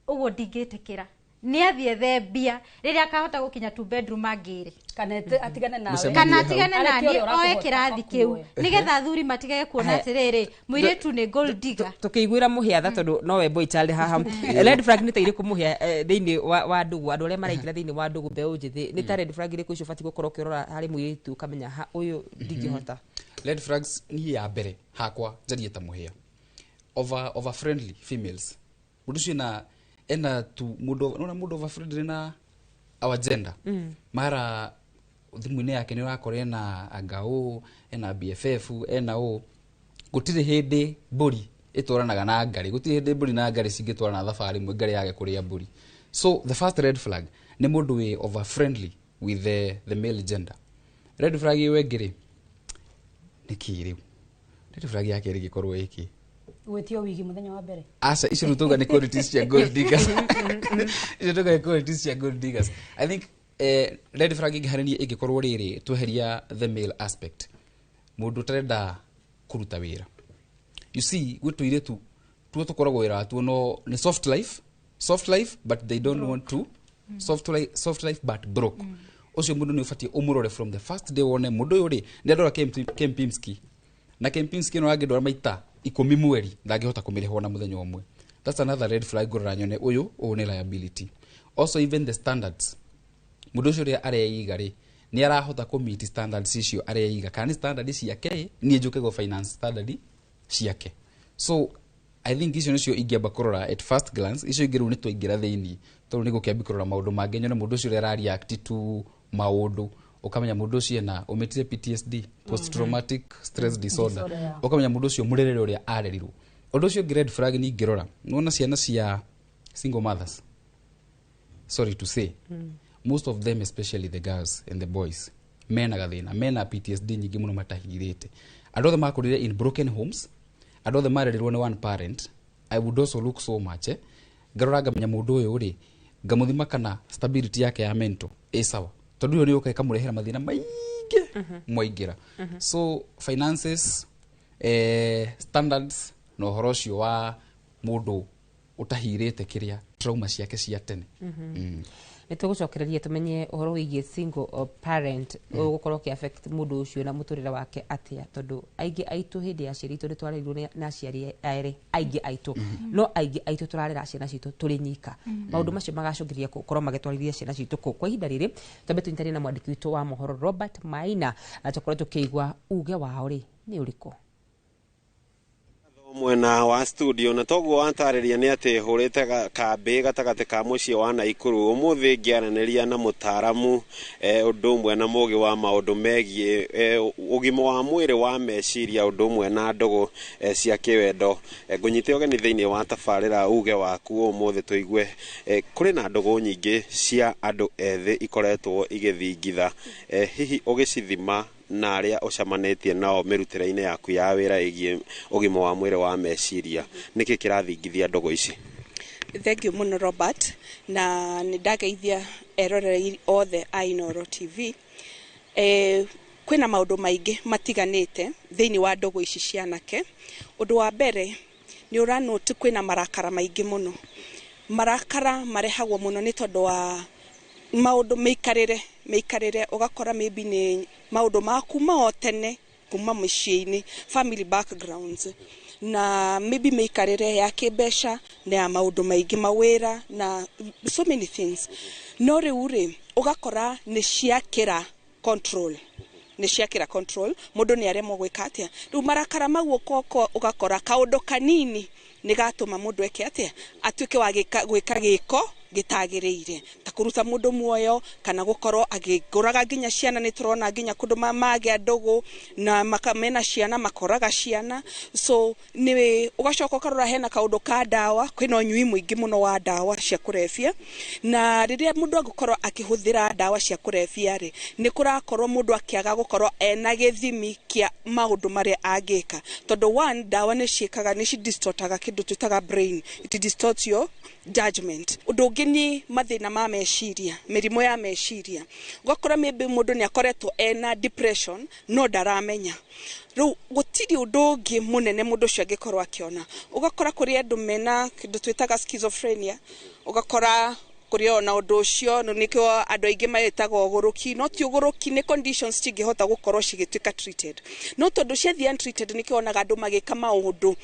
ũguo ndingĩtĩkĩra. Nĩ athiĩ ethe mbia rĩrĩa akahota gũkinya two bedroom angĩrĩ. Kana atigane nawe. Kana atigane Areke naniĩ, ũrĩa oe ũrakũhota kĩrathi kĩu, akue. nĩgetha athuri matigage kuona Haya. atĩrĩrĩ, mũirĩtu nĩ gold digger. Tũkĩiguĩra mũhĩa tha, tondũ nowe boy child haha, red flag nĩ ta irĩkũ mũhĩa thĩinĩ wa ndũgũ, andũ arĩa maraingĩra thĩinĩ wa ndũgũ, mbeũ njĩthĩ, nĩ ta red flag irĩkũ icio ũbatiĩ gũkorwo ũkĩrora harĩ mũirĩtu ũkamenya ha ũyũ ndingĩhota? Red flags niĩ ya mbere hakwa njarie ta mũhĩa, over friendly females. Mũndũ ũcio ena tu mũndũ, nona mũndũ over friendly na our gender. Mara thimũ-inĩ yake nĩ ũrakora ena anga ũ, ena BFF, ena ũ. Gũtirĩ hĩndĩ mbũri ĩtwaranaga na ngarĩ, gũtirĩ hĩndĩ mbũri na ngarĩ cingĩtwarana thabarĩ ĩmwe ngarĩ yage kũrĩa mbũri. So the first red flag nĩ mũndũ wĩ over friendly with the male gender. Red flag ĩyo ĩngĩ rĩ, nĩ kĩ rĩu red flag ya kerĩ ĩngĩkorwo ĩkĩ? Gwĩtio wigi mũthenya wa mbere. Aca, icio rĩu tauga nĩ qualities cia gold diggers. Icio tauga nĩ qualities cia gold diggers. I think red flag ĩngĩ harĩ niĩ ĩngĩkorwo rĩrĩ, tweheria the male aspect, mũndũ ũtarenda kũruta wĩra. You see, gwĩ tũirĩtu tuo tũkoragwo wĩra watuo no nĩ soft life, soft life, but they don't want to soft life, soft life but broke. Ũcio mũndũ nĩ ũbatiĩ ũmũrore from the first day, wone mũndũ ũyũ rĩ nĩ andora Kempinski na Kempinski no angĩndwara maita 10 mweri ndangĩhota kũmĩrĩhwo na mũthenya ũmwe. That's another red flag ngũrora nyone ũyũ nĩ liability. Also, even the standards mũndũ ũcio ũrĩa areiga rĩ, nĩ arahota kũ meet standards icio areiga, kana nĩ standard ciake niĩ njũke go finance standard ciake? So I think icio nĩcio ingĩamba kũrora at first glance. Icio ingĩ rĩu nĩ twaingĩra thĩinĩ, tondũ nĩ gũkĩambi kũrora maũndũ mangĩ, nyone mũndũ ũcio ũrĩa arareact to maũndũ, ũkamenya mũndũ ũcio ena ũmĩtire PTSD, post traumatic stress disorder. Disorder, yeah. Ũkamenya mũndũ ũcio mũrerere ũrĩa arerirwo. Ũndũ ũcio ũngĩ red flag nĩ ingĩrora, nĩwona ciana cia single mothers, sorry to say, most of them, especially the girls and the boys, mena gathĩna, mena PTSD nyingĩ mũno matahirĩte. Andũ othe makũrire in broken homes, andũ othe marerirwo nĩ one parent. I would also look so much, ngarora ngamenya mũndũ ũyũ rĩ, ngamũthima kana stability yake ya mental ĩ sawa, tondũ ĩyo nĩ yũka ĩkamũrehera mathĩna maingĩ mwaingĩra. So finances, standards, na ũhoro ũcio wa mũndũ ũtahirĩte kĩrĩa trauma ciake cia tene. Nĩ tũgũcokereria tũmenye ũhoro wĩgiĩ single parent ũgũkorwo ũkĩ affect mũndũ ũcio na mũtũrĩre wake atĩa, tondũ aingĩ aitũ hĩndĩ ya aciari aitũ nĩ twarerirwo na aciari erĩ aingĩ aitũ, no aingĩ aitũ tũrarera ciana citũ tũrĩ nyika. Maũndũ macio magacũngĩrĩria gũkorwo magĩtwarithia ciana citũ kũ. Kwa ihinda rĩrĩ twambe tũnyitanĩre na mwandĩki witũ wa mohoro Robert Maina, na tũkorwo tũkĩigua uge wao rĩ nĩ ũrĩkũ. Mwena wa studio, na toguo watarĩria nĩ atĩ hũrĩte kambĩ gatagatĩ ka mũciĩ wa Naikuru ũmũthĩ ngĩaranĩria na mũtaaramu, ũndũ ũmwe na mũgĩ wa maũndũ megiĩ ũgima wa mwĩrĩ wa meciria, ũndũ ũmwe na ndũgũ cia kĩwendo. Ngũnyite ũgeni thĩinĩ wa tabarĩra uge waku ũmũthĩ tũigue, kũrĩ na ndũgũ nyingĩ cia andũ ethĩ ikoretwo igĩthingitha. Hihi ũgĩcithima na arĩa ũcemanĩtie nao mĩrutĩre-inĩ yaku ya wĩra ĩgiĩ ũgima wa mwĩrĩ wa meciria, nĩkĩ kĩrathingithia ndũgũ ici? Thank you mũno, Robert, na nĩ ndageithia eroreri othe a Inooro TV. Kwĩna maũndũ maingĩ matiganĩte thĩinĩ wa ndũgũ ici cia anake. Ũndũ wa mbere nĩ ũranote kwĩna marakara maingĩ mũno. Marakara marehagwo mũno nĩ tondũ wa Maũndũ mĩikarĩre ũgakora maybe nĩ maũndũ ma kuma o tene, kuma mĩciĩ-inĩ, family backgrounds, na maybe mĩikarĩre ya kĩmbeca na ya maũndũ maingĩ, mawĩra na so many things. No rĩu rĩ, ũgakora nĩ ciakĩra control, nĩ ciakĩra control, mũndũ nĩ aremwo gwĩka atĩa. Rĩu marakara mau ũkoko, ũgakora kaũndũ kanini nĩ gatũma mũndũ eke atĩa, atuĩke wa gwĩka gĩko gĩtagĩrĩire, ta kũruta mũndũ muoyo kana gũkorwo agĩkũraga nginya ciana. Nĩ tũrona nginya kũndũ magĩa ndũgũ na mena ciana, makoraga ciana. So nĩ ũgacoka ũkarora hena kaũndũ ka ndawa, kwĩna ũnyui mũingĩ mũno wa ndawa cia kũrebia. Na rĩrĩa mũndũ angĩkorwo akĩhũthĩra ndawa cia kũrebia rĩ, nĩ kũrakorwo mũndũ akĩaga gũkorwo ena gĩthimi kĩa maũndũ marĩa angĩka, tondũ one, ndawa nĩ ciĩkaga, nĩ cidistortaga kĩndũ twĩtaga brain, it distorts your judgment. Ũndũ ũngĩ nĩ mathĩna ma meciria, mĩrimũ ya meciria. Ũgakora maybe mũndũ nĩ akoretwo ena depression no ndaramenya. Rĩu gũtirĩ ũndũ ũngĩ mũnene mũndũ ũcio angĩkorwo akĩona. Ũgakora kũrĩ andũ mena kĩndũ twĩtaga schizophrenia, ũgakora kũrĩ ona ũndũ ũcio nĩkĩo andũ aingĩ metaga ũgũrũki. No ti ũgũrũki, nĩ conditions cingĩhota gũkorwo cigĩtuĩka treated, no tondũ ciathiĩ untreated, nĩkĩo wonaga andũ magĩka maũndũ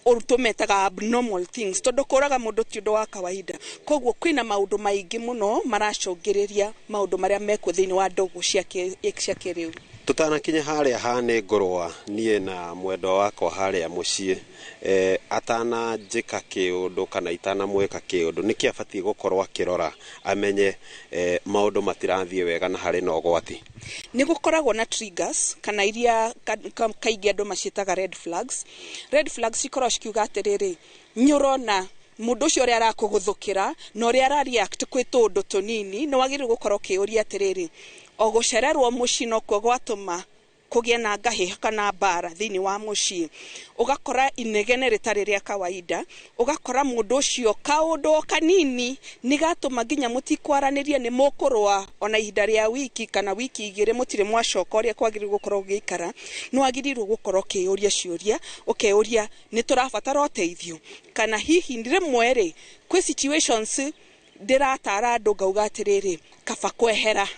tũmetaga abnormal things, tondũ kũraga mũndũ ti ũndũ wa kawaida. Koguo kwĩna maũndũ maingĩ mũno maracũngĩrĩria maũndũ marĩa mekuo thĩinĩ wa ndũgũ cia kĩrĩu. Tutanakinya harĩa ha nĩ ngũrũa niĩ na mwendwa wakwa harĩa mũciĩ, atananjĩka kĩũndũ kana itanamwĩka kĩũndũ, nĩkĩ abatiĩ gũkorwo akĩrora amenye maũndũ matirathiĩ wega na harĩ na ũgwati? Nĩ gũkoragwo na triggers, kana iria kaingĩ andũ maciĩtaga red flags. Red flags cikoragwo cikiuga atĩrĩrĩ, nĩ ũrona mũndũ ũcio ũrĩa arakũgũthũkĩra na ũrĩa ara react kwĩ tũũndũ tũnini, nĩ wagĩrĩirwo gũkorwo ũkĩũria atĩrĩrĩ, o gũcererwo mũciĩ nokuo gwatũma kũgĩe na ngahĩha kana mbara thĩinĩ wa mũciĩ. Ũgakora inegene rĩtarĩ rĩa kawaida, ũgakora mũndũ ũcio kaũndũ o kanini nĩ gatũma nginya mũtikwaranĩria, nĩ mũkũrũa ona ihinda rĩa wiki kana wiki 2 mũtirĩ mwacoka ũrĩa kwagĩrĩirwo gũkorwo ũgĩikara. Nĩ wagĩrĩirwo gũkorwo ũkĩyũria ciũria, ũkeyũria nĩ tũrabatara ũteithio, kana hihi rĩmwe rĩ, kwĩ situations ndĩratara andũ ngauga atĩrĩrĩ, kaba kwehera,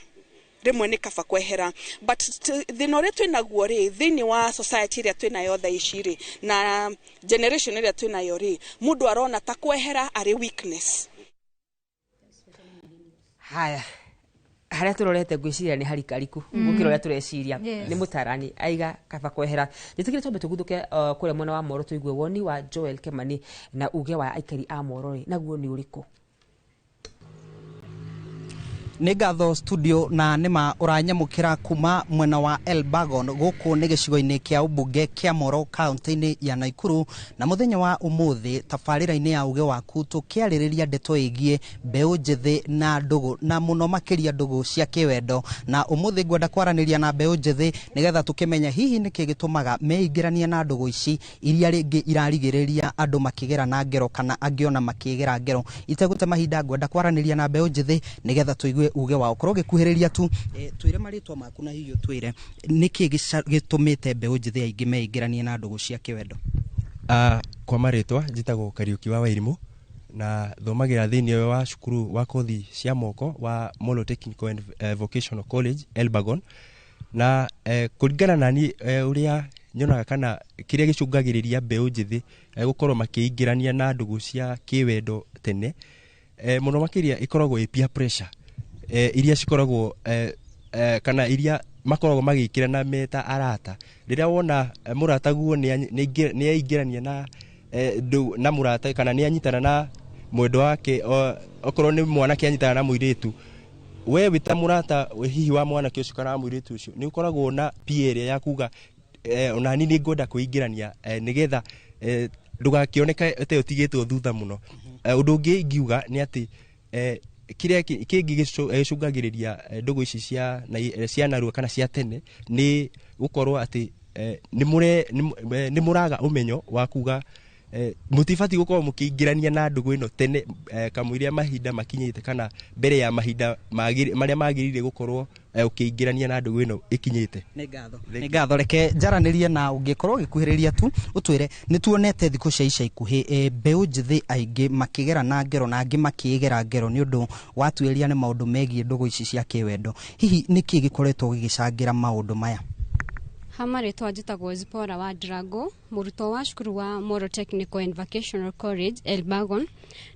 rĩmwe nĩ kaba kwehera. But thĩna ũrĩa twĩnaguo rĩ, thĩinĩ wa society ĩrĩa twĩnayo thaa ici rĩ, na generation ĩrĩa twĩnayo rĩ, mũndũ arona ta kwehera arĩ weakness. Haya, harĩa tũrorete ngwĩciria nĩ harikariku gũkĩra ũrĩa tũreciria. Nĩ mũtarani aiga kaba kwehera. Njĩtĩkĩre twambe tũguthũke kũrĩa mwena wa Moro, tũigue woni wa Joel Kemani na uge wa aikari a Moro rĩ naguo nĩ ũrĩkũ. Nĩ ngatho studio, na nĩma ũranyamũkĩra kuma mwena wa Elbagon, gũkũ nĩ gĩcigo-inĩ kĩa ũmbunge kĩa Moro, kaunti-inĩ ya Naikuru. Na mũthenya wa ũmũthĩ tabarĩra-inĩ ya uge waku tũkĩarĩrĩria ndeto ĩgiĩ mbeũ njĩthĩ na ndũgũ, na mũno makĩria ndũgũ cia kĩwendo. Na ũmũthĩ ngwenda kwaranĩria na mbeũ njĩthĩ nĩgetha tũkĩmenya hihi nĩkĩ gĩtũmaga meingĩranie na ndũgũ ici iria rĩngĩ irarigĩrĩria andũ makĩgera na ngero kana angĩ ona makĩgera ngero. Itegũte mahinda, ngwenda kwaranĩria na mbeũ njĩthĩ nĩgetha tũigue uge wao. Korwo ũgĩkuhĩrĩria tu, twĩre marĩtwa maku na hihi ũtwĩre nĩkĩ gĩtũmĩte mbeũ njĩthĩ aingĩ meingĩranie na ndũgũ cia kĩwendo. Kwa marĩtwa njĩtagwo Kariũki wa Wairimũ na thomagĩra thĩinĩ wa cukuru wa kothi cia moko wa Molo Technical and Vocational College Elbagon. Na kũringana na niĩ, ũrĩa nyonaga kana kĩrĩa gĩcũngagĩrĩria mbeũ njĩthĩ gũkorwo makĩingĩrania na ndũgũ cia kĩwendo tene, mũno makĩria ĩkoragwo ĩ peer pressure, iria cikoragwo kana iria makoragwo magĩkĩrana me ta arata. Rĩrĩa wona mũrataguo nĩ aingĩrania na mũrata kana nĩ anyitana na mwendwa wake, okorwo nĩ mwanake anyitana na mũirĩtu, we wĩ ta mũrata hihi wa mwanake ũcio kana wa mũirĩtu ũcio, nĩ ũkoragwo na peer ĩrĩa ya kuga onani nĩ ngwenda kwĩingĩrania, nĩgetha ndũgakĩoneke te ũtigĩtwo thutha mũno. Ũndũ ũngĩ ingiuga nĩ atĩ kĩrĩa kĩngĩ gĩcũngagĩrĩria ndũgũ ici cia narua kana cia tene nĩ gũkorwo atĩ nĩ mũraga ũmenyo wa kuga mũtibatiĩ gũkorwo mũkĩingĩrania na ndũgũ ĩno tene, kamũiria mahinda makinyĩte kana mbere ya mahinda marĩa magĩrĩire gũkorwo. Ũkĩingĩrania na ndũgũ ĩno ĩkinyĩte. Nĩ ngatho, nĩ ngatho. Reke njaranĩrie na ũngĩkorwo ũgĩkuhĩrĩria tu ũtwĩre, nĩ tuonete thikũ cia ica ikuhĩ mbeũ njĩthĩ aingĩ makĩgera na ngero na angĩ makĩĩgera ngero nĩ ũndũ wa tuĩria nĩ maũndũ megiĩ ndũgũ ici cia kĩwendo. Hihi nĩkĩ gĩkoretwo gĩgĩcangĩra maũndũ maya? Ha marĩtwa njĩtagwo Zipora wa Drago, mũrutwo wa cukuru wa Moro Technical and Vocational College Elbagon.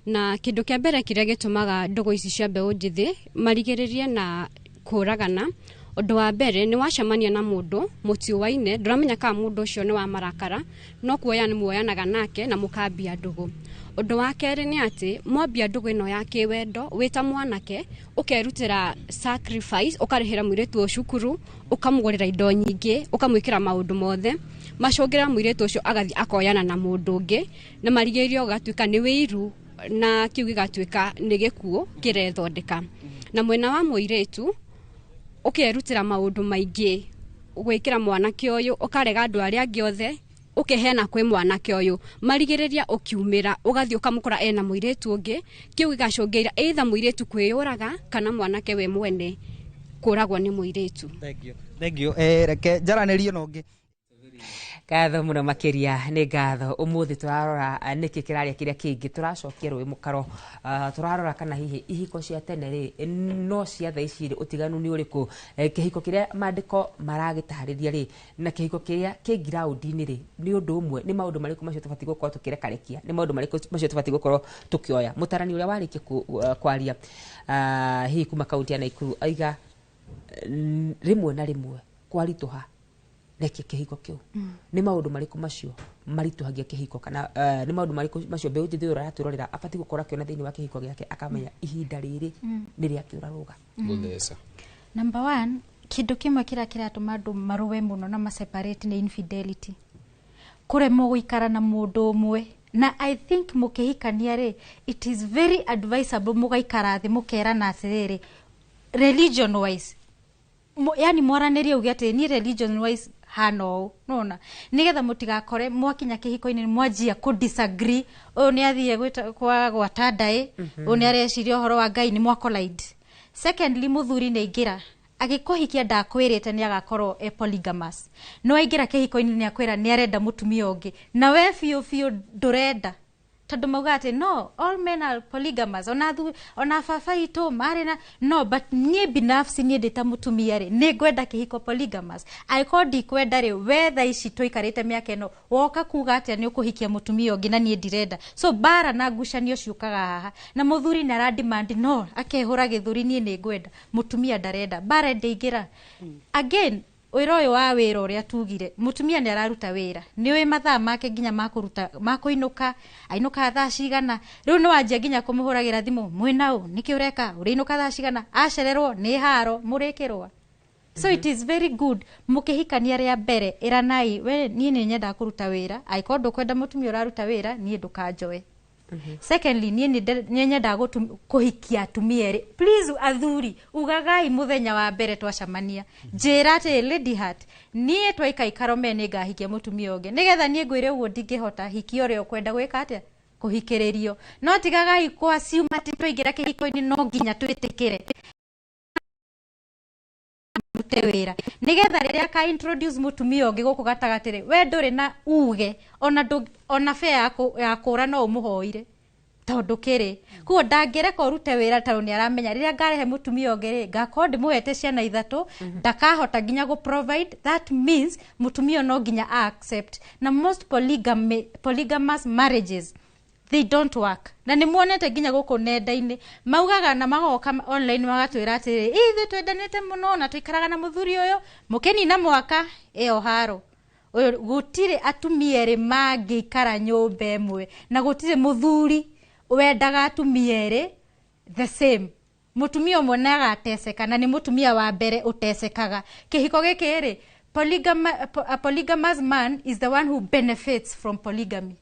Na kĩndũ kĩa mbere kĩrĩa gĩtũmaga ndũgũ ici cia mbeũ njĩthĩ marigĩrĩrie na kũragana, ũndũ wa mbere nĩ wacemania na mũndũ mũtiũaine, ndũramenya kana mũndũ ũcio nĩ wa marakara, no kuoya nĩ muoyanaga nake na mũkambia ndũgũ. Ũndũ wa kerĩ nĩ atĩ mwambia ndũgũ ĩno ya kĩwendo, wĩ ta mwanake ũkerutĩra sacrifice, ũkarĩhĩra mũirĩtu ũyũ cukuru, ũkamũgũrĩra indo nyingĩ, ũkamwĩkĩra maũndũ mothe macũngĩra mũirĩtu ũcio agathiĩ akoyana na mũndũ ũngĩ, na marigĩrĩrio ũgatuĩka nĩ wĩiru, na kĩu gĩgatuĩka nĩ gĩkuũ kĩrethondeka. Na mwena wa mũirĩtu, ũkerutĩra maũndũ maingĩ gwĩkĩra mwanake ũyũ, ũkarega andũ arĩa angĩ othe, ũkeheana kwĩ mwanake ũyũ, marigĩrĩria ũkiumĩra ũgathiĩ ũkamũkora ena mũirĩtu ũngĩ. Kĩu gĩgacũngĩra either mũirĩtu kwĩyũraga kana mwanake we mwene kũragwo nĩ mũirĩtu. Thank you. Reke njaranĩrie na ũngĩ. Ngatho mũno makĩria, nĩ ngatho. Ũmũthĩ tũrarora nĩkĩ kĩraria kĩrĩa kĩngĩ, tũracokia rũĩ mũkaro. Tũrarora kana hihi ihiko cia tene rĩ no cia thaa ici rĩ, ũtiganu nĩ ũrĩkũ? Kĩhiko kĩrĩa maandĩko maragĩtarĩria rĩ na kĩhiko kĩrĩa kĩ ground-inĩ rĩ nĩ ũndũ ũmwe? Nĩ maũndũ marĩkũ macio tũbatiĩ gũkorwo tũkĩrekarekia? Nĩ maũndũ marĩkũ macio tũbatiĩ gũkorwo tũkĩoya? Mũtarani ũrĩa warĩkia kwaria, hihi kuma kaunti ya Naikuru, aiga rĩmwe na rĩmwe kwaritũha reke kĩhiko kĩu. Nĩ maũndũ marĩkũ macio maritũhagia kĩhiko, kana nĩ maũndũ marĩkũ macio mbeũ njĩthĩ ũyũ ũratwĩrorera abatiĩ gũkorwo akĩona thĩinĩ wa kĩhiko gĩake akamenya ihinda rĩrĩ nĩ rĩakĩũra rũga? Gũtheca. Number one, kĩndũ kĩmwe kĩrĩa kĩratũma andũ marũe mũno na maseparate nĩ infidelity, kũremwo gũikara na mũndũ ũmwe. Na I think mũkĩhikania rĩ, it is very advisable mũgaikara thĩ mũkerana atĩrĩrĩ, religion wise, yani mwaranĩrie uge atĩ niĩ religion wise hana ũũ, nona nĩgetha mũtigakore mwakinya kĩhiko-inĩ mwanjia kũ disagree, ũyũ nĩ athiĩ kwa gwata ndaĩ, ũyũ nĩ areciria ũhoro wa Ngai, nĩ mwa collide. Secondly, mũthuri nĩ aingĩra agĩkũhikia ndakwĩrĩte nĩ agakorwo e polygamous, no aingĩra kĩhiko-inĩ nĩ akwĩra nĩ arenda mũtumia ũngĩ, na we biũ biũ ndũrenda, tondũ mauga atĩ no all men are polygamous, ona thu, ona baba itũ marĩ na no, but niĩ binafsi, niĩ ndĩ ta mũtumia rĩ, nĩ ngwenda kĩhiko polygamous. Angĩkorwo ndikwenda rĩ, we thaa ici tũikarĩte mĩaka ĩno woka kuga atĩa nĩ ũkũhikia mũtumia ũngĩ na niĩ ndirenda? So mbara na ngucanio ciũkaga haha, na mũthuri nĩ arademand, no akehũra gĩthũri, niĩ nĩ ngwenda, mũtumia ndarenda, mbara ndĩingĩra. Again, wĩra ũyũ wa wĩra ũrĩa tugire, mũtumia nĩ araruta wĩra, nĩ ũĩ mathaa make nginya makũruta makũinũka, ainũka thaa cigana. Rĩu nĩ wanjia nginya kũmũhũragĩra thimũ, mwĩna ũ, nĩkĩ ũreka, ũrĩinũka thaa cigana, acererwo nĩ haro mũrĩkĩrwa. So it is very good mũkĩhikania rĩa mbere ĩranai, we niĩ nĩ nyendaga kũruta wĩra, angĩkorwo ndũkwenda mũtumia ũraruta wĩra, niĩ ndũkanjoe. Secondly, niĩ nĩ nyendaga kũhikia atumia erĩ. Please athuri, ugagai mũthenya wa mbere twacemania, njĩra atĩ Lady Heart, niĩ twaikaikaro me nĩ ngahikia mũtumia ũngĩ, nĩgetha niĩ ngwĩre ũguo ndingĩhota, hikia ũrĩa ũkwenda gwĩka atĩa, kũhikĩrĩrio. No tigagai kũ assume atĩ twaingĩra kĩhiko-inĩ no nginya twĩtĩkĩre rute wĩra, nĩgetha rĩrĩa ka introduce mũtumia ũngĩ gũkũ gatagatĩ rĩ, we ndũrĩ na uge ona ona fare ya kũra no ũmũhoire, tondũ kĩrĩ koguo ndangĩreka ũrute wĩra, tondũ nĩ aramenya rĩrĩa ngarehe mũtumia ũngĩ rĩ, ngakorwo ndĩmũhete ciana ithatũ, ndakahota nginya gũ provide. That means mũtumia no nginya a accept. Na most polygamous marriages, they don't work, na nĩ muonete nginya gũkũ nenda-inĩ maugaga na magoka online magatwĩra atĩrĩ, ithuĩ twendanĩte mũno na tũikaraga na mũthuri ũyũ, mũkĩnina mwaka ĩyo haro ũyũ. Gũtirĩ atumia erĩ mangĩikara nyũmba ĩmwe, na gũtirĩ mũthuri wendaga atumia erĩ the same. Mũtumia ũmwe nĩ agateceka, na nĩ mũtumia wa mbere ũtecekaga kĩhiko gĩkĩ rĩ. A polygamous man is the one who benefits from polygamy.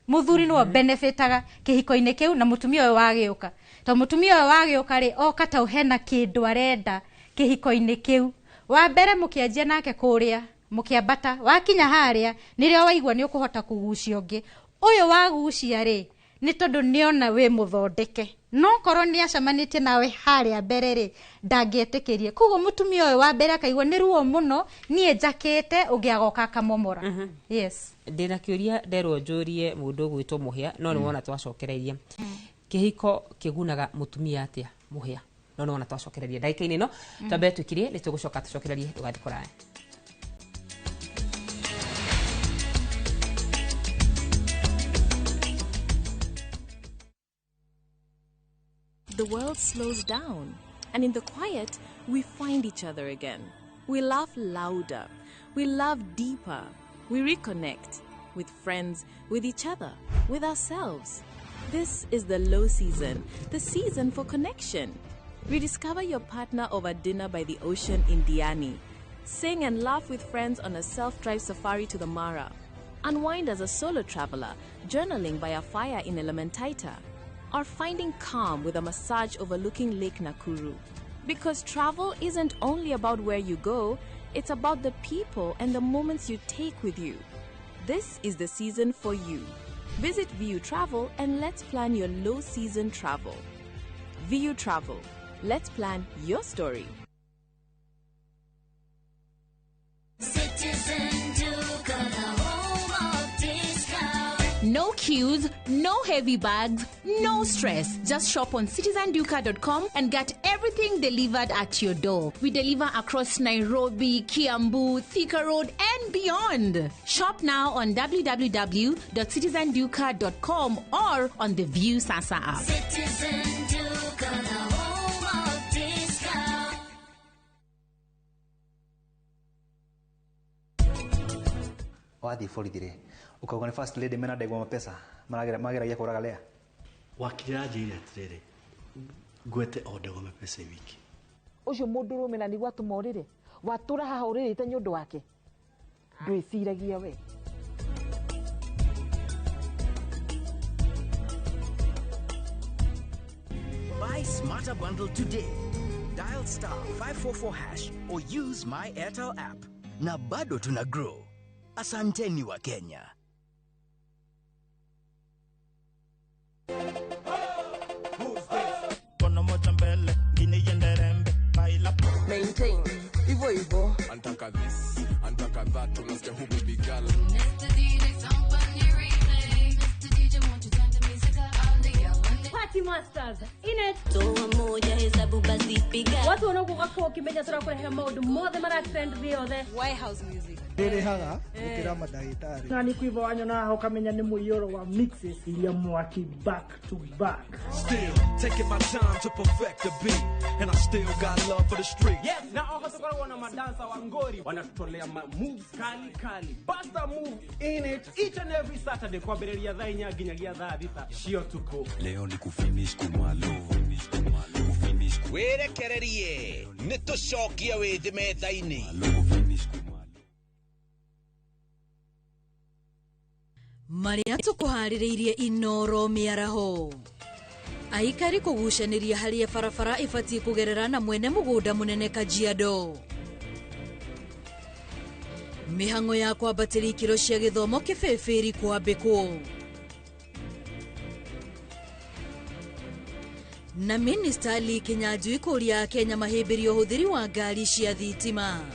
Mũthuri nĩwe benefitaga kĩhiko-inĩ kĩu na mũtumia ũyũ wagĩũka, to mũtumia ũyũ wagĩũka rĩ, oka ta hena kĩndũ arenda kĩhiko-inĩ kĩu. Wa mbere mũkĩanjia nake kũrĩa mũkĩambata, wakinya harĩa nĩrĩo waigua nĩ ũkũhota kũgucia ũngĩ. Ũyũ wagucia rĩ, nĩ tondũ nĩona wĩ mũthondeke. No korwo nĩ acemanĩtie nawe harĩa mbere rĩ, ndangĩetĩkĩrie. Koguo mũtumia ũyũ wa mbere akaigua nĩ ruo mũno, niĩ njakĩte, ũngĩ agoka akamomora. Yes. Ndĩna kĩũria nderwo njũrie mũndũ ũgwĩtwo Mũhĩa, no nĩ wona twacokereirie. Kĩhiko kĩgunaga mũtumia atĩa, Mũhĩa? No nĩ wona twacokereria ndagĩka-inĩ ĩno, twambe twĩkirie, nĩ tũgũcoka tũcokererie, ndũgathiĩ kũraya. The world slows down, and in the quiet, we find each other again. We laugh louder, we love deeper, we reconnect with friends, with each other, with ourselves. This is the low season, the season for connection. Rediscover your partner over dinner by the ocean in Diani. Sing and laugh with friends on a self-drive safari to the Mara. Unwind as a solo traveler, journaling by a fire in Elementaita, or finding calm with a massage overlooking Lake Nakuru. Because travel isn't only about where you go, it's about the people and the moments you take with you. This is the season for you. Visit VU Travel and let's plan your low season travel. VU Travel. Let's plan your story. Citizen Duka, the home of discount. No queues, no heavy bags, no stress. Just shop on citizenduka.com and get everything delivered at your door. We deliver across Nairobi, Kiambu, Thika Road, and beyond. Shop now on www.citizenduka.com or on the View Sasa app. Citizen Duka, the home of discount. Wathiĩ borithi rĩ, ũkauga nĩ first lady mena ndegwa mapesa mageragia kũraga Lea. Wakiri aranjĩrire atĩrĩrĩ, ngwete o ndegwa mapesa wiki. Ũcio mũndũrũme na nĩguo atũma ũrĩre, watũra haha ũrĩrĩte nĩ ũndũ wake, ndwĩciragia we. Buy Smarter Bundle today. Dial *544# or use my Airtel app. Na bado tuna grow. Asanteni wa Kenya. Maintain. Hivyo hivyo. Antaka this, antaka that, unasikia who baby girl. Mr. DJ, somebody replay. Mr. DJ, won't you turn the music up? I'm the girl on the Party Masters in it. Toa moja hesabu basi piga. Watu wanaokuwa kwa kimenya turakurehera maundu mothe mara trend thĩ yothe. White House Music. Ndĩrĩhaga gũkĩra mandagĩtarĩ. Na nĩ kũiva wanyona ũkamenya nĩ mũiyũro wa mixes iria mwaki back to back. Still taking my time to perfect the beat, and I still got love for the street. Yes, na oho tukoragwo na madansa wa ngori wanatutolea ma moves kali kali. Basta move in it each and every Saturday kwambĩrĩria thaa 4 nginyagia thaa 6 cia ũtukũ. Leo ni kufinish kumalo, kufinish. Wĩrekererie nĩ tũcokie wĩthĩ metha-inĩ. Marĩa tũkũharĩrĩirie Inoro mĩaraho. Aikari kũgucanĩria harĩa barabara ĩbatiĩ kũgerera na mwene mũgũnda mũnene Kajiado. Mĩhang'o ya kwambatĩria ikĩro cia gĩthomo kĩbĩbĩri kwambĩkwo. Na Minista Lee Kinyanjui kũria Akenya mahĩmbĩrie ũhũthĩri wa ngari cia thitima.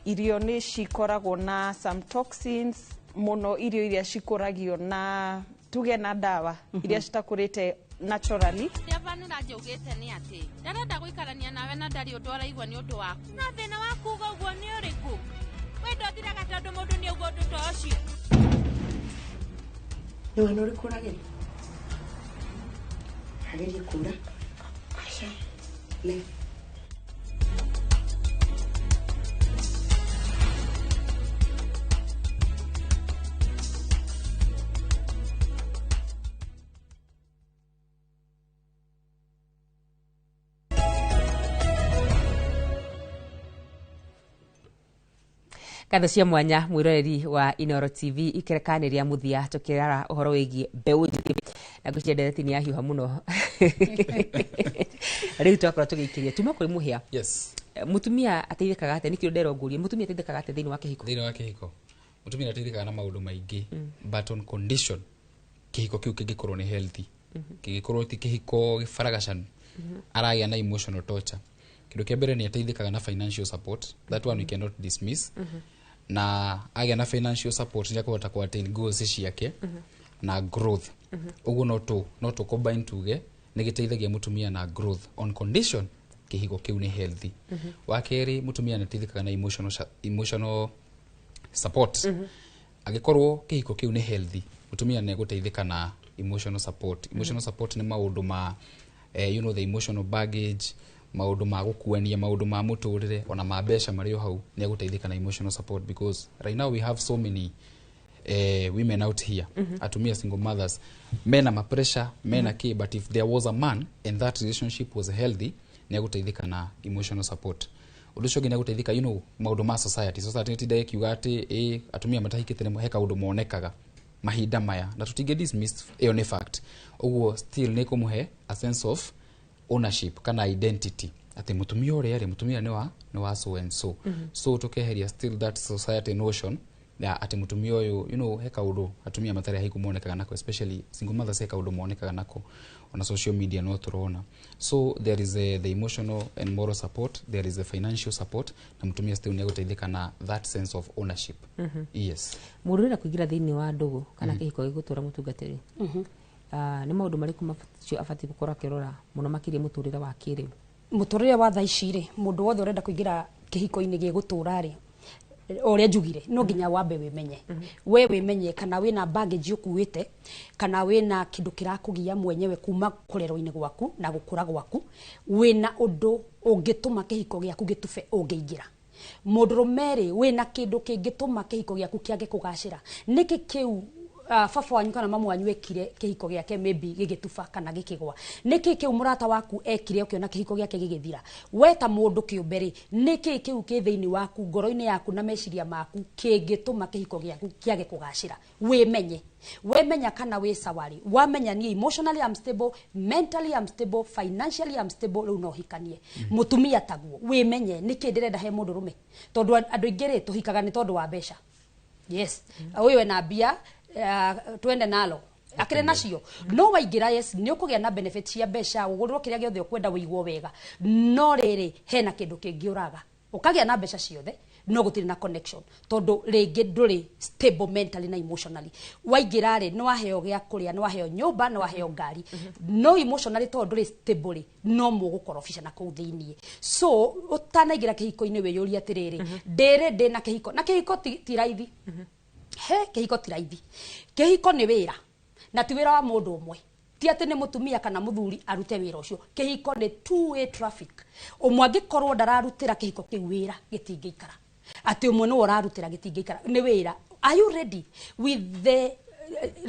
Irio nĩ cikoragwo na some toxins mũno, irio iria cikũragio na tuge na ndawa iria citakũrĩte naturally. Stefan nĩranjaugĩte nĩ atĩ ndarenda gũikarania nawe na ndarĩ ũndũ araigua nĩ ũndũ waku. Na thĩna wa kuuga ũguo nĩ ũrĩkũ? Wendo ũthiraga tondũ mũndũ nĩ auga ũndũ ta ũcio. Nĩ wana ũrĩkũ ũrageria? Agerie kũra. Aca. Ne. Ngatho cia mwanya mwiroreri wa Inoro TV ikerekani ria muthia tukirara uhoro wigie mbeũ njĩthĩ na ngwĩciria ndereti nĩ yahiũha mũno. Rĩu twakorwo tũgĩikĩria tuma kũrĩ Mũhĩa. Yes. Mutumia ateithĩkaga atĩa? Nĩkĩo nderwo ngũrie, mutumia ateithĩkaga atĩa thĩinĩ wa kĩhiko? Thĩinĩ wa kĩhiko mũtumia nĩateithĩkaga na maũndũ maingĩ, but on condition kĩhiko kĩu kĩngĩkorwo nĩ healthy, kĩngĩkorwo ti kĩhiko gĩbaragacanu aragĩa na emotional torture. Kĩndũ kĩa mbere, nĩ ateithĩkaga na financial support. That one we cannot dismiss. Na agĩa na financial support, nĩ akũhota ku attain goals ciake na growth. Ũguo no tũ combine, tuge nĩ gĩteithagia mũtumia na growth on condition kĩhiko kĩu nĩ healthy. Wa kerĩ, mũtumia nĩ ateithĩkaga na emotional support. Angĩkorwo kĩhiko kĩu nĩ healthy, mũtumia nĩ egũteithĩka na emotional support. Emotional support nĩ maũndũ ma the emotional baggage, maũndũ ma gũkuania, maũndũ ma mũtũrĩre, ona ma mbeca marĩ o hau. Nĩ egũteithĩka na emotional support because right now we have so many women out here, atumia single mothers, mena ma pressure, mena kĩ, but if there was a man and that relationship was healthy, nĩ egũteithĩka na emotional support. Ũndũ ũcio ũngĩ, nĩ egũteithĩka maũndũ ma society. Society nĩ tindaga ĩkiuga atĩ atumia matahikĩte nĩ he kaũndũ monekaga mahinda maya, na tũtingĩ dismiss ĩyo, nĩ fact. Ũguo still nĩ kũmũhe a sense of ownership kana identity, atĩ mũtumia ũrĩa rĩ, mũtumia nĩ wa so and so. So tũkeheria still that society notion ya atĩ mũtumia ũyũ, he kaũndũ atumia matarĩ ahiku monekaga nako, especially single mothers, he kaũndũ monekaga nako ona social media no tũrona. So there is the emotional and moral support, there is a financial support, na mũtumia still nĩ egũteithĩka na that sense of ownership. Yes. Mũndũ ũrenda kũingĩra thĩinĩ wa ndũgũ kana kĩhiko gĩgũtũra, mũtungatĩri, nĩ maũndũ marĩkũ macio abatiĩ gũkorwo akĩrora mũno makĩria mũtũrĩre wa kĩrĩu? Mũtũrĩre wa thaa ici rĩ, mũndũ wothe ũrenda kũingĩra kĩhiko-inĩ gĩgũtũra rĩ, o ũrĩa njugire, no nginya wambe wĩmenye. We wĩmenye kana wĩna baggage ũkuĩte, kana wĩna kĩndũ kĩrakũgia mwenyewe kuma kũrerwo-inĩ gwaku na gũkũra gwaku, wĩna ũndũ ũngĩtũma kĩhiko gĩaku gĩtube ũngĩingĩra. Mũndũrũme rĩ, wĩna kĩndũ kĩngĩtũma kĩhiko gĩaku kĩage kũgacĩra? Nĩkĩ kĩu baba wanyu kana mamu wanyu ekire kĩhiko gĩake maybe gĩgĩtuba kana gĩkĩgwa? Nĩkĩ kĩu mũrata waku ekire ũkĩona kĩhiko gĩake gĩgĩthira? We ta mũndũ kĩũmbe rĩ, nĩkĩ kĩu kĩ thĩinĩ waku, ngoro-inĩ yaku na meciria maku, kĩngĩtũma kĩhiko gĩaku kĩage kũgacĩra? Wĩmenye. Wemenya kana wĩ sawa rĩ, wamenya niĩ emotionally I'm stable, mentally I'm stable, financially I'm stable, rĩu no hikanie. Mũtumia taguo, wĩmenye nĩkĩ ndĩrenda he mũndũrũme, tondũ andũ aingĩ rĩ, tũhikaga nĩ tondũ wa mbeca. Yes, ũyũ ena mbia, twende nalo akĩrĩ nacio. No waingĩra, yes, nĩ ũkũgĩa na benefit cia mbeca, ũgũrĩrwo kĩrĩa gĩothe ũkwenda, wĩiguo wega, no rĩrĩ, hena kĩndũ kĩngĩ ũraga. Ũkagĩa na mbeca ciothe no gũtirĩ na connection, tondũ rĩngĩ ndũrĩ stable mentally na emotionally. Waingĩra rĩ, nĩ waheo gĩa kũrĩa, nĩ waheo nyũmba, nĩ waheo ngari, no emotionally tondũ ndũrĩ stable rĩ, no mũgũkorobicana kũu thĩiniĩ. So ũtanaingĩra kĩhiko-inĩ, wĩyũrie atĩrĩrĩ, ndĩrĩ ndĩna kĩhiko, na kĩhiko ti raithi. He kĩhiko ti raithi. Kĩhiko nĩ wĩra, na ti wĩra wa mũndũ ũmwe, ti atĩ nĩ mũtumia kana mũthuri arute wĩra ũcio. Kĩhiko nĩ two way traffic. Ũmwe angĩkorwo ndararutĩra kĩhiko kĩu wĩra, gĩtingĩikara. Atĩ ũmwe nĩwe ũrarutĩra, gĩtingĩikara. Nĩ wĩra. Are you ready with the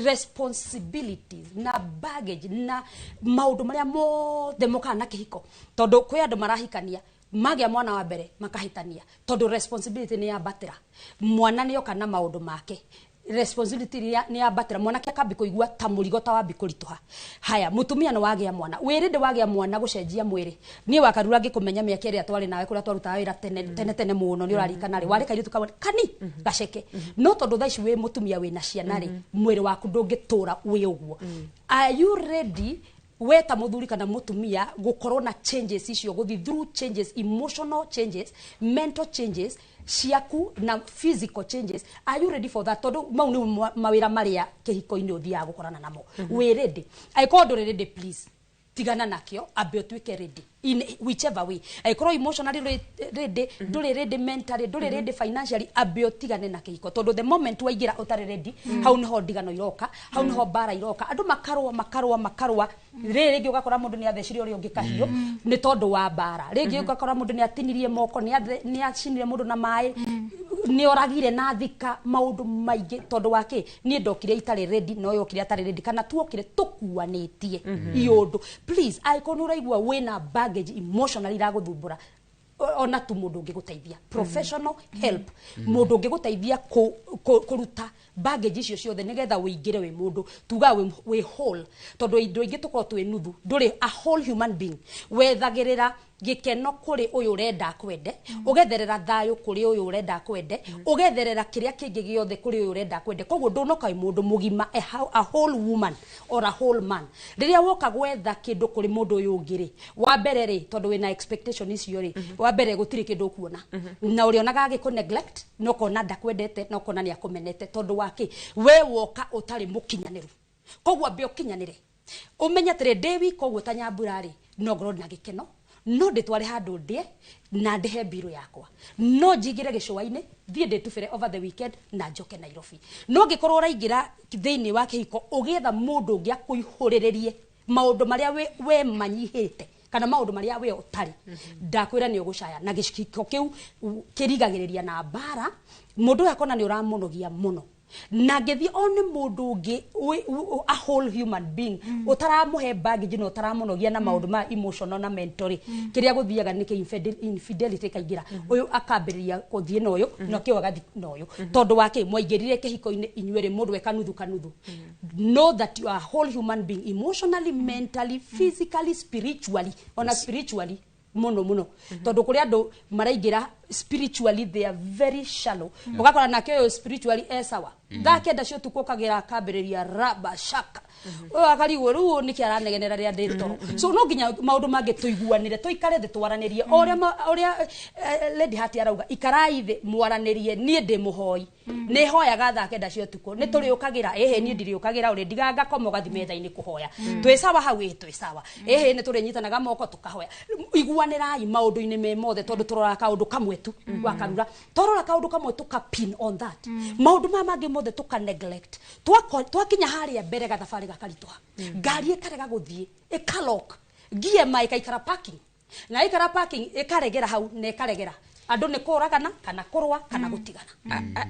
responsibilities na baggage na maũndũ marĩa mothe mokaga na kĩhiko? Tondũ kwĩ andũ marahikania, magĩa mwana wa mbere makahĩtania, tondũ responsibility nĩ yambatĩra. Mwana nĩ oka na maũndũ make, responsibility nĩ yambatĩra, mwanake akambi kũigua ta mũrigo, ta wambi kũritũha. Haya, mũtumia nĩ wagĩa mwana, wĩrĩ wagĩa mwana gũcenjia mwĩrĩ. Niĩ wakarura ngĩkũmenya mĩaka ĩrĩa twarĩ nawe kũrĩa twarutaga wĩra tene tene tene mũno, nĩ ũrarikana rĩ, warĩ kairĩtu kamwe kani gaceke, no tondũ thaa ici wĩ mũtumia wĩna ciana rĩ, mwĩrĩ waku ndũngĩtũra wĩ ũguo. Are you ready, we ta muthuri kana mutumia, gukorwo na changes icio, guthi through changes, emotional changes, mental changes ciaku na physical changes? Are you ready for that? Tondu mau nĩ mawĩra marĩa kĩhiko-inĩ ũthiaga gũkorana namo. Wĩ ready? Angĩkorwo ndũrĩ ready, please tigana nakĩo, ambe ũtuĩke ready in whichever way. Angĩkorwo emotionally ndũrĩ ready, ndũrĩ ready mentally, ndũrĩ ready financially, ambe ũtigane na kĩhiko, tondũ the moment waingĩra ũtarĩ ready, hau nĩho ndigano iroka, hau nĩho mbara iroka, andũ makarũa, makarũa, makarũa. Rĩrĩ rĩngĩ ũgakora mũndũ nĩ athecire ũrĩa ũngĩ kahiũ nĩ tondũ wa mbara. Rĩngĩ ũgakora mũndũ nĩ atinirie moko, nĩ acinire mũndũ na maĩ, nĩ oragire na thika, maũndũ maingĩ. Tondũ wa kĩ? Niĩ ndokire itarĩ ready, no yokire atarĩ ready, kana tuokire tũkuanĩtie iũndũ. Please, angĩkorwo nĩ ũraigua wĩna baggage emotionally iragũthumbũra, ona tu mũndũ ũngĩgũteithia, professional help, mũndũ ũngĩgũteithia kũruta baggage icio ciothe, nĩgetha wĩingĩre wĩ mũndũ tuga wĩ whole, tondũ indo ingĩ tũkorwo twĩ nuthu, ndũrĩ a whole human being. Wethagĩrĩra Gĩkeno kũrĩ ũyũ ũrenda akwende, ũgetherera thayũ kũrĩ ũyũ ũrenda akwende, ũgetherera kĩrĩa kĩngĩ gĩothe kũrĩ ũyũ ũrenda akwende. Koguo ndũnoka wĩ mũndũ mũgima, a whole woman or a whole man. Rĩrĩa woka gwetha kĩndũ kũrĩ mũndũ ũyũ ũngĩ rĩ, wa mbere rĩ, tondũ wĩna expectation icio rĩ, wa mbere gũtirĩ kĩndũ ũkuona, na ũrĩonaga agĩkũ neglect, na ũkona ndakwendete, na ũkona nĩ akũmenete. Tondũ wa kĩ? We woka ũtarĩ mũkinyanĩru. Koguo ambe ũkinyanĩre, ũmenye atĩrĩ, ndĩ wika ũguo ta Nyambura rĩ, no ngorwo na gĩkeno, no ndĩtware handũ ndĩe na ndĩhe mbirũ yakwa, no njingĩre gĩcũa-inĩ, thiĩ ndĩtubĩre over the weekend na njoke Nairobi. No ngĩkorwo ũraingĩra thĩinĩ wa kĩhiko ũgĩetha mũndũ ũngĩ akũihũrĩrĩrie maũndũ marĩa we manyihĩte kana maũndũ marĩa we ũtarĩ, ndakwĩra nĩ ũgũcaya. Na gĩciko kĩu kĩrigagĩrĩria na mbara. Mũndũ ũyũ akona nĩ ũramũnogia mũno, na ngĩthiĩ one mũndũ ũngĩ a whole human being ũtaramũhe baggage na ũtaramũnogia na maũndũ ma emotional na mentally, kĩrĩa gũthiaga nĩ kĩ infidelity ĩkaingĩra. Ũyũ akambĩrĩria gũthiĩ na ũyũ, na kĩu agathiĩ na ũyũ. Tondũ wa kĩ? Mwaingĩrire kĩhiko-inĩ inyuerĩ mũndũ e kanuthu kanuthu. Know that you are a whole human being, emotionally, mentally, physically, spiritually, ona spiritually muno muno, tondu kuri andu maraingira spiritually they are very shallow. Ugakora nake uyu spiritually e sawa, thaa 9 cia utuku ukagira akambiriria raba shaka, uyu akarigwo riu niki aranegenera ria ndi toro. So no nginya maundu mangi tuiguanire, tuikare thi twaranirie uria uria Lady Heart arauga, ikarai thi mwaranirie. Nie ndi muhoi, ni hoyaga thaa 9 cia utuku, ni turiukagira ehe, nie ndiriukagira uri ndiga ngakoma ugathi metha-ini kuhoya. Twi sawa hau? Ĩ, twĩ sawa. Ehe, ni turinyitanaga moko tukahoya. Iguanirai maundu-ini me mothe, tondu turoraga kaundu kamwe tu wakarura, twarora kaundu kamwe tuka pin on that, maundu maya mangĩ mothe tuka neglect. Twakinya haria mbere gathabarĩ gakaritũha, ngari ĩkarega gũthiĩ, ĩkalock ngie ma ĩkaikara parking, na ĩikara parking ĩkaregera hau, na ĩkaregera andũ nĩ kũragana kana kũrũa kana gũtigana.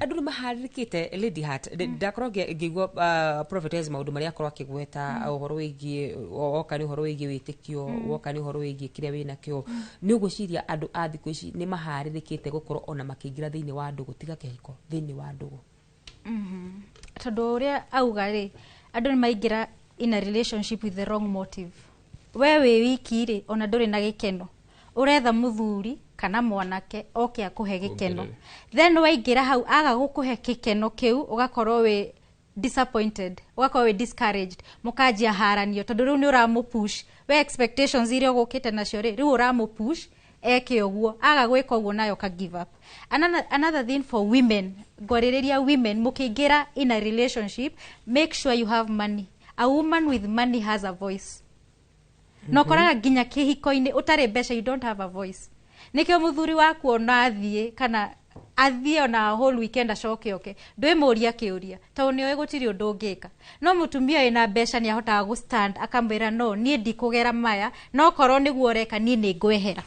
Andũ nĩ maharĩrĩkĩte? Lady Heart, ndakorwo ngĩigua prophetess maũndũ marĩa akorwo akĩgweta, ũhoro wĩgiĩ woka nĩ ũhoro wĩgiĩ wĩtĩkio, woka nĩ ũhoro wĩgiĩ kĩrĩa wĩnakĩo. Nĩ ũgwĩciria andũ a thikũ ici nĩ maharĩrĩkĩte gũkorwo ona makĩingĩra thĩinĩ wa ndũgũ, tiga kĩhiko, thĩinĩ wa ndũgũ? Tondũ ũrĩa auga rĩ, andũ nĩ maingĩra in a relationship with the wrong motive. We wĩ wiki rĩ, ona ndũrĩ na gĩkeno, ũretha mũthuri kana mwanake oke akũhe gĩkeno. Then waingĩra hau, aga gũkũhe gĩkeno kĩu, ũgakorwo wĩ disappointed, ũgakorwo wĩ discouraged, mũkanjia haranio, tondũ rĩu nĩ ũramũpush. We expectations iria ũgũkĩte nacio rĩ, rĩu ũramũpush eke ũguo, aga gwĩka ũguo, nayo ka give up. Another thing for women, ngwarĩrĩria women, mũkĩingĩra in a relationship, make sure you have money. A woman with money has a voice. Na ũkoraga nginya kĩhiko-inĩ ũtarĩ mbeca, you don't have a voice. Nĩkĩo mũthuri waku ona athiĩ, kana athiĩ ona whole weekend acoke oke, ndwĩmũria kĩũria, tondũ nĩoĩ gũtirĩ ũndũ ũngĩka. No mũtumia wĩna mbeca nĩ ahotaga gũ stand, akamwĩra, "No niĩ ndikũgera maya, no korwo nĩguo ũreka, niĩ nĩ ngwehera."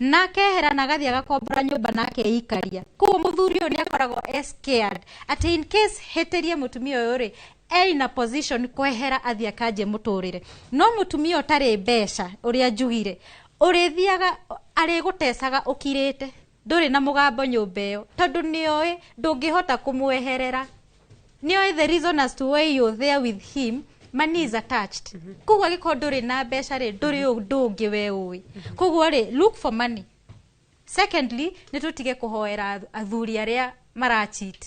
Na akehera na agathiĩ agakombora nyũmba na akeikaria. Koguo mũthuri ũyũ nĩ akoragwo e scared atĩ in case hĩtĩrie mũtumia ũyũ rĩ, e in a position kwehera athiĩ akanjie mũtũrĩre. No mũtumia ũtarĩ mbeca, ũrĩa njugire, ũrĩthiaga arĩgũtecaga ũkirĩte, ndũrĩ na mũgambo nyũmba ĩyo, tondũ nĩoĩ ndũngĩhota kũmweherera. Nĩoĩ the reason as to why you're there with him, money is attached. Koguo angĩkorwo ndũrĩ na mbeca rĩ, ndũrĩ ũndũ ũngĩ we ũĩ. Koguo rĩ, look for money. Secondly, nĩ tũtige kũhoera athuri arĩa maracheat.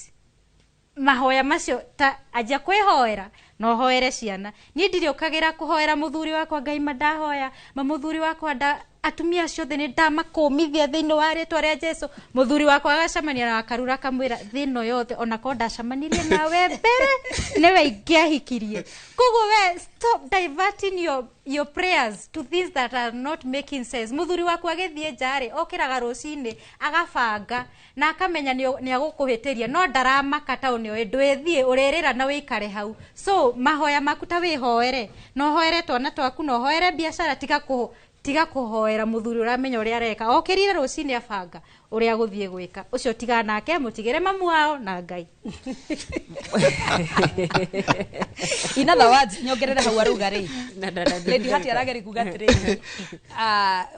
Mahoya macio ta anjia kwĩhoera na ũhoere ciana. Niĩ ndirĩũkagĩra kũhoera mũthuri wakwa, "Ngai ma ndahoya ma mũthuri wakwa nda atumia acio othe nĩ ndamakũmithia thĩinĩ wa rĩtwa rĩa Jesu." Mũthuri wakwa agacemania na akarura akamwĩra, "Thĩ ĩno yothe onakorwo ndacemanirie nawe mbere, nĩwe ingĩahikirie." Koguo we stop diverting your prayers to things that are not making sense. Mũthuri waku agĩthiĩ nja rĩ, okĩraga rũcinĩ agabanga na akamenya nĩ agũkũhĩtĩria, no ndaramaka tondũ nĩoĩ ndwĩthiĩ ũrĩrĩra na wĩikare hau. So mahoya maku ta wĩhoere, na ũhoere twana twaku, na ũhoere biacara. Tiga kũhoera mũthuri ũramenya ũrĩa areka. Okĩrire rũcinĩ abanga ũrĩa agũthiĩ gwĩka. Ũcio tigana nake, mũtigĩre mamu wao na Ngai. In other words, nyongerere hau arauga rĩ, Lady Heart arageri kuga atĩrĩrĩ,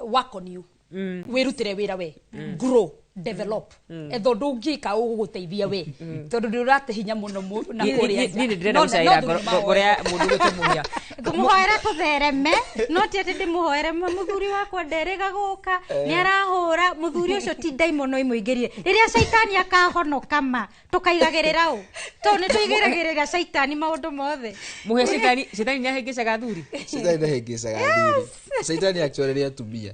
work on you, wĩrutĩre wĩra, we grow, develop. Etha ũndũ ũngĩka ũgũgũteithia we, tondũ nĩ ũrate hinya mũno na kũrĩa nja. Niĩ ndĩrenda No gũcaĩra thuri ngoro ya mũndũ ũgwĩtwo Mũhia. Ngũmũhoera tũthereme no ti atĩ ndĩmũhoere mũthuri wakwa nderĩga gũka nĩ arahũra mũthuri ũcio ti ndaimono imũingĩrire rĩrĩa caitani akahonoka ma tũkaigagĩrĩra ũ tondũ nĩ tũigagĩrĩra caitani maũndũ mothe. Mũhe caitani caitani nĩ ahĩngĩcaga athuri. Caitani ndahĩngĩcaga athuri. Caitani actually nĩ atumia.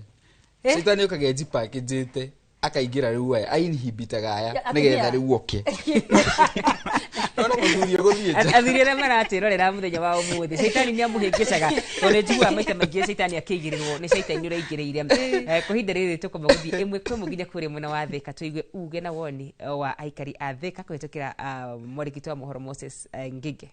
Caitani okaga ejipakĩnjĩte akaingĩra rĩu aya ainhibitaga aya nĩgetha rĩu oke. Nona mũthuri ũgũthiĩ nja. Athuri arĩa maratwĩrorera mũthenya wa ũmũthĩ caitani nĩ amũhĩngĩcaga tondũ nĩ njiguaga maita maingĩ caitani akĩigĩrĩrwo nĩ caitani ũraingĩrĩire. Kwa ihinda rĩrĩ tũkwamba gũthiĩ ĩmwe kwa ĩmwe nginya kũrĩa mwena wa Thĩka tũigue uge na woni wa aikari a Thĩka kũhĩtũkĩra mwandĩki wa mohoro Moses Ngige.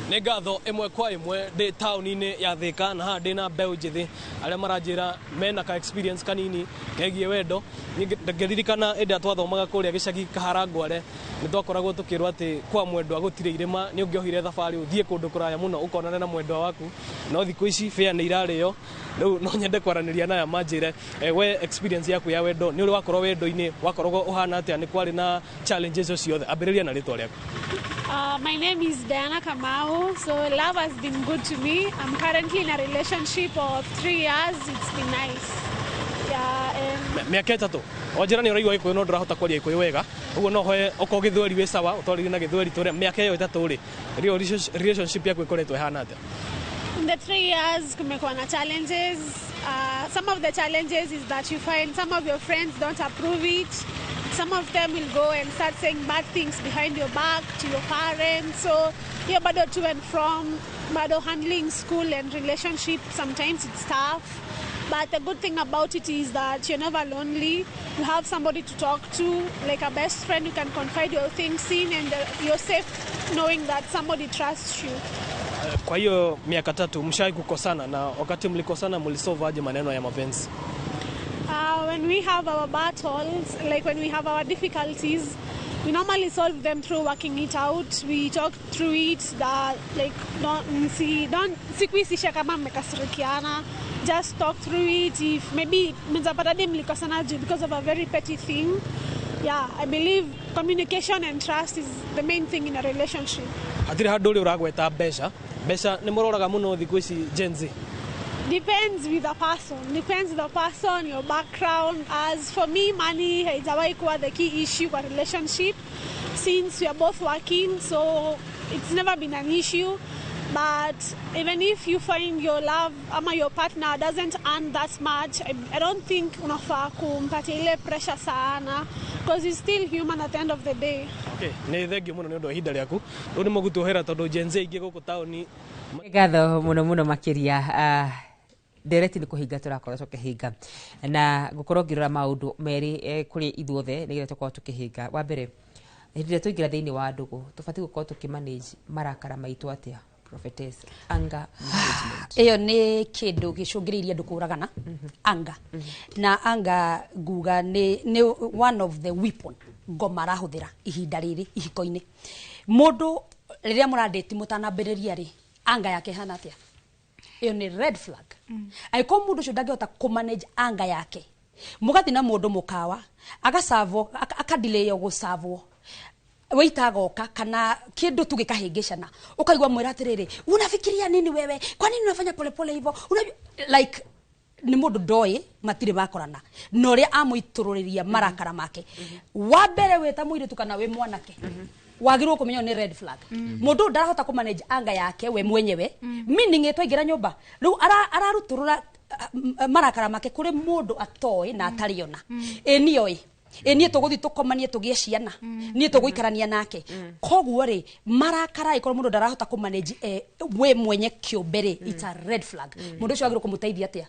Nĩ ngatho ĩmwe kwa ĩmwe ndĩ taũni-inĩ ya Thĩka na haha ndĩna mbeũ njĩthĩ arĩa maranjĩra mena ka experience kanini kegiĩ wendo. Ngĩririkana hĩndĩ ĩrĩa twathomaga kũrĩa gĩcagi Kaharangware nĩ twakoragwo tũkĩrwo atĩ kwa mwendwa gũtirĩ irĩma nĩ ũngĩohire thabarĩ ũthiĩ kũndũ kũraya mũno ũkonane na mwendwa waku no thikũ ici bĩa nĩ irarĩo. Rĩu no nyende kwaranĩria naya manjĩre we experience yaku ya wendo nĩ ũrĩ wakorwo wendo-inĩ wakoragwo ũhana atĩa nĩ kwarĩ na challenges ciothe ambĩrĩria na rĩtwa rĩaku. My name is Diana Kamau. So love has been good to me. I'm currently in a relationship of 3 years. It's been nice. Yeah, and miaka ĩtatũ wanjĩra nĩ ũraigua Gĩkũyũ no ndũrahota kwaria Gĩkũyũ wega ũguo no hoe okorwo Gĩthweri wĩ sawa ũtwarĩrie na Gĩthweri tũrĩa mĩaka ĩyo ĩtatũ rĩ relationship yaku ĩkoretwo ĩhana atĩa? In the 3 years kumekuwa na challenges. Some of the challenges is that you find some of your friends don't approve it. Some of them will go and start saying bad things behind your back to your parents. So you're bado to and from, bado handling school and relationship, sometimes it's tough. But the good thing about it is that you're never lonely. You have somebody to talk to, like a best friend you can confide your things in, and you're safe knowing that somebody trusts you. Kwa hiyo miaka tatu mshai kukosana, na wakati mlikosana mlisolve aje maneno ya mapenzi? When we have our battles, like when we have our difficulties, we normally solve them through working it out. We talk through it, that like don't sikuisisha kama mmekasirikiana. Just talk through it. If maybe mnapata dem mlikosana because of a very petty thing. Yeah, I believe communication and trust is the main thing in a relationship. Hatirĩ handũ ũrĩ ũragweta mbeca. Mbeca nĩ mũroraga mũno thikũ ici Gen Z. Depends with the person. Depends with the person, your background. As for me, money haijawahi kuwa the key issue kwa relationship since we are both working, so it's never been an issue. But even if you find your love ama your partner doesn't earn that much, I don't think unafaa kumpatia ile pressure sana because he's still human at the end of the day. Okay, nĩ thengiũ mũno nĩ ũndũ wa ihinda rĩaku. Rĩu nĩ mũgũtuohera tondũ Gen Z aingĩ gũkũ taũni. Ngatho mũno mũno makĩria. Ndereti nĩ kũhinga tũrakorwo tũkĩhinga na gũkorwo ngĩrora maũndũ merĩ kũrĩ ithuothe nĩgetha tũkorwo tũkĩhinga. Wa mbere, hĩndĩ ĩrĩa twaingĩra thĩinĩ wa ndũgũ tũbatiĩ gũkorwo tũkĩmanage marakara maitũ atĩa? Prophetess, anger management. Ĩyo nĩ kĩndũ gĩcũngĩrĩirie andũ kũragana. Anger. Na anger nguga nĩ one of the weapon ngoma arahũthĩra ihinda rĩrĩ ihiko-inĩ. Mũndũ rĩrĩa mũrandĩti mũtanambĩrĩria rĩ, anger yake ĩhana atĩa? Ĩyo nĩ red flag. Angĩkorwo mũndũ ũcio ndangĩhota kũmanage anger yake, mũgathiĩ na mũndũ mũkawa agacavwo, akadileyo gũcavwo, waita agoka kana kindu tu gikahingicana, ukaigua mwira atiriri, unafikiria nini wewe, kwa nini unafanya polepole hivyo, like ni mundu ndoi matire bakorana na uria amuitururiria marakara make. Wa mbere wita muiritu kana wi mwanake wagirwo kumenya ni red flag. Mundu ndarahota ku manage anga yake we mwenyewe, meaning etwaingira nyumba riu araruturura marakara make kuri mundu atoi na atariona. Ĩ nioi ĩ niĩ tũgũthiĩ tũkomanie tũgĩe ciana, niĩ tũgũikarania nake. Koguo rĩ marakara ĩkorwo mũndũ ndarahota kũ manage we mwenye kĩũmbe rĩ, it's a red flag. Mũndũ ũcio wagĩrĩirwo kũmũteithia atĩa?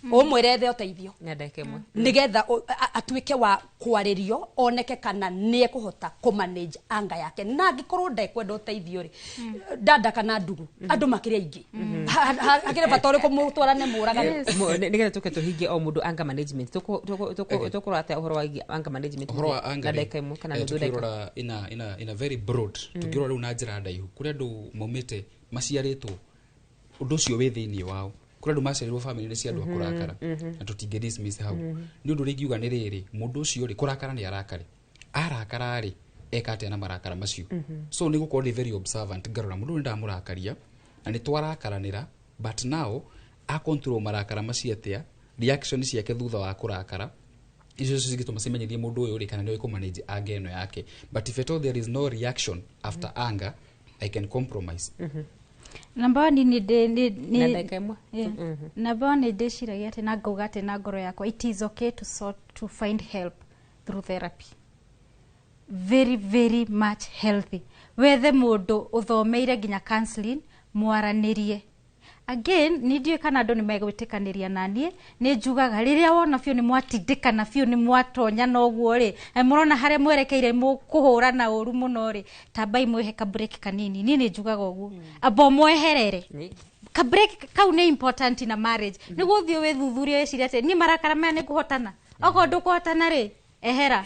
Ũmwĩre ethe ũteithio nĩgetha atuĩke wa kwarĩrio, oneke kana nĩ ekũhota kũ manage anga yake. Na angĩkorwo ndekwenda ũteithio rĩ, dada kana ndugu, andũ makĩrĩ aingĩ, hakĩrĩ bata ũrĩkũ mũtwarane mũragane? Nĩgetha tũke tũhingie o mũndũ anger management, tũkũrora atĩa ũhoro wa anger management? Ũhoro wa anger tukirora ina very broad, tukirora rĩu na njĩra ndaihu, kũrĩ andũ maumĩte maciarĩtwo ũndũ ũcio wĩ thĩinĩ wao, kũrĩ andũ maciarirwo family-inĩ cia andũ a kũrakara, na tũtingĩ dismiss hau. Nĩ ũndũ ũrĩa ingiuga nĩ rĩrĩ, mũndũ ũcio rĩ kũrakara nĩ arakare, arakara rĩ eka atĩa na marakara macio? So nĩ gũkorwo ndĩ very observant, ngarora mũndũ ũyũ nĩ ndamũrakaria, Na nĩ twarakaranĩra, but now a control marakara macio atĩa, reaction ciake thutha wa kũrakara icio cigĩtũma cimenyithie mũndũ ũyũ rĩ kana nĩ ũĩ kũmanage anger ĩno yake. But if at all there is no reaction after anger, I can compromise. Number one, nĩ ndĩ nĩ Na ndagĩka ĩmwe. Yeah. Number one, nĩ ndĩciragia atĩ na ngauga atĩ na ngoro yakwa, it is okay to sort to find help through therapy. Very very much healthy. Wethe mũndũ ũthomeire nginya counseling, mwaranĩrie. Again, nĩ ndiũĩ kana andũ nĩ megwĩtĩkanĩria na niĩ, nĩ njugaga rĩrĩa wona biũ nĩ mwatindĩkana biũ, nĩ mwatonya na ũguo rĩ, na mũrona harĩa mwerekeire mũkũhũrana ũru mũno rĩ, tambai mwĩhe ka break kanini. Niĩ nĩ njugaga ũguo, amba mweherere ka break kau, nĩ important na marriage, nĩguo ũthiĩ wĩthuthurie, wĩcirie atĩ niĩ marakara maya nĩ ngũhotana. Okorwo ndũkũhotana rĩ, ehera.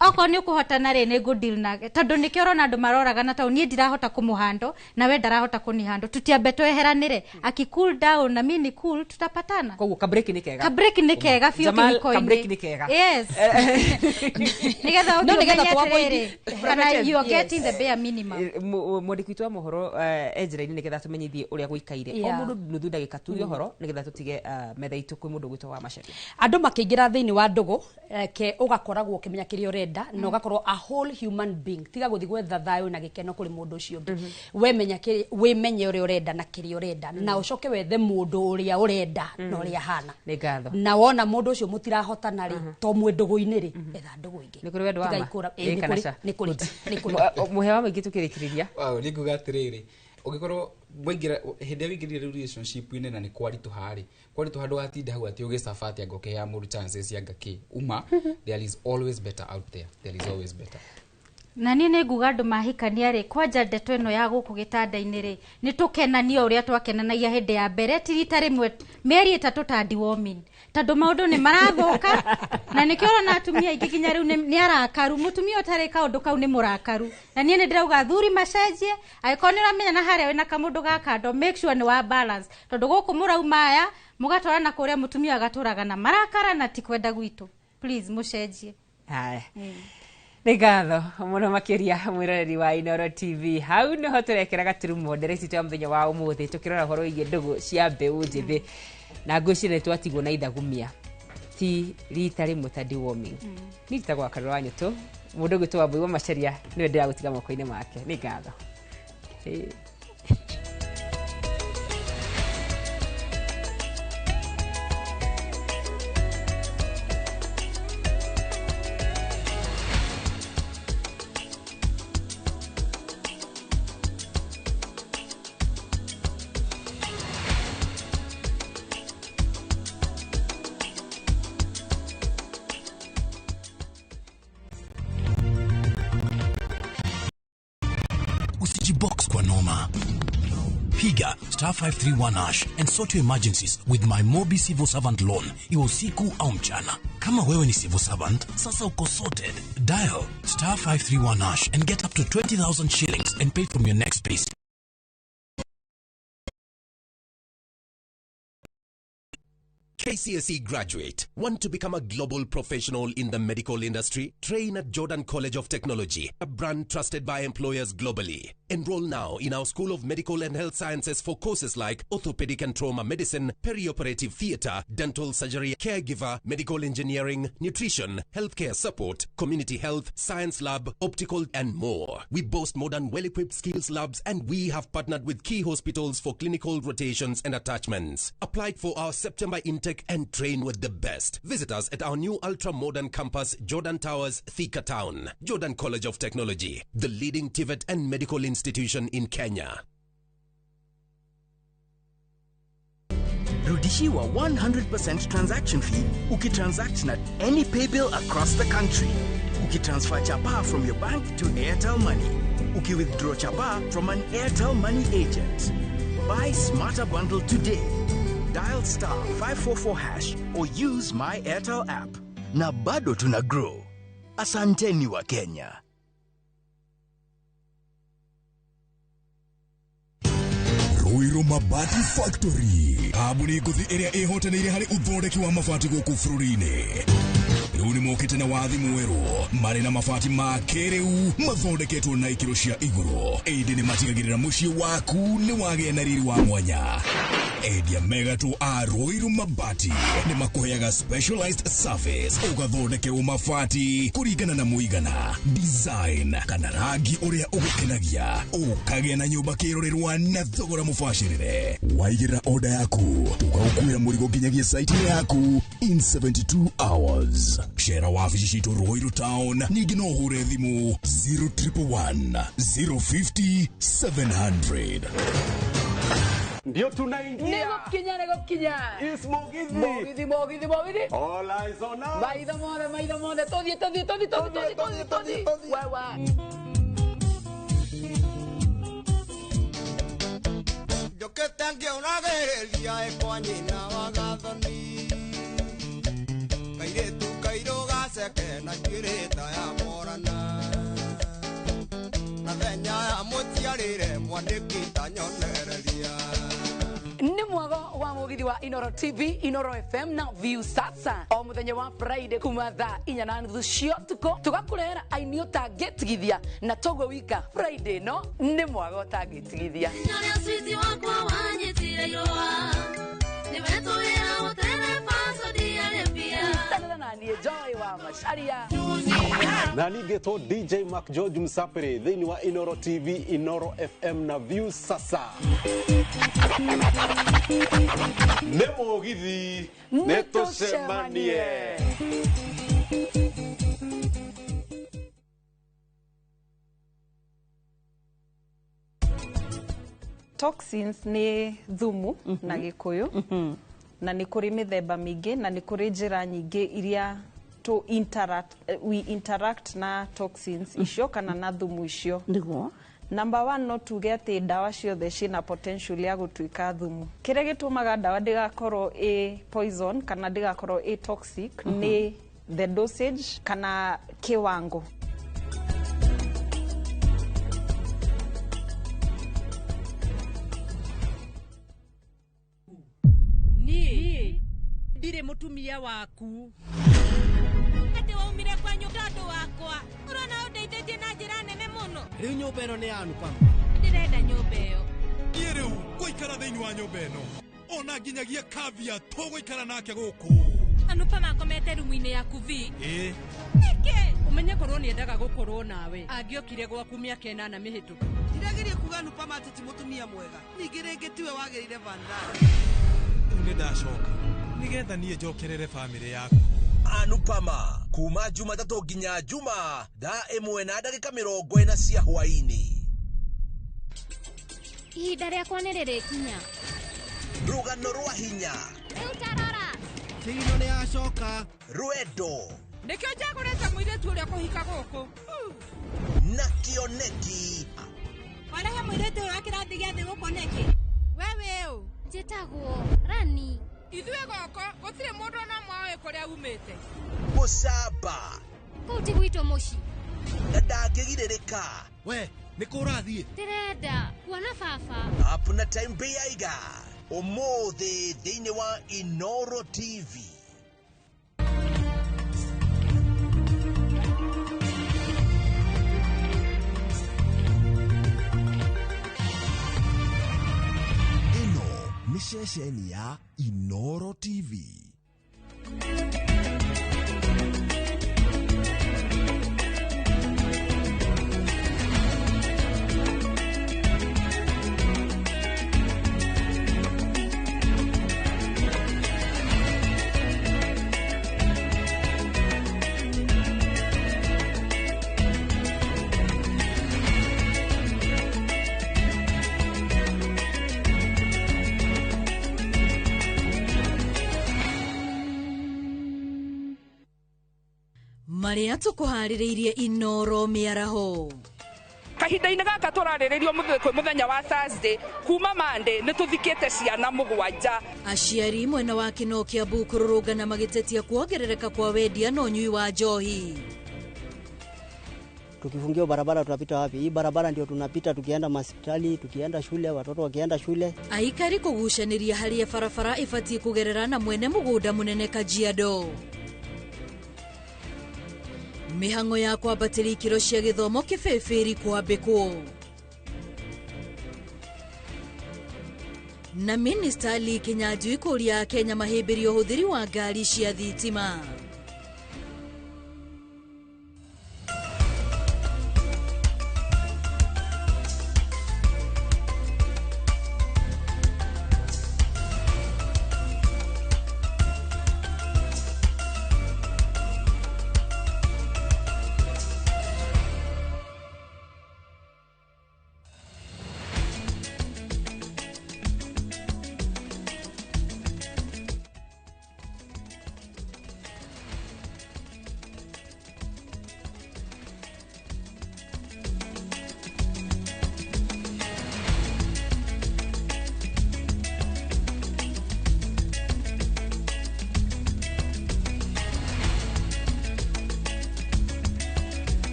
Okorwo nĩ ũkũhotana rĩ, nĩ ngũ-deal nake, tondũ nĩkĩo ũrona andũ maroragana, tondũ niĩ ndirahota kũmũhando na we ndarahota kũnihando. Tutiambe tweheranĩre, aki cool down na mi ni cool, tutapatana. Koguo ka break nĩ kega. Ka break nĩ kega biũ. Jamal, kĩhiko-inĩ. ka break nĩ kega. Yes, nĩgetha No, ũthiĩ nĩgetha ũmenye tũ-avoid- atĩrĩrĩ, kana you are getting the bare minimum. Mwandĩki witũ wa mohoro e njĩra-inĩ nĩgetha tũmenyithie ũrĩa gũikaire o mũndũ nuthu ndagĩka, tuge ũhoro nĩgetha tũtige metha itũ kwĩ mũndũ ũgwĩtwo wa Macharia. Andũ makĩingĩra thĩinĩ wa ndũgũ, reke ũgakoragwo ũkĩmenya kĩrĩa ũrenda na ũgakorwo a whole human being. Tiga gũthiĩ gwetha thayũ na gĩkeno kũrĩ mũndũ ũcio ũngĩ. Wemenya wĩmenye ũrĩa ũrenda na kĩrĩa ũrenda, na ũcoke wethe mũndũ ũrĩa ũrenda na ũrĩa ahana. Nĩ ngatho. Na wona mũndũ ũcio mũtirahotana rĩ, to mwĩ ndũgũ-inĩ rĩ, etha ndũgũ ĩngĩ. Nĩ kũrĩ wendo wa Tiga ma? ikũra. Ĩ, Ĩ, nĩ kana kũrĩ, ca? nĩ kũrĩ, nĩ kũrĩ. Mũhe wa maingĩ tũkĩrĩkĩrĩria. Wow, nĩ nguga atĩrĩrĩ, ũngĩkorwo waingĩra hĩndĩ ĩrĩa wĩingĩrire relationship-inĩ na nĩ kwaritũha rĩ, kwaritũha, ndũgatinda hau atĩ ũgĩcaba atĩ anga ũkĩheaga mũndũ chances anga kĩ uma. There is always better out there, there is always better. Na niĩ nĩ nguga andũ mahikania rĩ, kwanja ndeto ĩno ya gũkũ gĩtanda-inĩ rĩ, nĩ tũkenanie ũrĩa twakenanagia hĩndĩ ya mbere, ti rita rĩmwe mĩeri 3 ta deworming, tondũ maũndũ nĩ marathũka, na nĩkĩo ũrona atumia aingĩ nginya rĩu nĩ arakaru. Mũtumia ũtarĩ kaũndũ kau nĩ mũrakaru. Na niĩ nĩ ndĩrauga athuri macenjie. Angĩkorwo nĩ ũramenya na harĩa wĩna kamũndũ ga kando, make sure nĩ wa balance, tondũ gũkũ mũrauma aya mũgatwarana kũrĩa, mũtumia agatũraga na marakara, na ti kwenda gwitũ. Please, mũcenjie. Haya, nĩ ngatho mũno makĩria mwĩroreri wa Inoro TV. Hau nĩho tũrekĩra gaturumo ndere citũ ya mũthenya wa ũmũthĩ, tũkĩrora ũhoro wĩgiĩ ndũgũ cia mbeũ njĩthĩ, na ngwĩciria nĩ twatigwo na ithagumia ti rita rĩmwe ta deworming. Niĩ njĩtagwo Wakarũra wa Nyũtũ. Mũndũ ũgwĩtwo Wambui wa Macharia nĩwe ndĩragũtiga moko-inĩ make. Nĩ ngatho. Ĩĩ. Usijibox kwa noma. Piga *531# and sort your emergencies with my Mobi Civil Servant Loan, iwe usiku au mchana. Kama wewe ni civil servant, sasa uko sorted. Dial *531# and get up to 20,000 shillings and pay from your next pay. KCSE graduate. Want to become a global professional in the medical industry? Train at Jordan College of Technology, a brand trusted by employers globally. Enroll now in our School of Medical and Health Sciences for courses like orthopedic and trauma medicine, perioperative theater, dental surgery, caregiver, medical engineering, nutrition, healthcare support, community health, science lab, optical, and more. We boast modern, well-equipped skills labs, and we have partnered with key hospitals for clinical rotations and attachments. Apply for our September intake and train with the best. Visit us at our new ultra-modern campus, Jordan Towers, Thika Town. Jordan College of Technology, the leading TVET and medical institution in Kenya. Rudishiwa 100% transaction fee ukitransact na any paybill across the country. Ukitransfer chapa from your bank to Airtel Money. Ukiwithdraw chapa from an Airtel Money agent. Buy Smarter Bundle today. Dial *544# or use my Airtel app. Na bado tuna grow. Asanteni wa Kenya. Ruiru Mabati Factory, kambuni ngũthi ĩrĩa ĩhotanĩire harĩ ũthondeki wa mabati gũkũ bũrũri-inĩ. Rĩu nĩ mokĩte na wathi mwerũ marĩ na mabati ma kĩrĩu mathondeketwo na ikĩro cia igũrũ, ĩndĩ nĩ matigagĩrĩra mũciĩ waku nĩ wagĩa na riri wa mwanya. Endia megatũ a Ruiru Mabati nĩ makũheaga specialized service, ũgathondekerwo mabati kũringana na mũigana, design kana rangi ũrĩa ũgũkenagia, ũkagĩa na nyũmba kĩrorerwa na thogora mũbacĩrĩre. Waigĩrĩra order yaku tũgagũkuĩra mũrigo nginyagia site yaku in 72 hours. Cera wabici citũ Ruiru Town, ningĩ no ũhũre thimũ 0111 050 700. Ndio tunaingia. Nĩgũkinya. Is Mugithi. Mugithi, Mugithi, Mugithi. All eyes on us. Maitho mothe, maitho mothe. Tũthiĩ, tũthiĩ, tũthiĩ, tũthiĩ, tũthiĩ, tũthiĩ, tũthiĩ. Wewe. Njũkĩte ngĩũragĩrĩria ĩ kwa nyina wa Gathoni, kairĩtu kairũ gaceke na njuĩrĩ ta ya Morana, na thenya ya mũciarĩre mwanĩki ta nyonereria. Nĩ mwago wa mugithi wa Inoro TV, Inoro FM na View Sasa o muthenya wa Friday kuma thaa 4:30 cia ũtukũ tũgakũrehera aini ũtangĩtigithia na toguo wika Friday no nĩ mwago ũtangĩtigithia. Nyoria switi wakwa wanyitire irũa nĩwe tũwĩra ũtereba Saudi Arabia. Tanĩra na niĩ Joy wa Macharia na ningĩtwo DJ Mark George Msapere thĩinĩ wa Inoro TV, Inoro FM na View Sasa. Nĩ Mũgithi, nĩ tũcemanie. Toxins nĩ thumu na Gĩkũyũ, na nĩ kũrĩ mĩthemba mĩingĩ na nĩ kũrĩ njĩra nyingĩ iria to interact, we interact na toxins icio kana na thumu icio. Nĩguo. Number one, no tuge atĩ ndawa ciothe ciĩna potential ya gũtuĩka thumu. Kĩrĩa gĩtũmaga ndawa ndĩgakorwo ĩ poison kana ndĩgakorwo ĩ toxic nĩ the dosage kana kiwango. Niĩ ndirĩ mũtumia waku. Atĩ waumire kwanyu tondũ wakwa. Ũrona ũndeithĩtie na njĩra nene mũno. Rĩu nyũmba ĩno nĩ ya Anupama. Ndĩrenda nyũmba ĩyo. Niĩ rĩu ngũikara thĩinĩ wa nyũmba ĩno. Ona nginyagia Kavya tũgũikara nake gũkũ. Anupama akomete rumu-inĩ yaku vi. Ĩĩ. Nĩkĩ? Ũmenye korwo nĩendaga gũkorwo nawe. Angĩokire gwaku mĩaka 8 mĩhĩtũku. Ndirageria kuga Anupama atĩ ti mũtumia mwega. Ningĩ rĩngĩ tiwe wagĩrĩire Vandana. Rĩu nĩ ndacoka nĩgetha niĩ njokerere bamĩrĩ yaku. Anupama kuma Jumatatũ nginya Juma thaa 1:40 cia hwaĩ-inĩ. Ihinda rĩakwa nĩ rĩrĩkinya. Rũgano rwa hinya. Rĩu tarora. Kĩino nĩ yacoka. Rwendo. Nĩkĩo njagũrĩte mũirĩtu ũrĩa kũhika gũkũ. Na kĩoneki. Warehe mũirĩtu ũyũ wa kĩrathi gĩa thĩ gũkũ nĩkĩ? We wĩ ũ? Njĩtagwo Rani. Ithuĩ gũkũ gũtirĩ mũndũ ona ũmwe ũĩ kũrĩa umĩte. Gũcamba. Kũu ti gwitũ mũciĩ. Na ndangĩgirĩrĩka. We, nĩ kũ ũrathiĩ? Ndĩrenda kuona baba. Up na time Beiga. Ũmũthĩ thĩinĩ wa Inoro TV. Ĩno nĩ ceceni ya Inoro TV. Maria tukuharĩrĩirie Inoro mĩaraho. Kahinda-inĩ gaka tũrarĩrĩrio kwĩ mũthenya wa Thursday kuma Monday nĩ tũthikĩte ciana 7. Aciari mwena wa Kinoo Kiambu kũrũrũngana magĩtetia kuongerereka kwa wendia na ũnyui wa njohi. Tukifungiwa barabara tunapita wapi? Hii barabara ndio tunapita tukienda hospitali, tukienda shule, watoto wakienda shule. Aikari kũgucanĩria harĩa barabara ĩbatiĩ kũgerera na mwene mũgũnda mũnene Kajiado. Mĩhang'o ya kwambatĩria ikĩro cia gĩthomo kĩbĩbĩri kwambĩkwo. Na Minista Lee Kinyanjui kũria Kenya mahĩmbĩrie ũhũthĩri wa ngari cia thitima.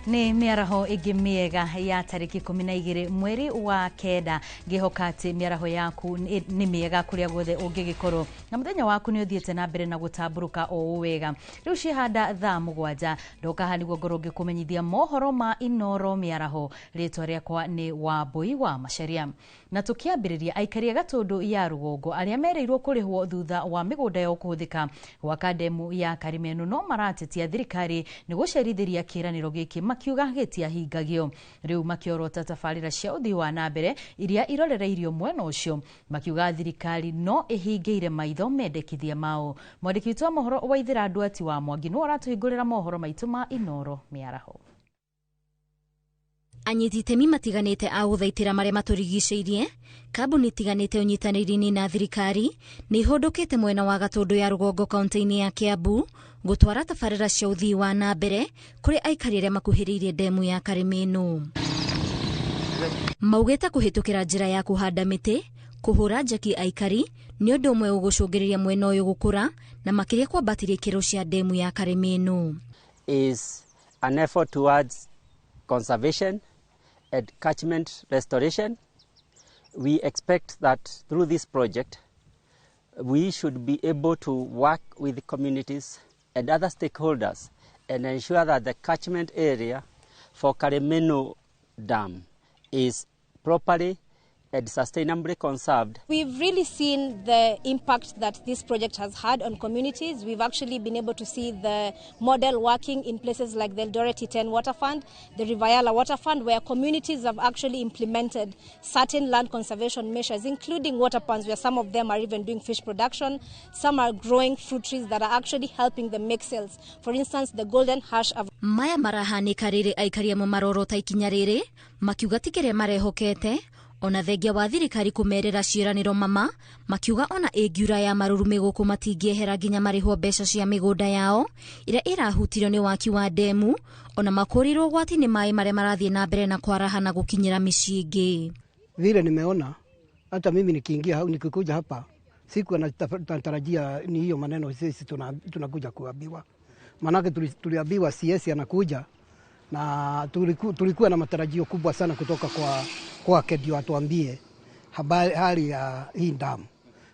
Nĩ mĩaraho ĩngĩ mĩega ya tarĩki 12 mweri wa 9, ngĩhoka atĩ mĩaraho yaku nĩ mĩega kũrĩa guothe ũngĩgĩkorwo na mũthenya waku nĩ ũthiĩte na mbere na gũtambũrũka o ũũ wega. Rĩu ciĩhanda thaa 7 ndoka haha nĩguo ngorwo ngĩkũmenyithia mohoro ma Inoro mĩaraho. Rĩtwa rĩakwa nĩ Wambui wa Macharia. Na tũkĩambĩrĩria, aikari a Gatũndũ ya rũgongo arĩa mereirwo kũrĩhwo thutha wa mĩgũnda yao kũhũthĩka gwaka ndemu ya Karimenu no maratetia thirikari nĩ gũcerithĩria kĩĩranĩro gĩkĩ, makiuga gĩtiahingagio. Rĩu makĩorota tabarĩra cia ũthii wa na mbere iria irorereirio mwena ũcio, makiuga thirikari no ĩhingĩire maitho mendekithia mao. Mwandĩki witũ wa mohoro Waithĩra Nduati wa Mwangi nĩwe ũratũhingũrĩra mohoro maitũ ma Inoro mĩaraho. Anyiti itemi matiganĩte a gũthaitĩra marĩa matũrigicĩirie, kambuni itiganĩte ũnyitanĩri-inĩ na thirikari nĩ ihũndũkĩte mwena wa Gatũndũ ya rũgongo kaunti-inĩ ya Kiambu gũtwara tabarĩra cia ũthii wa na mbere kũrĩ aikari arĩa makuhĩrĩirie ndemu ya Karimenu. Maugĩte kũhĩtũkĩra njĩra ya kũhanda mĩtĩ, kũhũra njeki aikari nĩ ũndũ ũmwe ũgũcũngĩrĩria mwena ũyũ gũkũra na makĩria kwambatĩria ikĩro cia ndemu ya Karimenu. Is an effort towards conservation and catchment restoration. We expect that through this project, we should be able to work with the communities and other stakeholders and ensure that the catchment area for Karimenu Dam is properly and sustainably conserved. We've really seen the impact that this project has had on communities. We've actually been able to see the model working in places like the Eldoret T10 Water Fund, the Rivayala Water Fund, where communities have actually implemented certain land conservation measures, including water ponds, where some of them are even doing fish production. Some are growing fruit trees that are actually helping them make sales. For instance, the golden hash of Maya marahanĩka rĩrĩ aikari amwe marorota ikinya rĩrĩ makiuga ti kĩrĩa marehokete ona thengia wa thirikari kũmerĩra ciĩranĩro mama, makiuga ona ĩngiura ya marurumĩ gũkũ matingĩehera nginya marĩhwo mbeca cia mĩgũnda yao ĩrĩa ĩrahutirio nĩ waki wa ndemu, ona makũrĩrwo ũgwati nĩ maĩ marĩa marathiĩ na mbere na kwaraha na gũkinyĩra mĩciĩ ĩngĩ. Vile nimeona hata mimi nikiingia au nikikuja hapa sikuwa natarajia ni hiyo maneno sisi tunakuja kuambiwa, manake tuliambiwa CS anakuja na tulikuwa na matarajio kubwa sana kutoka kwa kwake ndio atuambie habari hali ya hii damu,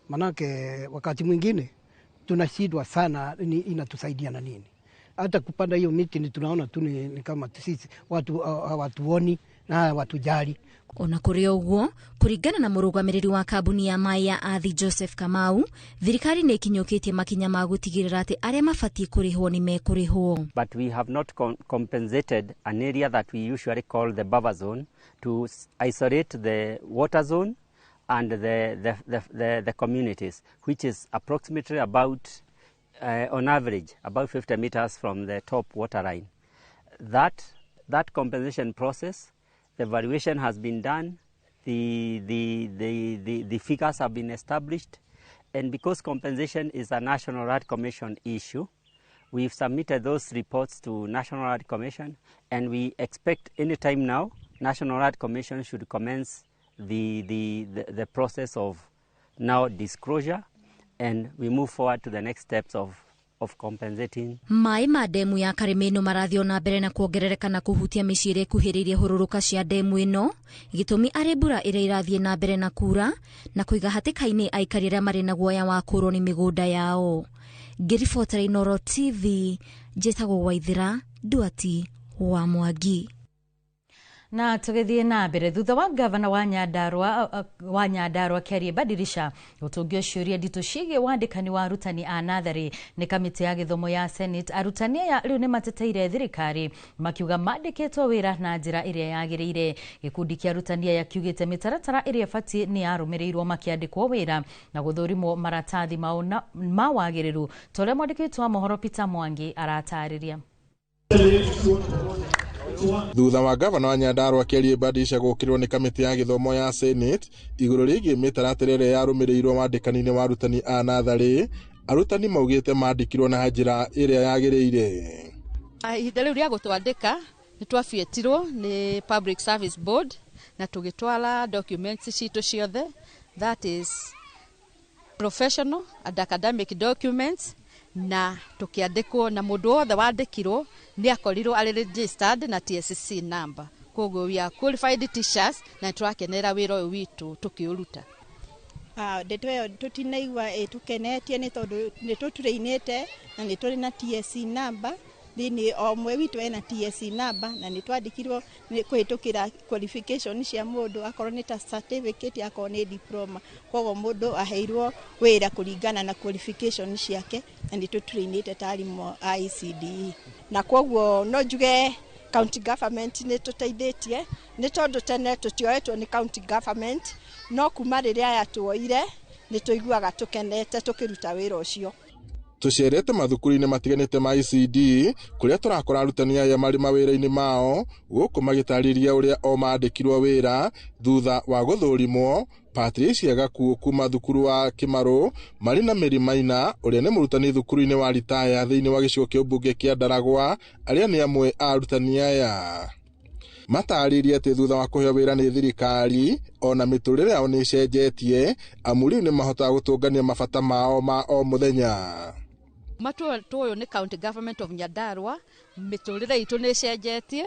manake wakati mwingine tunashindwa sana ni inatusaidia na nini. Hata kupanda hiyo miti ni tunaona tu ni kama sisi watu hawatuoni na hawatujali. Ona kũrĩ ũguo, kũringana na mũrũgamĩrĩri wa kambuni ya maĩ ya Athi Joseph Kamau, thirikari nĩ ĩkinyũkĩtie makinya ma gũtigĩrĩra atĩ arĩa mabatiĩ kũrĩhwo nĩ mekũrĩhwo. But we have not compensated an area that we usually call the buffer zone to isolate the water zone and the communities, which is approximately about, on average, about 50 meters from the top water line. That compensation process, the valuation has been done, the figures have been established, and because compensation is a National Land Commission issue, we've submitted those reports to National Land Commission, and we expect any time now, National Land Commission should commence the process of now disclosure, and we move forward to the next steps of of compensating. Maĩ ma ndemu ya Karĩmĩnũ marathiĩ na mbere na kuongerereka na kũhutia mĩciĩ ĩrĩa ĩkuhĩrĩirie hũrũrũka cia ndemu ĩno, gĩtũmi arĩ mbura ĩrĩa ĩrathiĩ na mbere na kura na kũiga hatĩka-inĩ aikari arĩa marĩ na guoya wa kũũrwo nĩ mĩgũnda yao. Ngĩribotera Inooro TV, njĩtagwo Waithĩra Nduati wa Mwangi. Na tũgĩthiĩ na mbere, thutha wa gavana wa Nyandarua Kĩarie Badirisha gũtũngio ciũria nditũ ciĩgiĩ wandĩkani wa arutani a natharĩ nĩ kamĩtĩ ya gĩthomo ya Senate, arutani aya rĩu nĩ mateteire thirikari makiuga mandĩkĩtwo wĩra na njĩra ĩrĩa yagĩrĩire. Gĩkundi kĩa arutani aya kiugĩte mĩtaratara ĩrĩa ĩbatiĩ nĩ yarũmĩrĩirwo makĩandĩkwo wĩra na gũthũrimwo maratathi mao ma wagĩrĩru, ta ũrĩa mwandĩki witũ wa mohoro Peter Mwangi aratarĩria. Thutha wa gavana wa Nyandarua Kĩarie Badirisha gũkĩrĩrwo nĩ kamĩtĩ ya gĩthomo ya Senate igũrũ rĩgiĩ mĩtaratara ĩrĩa yarũmĩrĩirwo wandĩkani-inĩ wa arutani a natharĩ, arutani maugĩte mandĩkirwo na njĩra ĩrĩa yagĩrĩire. Ihinda rĩu rĩa gũtwandĩka nĩ twabietirwo nĩ Public Service Board na tũgĩtwara documents citũ ciothe, that is professional and academic documents, na tukiandikwo na mundu wothe wandikirwo ni akorirwo ari registered na TSC number. Koguo we are qualified teachers na turakenera wira uyu witu tukiuruta. Ndeto ĩyo tũtinaigua ĩtũkenetie nĩ tondũ nĩ tũtũrĩinĩte na nĩ tũrĩ na TSC number thĩinĩ, o ũmwe witũ ena TSC number na nĩ twandĩkirwo kũhĩtũkĩra qualification cia mũndũ, akorwo nĩ ta certificate, akorwo nĩ diploma. Koguo mũndũ aheirwo wĩra kũringana na qualification ciake na nĩ tũtũrĩinĩte ta arimũ a ECDE. Na koguo no njuge county government nĩ tũteithĩtie nĩ tondũ tene tũtioetwo nĩ county government, no kuma rĩrĩa yatuoire nĩ tũiguaga tũkenete tũkĩruta wĩra ũcio. Tũcerete mathukuru-inĩ matiganĩte ma ECD kũrĩa tũrakora arutani aya marĩ mawĩra-inĩ mao gũkũ magĩtarĩria ũrĩa o mandĩkirwo wĩra thutha wa gũthũrimwo. Patricia Gakuo kuma thukuru wa Kĩmarũ marĩ na Mary Maina ũrĩa nĩ mũrutani thukuru-inĩ wa Ritaya thĩinĩ wa gĩcigo kĩa ũmbunge kĩa Ndaragwa, arĩa nĩ amwe a arutani aya. Matarĩrie atĩ thutha wa kũheo wĩra nĩ thirikari ona mĩtũrĩre yao nĩ ĩcenjetie, amu rĩu nĩ mahotaga gũtũngania mabata mao ma o mũthenya. Matũ ũyũ nĩ county government of Nyandarua, mĩtũrĩre itũ nĩ ĩcenjetie.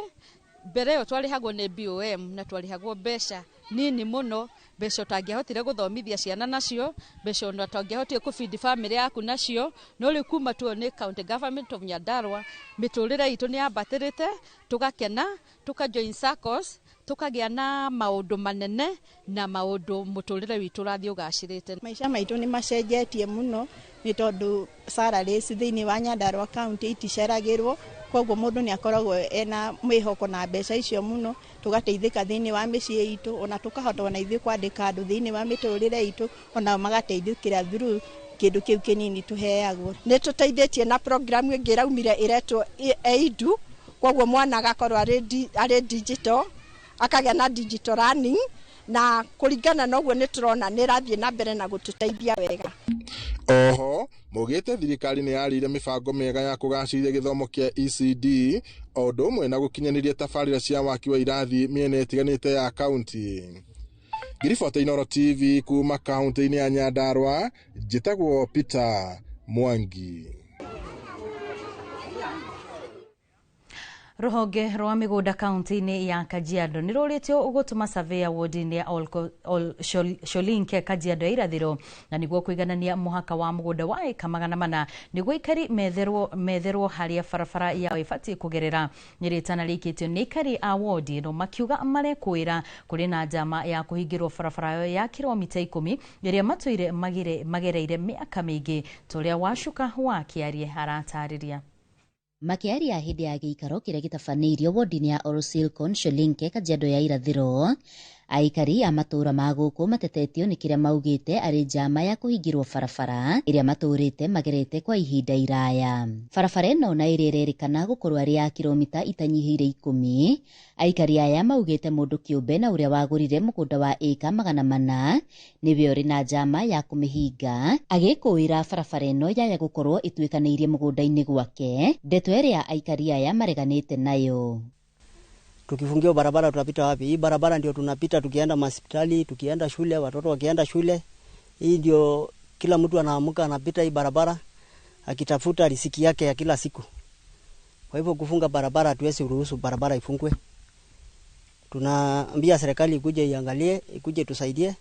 Mbere ĩyo twarĩhagwo nĩ BOM na twarĩhagwo mbeca nini mũno, mbeca ũtangĩahotire gũthomithia ciana nacio, mbeca ona ũtangĩahotire kũbindi bamĩrĩ yaku nacio. No rĩu kuma tuo nĩ county government of Nyandarua, mĩtũrĩre itũ nĩ yambatĩrĩte, tũgakena, tũka join SACCOs, tũkagĩa na maũndũ manene na maũndũ mũtũrĩre witũ ũrathiĩ ũgacĩrĩte. Maica maitũ nĩ macenjetie mũno nĩ tondũ salaries thĩinĩ wa Nyandarua county iticeragĩrwo, koguo mũndũ nĩ akoragwo ena mwĩhoko na mbeca icio mũno, tũgateithĩka thĩinĩ wa mĩciĩ itũ, ona tũkahota ona ithuĩ kwandĩka andũ thĩinĩ wa mĩtũrĩre itũ, ona magateithĩkĩra through kĩndũ kĩu kĩnini tũheagwo. Nĩ tũteithĩtie na program ĩngĩ ĩraumire ĩretwo EIDU, koguo mwana agakorwo arĩ digital, akagĩa na digital learning, na kũringana na ũguo nĩ tũrona nĩ ĩrathiĩ na mbere na gũtũteithia wega. Oho maugĩte thirikari nĩ yarĩire mĩbango mĩega ya kũgacĩrithia gĩthomo kĩa ECD o ũndũ ũmwe na gũkinyanĩria tabarĩra cia waki wa irathi mĩena ĩtiganĩte ya kaunti. Ngiribota Inooro TV kuma kaunti-inĩ ya Nyandarua, njĩtagwo Peter Mwangi. Rũhonge rwa mĩgũnda kaunti-inĩ ya Kajiado nĩ rũrĩtio gũtũma surveyor ward-inĩ ya Sholinke Kajiado ya irathĩro na nĩguo kũiganania mũhaka wa mũgũnda wa ĩka 400 nĩguo aikari metherwo harĩa barabara yao ĩbatiĩ kũgerera. Nĩ rĩtana rĩikĩtio nĩ aikari a ward ĩno makiuga marekwĩra kũrĩ na njama ya kũhingĩrwo barabara yao ya kiromita 10 ĩrĩa matũire magereire mĩaka mĩingĩ, ta ũrĩa Wacuka wa Kĩarie aratarĩria. Makĩaria hĩndĩ ya gĩikaro kĩrĩa gĩtabanĩirio wodi-inĩ ya Orosilkon Sholinke Kajiado ya irathĩro, aikari a matũũra ma gũkũ matetetio nĩ kĩrĩa maugĩte arĩ njama ya kũhingĩrwo barabara ĩrĩa matũũrĩte magerete kwa ihinda iraya. Barabara ĩno na ĩrĩa ĩrerĩkana gũkorwo arĩ ya kiromita itanyihĩire 10, aikari aya maugĩte mũndũ kĩũmbe na ũrĩa wagũrire mũgũnda wa ĩka 400 nĩwe ũrĩ na njama ya kũmĩhinga, agĩkũĩra barabara ĩno yaya gũkorwo ĩtuĩkanĩirie mũgũnda-inĩ gwake, ndeto ĩrĩa aikari aya mareganĩte nayo. Tukifungiwa barabara tutapita wapi? Hii barabara ndio tunapita tukienda hospitali, tukienda shule, watoto wakienda shule. Hii ndio kila mtu anaamuka anapita hii barabara. akitafuta riziki yake ya kila siku. Kwa hivyo kufunga barabara, hatuwezi ruhusu barabara ifungwe. Tunaambia serikali ikuje iangalie, ikuje tusaidie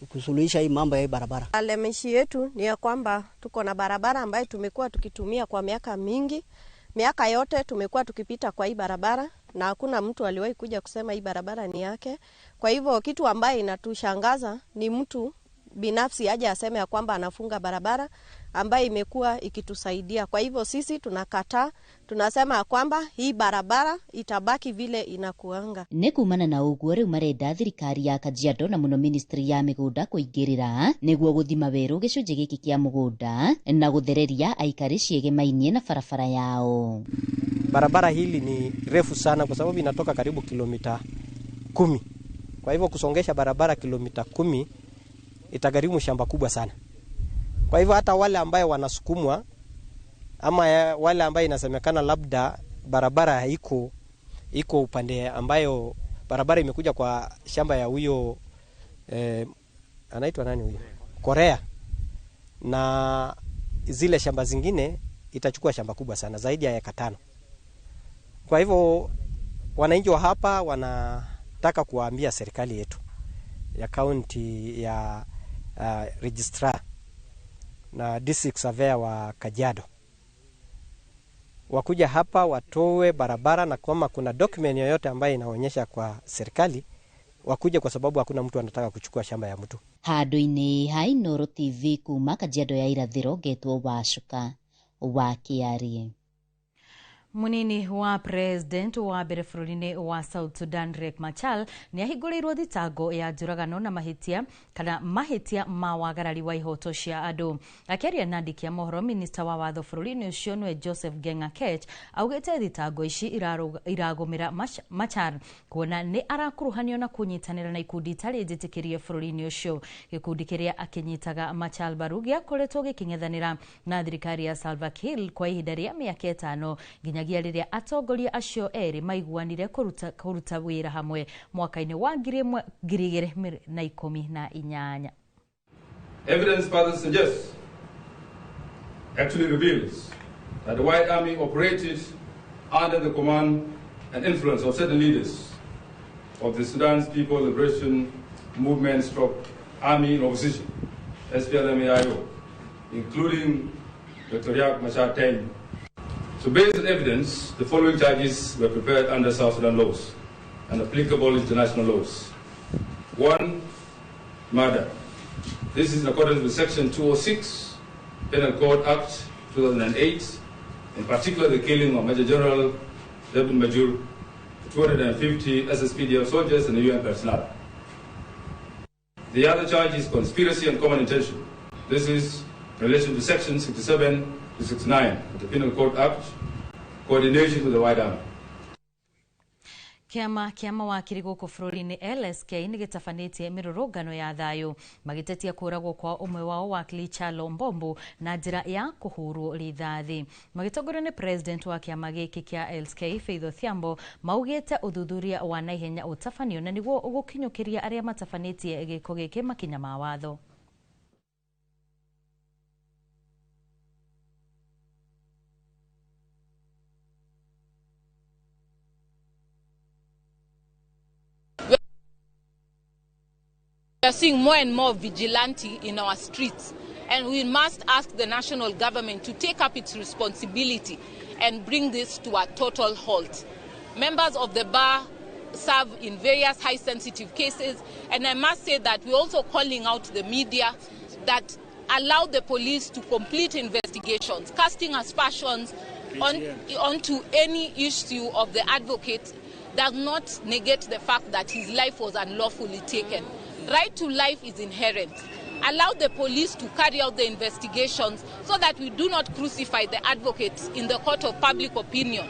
kusuluhisha hii mambo ya hii barabara. Lalamishi yetu ni ya kwamba tuko na barabara ambayo tumekuwa tukitumia kwa miaka mingi. Miaka yote tumekuwa tukipita kwa hii barabara na hakuna mtu aliwahi kuja kusema hii barabara ni yake. Kwa hivyo kitu ambaye inatushangaza ni mtu binafsi aje aseme ya kwamba anafunga barabara ambayo imekuwa ikitusaidia. Kwa hivyo sisi tunakataa, tunasema ya kwamba hii barabara itabaki vile inakuanga. Nĩ kumana na ũguo rĩu marenda thirikari ya Kajiado na mũno ministry ya mĩgũnda kũingĩrĩra nĩguo gũthima werũ gĩcunjĩ gĩkĩ kĩa mũgũnda na gũthereria aikari ciĩgemainie na barabara yao. Barabara hili ni refu sana kwa sababu inatoka karibu kilomita 10. Kwa hivyo kusongesha barabara kilomita 10 itagharimu shamba kubwa sana. Kwa hivyo hata wale ambaye wanasukumwa ama wale ambaye inasemekana labda barabara haiko iko upande ambayo barabara imekuja kwa shamba ya huyo anaitwa nani huyo? Korea, na zile shamba zingine itachukua shamba kubwa sana zaidi ya eka 5. Kwa hivyo wananchi wa hapa wanataka kuambia serikali yetu ya county ya registrar na district surveyor wa Kajiado wakuja hapa watoe barabara, na kama kuna document yoyote ambayo inaonyesha kwa serikali wakuja, kwa sababu hakuna mtu anataka kuchukua shamba ya mtu. Handũ-inĩ ha Inooro TV kuma Kajiado ya irathĩro ngetwo Wacuka wa Kĩarie. Munini wa president wa mbere bũrũri-inĩ wa South Sudan Riek Machar nĩ ahingũrĩirwo thitango ya njũragano na mahĩtia kana mahĩtia ma wagarari wa ihoto cia andũ. Akĩaria na andĩki a mohoro, minista wa watho bũrũri-inĩ ũcio nĩwe Joseph Geng Akech augĩte thitango ici iragũmĩra Machar kuona nĩ arakuruhanio na kũnyitanĩra na ikundi itarĩ njĩtĩkĩrie bũrũri-inĩ ũcio. Gĩkundi kĩrĩa akĩnyitaga Machar mbaru gĩakoretwo gĩkĩng'ethanĩra na thirikari ya Salva Kiir kwa ihinda rĩa mĩaka 5 nginyagia rĩrĩa atongoria acio erĩ maiguanire kũruta wĩra hamwe mwaka-inĩ wa 2018. Evidence further suggests, actually reveals, that the White Army operated under the command and influence of certain leaders of the Sudan's People Liberation Movement stroke Army in Opposition, SPLM-AIO, including Dr. Riek Machar Teny. So based on evidence, the following charges were prepared under South Sudan laws and applicable international laws. 1, murder. This is in accordance with Section 206, Penal Code Act 2008, in particular the killing of Major General David Majur, 250 SSPDF soldiers and UN personnel. The other charge is conspiracy and common intention. This is in relation to Section 67 to 69 of the Penal Code Act, coordination with the White Army. Kĩama kĩa mawakiri gũkũ bũrũri-inĩ LSK nĩ gĩtabanĩtie mĩrũrũngano ya thayũ magĩtetia kũragwo kwa ũmwe wao wakili Kyalo Mbombo na njĩra ya kũhũrwo rithathi. Magĩtongorio nĩ president wa kĩama gĩkĩ kĩa LSK Faith Odhiambo maugĩte ũthuthuria wa naihenya ũtabanio na nĩguo gũkinyũkĩria arĩa matabanĩtie gĩko gĩkĩ makinya ma watho. We are seeing more and more vigilante in our streets, and we must ask the national government to take up its responsibility and bring this to a total halt. Members of the bar serve in various high-sensitive cases, and I must say that we're also calling out the media that allow the police to complete investigations, casting aspersions onto any issue of the advocate does not negate the fact that his life was unlawfully taken. Right to life is inherent. Allow the police to carry out the investigations so that we do not crucify the advocates in the court of public opinion.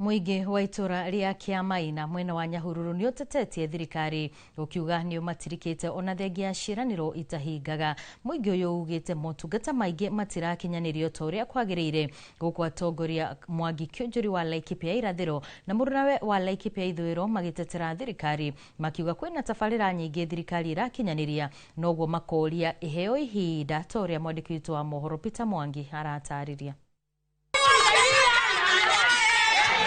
Mũingĩ wa itũra rĩa Kĩamaina mwena wa Nyahururu nĩ ũtetetie thirikari ũkiuga nĩ ũmatirikĩte ona thengia ya ciĩranĩro itahingaga. Mũingĩ ũyũ ugĩte motungata maingĩ matirakinyanĩrio ta ũrĩa kwagĩrĩire, gũkũ atongoria Mwangi Kĩonjori wa Laikipia ya irathĩro na mũrunawe wa Laikipia ya ithũĩro magĩtetera thirikari makiuga kwĩna tabarĩra nyingĩ thirikari ĩrakinyanĩria, noguo makoria ĩheo ihinda ta ũrĩa mwandĩki witũ wa mohoro Peter Mwangi aratarĩria.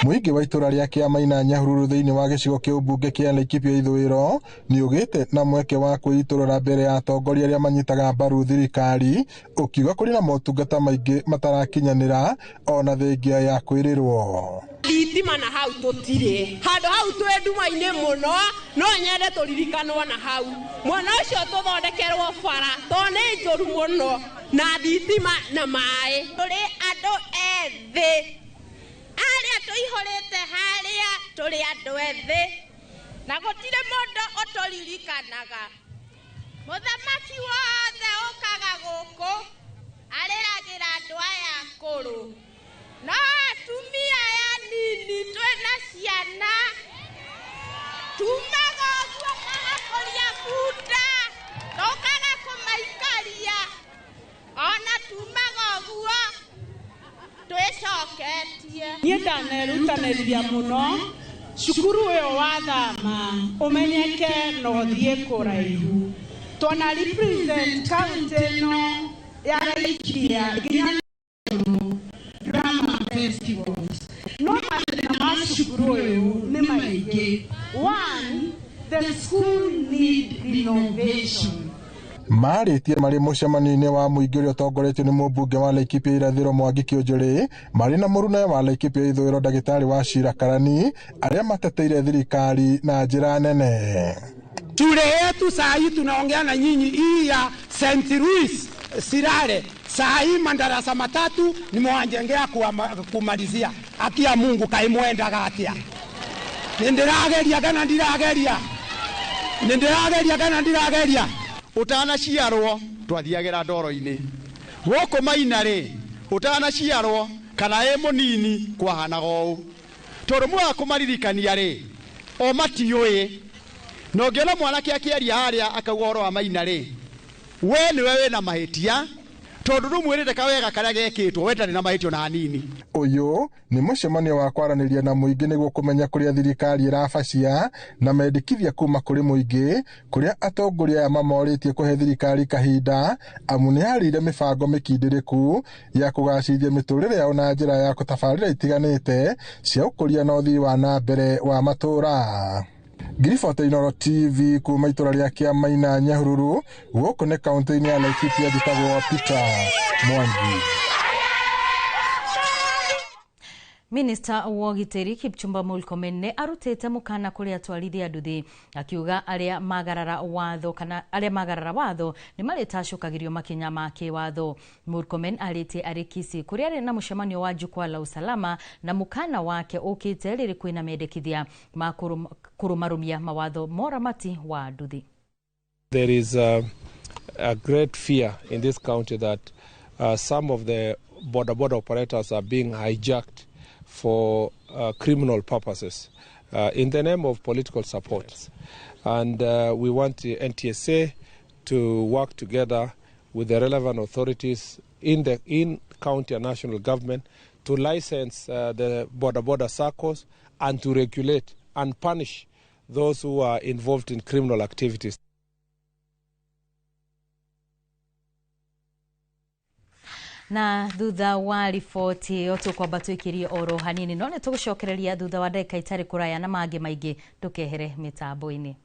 Mũingĩ wa itũra rĩa Kĩamaina Nyahururu thĩinĩ wa gĩcigo kĩa ũmbunge kĩa Laikipia ithũĩro nĩ ũgĩte na mweke wa kwĩitũrũra mbere ya atongoria arĩa manyitaga mbaru thirikari, ũkiuga kũrĩ na motungata maingĩ matarakinyanĩra ona thengia ya kwĩrĩrwo. Thitima na hau tũtirĩ handũ hau twĩ nduma-inĩ mũno, no nyende tũririkanwo na hau mwana ũcio tũthondekerwo bara tondũ nĩ njũru mũno na thitima na maĩ. Tũrĩ andũ ethĩ arĩa tũihũrĩte harĩa, tũrĩ andũ ethĩ na gũtirĩ mũndũ ũtũririkanaga. Mũthamaki wothe ũkaga gũkũ arĩragĩra andũ aya akũrũ, no atumia aya nini twĩna ciana tumaga ũguo magakũria bunda tũkaga kũmaikaria, ona tumaga ũguo twĩcoketie. Niĩ ndanerutanĩria mũno cukuru ũyũ wa thama ũmenyeke na ũthiĩ kũraihu. Twana represent county ĩno ya Laikipia nginya drama festivals. No mathĩna ma cukuru ũyũ nĩ maingĩ. One, the school need renovation. Marĩtie marĩ mũcemanio-inĩ wa mũingĩ ũrĩa ũtongoretio nĩ mũmbunge wa Laikipia irathĩro Mwangi Kĩonjorĩ marĩ na mũrunawe wa Laikipia ithũĩro ndagĩtarĩ wa Shira Karani arĩa mateteire thirikari na njĩra nene. Shule yetu saa hii tunaongea na nyinyi hii ya St. Louis Sirare, saa hii madarasa matatu nimewajengea kumalizia. Akia Mungu kaimwendaga atia. Nindirageria kana ndirageria? Nindirageria kana ndirageria? Utanaciarwo twathiagĩra ndoro-inĩ gũkũ Maina rĩ, utanaciarwo kana ĩ mũnini kwahanaga ũũ, tondũ mwaga kũmaririkania rĩ o matiũĩ, na ũngĩona mwanake akĩaria harĩa akauga ũhoro wa Maina rĩ, we nĩwe wĩna mahĩtia tondũ ndũmwĩrĩte kawega karĩa gekĩtwo, we ndarĩ na mahĩtio na hanini. Ũyũ nĩ mũcemanio wa kwaranĩria na mũingĩ nĩguo kũmenya kũrĩa thirikari ĩrabacia na mendekithia kuma kũrĩ mũingĩ, kũrĩa atongoria aya mamorĩtie kũhe thirikari kahinda amu nĩ yarĩire mĩbango mĩkindĩrĩku ya kũgacĩrithia mĩtũrĩre yao na njĩra ya kũtabarĩra itiganĩte cia ũkũria na ũthii wa na mbere wa matũũra. Ngiribota Inooro TV kuma itũra rĩa Kĩamaina Nyahururu gũkũ nĩ kaũntĩ-inĩ ya Laikipia, njĩtagwo Peter Mwangi. Minista wa ũgitĩri Kipchumba Murkomen nĩ arutĩte mũkana kũrĩ atwarithia nduthi akiuga arĩa magarara watho kana arĩa magarara watho nĩ marĩtacũkagĩrio makinya ma kĩwatho. Murkomen arĩtie arĩ Kisii kũrĩa arĩ na mũcemanio wa Jukwaa la Usalama na mũkana wake ũkĩte rĩrĩ kwĩna mendekithia ma kũrũmarũmia mawatho moramati wa nduthi. There is a great fear in this county that some of the border operators are being hijacked for criminal purposes in the name of political support. And we want the NTSA to work together with the relevant authorities in the county and national government to license the border circles and to regulate and punish those who are involved in criminal activities. Na thutha wa riboti ĩyo tũkwamba twĩkĩrie oro hanini, no nĩ tũgũcokereria thutha wa ndagĩka itarĩ kũraya na mangĩ maingĩ, ndũkehere mĩtambo-inĩ.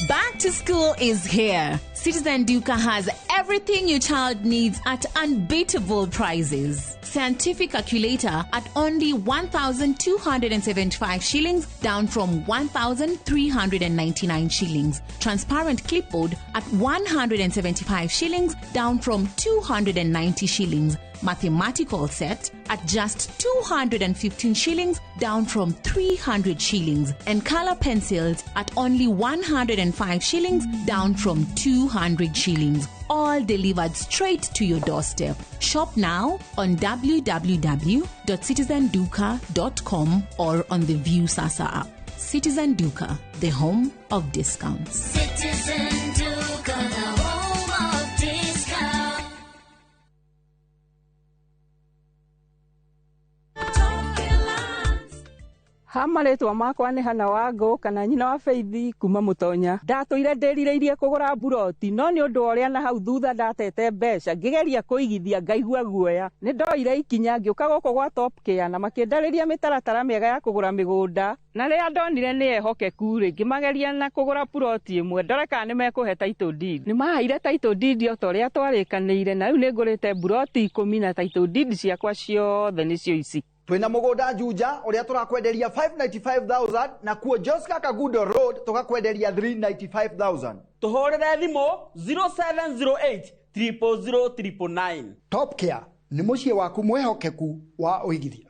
Back to school is here. Citizen Duka has everything your child needs at unbeatable prices. Scientific calculator at only 1,275 shillings, down from 1,399 shillings. Transparent clipboard at 175 shillings, down from 290 shillings. mathematical set at just 215 shillings, down from 300 shillings, and color pencils at only 105 shillings, down from 200 shillings. All delivered straight to your doorstep. Shop now on www.citizenduka.com or on the Viusasa app. Citizen Duka, the home of discounts. Citizen Duka, the home of discounts. Ha marĩtwa makwa nĩ Hana Wangũ kana nyina wa Faith kuma Mũtonya. Ndatũire ndĩrirĩirie kũgũra mburoti no nĩ ũndũ wa ũrĩa na hau thutha ndatete mbeca ngĩgeria kũigithia ngaigua guoya. Nĩ ndoire ikinya ngĩũka gũkũ gwa Top Care na makĩndarĩria mĩtaratara mĩega ya kũgũra mĩgũnda na rĩrĩa ndonire nĩ ehokeku rĩ ngĩmageria na kũgũra puroti ĩmwe ndore kana nĩ mekũhe title deed. Nĩ maheire title deed o ta ũrĩa twarĩkanĩire na rĩu nĩ ngũrĩte mburoti 10 na title deed ciakwa ciothe nĩcio ici. Twina mugunda Juja uria turakwenderia 595,000 na kuo Joska Kagudo Road tukakwenderia 395,000. Tuhurire thimu 0708 000 999. Top Care ni muciĩ waku mwihokeku wa uigithia.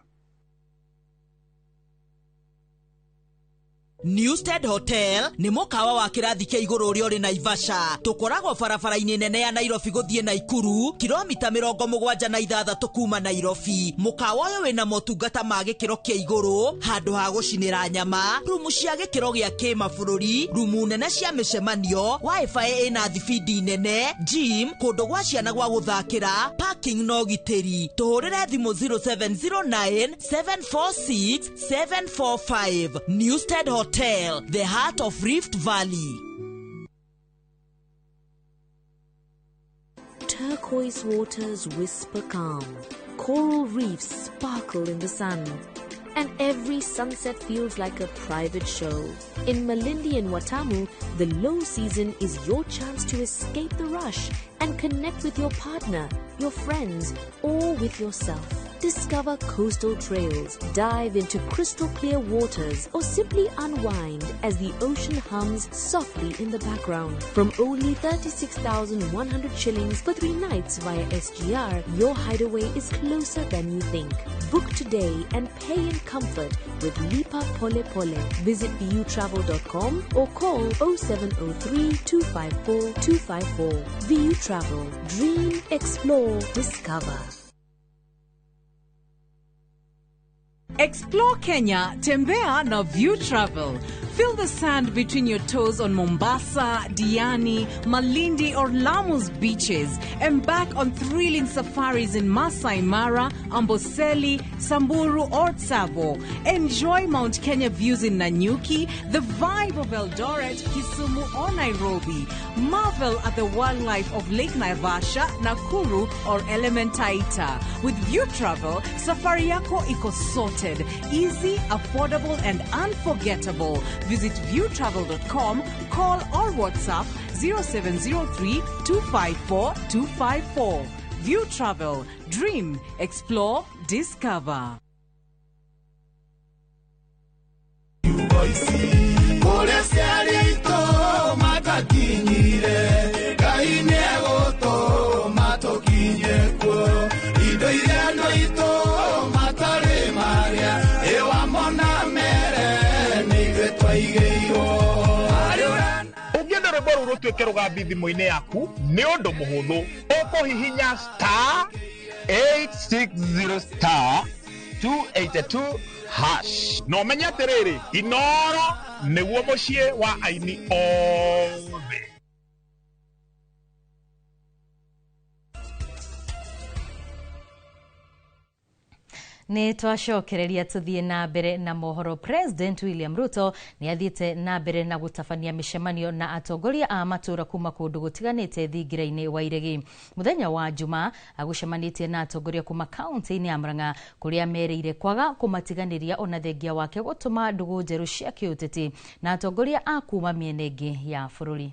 Newstead Hotel nĩ mũkawa wa kĩrathi kĩa igũrũ ũrĩa ũrĩ Naivasha. Tũkoragwo barabara-inĩ nene ya Nairobi gũthiĩ Naikuru, kilomita 76 kuma Nairobi. Mũkawa ũyũ wĩna motungata ma gĩkĩro kĩa igũrũ, handũ ha gũcinĩra nyama, rumu cia gĩkĩro gĩa kĩmabũrũri, rumu nene cia mĩcemanio, wifi ĩna thibindi nene, gym, kũndũ gwa ciana gwa gũthakĩra, parking na ũgitĩri. Tũhũrĩre thimũ 0709 746 745. Newstead Hotel, the heart of Rift Valley. Turquoise waters whisper calm, coral reefs sparkle in the sun, and every sunset feels like a private show. In Malindi and Watamu, the low season is your chance to escape the rush and connect with your partner, your friends, or with yourself. Discover coastal trails, dive into crystal clear waters, or simply unwind as the ocean hums softly in the background. From only 36,100 shillings for 3 nights via SGR, your hideaway is closer than you think. Book today and pay in comfort with Lipa Pole Pole. Visit vutravel.com or call 0703 254 254. VU Travel. Dream, explore, discover. Explore Kenya, tembea na View Travel. Feel the sand between your toes on Mombasa, Diani, Malindi or Lamu's beaches. Embark on thrilling safaris in Masai Mara, Amboseli, Samburu or Tsavo. Enjoy Mount Kenya views in Nanyuki, the vibe of Eldoret, Kisumu or Nairobi. Marvel at the wildlife of Lake Naivasha, Nakuru or Elementaita. With View Travel, safari yako iko sorted. Easy, affordable and unforgettable. Visit viewtravel.com, call or WhatsApp 0703 254 254. View Travel. Dream, explore, discover. Ũngĩenda rwĩmbo rũu rũtuĩke rũgambi thimũ-inĩ yaku nĩ ũndũ mũhũthũ. Ũkũhihinya star 860 star 282 hash na ũmenye atĩrĩrĩ, Inoro nĩguo mũciĩ wa aini othe. Nĩ twacokereria tuthie na mbere na mohoro. President William Ruto nĩ athiĩte na mbere na gũtabania mĩcemanio na atongoria a matũũra kuma kũndũ gũtiganĩte thingira-inĩ wa Iregi. Mũthenya wa Juma agũcemanĩtie na atongoria kuma kaunti-inĩ ya Murang'a kũrĩa merĩire kwaga kũmatiganĩria ona thengia wake gũtũma ndũgũ njerũ cia kĩũteti na atongoria a kuma mĩena ĩngĩ ya bũrũri.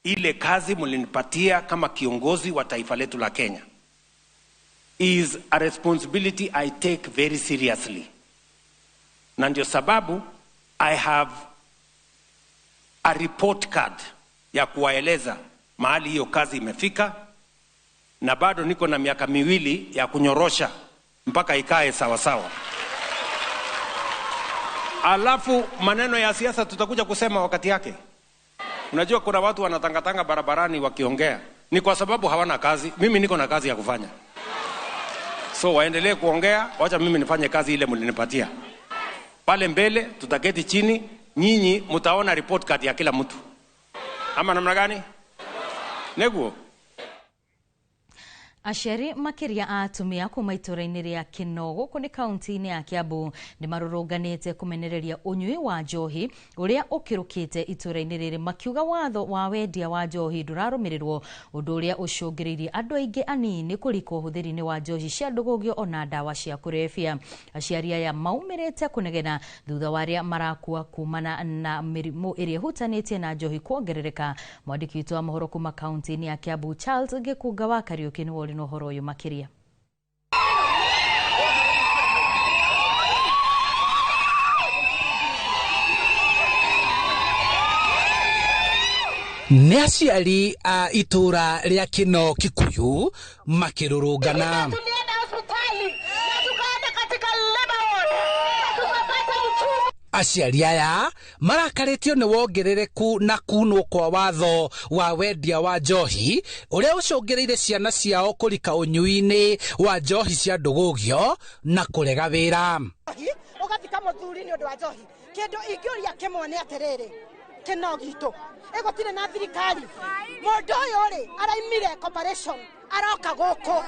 Ile kazi mlinipatia kama kiongozi wa taifa letu la Kenya is a responsibility I take very seriously. Na ndio sababu I have a report card ya kuwaeleza mahali hiyo kazi imefika na bado niko na miaka 2 ya kunyorosha mpaka ikae sawa sawa. Alafu maneno ya siasa tutakuja kusema wakati yake. Unajua kuna watu wanatangatanga barabarani wakiongea, ni kwa sababu hawana kazi. Mimi niko na kazi ya kufanya, so waendelee kuongea, wacha mimi nifanye kazi ile mlinipatia. Pale mbele tutaketi chini, nyinyi mtaona report card ya kila mtu, ama namna gani? Neguo. Aciari makiria a atumia kuma itũra-inĩ rĩa Kĩno gũkũ nĩ kaunti-inĩ ya Kiambu nĩ marũrũnganĩte kũmenereria ũnyui wa njohi ũrĩa ũkĩrũkĩte itũra-inĩ rĩrĩ, makiuga watho wa wendia wa njohi ndũrarũmĩrĩrwo, ũndũ ũrĩa ũcũngĩrĩirie andũ aingĩ anini kũrikwo ũhũthĩri-inĩ wa njohi cia ndũgũgio ona ndawa cia kũrebia. Aciari aya maumĩrĩte kũnegena thutha wa arĩa marakua kumana na mĩrimũ ĩrĩa ĩhutanĩtie na njohi kuongerereka. Mwandĩki witũ wa mohoro kuma kaunti-inĩ ya Kiambu Charles Gĩkũnga wa Kariũki nĩwe ũrĩ na ũhoro ũyũ makĩria. Nĩ aciari a itũra rĩa Kĩno Kikuyu makĩrũrũngana. Aciari aya marakarĩtio nĩ wongerereku na kunwo kwa watho wa wendia wa njohi ũrĩa ũcũngĩrĩire ciana ciao kũrika ũnyui-inĩ wa njohi cia ndũgũgio na kũrega wĩra. Ũgathika mũthuri nĩ ũndũ wa njohi. Kĩndũ ingĩũria kĩmwe nĩ atĩrĩrĩ, Kĩno gitũ ĩgũtirĩ na thirikari. Mũndũ ũyũ rĩ araimire corporation aroka gũkũ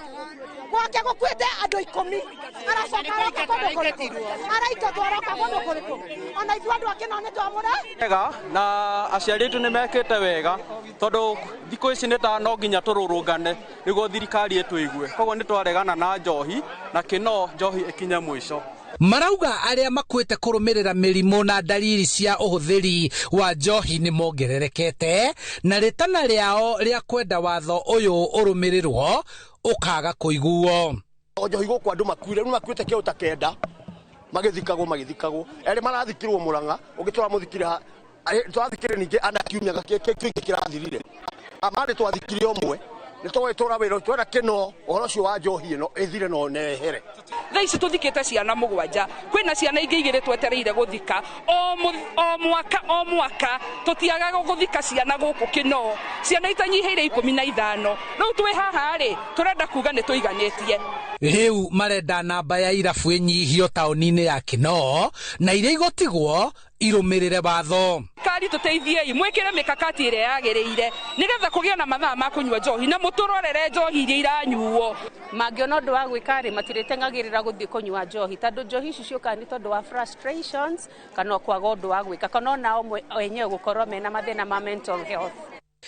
gwake gũkuĩte andũ 10, aracoka aroka kũndũ kũrĩkũ, araingatwo aroka kũndũ kũrĩkũ. Ona ithuĩ andũ a Kĩno nĩ twamũra wega, na aciari aitũ nĩ mekĩte wega tondũ thikũ ici nĩ ta no nginya tũrũrũngane nĩguo thirikari ĩtũigue. Koguo nĩ twaregana na njohi na Kĩno njohi ĩkinye mũico. Marauga arĩa makuĩte kũrũmĩrĩra mĩrimũ na dalili cia ũhũthĩri wa njohi nĩ mongererekete, na rĩtana rĩao rĩa kwenda watho ũyũ ũrũmĩrĩrwo ũkaga kũiguo. Njohi gũkũ andũ makuire, rĩu makuĩte kĩo ta 9 magĩthikagwo erĩ marathikirwo Mũrang'a, ũngĩ tũramũthikire twathikire ningĩ ana kiumia kĩngĩ kĩrathirire, amarĩ twathikire ũmwe. Nĩ tũgwĩtũra wĩra twenda Kĩno ũhoro ũcio wa njohi ĩno ĩthire na ũnehere. Thaa ici tũthikĩte ciana 7, kwĩna ciana ingĩ 2 twetereire gũthika. O mwaka tũtiagaga gũthika ciana gũkũ Kĩno, ciana itanyihĩire 15. Rĩu twĩ haha rĩ, tũrenda kuga nĩ tũiganĩtie. Rĩu marenda namba ya irabu ĩnyihio taũni-inĩ ya Kĩno na iria igũtigwo irũmĩrĩre watho. Thirikari tũteithiei, mwĩkĩre mĩkakati ĩrĩa yagĩrĩire nĩgetha kũgĩe na mathaa ma kũnyua njohi na mũtũrorere njohi iria iranyuo. Mangĩona ũndũ wa gwĩka rĩ, matirĩteng'agĩrĩra gũthiĩ kũnyua njohi tondũ njohi ici ciũkaga nĩ tondũ wa frustrations kana kwaga ũndũ wa gwĩka kana onao enyewe gũkorwo mena mathĩna ma mental health.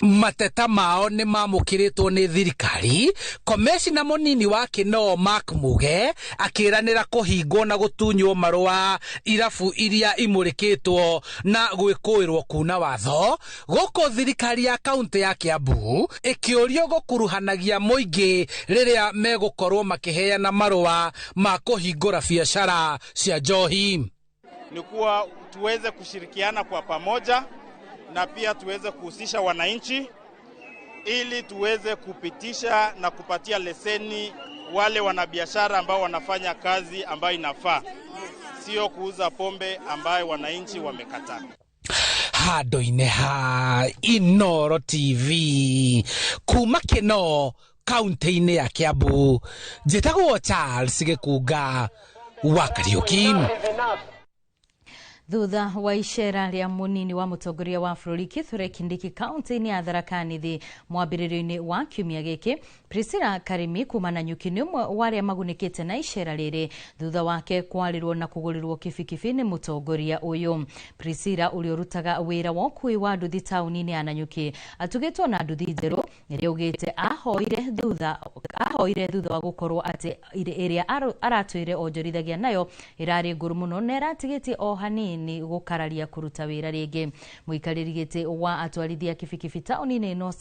Mateta mao nĩ mamũkĩrĩtwo nĩ thirikari. Komecina mũnini wa Kĩno Mark Muge akĩranĩra kũhingwo na gũtunywo marũa irabu iria imũrĩkĩtwo na gwĩkũĩrwo kuna watho. Gũkũ thirikari ya kaunti ya Kiambu ĩkĩũrio gũkuruhanagia mũingĩ rĩrĩa megũkorwo makĩheana marũa ma kũhingũra biacara cia njohi. Ni kuwa tuweze kushirikiana kwa pamoja na pia tuweze kuhusisha wananchi ili tuweze kupitisha na kupatia leseni wale wanabiashara ambao wanafanya kazi ambayo inafaa, sio kuuza pombe ambayo wananchi wamekataa. Handũ-inĩ ha Inooro TV kuma Kĩno kaunti-inĩ ya Kiambu, njĩtagwo Charles Gĩkũnga wa Kariũki. Thutha wa icera rĩa mũnini wa mũtongoria wa bũrũri Kithure Kindiki kaunti-inĩ ya Tharaka Nithi mwambĩrĩrio-inĩ wa kiumia gĩkĩ, Priscilla Karimi kuma Nanyuki nĩ ũmwe wa arĩa magunĩkĩte na icera rĩrĩ thutha wake kwarĩrwo na kũgũrĩrwo kibikibi nĩ mũtongoria ũyũ. Priscilla ũrĩa ũrutaga wĩra wa ũkuui wa nduthi taũni-inĩ ya Nanyuki atugĩtwo na nduthi njerũ ĩrĩa augĩte ahoire thutha wa gũkorwo atĩ ĩrĩa aratwĩre onjorithagia nayo ĩrarĩ ngũrũ mũno na ĩratigĩtie o hanini gũkararia kũruta wĩra rĩngĩ. Mũikarĩri gĩtĩ wa atwarithia kibikibi taũni-inĩ ĩno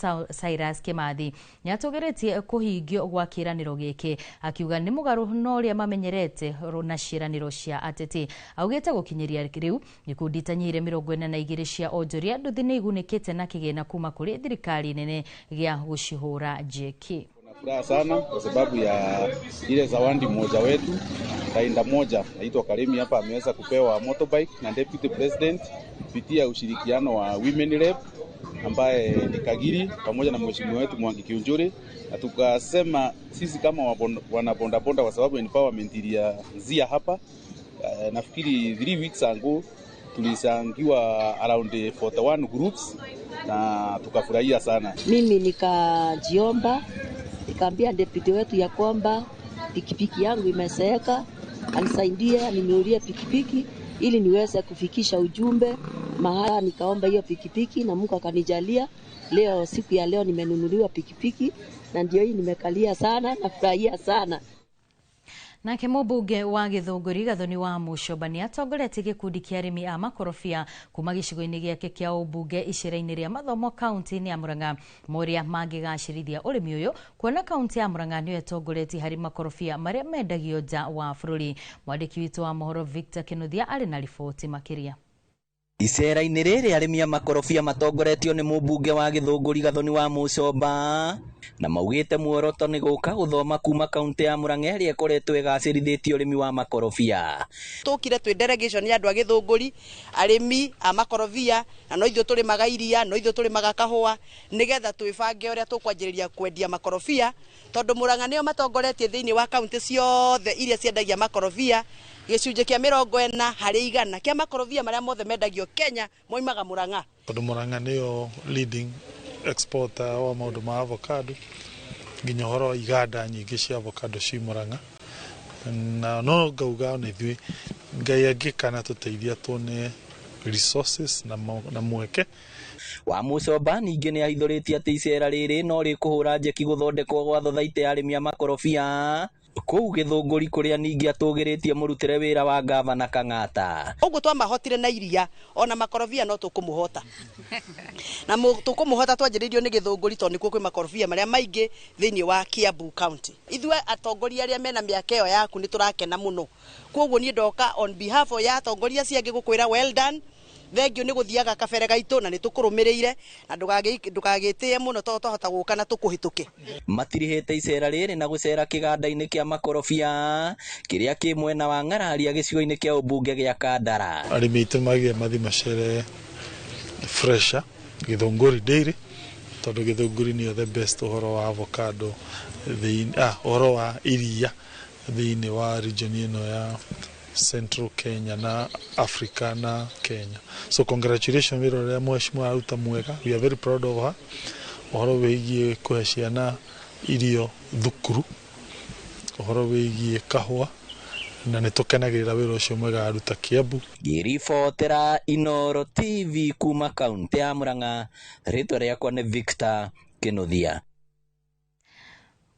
Cyrus Kimathi nĩatũgĩrĩtie kũhingio gwa kĩĩranĩro gĩkĩ akiuga nĩ mũgarũ na ũrĩa mamenyerete na ciĩranĩro cia ateti. Augĩte gũkinyĩria rĩu ikundi itanyihĩire 42 cia onjoria nduthi nĩ igunĩkĩte na kĩgĩna kuma kũrĩ thirikari nene gĩa gũcihũra njeki. Furaha sana kwa sababu ya ile zawadi mmoja wetu kainda moja naitwa Karimi hapa ameweza kupewa motorbike na Deputy President kupitia ushirikiano wa Women Rep ambaye ni Kagiri pamoja na mheshimiwa wetu Mwangi Kiunjuri, na tukasema sisi kama wanabondabonda, kwa sababu empowerment ilianzia hapa nafikiri 3 weeks ago tulisangiwa around 41 groups na tukafurahia sana. Mimi nikajiomba, nikaambia deputy wetu ya kwamba pikipiki yangu imeseeka, anisaidie aninunulie pikipiki ili niweze kufikisha ujumbe mahala. Nikaomba hiyo pikipiki na Mungu akanijalia. Leo, siku ya leo nimenunuliwa pikipiki na ndio hii nimekalia sana, nafurahia sana. Nake mũmbunge wa Gĩthũngũri Gathoni wa Mũcomba nĩ atongoretie gĩkundi kĩa arĩmi a makorobia kuma gĩcigo-inĩ gĩake kĩa ũmbunge icera-inĩ rĩa mathomo kaunti-inĩ ya Murang'a moria mangĩgacĩrithia ũrĩmi ũyũ kuona kaunti ya Murang'a nĩyo ĩtongoretie harĩ makorobia marĩa mendagio nja wa bũrũri. Mwandĩki witũ wa mohoro Victor Kinuthia arĩ na riboti makĩria. Icera-inĩ rĩrĩ arĩmi a makorobia matongoretio nĩ mũmbunge wa Gĩthũngũri Gathoni wa Mũcomba na maugĩte muoroto nĩ gũka gũthoma kuma kaunti ya Murang'a ĩrĩa ĩkoretwo ĩgacĩrithĩtie ũrĩmi wa makorobia. Tũkire twĩ delegation ya andũ a Gĩthũngũri, arĩmi a makorobia, na no ithuĩ tũrĩmaga iria, no ithuĩ tũrĩmaga kahũa, nĩgetha twĩbange ũrĩa tũkwanjĩrĩria kwendia makorobia, tondũ Murang'a nĩo matongoretie thĩinĩ wa kaunti ciothe iria ciendagia makorobia. Gĩcunjĩ kĩa 40 harĩ igana kĩa makorobia marĩa mothe mendagio Kenya moimaga Murang'a. Tondũ Murang'a nĩyo leading exporter wa maũndũ ma avocado, nginya ũhoro wa iganda nyingĩ cia avocado ci Murang'a, na no ngauga ona ithuĩ Ngai angĩka tũteithia tuone resources na mweke. Wa Mũcomba ningĩ nĩ ahithũrĩtie atĩ icera rĩrĩ no rĩkũhũra njeki gũthondekwo gwa thothaitĩ ya arĩmi a makorobia kũu Gĩthũngũri kũrĩa ningĩ atũgĩrĩtie mũrutĩre wĩra wa gavana Kang'ata. Ũguo twamahotire na iria ona makorobia no tũkũmũhota, na tũkũmũhota twanjĩrĩirio nĩ Gĩthũngũri tondũ nĩkuo kwĩ makorobia marĩa maingĩ thĩinĩ wa Kiambu County. Ithuĩ atongoria arĩa mena mĩaka ĩyo yaku nĩ tũrakena mũno, kwoguo niĩ ndoka on behalf ya atongoria acio angĩ gũkwĩra well done, thengio nĩ gũthiaga kabere gaitũ na nĩ tũkũrũmĩrĩire na ndũgagĩtĩe mũno tondũ twahota gũka na tũkũhĩtũke. Matirihĩte icera rĩrĩ na gũcera kĩganda-inĩ kĩa makorobia kĩrĩa kĩ mwena wa Ng'araria gĩcigo-inĩ kĩa ũmbunge gĩa Kandara. Arĩmi aitũ magĩe mathi macere fresha Gĩthũngũri Dairy, tondũ Gĩthũngũri nĩyo the best ũhoro wa avocado ũhoro wa iria thĩinĩ wa region ĩno ya Central Kenya na Africa na Kenya. So congratulations wĩra ũrĩa mheshimiwa aruta mwega, we are very proud of her. Ũhoro wĩgiĩ kũhe ciana irio thukuru, ũhoro wĩgiĩ kahũa, na nĩ tũkenagĩrĩra wĩra ũcio mwega aruta Kiambu. Ngĩribotera Inooro TV kuma kaunti ya Murang'a, rĩtwa rĩakwa nĩ Victor Kinuthia.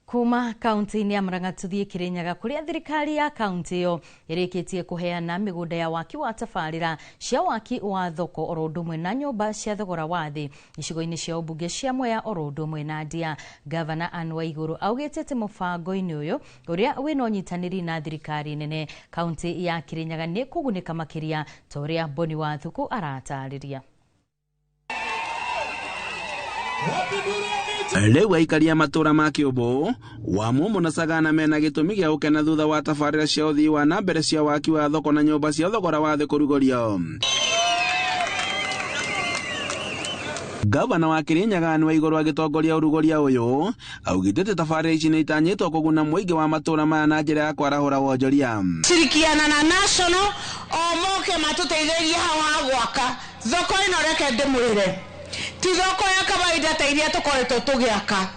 Kuma kaunti-inĩ ya Murang'a tuthiĩ Kirinyaga kũrĩa thirikari ya kaunti ĩyo ĩrĩkĩtie kũheana mĩgũnda ya waki wa tabarĩra cia waki wa thoko oro ũndũ ũmwe na nyũmba cia thogora wa thĩ icigo-inĩ cia ũmbunge cia Mwea oro ũndũ ũmwe na Ndia. Gavana Anne Waiguru augĩte atĩ mũbango-inĩ ũyũ ũrĩa wĩna ũnyitanĩri na thirikari nene kaunti ya Kirinyaga nĩ kũgunĩka makĩria ta ũrĩa Boni Wathuku aratarĩria. Rĩu aikari a matũra ma Kĩũmbũ wa Mumu na Sagana mena gĩtũmi gĩa gũkena thutha wa tabarĩra cia ũthii wa na mbere cia waki wa thoko na nyũmba cia thogora wa thĩ kũrugũrio. Gavana wa Kirinyaga Anne Waiguru agĩtongoria ũrugũria ũyũ augĩte atĩ tabarĩra ici nĩ itanyĩtwo kũguna mũingĩ wa matũra maya na njĩra ya kwarahũra wonjoria. Shirikiana na national o moke matũteithĩrĩrie hau ha gwaka thoko ĩno, reke ndĩmwĩre ti thoko ya kawaida ta iria tũkoretwo tũgĩaka.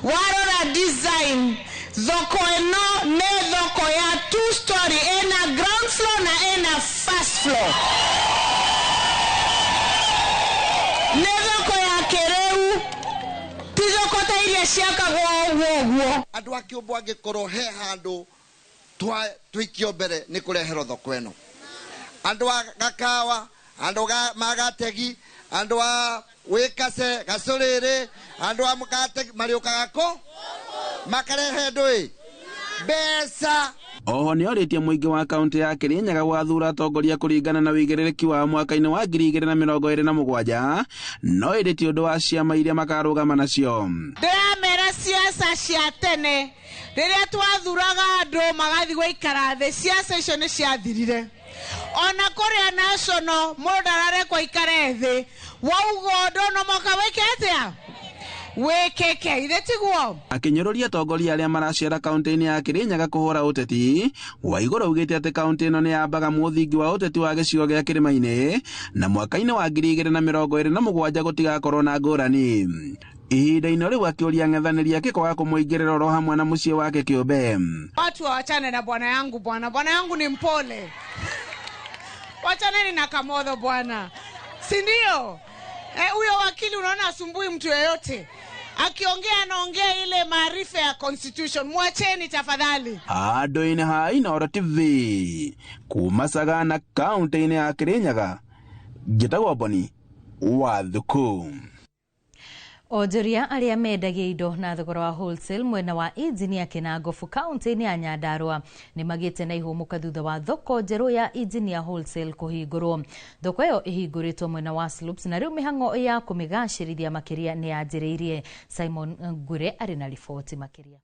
Warora design thoko ĩno nĩ thoko ya 2 story, ĩna ground floor na ĩna first floor. Nĩ thoko ya kĩrĩu, ti thoko ta iria ciakagwo ũguo ũguo. Andũ a Kĩũmbũ angĩkorwo he handũ tũikio mbere nĩ kũreherwo thoko ĩno. Andũ a Gakawa, andũ magategi, andũ a Wĩkase, Gacũrĩrĩ, andũ a Mũgategi marĩũkaga kũ makarehe ndũĩ mbeca. Oho nĩorĩtie mũingĩ wa kaũntĩ ya Kirinyaga gwathura atongoria kũringana na wĩigĩrĩrĩki wa mwaka-inĩ wa 2027, no ĩndĩ ti ũndũ wa ciama iria makarũgama nacio. Ndĩramera ciaca cia tene rĩrĩa twathuraga andũ magathiĩ gũikara thĩ, ciaca icio nĩ ciathirire. Ona kũrĩa national mũndũ ndararekwo aikare thĩ, wauga ũndũ no mũhaka wĩke atĩa? Wĩkĩke, ithe tiguo? Akĩnyũrũria atongoria arĩa maracera kaũntĩ-inĩ ya Kirinyaga kũhũra ũteti, Waiguru augĩte atĩ kaũntĩ ĩno nĩ yambaga mũthingi wa ũteti wa gĩcigo gĩa kĩrĩma-inĩ na mwaka-inĩ wa 2027 gũtigakorwo na ngũrani. Ihinda-inĩ rĩu akĩũria ang'ethanĩri ake kwaga kũmũingĩrĩra oro hamwe na mũciĩ wake kĩũmbe. Watu wawachane na bwana yangu bwana. Bwana yangu ni mpole. Wachaneni na Kamotho bwana, si ndio? Huyo wakili unaona asumbui mtu yeyote. Akiongea anaongea ile maarifa ya constitution. Mwacheni tafadhali. Handũ-inĩ ha Inooro TV kuma Sagana kaũntĩ-inĩ ya Kirinyaga, njĩtagwo Boni wa Thuku. Onjoria arĩa mendagia indo na thogora wa wholesale mwena wa Engineer Kinangofu kaunti-inĩ ya Nyandarua nĩ magĩte na ihũmũka thutha wa thoko njerũ ya Engineer Wholesale kũhingũrwo. Thoko ĩyo ĩhingũrĩtwo mwena wa Slopes na rĩu mĩhang'o ya kũmĩgacĩrithia makĩria nĩ yanjĩrĩirie. Simon Ngure arĩ na riboti makĩria.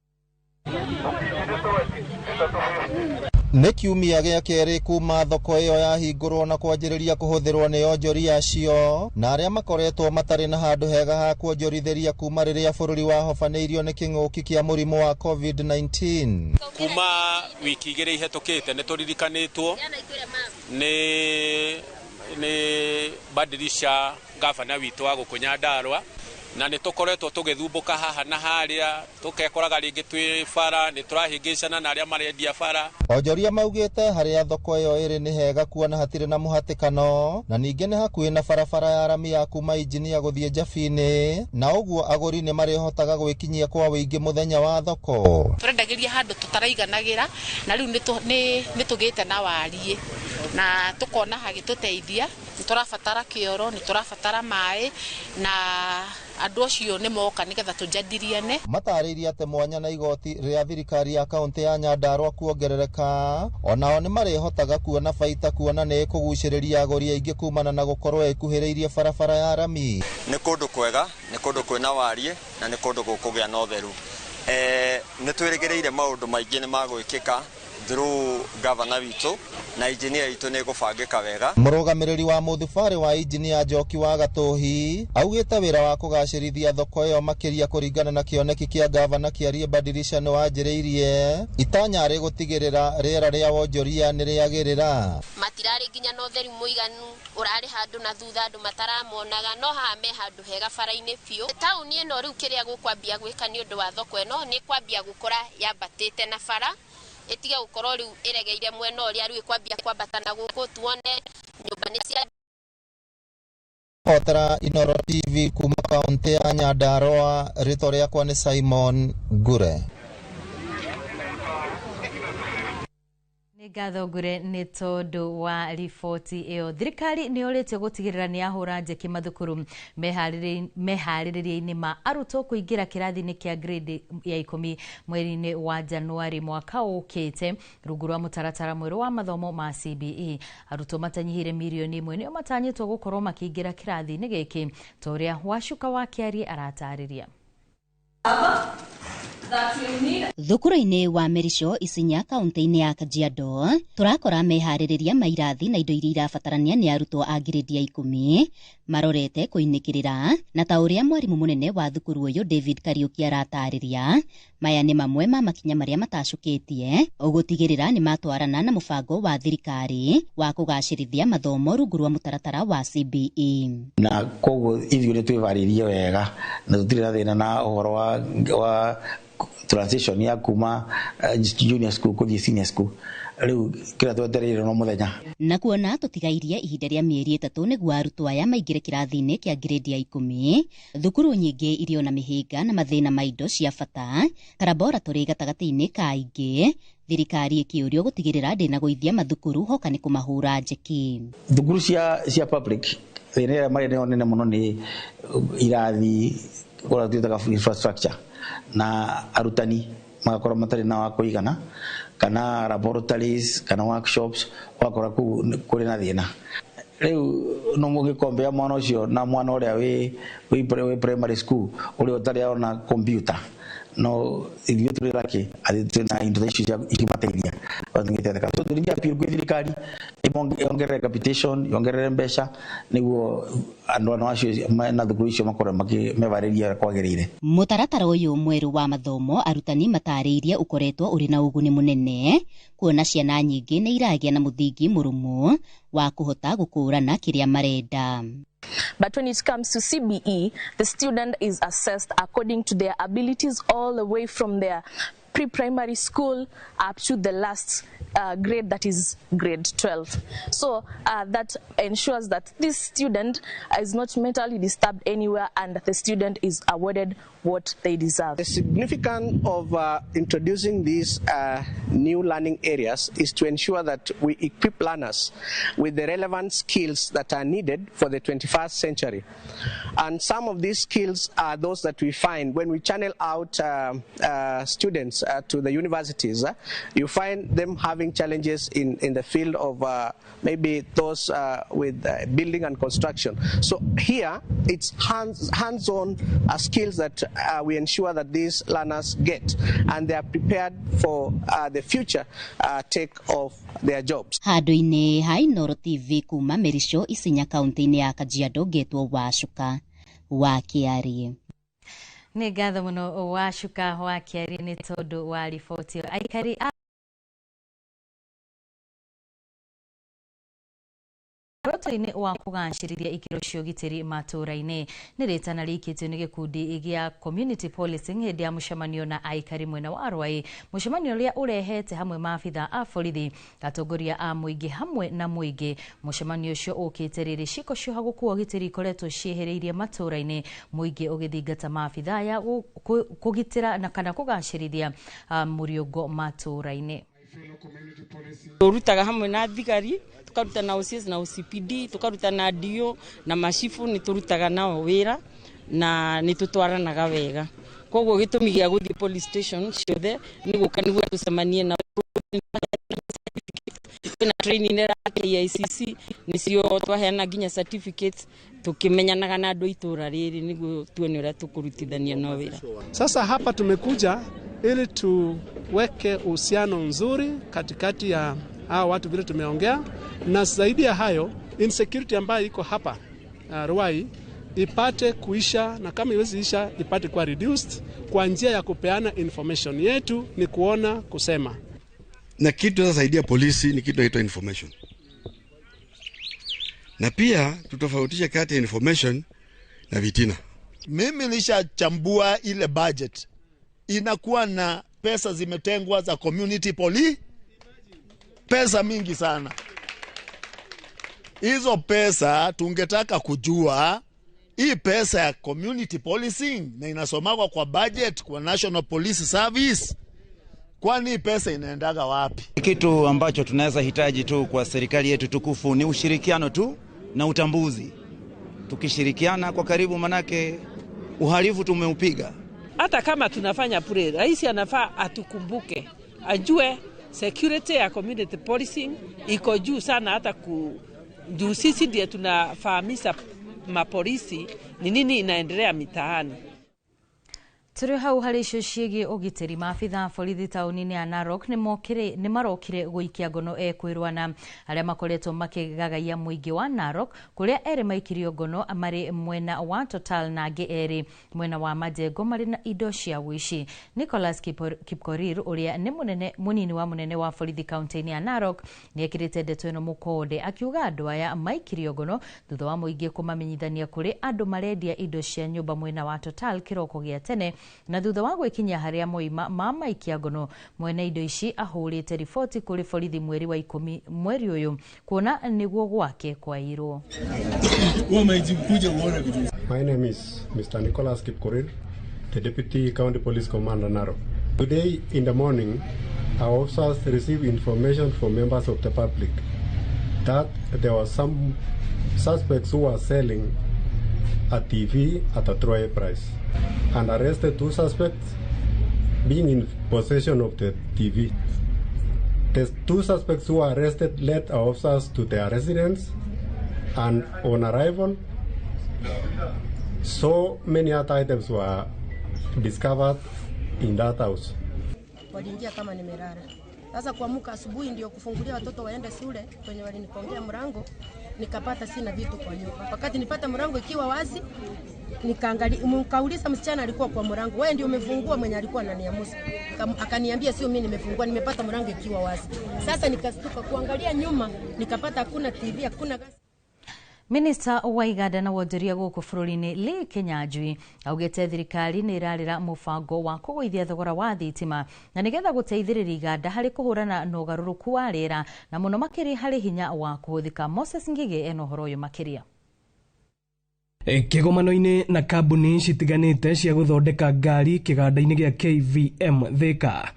Nĩ kiumia gĩa kerĩ kuma thoko ĩyo yahingũrwo na kwanjĩrĩria kũhũthĩrwo nĩ onjoria acio na arĩa makoretwo matarĩ na handũ hega ha kuonjorithĩria kuma rĩrĩa bũrũri wahobanĩirio nĩ kĩng'ũki kĩa mũrimũ wa COVID-19. Kuma wiki igĩrĩ ihĩtũkĩte nĩ tũririkanĩtwo nĩ Badilisha gavana witũ wa gũkũ Nyandarua, na nĩ tũkoretwo tũgĩthumbũka haha na harĩa, tũkekoraga rĩngĩ twĩ bara, nĩ tũrahĩngĩcana na arĩa marendia bara. Onjoria maugĩte harĩa thoko ĩyo ĩrĩ nĩ hega kuona hatirĩ na mũhatĩkano na ningĩ nĩ hakuhĩ na barabara ya rami ya kuma Injinia gũthiĩ Njabini, na ũguo agũri nĩ marĩhotaga gwĩkinyia kwa wĩingĩ mũthenya wa thoko. Tũrendagĩria handũ tũtaraiganagĩra na rĩu nĩ tũgĩte na wariĩ na tũkona hagĩtũteithia. Nĩ tũrabatara kĩoro, nĩ tũrabatara maĩ na andũ acio nĩ moka nĩgetha tũjadiliane. Matarĩirie atĩ mwanya na igoti rĩa thirikari ya kaũntĩ ya Nyandarua kuongerereka, onao nĩ marĩhotaga kuona baita kuona nĩ ĩkũgucĩrĩria agũri aingĩ kumana na gũkorwo ĩkuhĩrĩirie barabara ya rami. Nĩ kũndũ kwega, nĩ kũndũ kwĩna wariĩ na nĩ kũndũ gũkũgĩa na ũtheru. Nĩ twĩrĩgĩrĩire maũndũ maingĩ nĩ magwĩkĩka through governor witũ na engineer itũ nĩ gũbangĩka wega. Mũrũgamĩrĩri wa mũthubarĩ wa engineer Njoki wa Gatũhi augĩte wĩra wa kũgacĩrithia thoko ĩyo makĩria kũringana na kĩoneki kĩa gavana Kĩarie Badilisha nĩ wanjĩrĩirie itanya rĩ gũtigĩrĩra rĩera rĩa wonjoria nĩ rĩagĩrĩra. Matirarĩ nginya na ũtheru mũiganu, ũrarĩ handũ na thutha andũ mataramonaga, no haha me handũ hega bara-inĩ biũ. Taũni ĩno rĩu kĩrĩa gũkwambia gwĩka nĩ ũndũ wa thoko ĩno nĩ kwambia gũkũra yambatĩte na bara, ĩtige gũkorwo rĩu ĩregeire mwena ũrĩa rĩu ĩkwambia kwambata na gũkũ, tuone nyũmba nĩ cia. Hotera Inooro TV kuma kaũntĩ ya Nyandarua, rĩtwa rĩakwa nĩ Simon Ngure. Ngatho Ngure nĩ tondũ wa riboti ĩyo. Thirikari nĩ yorĩtio gũtigĩrĩra nĩ yahũra njeki mathukuru meharĩrĩria-inĩ ma arutwo kũingĩra kĩrathi-inĩ kĩa grade ya 10 mweri-inĩ wa Januari mwaka ũkĩte rungu rwa mũtaratara mwerũ wa mathomo ma CBE. Arutwo matanyihĩire mirioni 1 nĩo matanyĩtwo gũkorwo makĩingĩra kĩrathi-inĩ gĩkĩ, ta ũrĩa Wacuka wa Kĩarie aratarĩria. Thukuru-inĩ wa Merisho Isinya kaunti-inĩ ya Kajiado turakora meharĩrĩria ma irathi na indo iria irabatarania nĩ arutwo a grade ya 10 marorete kũinĩkĩrĩra, na ta ũrĩa mwarimũ mũnene wa thukuru ũyũ David Kariuki aratarĩria, maya nĩ mamwe ma makinya marĩa matacũkĩtie ũgũtigĩrĩra nĩ matwarana na mũbango wa thirikari wa kũgacĩrithia mathomo rungu rwa mũtaratara wa CBE. Na koguo ithuĩ nĩ twĩvarĩirie wega na tũtirĩ na thĩna na ũhoro wa transition ya kuma junior school kuthie senior school. Riu kira twetereire no muthenya. Na kuona tutigairie ihinda rĩa mĩeri 3 nĩguo arutwo aya maingĩre kĩrathi-inĩ kĩa grade ya 10, thukuru nyingĩ irĩ ona mĩhĩnga na mathĩna ma indo cia bata ta laboratory gatagatĩ-inĩ ka ingĩ, thirikari ĩkĩũrio gũtigĩrĩra ndĩnagũithia mathukuru hoka nĩ kũmahũra njeki. Thukuru cia public thĩna ĩrĩa marĩ nayo nene mũno nĩ irathi ũrĩa twĩtaga infrastructure na arutani Magakorwo matarĩ na wa kũigana, kana laboratories kana workshops, ũgakora kũu kũrĩ na thĩna. Rĩu no mũgĩkombea mwana ũcio na mwana ũrĩa wĩ primary school ũrĩa ũtarĩ ona computer, no ithuĩ tũrĩ lucky atĩ twĩna indo ta icio cia ingĩmateithia tũngĩteithĩka. So tũringĩ appeal kwĩ thirikari yongerere capitation, yongerere mbeca nĩguo andũ acio na thukuru icio makorwo mevarĩria ũrĩa kwagĩrĩire. Mũtaratara ũyũ mwerũ wa mathomo arutani matarĩirie ũkoretwo ũrĩ na ũguni mũnene, kuona ciana nyingĩ nĩ iragĩa na mũthingi mũrũmu wa kũhota gũkũrana kĩrĩa marenda. But when it comes to CBE, the student is assessed according to their abilities all the way from their pre-primary school up to the last grade, that is grade 12. So that ensures that this student is not mentally disturbed anywhere and the student is awarded what they deserve. The significance of introducing these new learning areas is to ensure that we equip learners with the relevant skills that are needed for the 21st century. And some of these skills are those that we find when we channel out students to the universities. You find them having challenges in the field of maybe those with building and construction. So here it's hands-on skills that we ensure that these learners get, and they are prepared for the future take of their jobs. Handũ-inĩ ha Inooro TV kuma Merico Isinya kaunti-inĩ ya Kajiado ngetwo Wacuka wa Kĩarie. Nĩ ngatho mũno Wacuka wa Kĩarie nĩ tondũ wa riboti ĩyo. Aikari a Muoroto-inĩ wa kũgacĩrithia ikĩro cia ũgitĩri matũũra-inĩ nĩ rĩtana rĩikĩtio nĩ gĩkundi gĩa community policing hĩndĩ ya mũcemanio na aikari mwena wa Rwai, mũcemanio ũrĩa ũrehete hamwe maabitha a borithi, atongoria a mũingĩ hamwe na mũingĩ. Mũcemanio ũcio ũkĩte rĩrĩ ciĩko cia gũkua ũgitĩri ikoretwo ciĩhĩrĩirie matũũra-inĩ, mũingĩ ũgĩthingata maabitha aya kũgitĩra na kana kũgacĩrithia mũriũngo matũũra-inĩ. Turutaga hamwe na thigari, tukaruta na OCS na OCPD, tukaruta na DO na macibu, ni turutaga nao wira na ni tutwaranaga wega. Koguo gitumi gia guthie police station ciothe ni guka niguo tucemanie na na training ya KICC nicio twaheana nginya certificates tukimenyanaga na andu itura riri niguo tuone uria tukurutithania nao wira. Sasa hapa tumekuja ili tuweke uhusiano nzuri katikati ya hawa watu vile tumeongea, na zaidi ya hayo insecurity ambayo iko hapa Ruai ipate kuisha, na kama iwezi isha ipate kuwa reduced kwa njia ya kupeana information yetu ni kuona kusema. Na kitu sasaidia polisi ni kitu inaitwa information. Na pia tutofautishe kati ya information na vitina. Mimi nishachambua ile budget. Inakuwa na pesa zimetengwa za community police, pesa mingi sana. Hizo pesa tungetaka kujua hii pesa ya community policing na inasomagwa kwa budget kwa National Police Service, kwani pesa inaendaga wapi? Kitu ambacho tunaweza hitaji tu kwa serikali yetu tukufu ni ushirikiano tu na utambuzi. Tukishirikiana kwa karibu, manake uhalifu tumeupiga. Hata kama tunafanya pure, rais anafaa atukumbuke, ajue security ya community policing iko juu sana, hata juu sisi ndiye tunafahamisha mapolisi ni nini inaendelea mitaani. Tũrĩ hau harĩ icio ciĩgiĩ ũgitĩri, maabitha a borithi taũni-inĩ ya Narok nĩ marokire gũikia ngono ekwĩrwana arĩa makoretwo makĩgagaia mũingĩ wa Narok, kũrĩa erĩ maikirio ngono marĩ mwena wa Total na angĩ erĩ mwena wa Majengo marĩ na indo cia ũici. Nicholas Kipkorir ũrĩa nĩ mũnene mũnini wa mũnene wa borithi kaunti-inĩ ya Narok nĩ ekĩrĩte ndeto ĩno mũkonde akiuga andũ aya maikirio ngono thutha wa mũingĩ kũmamenyithania kũrĩ andũ marendia indo cia nyũmba mwena wa Total kĩroko gĩa tene, na thutha wa gwĩkinyia harĩa moima mamaikia ngono mwene indo ici ahũrĩte riboti kũrĩ borithi mweri wa 10 mweri ũyũ kuona nĩguo gwake kwairwo. My name is Mr. Nicholas Kipkorir, the Deputy County Police Commander Narok. Today in the morning, our officers received information from members of the public that there were some suspects who were selling a TV at a throwaway price, and arrested two suspects being in possession of the TV. The 2 suspects who were arrested led our officers to their residence, and on arrival, so many other items were discovered in that house. Waliingia kama nimelala. Sasa kuamka asubuhi ndio kufungulia watoto waende shule, kwenye walinikongea mlango nikapata sina vitu kwa nyumba. Wakati nipata mlango ikiwa wazi, nikaangalia, nikauliza msichana alikuwa kwa mlango, wewe ndio umefungua? Mwenye alikuwa ananiamusa. Akaniambia sio mimi nimefungua, nimepata mlango ikiwa wazi. Sasa nikastuka kuangalia nyuma, nikapata hakuna TV, hakuna gas. Minista wa iganda na wonjoria gũkũ bũrũri-inĩ Lee Kinyanjui augĩte thirikari nĩ ĩrarĩra mũbango wa kũgũithia thogora wa thitima na nĩgetha gũteithĩrĩria iganda harĩ kũhũrana na ũgarũrũku wa rĩera na mũno makĩria harĩ hinya wa kũhũthĩka. Moses Ngigĩ ena ũhoro ũyũ makĩria. Kĩgomano-inĩ na kambuni citiganĩte cia gũthondeka ngari kĩganda-inĩ gĩa KVM Thika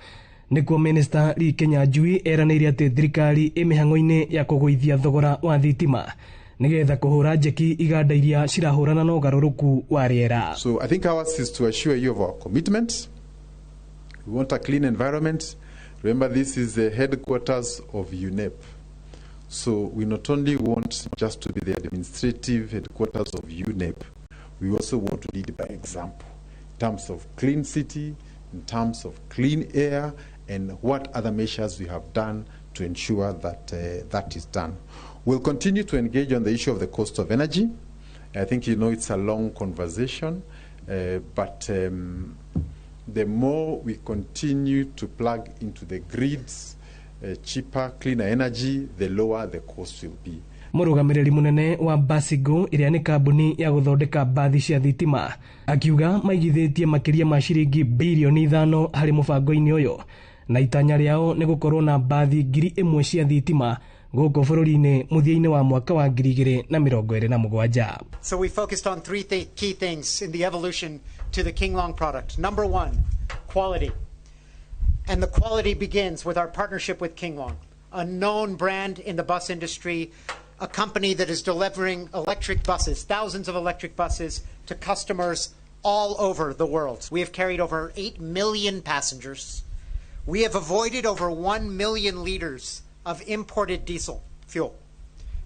nĩkuo Minista Lee Kinyanjui eranĩire atĩ thirikari ĩ mĩhang'o-inĩ ya kũgũithia thogora wa thitima nigetha kuhura njeki iganda iria cirahurana na ugaruruku wa riera. So I think ours is to assure you of our commitment. We want a clean environment. Remember, this is the headquarters of UNEP. So we not only want just to be the administrative headquarters of UNEP, we also want to lead by example in terms of clean city, in terms of clean air, and what other measures we have done to ensure that that is done. We'll continue to engage on the issue of the cost of energy. I think you know it's a long conversation, but the more we continue to plug into the grids cheaper, cleaner energy, the lower the cost will be. Mũrũgamĩrĩri mũnene wa Basigo ĩrĩa nĩ kambuni ya gũthondeka mbathi cia thitima akiuga maigithĩtie makĩria ma ciringi bilioni 5 harĩ mũbango-inĩ ũyũ na itanya rĩao nĩ gũkorwo na mbathi 1,000 cia thitima gũkũ bũrũri-inĩ mũthia-inĩ wa mwaka wa 2027. So we focused on three key things in the evolution to the King Long product. Number one, quality. And the quality begins with our partnership with King Long, a known brand in the bus industry, a company that is delivering electric buses, thousands of electric buses to customers all over the world. We have carried over 8 million passengers. We have avoided over 1 million liters of imported diesel fuel.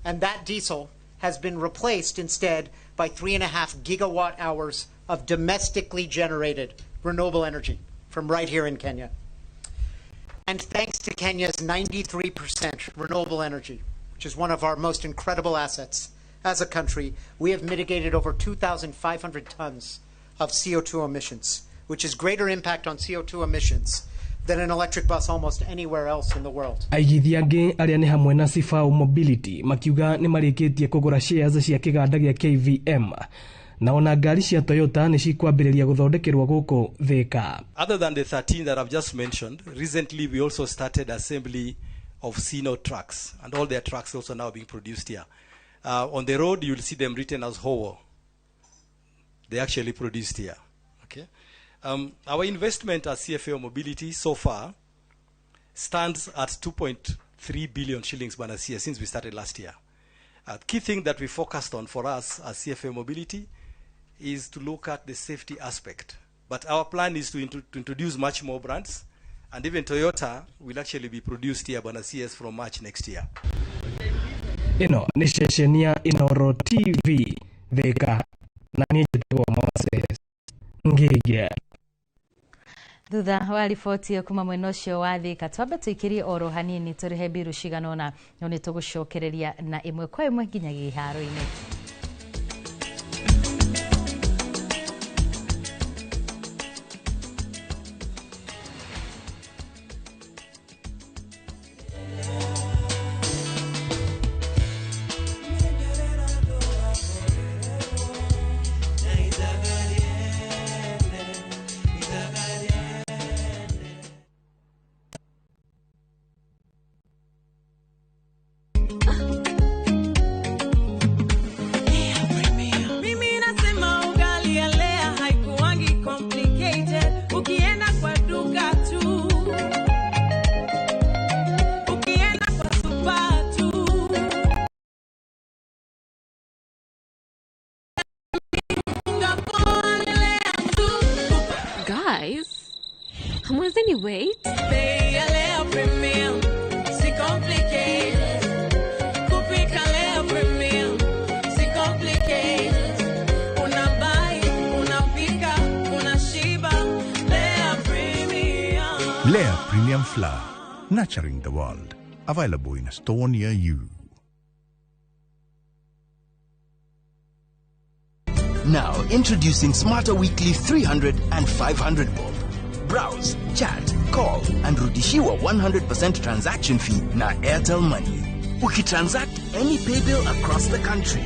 And that diesel has been replaced instead by 3.5 gigawatt hours of domestically generated renewable energy from right here in Kenya. And thanks to Kenya's 93% renewable energy, which is one of our most incredible assets as a country, we have mitigated over 2,500 tons of CO2 emissions, which is greater impact on CO2 emissions than an electric bus almost anywhere else in the world. Aigithia angĩ arĩa nĩ hamwe na Sifau Mobility makiuga nĩ marĩkĩtie kũgũra shares cia kĩganda gĩa KVM na ona ngari cia Toyota nĩ cikwambĩrĩria gũthondekerwo gũkũ Thika. Other than the 13 that I've just mentioned, recently we also started assembly of Sino trucks, and all their trucks also now being produced here. On the road, you'll see them written as Howo. They actually produced here. Okay. Our investment at CFAO Mobility so far stands at 2.3 billion shillings Banasia since we started last year. Key thing that we focused on for us as CFAO Mobility is to look at the safety aspect. But our plan is to introduce much more brands, and even Toyota will actually be produced here Banasia from March next year. Ino ni ceceni ya Inoro TV Thika na niĩ njĩtagwo Moses Ngĩgĩ. Thutha wa riboti kuma mwena ũcio wa Thika twambe tũikĩrie oro hanini tũrĩhe mbiru cigana ũna no nĩ tũgũcokereria na ĩmwe kwa ĩmwe nginya gĩharo-inĩ. Hamwezi wait. Bei ya Lea Premium, si complicated. Kupika Lea Premium, si complicated. Unabuy, unapika, unashiba. Lea Premium. Lea Premium Flour, nurturing the world. Available in a store near you. Now introducing Smarter Weekly 300 and 500 bob. Browse, chat, call and rudishiwa 100% transaction fee na Airtel Money. Ukitransact any pay bill across the country.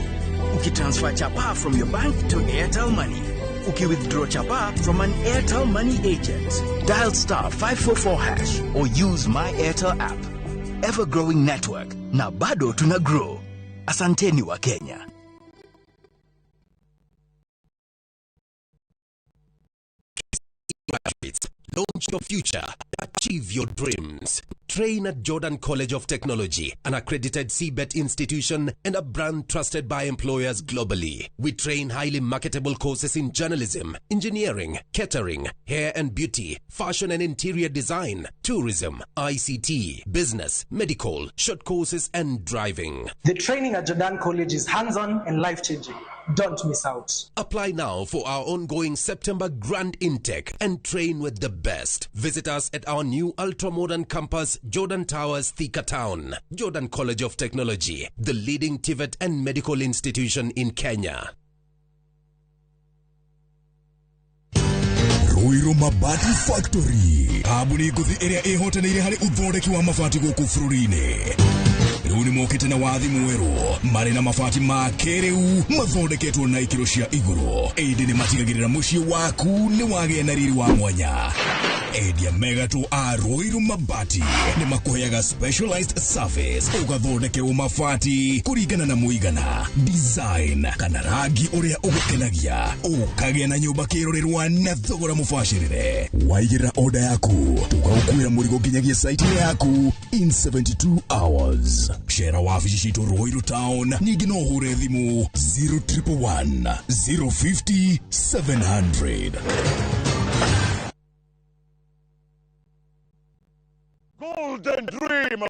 Ukitransfer chapa from your bank to Airtel Money. Ukiwithdraw chapa from an Airtel Money agent. Dial star 544 hash or use My Airtel app. Ever-growing network na bado tuna grow. Asanteni wa Kenya. Graduates, launch your future, achieve your dreams. Train at Jordan College of Technology, an accredited CBET institution and a brand trusted by employers globally. We train highly marketable courses in journalism, engineering, catering, hair and beauty, fashion and interior design, tourism, ICT, business, medical, short courses and driving. The training at Jordan College is hands-on and life-changing. Don't miss out. Apply now for our ongoing September grand intake and train with the best. Visit us at our new ultra-modern campus, Jordan Towers, Thika Town. Jordan College of Technology, the leading TVET and medical institution in Kenya. Ruiru Mabati Factory, kambuni ngũthi ĩrĩa ĩhotanĩire harĩ ũthondeki wa mabati gũkũ bũrũri-inĩ. Rĩu nĩ mokĩte na wathi mwerũ marĩ na mabati ma kĩrĩu mathondeketwo na ikĩro cia igũrũ, ĩndĩ nĩ matigagĩrĩra mũciĩ waku nĩ wagĩa na riri wa mwanya. Endia megatũ a Ruiru Mabati nĩ makũheaga specialized service ũgathondekerwo mabati kũringana na mũigana, design kana rangi ũrĩa ũgũkenagia, ũkagĩa na nyũmba kĩrorerwa na thogora mũbacĩrĩre. Waigĩrĩra order yaku tũgagũkuĩra mũrigo nginyagia site-inĩ yaku in 72 hours. Cera wabici citũ Ruiru Town, ningĩ no ũhũre thimũ 0111 050 700. Golden Dream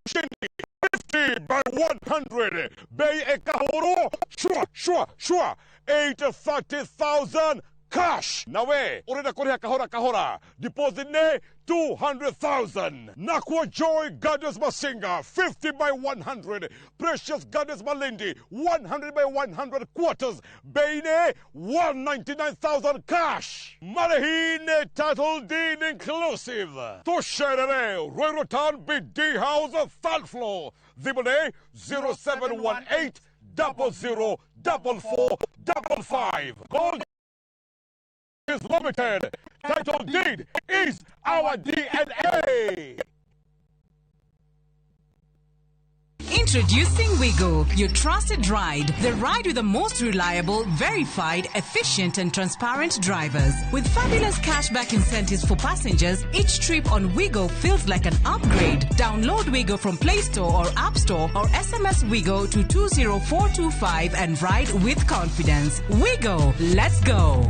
50 by 100 Bay Ekahoro shua shua shua 830,000 cash. Nawe urenda kuriha kahora kahora, deposit ne 200,000. Nakwa Joy Gardens Masinga 50 by 100. Precious Gardens Malindi 100 by 100 quarters. Beine 199,000 cash. Marihine title deed inclusive. Tusherere Ruiru Town BD House third floor. Zibone 0718 00 44 55. Gold is limited. Title deed is our DNA. Introducing Wigo, your trusted ride. The ride with the most reliable, verified, efficient and transparent drivers. With fabulous cashback incentives for passengers, each trip on Wigo feels like an upgrade. Download Wigo from Play Store or App Store or SMS Wigo to 20425 and ride with confidence. Wigo, let's go.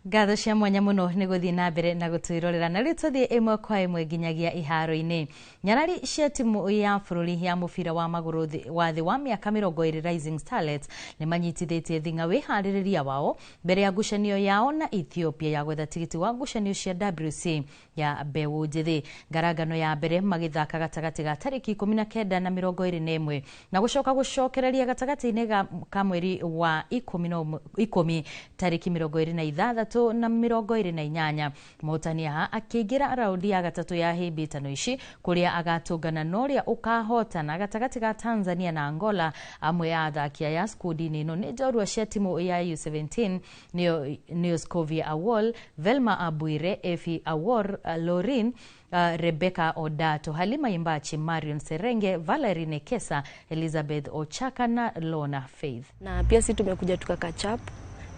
Ngatho cia mwanya muno nĩ gũthiĩ na mbere na gũtwĩrorera na rĩu tũthiĩ ĩmwe kwa ĩmwe nginyagia iharo-inĩ. Nyarari cia timu ya bũrũri ya mũbira wa magũrũ wa thĩ wa mĩaka 20 Rising Starlets nĩ manyitithĩtie thing'a wĩharĩrĩria wao mbere ya ngucanio yao na Ethiopia ya gwetha tigiti wa ngucanio cia WC ya mbeũ njĩthĩ. Ngarangano ya mbere magĩthaka gatagatĩ ga tarĩki 19 na 21 na gũcoka gũcokereria gatagatĩ-inĩ ka mweri wa 10 tarĩki 26 na 28. Mũhotani haha akĩingĩra raundi ya gatatũ ya hĩmbĩtano ici kũrĩa agatũngana na ũrĩa ũkahotana gatagatĩ ga Tanzania na Angola. Amwe a athaki aya skundi-inĩ ĩno nĩ njorua cia timu ya U17 nĩo Scovia Awol, Velma Abuire, Efi Awor, Lorin, Rebecca Odato, Halima Imbachi, Marion Serenge, Valerie Nekesa, Elizabeth Ochaka na Lona Faith. Na pia sisi tumekuja tuka catch up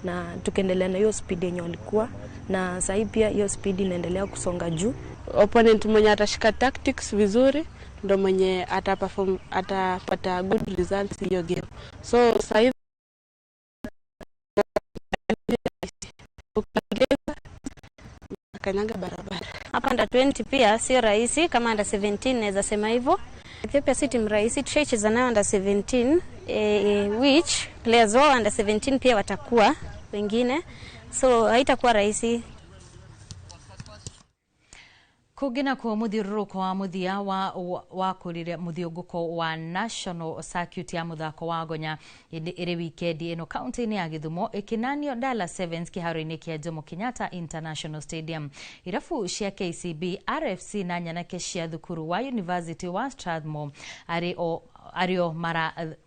na tukaendelea na hiyo speed yenye walikuwa na sasa pia hiyo speed inaendelea kusonga juu. Opponent mwenye atashika tactics vizuri ndo mwenye ataperform, atapata good results hiyo game. So sasa hivi kanyaga barabara. Hapa under 20 pia sio rahisi kama under 17, naweza sema hivyo. Ethiopia si timu rahisi, tushaicheza nayo under 17, which players wao under 17 pia watakuwa wengine, so haitakuwa rahisi. Kũngĩ nakuo mũthiũrũrũko wa mũthia wa kũrĩra mũthiũngũko wa National Circuit ya mũthako wa gonya ĩrĩ wikendi ĩno kaunti-inĩ ya Gĩthumo ĩkĩnanio Dala Sevens kĩharo-inĩ kĩa Jomo Kenyatta International Stadium. Irabu cia KCB, RFC na nyanake cia thukuru wa University wa Strathmore arĩo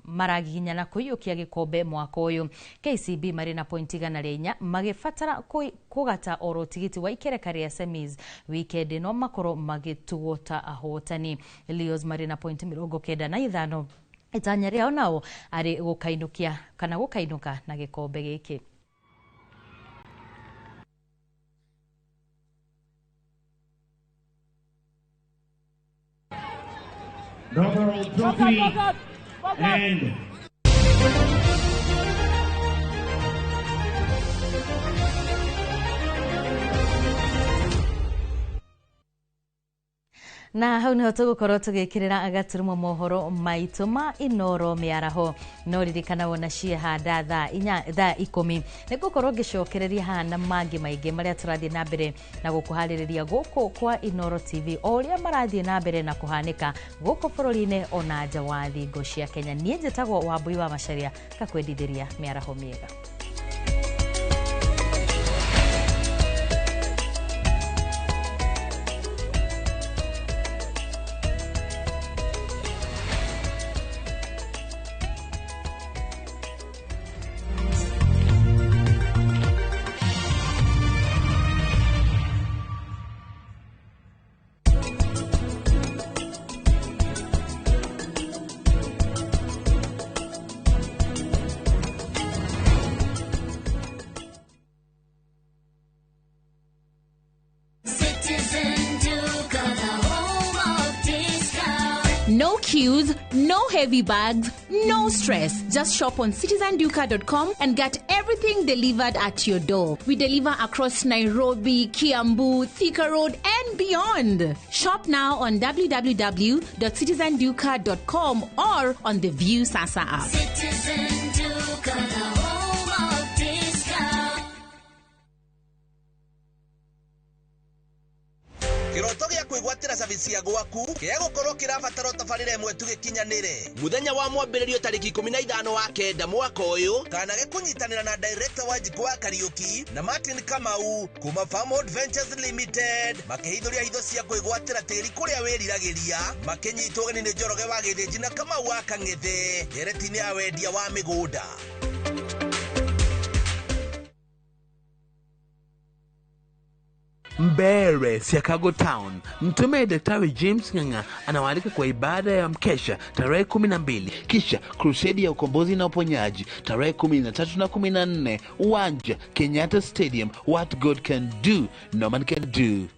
maragiginyana kũiyũkia gĩkombe mwaka ũyũ. KCB marĩ na pointi 104 magĩbatara kũgata oro tigiti wa ikereka rĩa semis weekend no makorwo magĩtugwo ta ahotani. Leos marĩ na pointi 95, itanya rĩao nao arĩ gũkainũkia kana gũkainũka na gĩkombe gĩkĩ. The overall trophy and na hau niho tũgũkorwo tũgĩkĩrĩra gaturumo mohoro maitũ ma Inoro mĩaraho. No ririkana wona ciehanda thaa 10 nĩngũkorwo ngĩcokereria haha na mangĩ maingĩ marĩa tũrathiĩ na mbere na gũkũharĩrĩria gũkũ kwa Inoro TV o ũrĩa marathiĩ na mbere na kũhanĩka gũkũ bũrũri-inĩ ona nja wa thingo cia Kenya. Niĩ njĩtagwo Wambui wa Macharia, ngakwendithĩria mĩaraho mĩega. No queues, no heavy bags, no stress. Just shop on citizenduka.com and get everything delivered at your door. We deliver across Nairobi, Kiambu, Thika Road, and beyond. Shop now on www.citizenduka.com or on the View Sasa app. Citizen Duka, the home of discount. Kiroto gĩa kwĩgwatĩra service ya gwaku kĩa gũkorwo kĩrabatara tabarĩra ĩmwe tu gĩkinyanĩre mũthenya wa mwambĩrĩrio tarĩki 15 wa kenda mwaka ũyũ kana gĩkũnyitanĩra na director wa Njikũ wa Kariũki na Martin Kamau kuma Farmwood Ventures Limited makĩhithũria hitho cia kwĩgwatĩra tĩri kũrĩa wĩriragĩria makĩnyitwo ũgeni nĩ Njoroge wa Gĩthĩnji na Kamau wa Kang'ethe ndereti-inĩ ya wendia wa mĩgũnda. Mbere Siakago Town, Mtume Daktari James Ng'ang'a anawaalika kwa ibada ya mkesha tarehe 12, kisha crusade ya ukombozi na uponyaji tarehe 13 na 14, uwanja Kenyatta Stadium. What God can do, no man can do.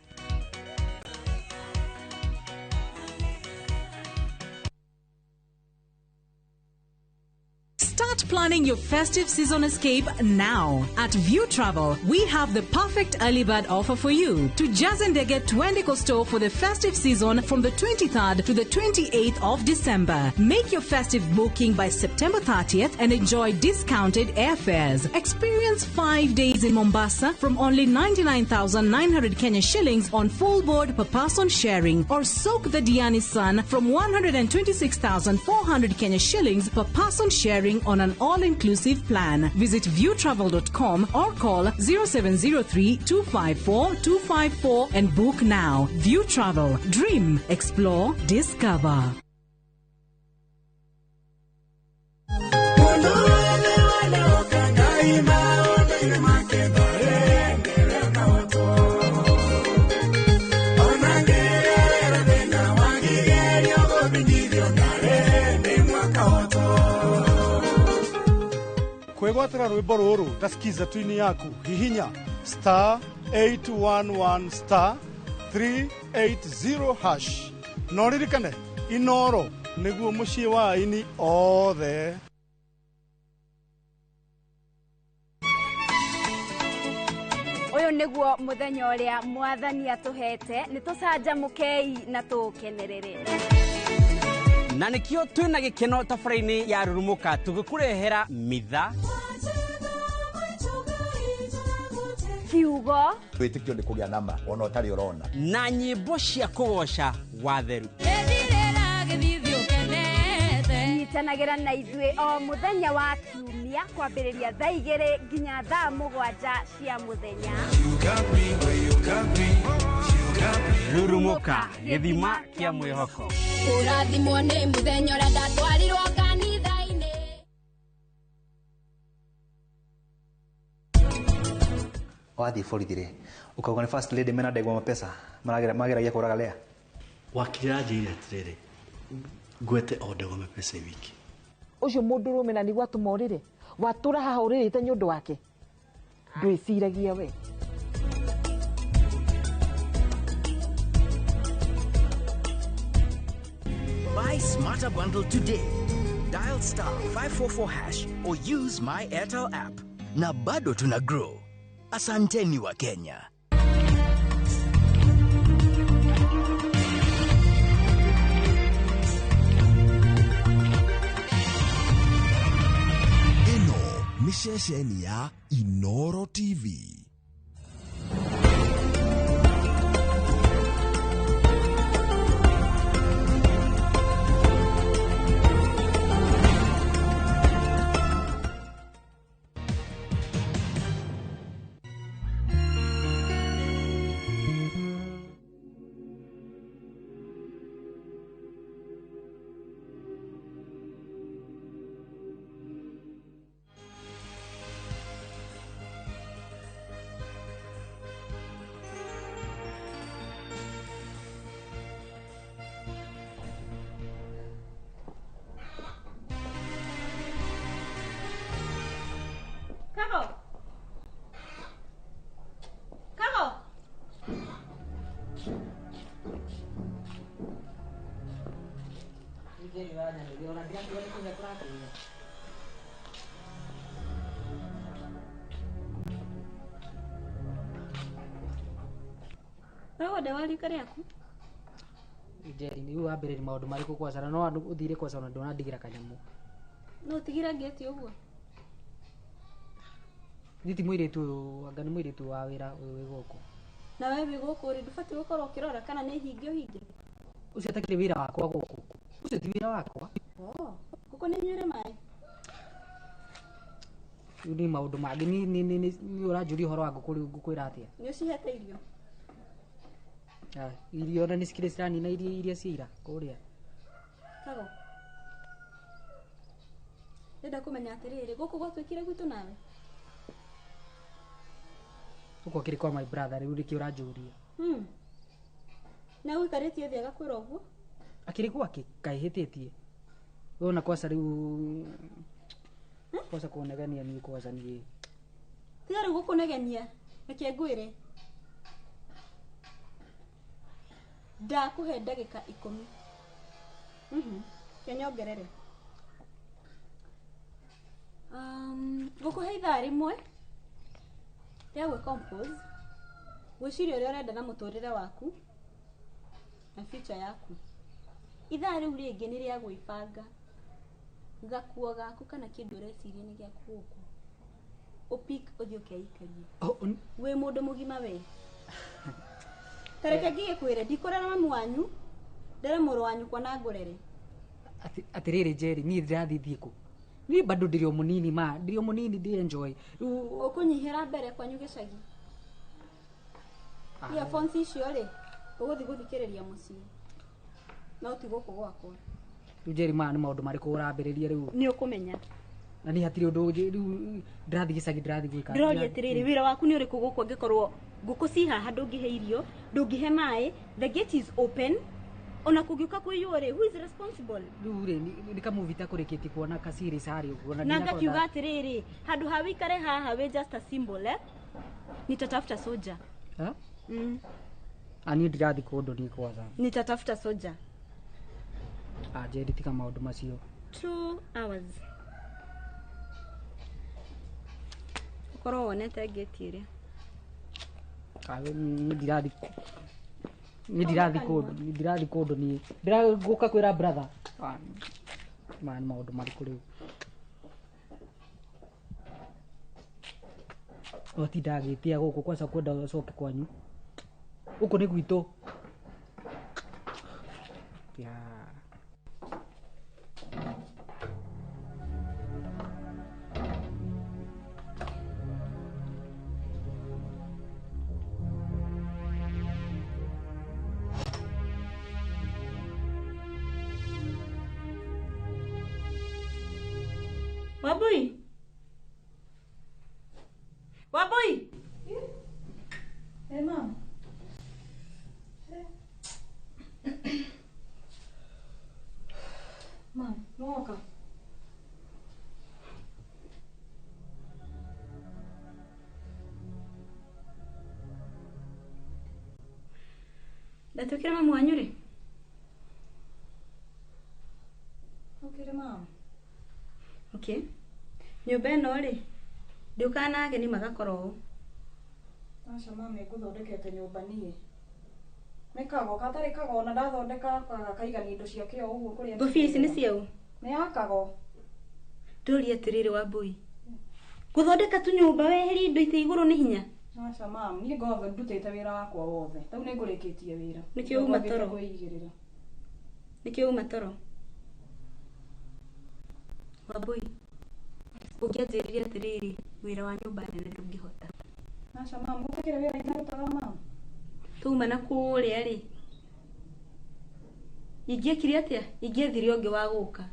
Start planning your festive season escape now. At View Travel, we have the perfect early bird offer for you. To Jazendege Twendiko store for the festive season from the 23rd to the 28th of December. Make your festive booking by September 30th and enjoy discounted airfares. Experience 5 days in Mombasa from only 99,900 Kenya shillings on full board per person sharing, or soak the Diani Sun from 126,400 Kenya shillings per person sharing on an all-inclusive plan. Visit viewtravel.com or call 0703 254 254 and book now. View Travel. Dream, explore, discover. Kwĩgwatĩra rwĩmbo rũrũ ta skiza tuini yaku, hihinya star 811 star 380 hash. Na ũririkane Inoro nĩguo mũciĩ wa aini othe. Ũyũ nĩguo mũthenya ũrĩa mwathani atũhete, nĩ tũcanjamũkei na tũũkenerere. Na nĩkĩo twĩna gĩkeno tabarĩra-inĩ ya Rurumuka tũgĩkũrehera mitha kiugo wĩtĩkio nĩ kũgĩa nama ona ũtarĩ ũrona na nyĩmbo cia kũgoca watheru. Nyitanagĩra na ithuĩ o mũthenya wa kiumia kwambĩrĩria thaa 2 nginya thaa 7 cia mũthenya. Rurumuka, gĩthima kĩa mwĩhoko. Kũrathimwo nĩ mũthenya ũrĩa ndatwarirwo kanitha-inĩ. Wathiĩ borithi rĩ, ũkauga nĩ first lady mena ndegwa mapesa mageragia kũraga Lea. Wakiri aranjĩrire atĩrĩrĩ, ngwete o ndegwa mapesa wiki. Ũcio mũndũrũme na nĩguo atũma ũrĩre, watũra haha ũrĩrĩte nĩ ũndũ wake, ndwĩciragia we. Buy Smarter Bundle today. Dial star 544 hash or use my Airtel app. Na bado tuna grow. Asanteni wa Kenya. Ĩno nĩ ceceni ya Inoro TV. Wenda wa rika rĩaku? Njeri, rĩu wambĩrĩria maũndũ marĩkũ kwacana no ũthire kwacana ndũnandigĩra kanyamũ. No ũtigĩra ngĩti ũguo? Niĩ ti mũirĩtu ũyũ, anga nĩ mũirĩtu wa wĩra ũyũ wĩ gũkũ. Na we wĩ gũkũ rĩ, ndũbatiĩ gũkorwo ũkĩrora kana nĩ hinge ũhinge? Ũcio atakĩrĩ wĩra wakwa gũkũ. Ũcio ti wĩra wakwa. Oh, gũkũ nĩ inyuĩ maĩ? Rĩu nĩ maũndũ mangĩ, nĩ ũranjũria ũhoro wa ngũkũ rĩu ngũkwĩra atĩa? Nĩ ũcihete irio? Irio ona nĩ cikĩrĩ ciranina iria cia ira kũrĩa. Kago. Ndĩrenda kũmenya atĩrĩrĩ, gũkũ gwatuĩkire gwitũ nawe? Gũkũ akĩrĩ kwa my brother, rĩu nĩkĩo ũranjũria. Na ũikarĩtie thĩ agakwĩra ũguo? Akĩrĩ gwake kaĩ hĩtĩtie. We ona kwaca rĩu kwaca kũnegenia niĩ kwaca niĩ. Tiga rĩu gũkũnegenia, reke ngwĩre. Ndakũhe ndagĩka 10. Ke nyongerere. Ngũkũhe ithaa rĩmwe rĩa gwĩ-compose, gwĩciria ũrĩa ũrenda na mũtũrĩre waku na future yaku. Ithaa rĩu rĩngĩ nĩ rĩa gwĩbanga. Gakuo gaku kana kĩndũ ũreciria nĩ gĩaku gũkũ. Ũpick ũthiĩ ũkeikarie. Wĩ mũndũ mũgima we. Tareke ngĩgĩkwĩre ndikũrera mamu wanyu, ndere mũrũ wa nyũkwa na ngũrere. Atĩrĩrĩ Njeri, niĩ ndĩrathiĩ thiĩ kũ? Niĩ bado ndĩrĩ o mũnini ma, ndĩrĩ o mũnini ndĩ enjoy. Ũkũnyihĩra mbere kwanyu gĩcagi. Earphones icio rĩ, ũgũthiĩ gũthikĩrĩria mũciĩ. No ti gũkũ gwakwa. Rĩu Njeri ma nĩ maũndũ marĩkũ ũrambĩrĩria rĩu? Nĩ ũkũmenya. Na niĩ hatirĩ ũndũ rĩu ndĩrathiĩ gĩcagi ndĩrathiĩ gwĩka. Ndĩroria atĩrĩrĩ, wĩra waku nĩ ũrĩkũ gũkũ angĩkorwo ngũkũ ci haha ndũngĩhe irio, ndũngĩhe maĩ, the gate is open. Ona kũngĩũka kũiywo rĩ, who is responsible? Rĩu rĩ, nĩ kamuvi takũrĩkĩtie kuona ka series harĩa ũguo Na ngakiuga atĩrĩrĩ, handũ ha wĩikare haha wĩ just a symbol, eh? Nitatafuta soja. Ha? Mm. Ah, niĩ ndirathiĩ kũndũ niĩ kwaza. Nitatafuta soja. Ah, Njeri tiga maũndũ macio. 2 hours. Ũkorwo wonete ngĩti ĩrĩa. Ah, niĩ ndirathiĩ niĩ ndirathiĩ kũndũ, niĩ ndirathiĩ kũndũ niĩ. Ndĩragũka kwĩra brother. Ah, maya nĩ maũndũ marĩkũ rĩu? Watinda agĩtia gũkũ kwaca kwenda ũcoke kwanyu. Gũkũ nĩ gwitũ. Ya. Wambui. Wambui. Hey, mom. Mom, nĩwoka? Ndatwĩkĩra mamu wanyu rĩ? Ũkĩrĩ mom. Okay. Nyũmba ĩno rĩ, ndĩũkaga na ageni magakorwo ũũ. Aca mama, nĩngũthondekete nyũmba niĩ. Nĩ kago, gatarĩ kago na ndathondeka gakaigania indo ciake o ũguo kũrĩa. Ngũbia ici nĩ ciaũ? Nĩ ya kago. Ndũrie atĩrĩrĩ Wambui. Gũthondeka tu nyũmba weherie indo itĩ igũrũ nĩ hinya? Aca mam, niĩ ngothe ndutĩte wĩra wakwa wothe. Rĩu nĩngũrĩkĩtie wĩra. Nĩkĩo uma toro? Kwĩigĩrĩra. Nĩkĩo uma toro? Wambui, ũngĩanjĩrire atĩrĩrĩ, wĩra wa nyũmba nene ndũngĩhota. Aca mam, gũtikĩrĩ wĩra itarutaga mam. Twauma na kũrĩa rĩ, ingĩekire atĩa? Ingĩethire ũngĩ wa gũka.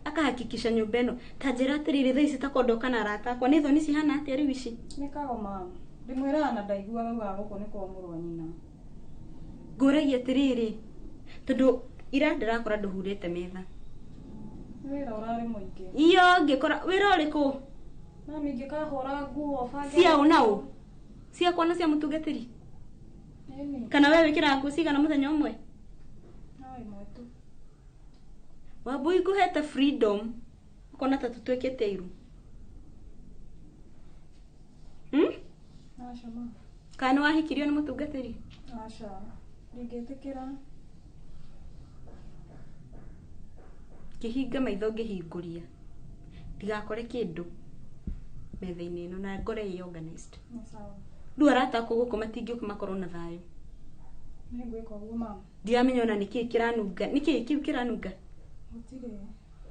Akahakikisha nyũmba ĩno. Ta njĩra atĩrĩrĩ, thaa ici ta ndoka na arata akwa, nĩ thoni cihana atĩa rĩu ici? Nĩ kago mam. Ndĩmwĩraga na ndaiguaga augaga gũkũ nĩ kwa mũrũ wa nyina. Ngũragia atĩrĩrĩ, tondũ ira ndĩrakora ndũhurĩte metha. Wĩra ũrarĩ mũingĩ. Iyo ngĩkora wĩra ũrĩkũ? Mami, ingĩkahũra nguo bange. Cia ũ na ũ? Ciakwa na cia mũtungatĩri? Ĩni. Kana we wĩkĩraga nguo cigana mũthenya ũmwe? No ĩmwe tu. Wambui ngũhete freedom ũkona ta tũtuĩkĩte iru. Aca ma. Kana nĩ wahikirio nĩ mũtungatĩri? Aca. Ndingĩtĩkĩra. Ngĩhinga maitho ngĩhingũria. Ndigakore kĩndũ metha-inĩ ĩno na ngore ĩ organized. Nĩ sawa. Rĩu arata akwa gũkũ matingĩũka makorwo na thayũ. Nĩngwĩka ũguo mama. Ndiramenya ona nĩkĩĩ kĩranunga. Nĩkĩĩ kĩu kĩranunga? Gũtirĩ.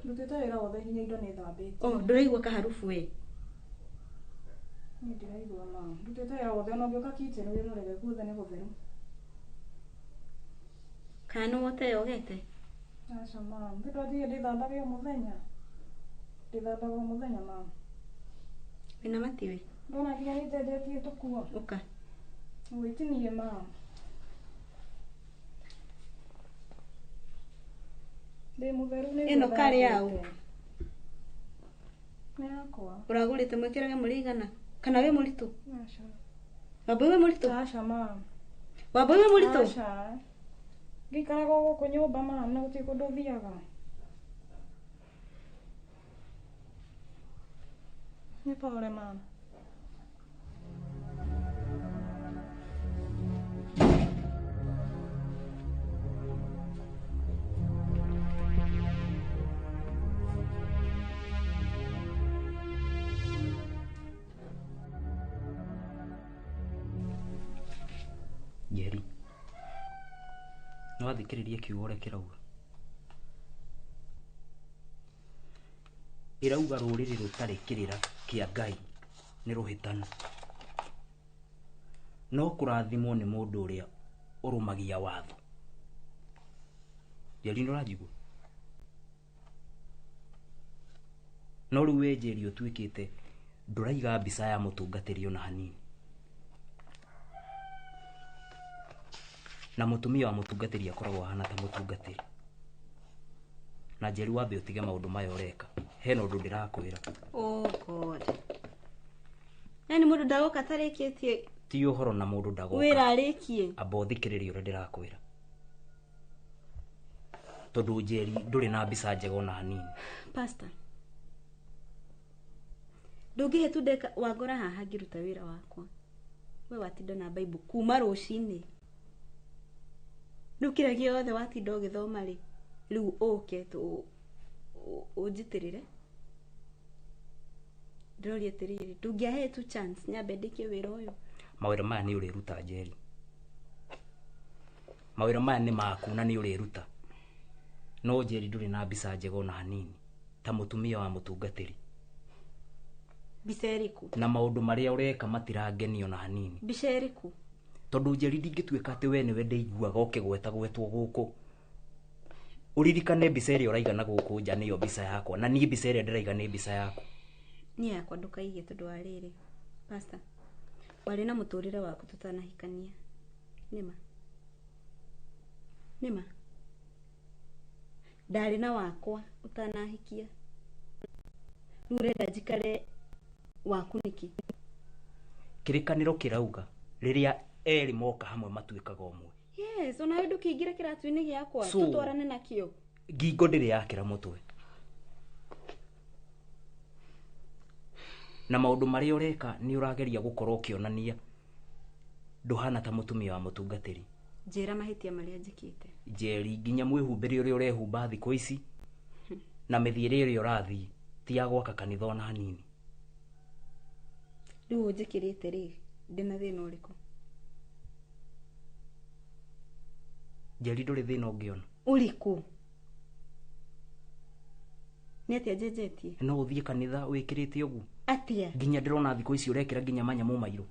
Ndutĩte wĩra wothe nginya indo nĩ thambĩtie. Oh, ndũraigua kaharubu we? Niĩ ndiraigua mama. Ndutĩte wĩra wothe ona ũngĩũka kitchen wĩrorere guothe nĩ gũtheru. Kana nĩ woteyogete? Aca mama, nĩ ndwathiĩ ndĩthambaga o mũthenya. Ndĩthambaga o mũthenya mama. Wĩna matiwe? Ndona nginya nĩ njenjetie tũkuo. Ũka. Wĩtinie mama. Ndĩ mũtheru nĩ Ĩno karĩ yaũ? Nĩ yakwa. Ũragũrĩte mwĩkĩrage mũrĩ igana? Kana wĩ mũritũ? Aca. Wambui wĩ mũritũ? Aca mama. Wambui wĩ mũritũ? Aca. Ngĩikaraga o gũkũ nyũmba mama na gũtirĩ kũndũ thiaga. Nĩ pole mama. Njeri, nĩ wathikĩrĩria kiugo ũrĩa kĩrauga? Ĩrauga rũrĩrĩ rũtarĩ kĩrĩra kĩa Ngai nĩ rũhĩtanu. No kũrathimwo nĩ mũndũ ũrĩa ũrũmagia watho. Njeri, nĩ ũranjigua? No rĩu we Njeri ũtuĩkĩte ndũraiga mbica ya mũtungatĩri ona hanini. Na mũtumia wa mũtungatĩri akoragwo ahana ta mũtungatĩri. Na Njeri wambe ũtige maũndũ maya ũreka. Hena ũndũ ndĩrakwĩra. Oh God. Yaani mũndũ ndagoka atarĩkĩtie Ti ũhoro na mũndũ ndagoka. wĩra arĩkie. Amba ũthikĩrĩrie ũrĩa ndĩrakwĩra. Tondũ Njeri ndũrĩ na mbica njega ona hanini. Pastor. Ndũngĩhe tu ndeka wangora haha ngĩruta wĩra wakwa. We watinda na Bible kuma rũcinĩ. Rĩu kĩrĩa gĩothe watinda ũgĩthoma rĩ, rĩu ũke ũnjitĩrĩre. Ndĩroria atĩrĩrĩ, ndũngĩahe tu chance nyambe ndĩkie wĩra ũyũ. Mawĩra maya nĩ ũrĩruta Njeri. Mawĩra maya nĩ maku na nĩ ũrĩruta. No Njeri ndũrĩ na mbica njega ona hanini ta mũtumia wa mũtungatĩri. Mbica ĩrĩkũ? Na maũndũ marĩa ũreka matirangenia ona hanini. Mbica ĩrĩkũ? Tondũ Njeri ndingĩtuĩka atĩ we nĩwe ndĩiguaga ũkĩgweta gwetwo gũkũ. Ũririkane mbica ĩrĩa ũraiga na gũkũ nja nĩyo mbica yakwa, na niĩ mbica ĩrĩa ndĩraiga nĩ mbica yaku. Niĩ yakwa ndũkaige tondũ wa rĩrĩ. Pastor, warĩ na mũtũrĩre waku tũtanahikania. Nĩma? Nĩma? Ndarĩ na wakwa ũtanahikia. Rĩu ũrenda njikare waku nĩkĩ? Kĩrĩkanĩro kĩrauga rĩrĩa erĩ moka hamwe matuĩkaga ũmwe. Yes, onawe ndũkĩingĩre kĩratu-inĩ gĩakwa, So, tũtwarane nakĩo. Ngingo ndĩrĩ yakĩra mũtwe. Na maũndũ marĩa ũreka nĩ ũrageria gũkorwo ũkĩonania ndũhana ta mũtumia wa mũtungatĩri. Njĩra mahĩtia marĩa njĩkĩte. Njeri nginya mwĩhumbĩre ũrĩa ũrehumba thikũ ici na mĩthiĩre ĩrĩa ũrathiĩ ti ya gwaka kanitha ona hanini. Rĩu ũnjĩkĩrĩte rĩ, ndĩna thĩna ũrĩkũ? Njeri ndũrĩ thĩna ũngĩona. Ũrĩkũ? Nĩ atĩa njenjetie? No ũthiĩ kanitha wĩkĩrĩte ũguo. Atĩa? Nginya ndĩrona thikũ ici ũrekĩra nginya manyamũ mairũ.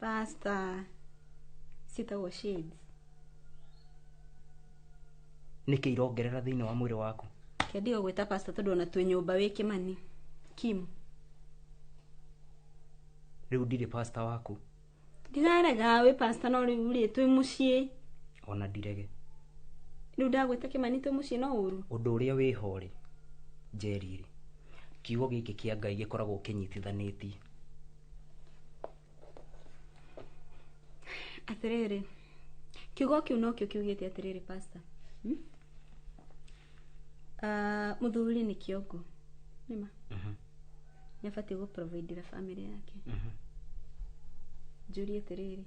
Pastor, ciĩtagwo shades. Nĩkĩ irongerera thĩinĩ wa mwĩrĩ waku? Kĩandiga gwĩta pastor tondũ ona twĩ nyũmba wĩ Kĩmani. Kim. Rĩu ndirĩ pastor waku. Ndirarega wĩ pastor no rĩu rĩ twĩ mũciĩ. Ona ndirege. Rĩu ndagwĩta Kĩmani twĩ mũciĩ no ũru. Ũndũ ũrĩa wĩho rĩ, Njeri rĩ, kiugo gĩkĩ kĩa Ngai gĩkoragwo kĩnyitithanĩtie. Atĩrĩrĩ, kiugo kĩu nokĩo kiugĩte atĩrĩrĩ pastor. Mũthuri nĩ kĩongo. Nĩma? Nĩ abatiĩ gũ-providera family yake. Njũrie atĩrĩrĩ,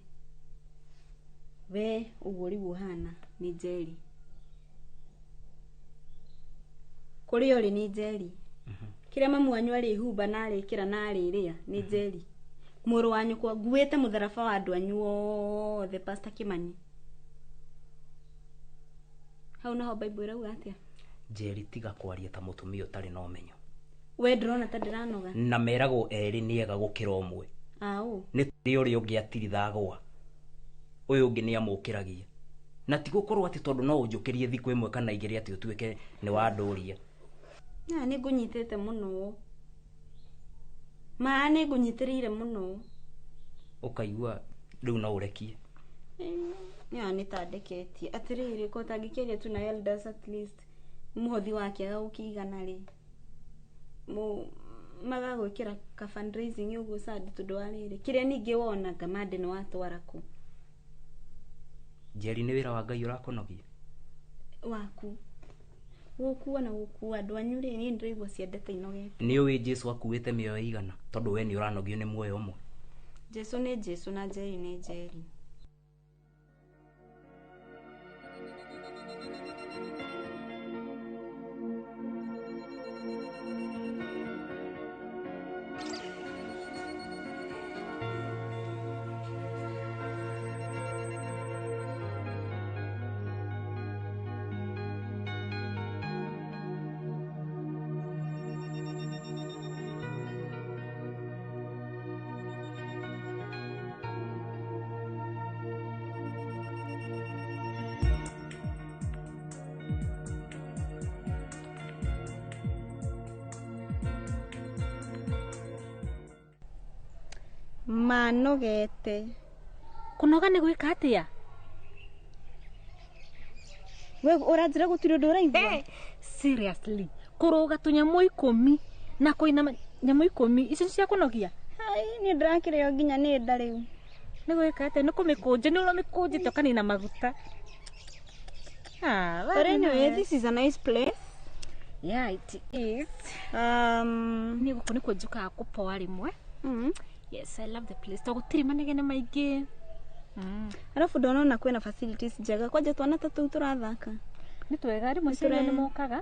we ũguo rĩu ũhana nĩ Njeri. Kũrĩa ũrĩ nĩ Njeri. Kĩrĩa mamu wanyu arĩhumba na arĩkĩra na arĩrĩa nĩ Njeri. Mũrũ wa nyũkwa nguĩte mũtharaba wa andũ anyu othe Pastor Kĩmani. Hau naho Bible ĩrauga atĩa? Njeri tiga kwaria ta mũtumia ũtarĩ na ũmenyo. We ndĩrona ta ndĩranoga. Na meragwo erĩ nĩ ega gũkĩra ũmwe. Aũ. Nĩ tondũ ũrĩa ũngĩ atirithagwa. Ũyũ ũngĩ nĩ amũkĩragia. Na ti gũkorwo atĩ tondũ no ũnjũkĩrie thikũ ĩmwe kana igĩrĩ atĩ ũtuĩke nĩ wandũria. Na nĩ ngũnyitĩte mũno. Ma nĩ ngũnyitĩrĩire mũno. Ũkaigua rĩu no ũrekie. Ya nĩ ta ndeketie. Atĩrĩrĩ ko tangĩkĩaria tu na elders at least mũhothi wake aga gũkĩigana rĩ. Magagwĩkĩra ka fundraising ũguo sad tondũ wa rĩrĩ. Kĩrĩa ningĩ wonaga mande nĩ watwara kũ. Njeri nĩ wĩra wa Ngai ũrakũnogia? Waku. Gũkua na gũkua andũ anyu rĩ niĩ ndĩraigua ciendete inogete. Nĩ ũĩ Jesũ akuĩte mĩoyo ĩigana tondũ we nĩ ũranogio nĩ muoyo ũmwe. Jesũ nĩ Jesũ na Njeri nĩ Njeri. Manogete Kunoga nĩ gwĩka atĩa? We ũranjĩra gũtirĩ ũndũ ũraigua? Seriously, kũrũga tũnyamũ 10 na kũina nyamũ 10 icio cia kũnogia? Hai, niĩ ndĩrakĩrĩo nginya nĩ nda rĩu. Nĩ gwĩka atĩa? Nĩ kũmĩkũnja, nĩ ũramĩkũnjĩte ũkanina maguta. Ah, but anyway, this is a nice place. Yeah, it is. Nĩ gũkũ nĩkuo njũkaga kũpoa rĩmwe. Yes, I love the place. To gũtirĩ manegene maingĩ. Arabu ndona kwĩna facilities njega kwanja twana ta tũu tũrathaka. Nĩ twega rĩmwe ciana nĩ mokaga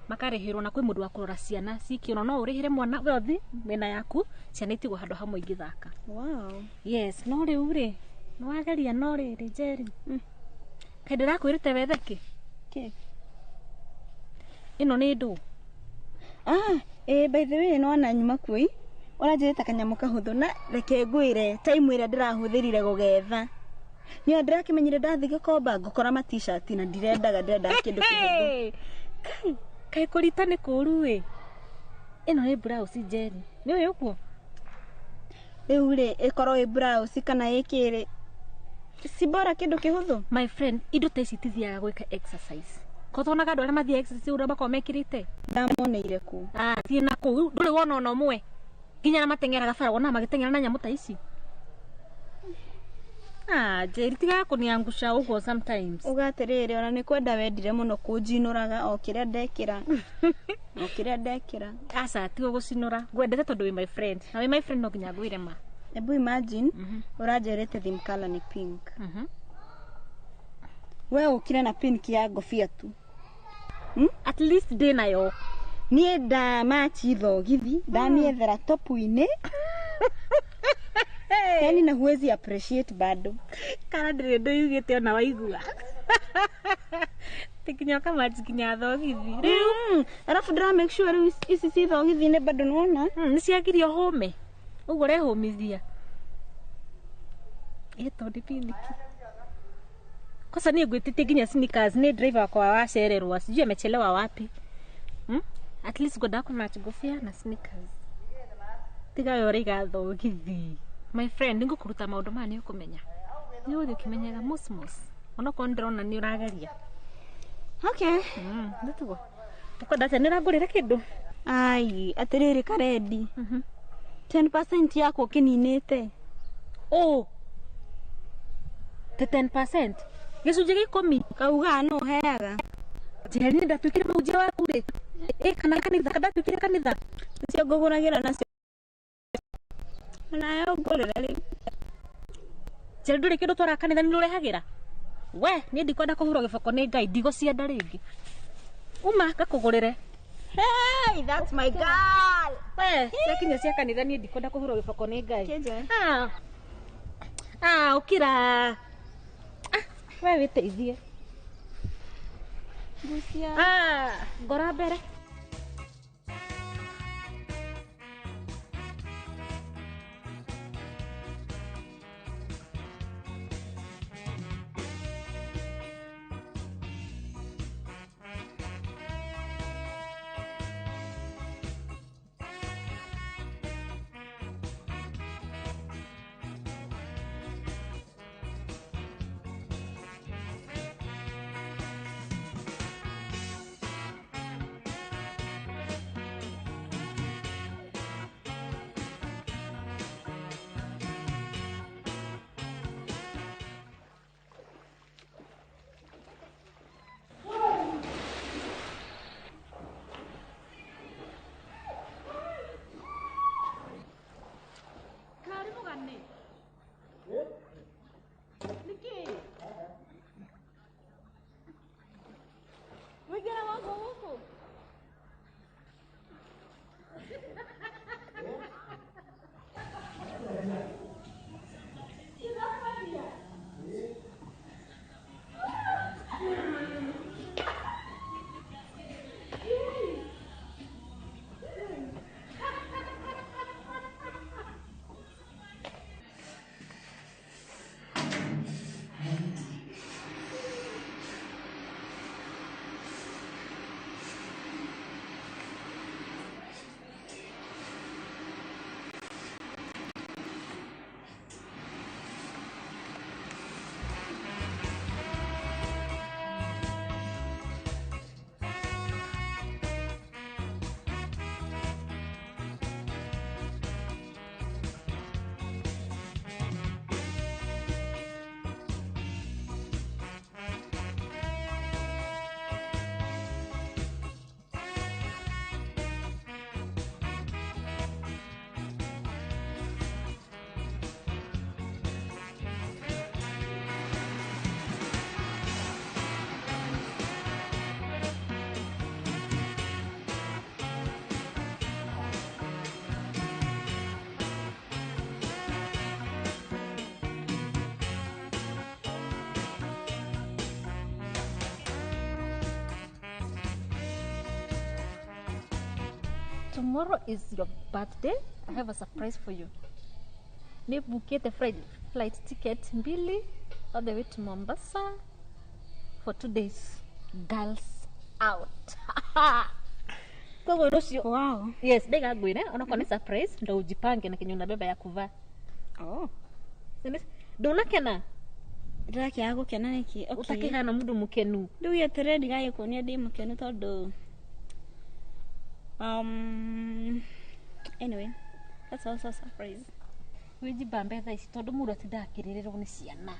makarĩhĩrwo na kwĩ mũndũ wa kũrora ciana cikĩona no ũrĩhĩre mwana we ũthi mĩena yaku ciana itigwo handũ hamwe ingĩthaka. Wow. Yes, no rĩu rĩ nĩ wageria no rĩrĩ Njeri. Kaĩ ndĩrakwĩrĩte wethe kĩ? Kĩ? Ĩno nĩ ndũ. Ah, by the way nĩ wona nyuma kuo ũranjĩrĩte kanyamũ kahũthũ na reke ngwĩre time ĩrĩa ndĩrahũthĩrire gũgetha. Nĩyo ndĩrakĩmenyire ndathiĩ Gĩkomba ngũkora ma t-shirt na ndirendaga ndĩrendaga kĩndũ kĩhũthũ. Kai, kaĩ kũrita nĩ kũũru ĩ. Ĩno nĩ blouse Njeri. Nĩ ũĩ ũguo? Rĩu rĩ ĩkorwo ĩ blouse kana ĩ kĩrĩ si bora kĩndũ kĩhũthũ? My friend, indo ta ici itithiaga gwĩka exercise. Ko tonaga andũ arĩa mathiaga exercise ũrĩa makoragwo mekĩrĩte? Ndamoneire kũ? Ah, thiĩ na kũu ndũrĩ wona ona ũmwe. Nginya arĩa mateng'eraga bara wonaga magĩteng'era na nyamũ ta ici. Ah, Njeri tigaga kũniangusha ũguo sometimes. Uga atĩrĩrĩ ona nĩ kwenda wendire mũno kũnjinũraga o kĩrĩa ndekĩra. O kĩrĩa ndekĩra. Aca tiga gũcinũra. Ngwendete tondũ wĩ my friend. Na wĩ my friend no nginya ngwĩre ma. Ebu imagine ũranjĩrĩte theme color nĩ pink. We ũkire na pink ya ngobia tu. At least ndĩ nayo. Niĩ ndamachi thogithi ndamiethera topu-inĩ. Yani na huwezi appreciate bado. Kana ndĩrĩ ũndũ yugĩte ona waigua. Tikinya ũkamachi nginya thogithi. Rĩu arabu ndĩra make sure rĩu ici ci thogithi-inĩ bado nĩwona. Nĩ ciagirio hũme. Ũguo ũrehũmithia. Ĩ tondũ piniki. Kosa niĩ ngwĩtĩtie nginya sneakers nĩ driver wakwa wacererwo sijui amechelewa wapi. At least ngwendaga kũmatch ngobia na sneakers. Tiga we ũraiga thogithi. My friend, nĩngũkũruta maũndũ maya nĩ ũkũmenya. Nĩ ũgũthiĩ ũkĩmenyaga mosmos. Onokorwo nĩndĩrona nĩ ũrageria. Okay. Nĩtiguo. Ũkwenda atĩa nĩ ũrangũrĩra kĩndũ? Ai, atĩrĩrĩ karendi. 10% yakwa ũkĩninĩte. Oh. Te 10%? Gĩcunjĩ gĩa 10. Kauga no ũheaga. Njeri nĩ ndatuĩkire mũhunjia waku rĩ. Ĩ kana kanitha ndatuĩkire kanitha. Nĩcio ngũgũragĩra nacio. Nayo ngũrĩra rĩu. Njeri ndũrĩ kĩndũ twaraga kanitha nĩ ũrehagĩra? We, niĩ ndikwenda kũhurwo gĩboko nĩ Ngai ndigũcienda rĩngĩ. Uma ngakũgũrĩre. Hey, that's my girl. We, ciakinya cia kanitha niĩ ndikwenda kũhurwo gĩboko nĩ Ngai. Ah. Ah, ũkĩra. Ah, we wĩteithie. Gucia. Ah, ngora mbere. Tomorrow is your birthday. I have a surprise for you. Nibukite flight ticket 2 all the way to Mombasa for 2 days. Girls out. Koguo rũciũ. Wow. Yes, ndaiga ngwĩre onakorwo nĩ surprise ndo ujipange na kenye unabeba ya kuvaa. Oh. Ndũnakena? Ndĩrakĩaga gũkena nĩkĩ? Okay. Ũtakĩhana mũndũ mũkenu. Rĩu gĩeterere ndigagĩkuonia ndĩ mũkenu tondũ anyway, that's also a surprise. Wĩjibambe thaa ici tondũ mũndũ atindaga akĩrĩrĩrwo nĩ ciana.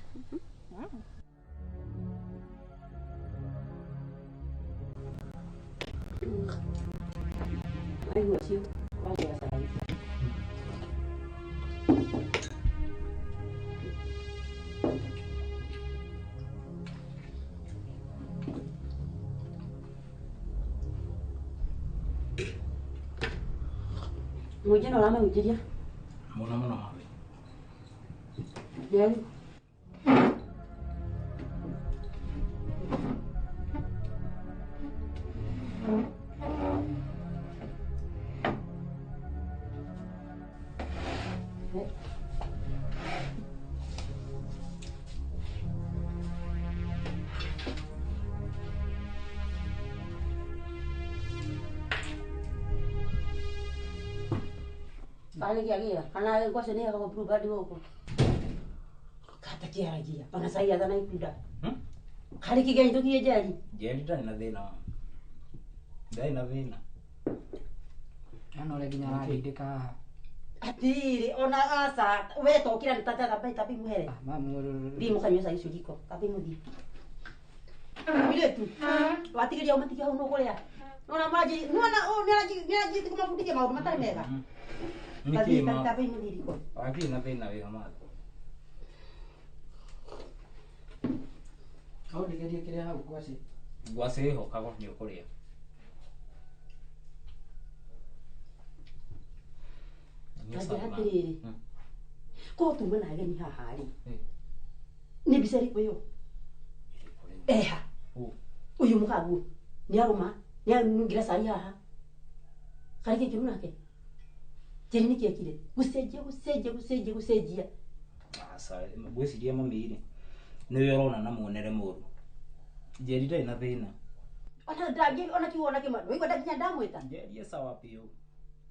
Aigua ũcio wagĩra cai. Mũnjĩ no ũramahunjĩria? Mũno mũno mami. Njeri. Kale kana ngwaci nĩ hegagwo blue band gũkũ katakĩaragia ona cai athana ikunda harĩ kĩgenyi tũkiĩ njeri Njeri ndarĩ na thĩna ndarĩ na thĩna Ana ũrĩa nginya arandindĩka haha atirĩ ona aca we tokĩra nĩ tata muhere thiĩ mũkanyue cai ũcio riko tambai mũthiĩ mũirĩtu watigĩria ũmatige hau nũkũrĩa nona mwanji nona nĩaranjĩtie kũmabundithia maũndũ matarĩ mega. Nĩkĩ ma Tambai mũthiĩ riko. Wakiri na thĩna wĩho mathe. Hau ndĩgerie kĩrĩa hau ngwacĩ. Ngwacĩ ĩho kago nĩ ũkũrĩa. Tanjĩra atĩrĩrĩ, korwo tuma na ageni haha rĩ, nĩ mbica ĩrĩkũ ĩyo? Eha ũyũ mũkaguo nĩ arũma nĩ anungĩra cai haha karĩ kĩ kĩũru nake? Njeri nĩkĩ ekire? Gũcenjia gũcenjia gũcenjia gũcenjia. Aca ngwĩciria mami rĩ nĩwe ũrona na muonere mũru. Njeri ndarĩ na thĩna. Ona ndangĩ ona kiugo ona kĩmwe waigua nginya ndamwĩta. Njeri e sawa biũ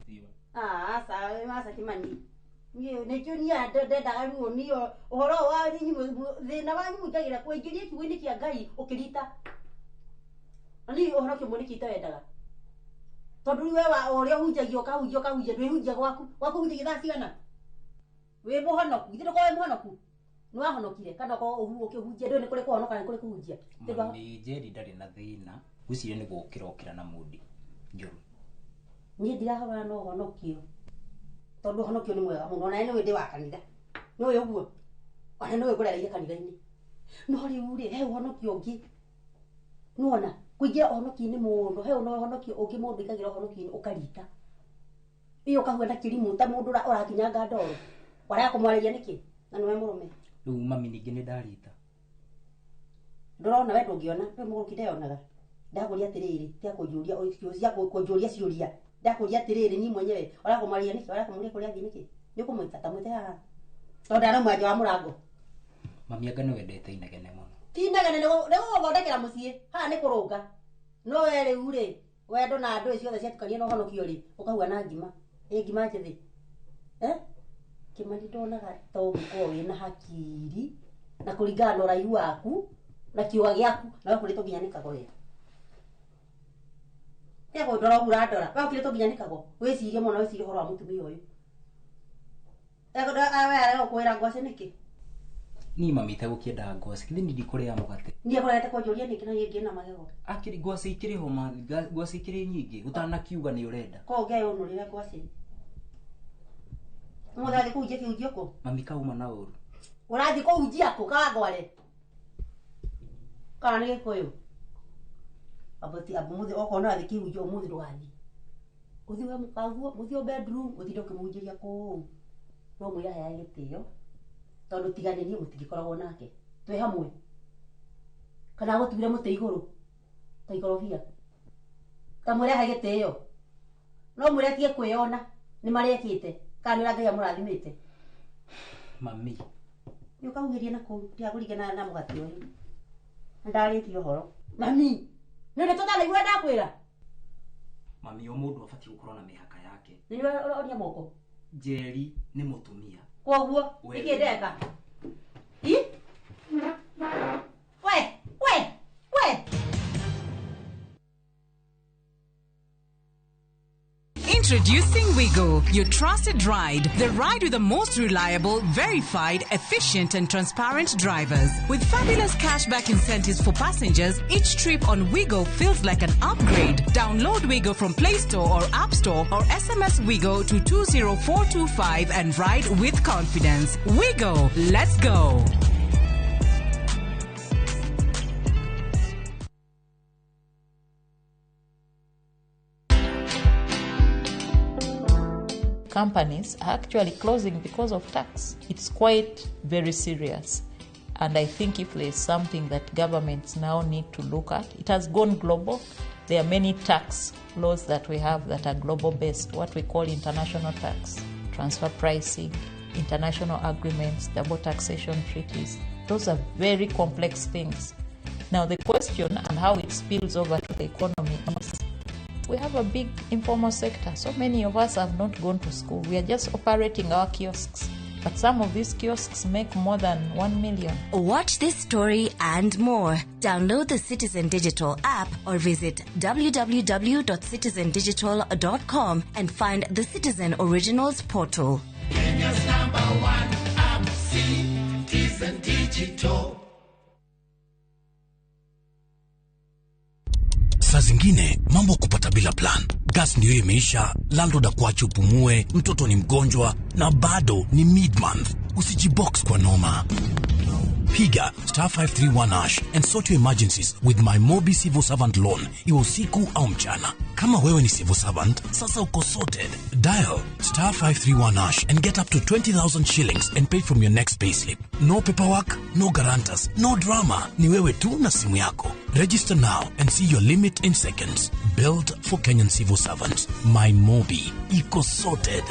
biũ. Aca aca Kĩmani niĩ nĩkĩo niĩ ndendaga rĩu niĩ ũhoro wa thĩna wanyu mũingagĩra kũingĩria kiugo-inĩ kĩa Ngai ũkĩrita. Na niĩ ũhoro kĩmwe nĩkĩo itawendaga. Tondũ rĩu we ũrĩa ũhunjagia ũkahunjia ũkahunjia ndwĩhunjia gwaku gwaku ũhunjagia thaa cigana? Wĩ mũhonoku githĩ ndũkorwo wĩ mũhonoku? Nĩ wahonokire kana ũkorwo ũkĩhunjia ndũĩ nĩ kũrĩ kũhonoka na nĩ kũrĩ kũhunjia. Mami Njeri ndarĩ na thĩna ngwĩciria nĩ gũkĩra okĩra na mundi njũru. Niĩ ndirahũrana na ũhonokio tondũ ũhonokio nĩ mwega mũno ona nĩũĩ ndĩ wa kanitha nĩũĩ ũguo ona nĩũĩ ngũrereire kanitha-inĩ no rĩu rĩ he ũhonokio ũngĩ nĩwona kũingĩra ũhonokio-inĩ mũno he ũhonokio ũngĩ mũndũ aingagĩra ũhonokio-inĩ ũkarita ĩyo ũkahuana kĩrimũ ta mũndũ ũrakinyanga ndoro warega kũmwarĩria nĩkĩ na nĩwe mũrũme. Rĩu mami ningĩ nĩ ndarita. Ndũrona we ndũngĩona we mũgũrũki ndeyonaga. Ndakũria atĩrĩrĩ tiga kũnjũria kũnjũria ciũria ndakũria atĩrĩrĩ niĩ mwenyewe ũrega kũmwarĩria nĩkĩ ũrega kũmũria kũrĩa athiĩ nĩkĩ nĩ ũkũmwĩta ta mwĩte haha tondũ ndanauma nja wa mũrango. Mami anga nĩwendete inegene mũno. Ti inegene nĩ gũgũthondekera mũciĩ haha nĩ kũrũnga no we rĩu rĩ wendo na ndũĩ ciothe ciatukania na ũhonokio rĩ ũkahuana ngima ĩ ngima njĩthĩ Kĩmani ndonaga ta ũngĩkorwo wĩna hakiri na kũringana na ũraihu waku na kĩũga gĩaku na we ũkũrĩtwo nginya nĩ kago we. Tiga kũndora ũguo ũrandora we ũkĩrĩtwo nginya nĩ kago wĩcirie mũno wĩcirie ũhoro wa mũtumia ũyũ. We arega gũkwĩra ngwacĩ nĩkĩ? Niĩ mami itegũkĩenda ngwacĩ githĩ niĩ ndikũrĩa mũgate. Niĩ ngũregete kũnjũria nĩkĩ na niĩ ngĩna magego. Akĩrĩ ngwacĩ ikĩrĩ ho ma ngwacĩ ikĩrĩ nyingĩ ũtanakiuga nĩ ũrenda. Ko ũngĩyũnũrĩre ngwacĩ. Ũmũthĩ ũrathiĩ kũhunjia kĩhunjio kũ? Mami kauma na ũru. Ũrathiĩ kũhunjia kũ Kawangware? Kana nĩ Gĩkũyũ? Ũmũthĩ okorwo nĩ ũrathiĩ kĩhunjio ũmũthĩ ndũgathiĩ. Ũthiĩ we mũkaguo mũthiĩ o bedroom ũtinde ũkĩmũhunjĩria kũu. No mwĩre aheage gĩtĩo tondũ tiga nĩ niĩ mũtingĩkoragwo nake twĩ hamwe kana agũtuire mũtĩ igũrũ ta ikorobia ta mwĩre ahe gĩtĩo No mwĩre atige kwĩyona nĩ marekĩte kana nĩ ũrĩa Ngai amũrathimĩte. Mami. Nĩ ũkahuhĩria na kũu ndigakũringe na mũgate ũyũ. Ndarĩtie ũhoro. Mami, nĩ ũndũ tũtanaigua ndakwĩra. Mami, o mũndũ abatiĩ gũkorwo na mĩhaka yake. Nĩ ũroria moko. Njeri nĩ mũtumia. Koguo nĩkĩ ndeka? I? We, we, we. Introducing Wigo, your trusted ride. The ride with the most reliable, verified, efficient and transparent drivers. With fabulous cashback incentives for passengers, each trip on Wigo feels like an upgrade. Download Wigo from Play Store or App Store or SMS Wigo to 20425 and ride with confidence. Wigo, let's go. Companies are actually closing because of tax. It's quite very serious. And I think if there's something that governments now need to look at, it has gone global. There are many tax laws that we have that are global based, what we call international tax, transfer pricing, international agreements, double taxation treaties. Those are very complex things. Now the question and how it spills over to the economy is, we have a big informal sector. So many of us have not gone to school. We are just operating our kiosks. But some of these kiosks make more than 1 million. Watch this story and more. Download the Citizen Digital app or visit www.citizendigital.com and find the Citizen Originals portal. Kenya's number one app, Citizen Digital. Saa zingine mambo kupata bila plan. Gas ndio imeisha, landlord akuache upumue, mtoto ni mgonjwa na bado ni mid-month. Usijibox kwa noma. Piga star 531 hash and sort your emergencies with my Mobi Civil Servant Loan, iwe usiku au mchana. Kama wewe ni civil servant, sasa uko sorted. Dial star 531 hash and get up to 20,000 shillings and pay from your next payslip. No paperwork, no guarantors, no drama. Ni wewe tu na simu yako. Register now and see your limit in seconds. Built for Kenyan civil servants. My Mobi. Iko sorted.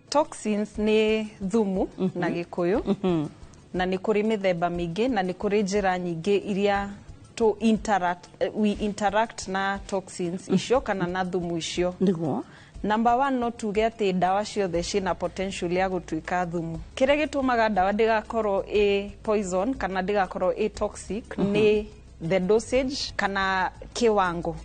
Toxins nĩ thumu na Gĩkũyũ na nĩ kũrĩ mĩthemba mĩingĩ na nĩ kũrĩ njĩra nyingĩ iria to interact, we interact na toxins icio kana na thumu icio. Nĩguo. Number one, no tuge atĩ ndawa ciothe ciĩna potential ya gũtuĩka thumu. Kĩrĩa gĩtũmaga ndawa ndĩgakorwo ĩ poison kana ndĩgakorwo ĩ toxic nĩ the dosage kana kiwango.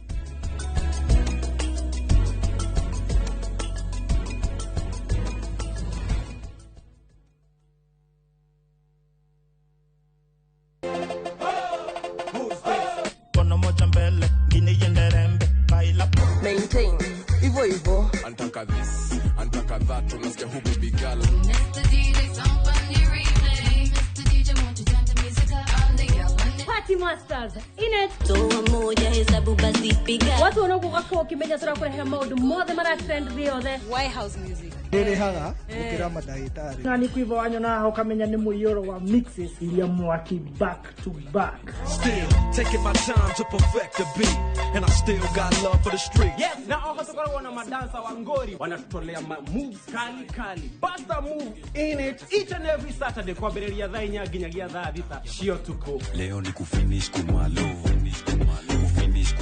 Maintain hivyo hivyo. Antaka this, antaka that, unasikia huku bigala. Mr. DJ, somebody replay. Mr. DJ, won't you turn the music up on the yell? Party Masters in it. Toa moja hesabu basi piga. Watu wanaokuwa ukimenya sura kwa maundu mothe mara trend the othe. White House music. Ndĩrĩhaga gũkĩra mandagĩtarĩ. Na nĩ kũiva wanyona ũkamenya nĩ mũiyũro wa mixes iria mwaki back to back. Still taking my time to perfect the beat and I still got love for the street. Yes, na oho tukoragwo na madansa wa ngori wanatutolea ma moves kali kali. Basta move in it each and every Saturday kwambĩrĩria thaa 4 nginyagia thaa 6 cia ũtukũ. Leo ni kufinish kumalo. Kufinish.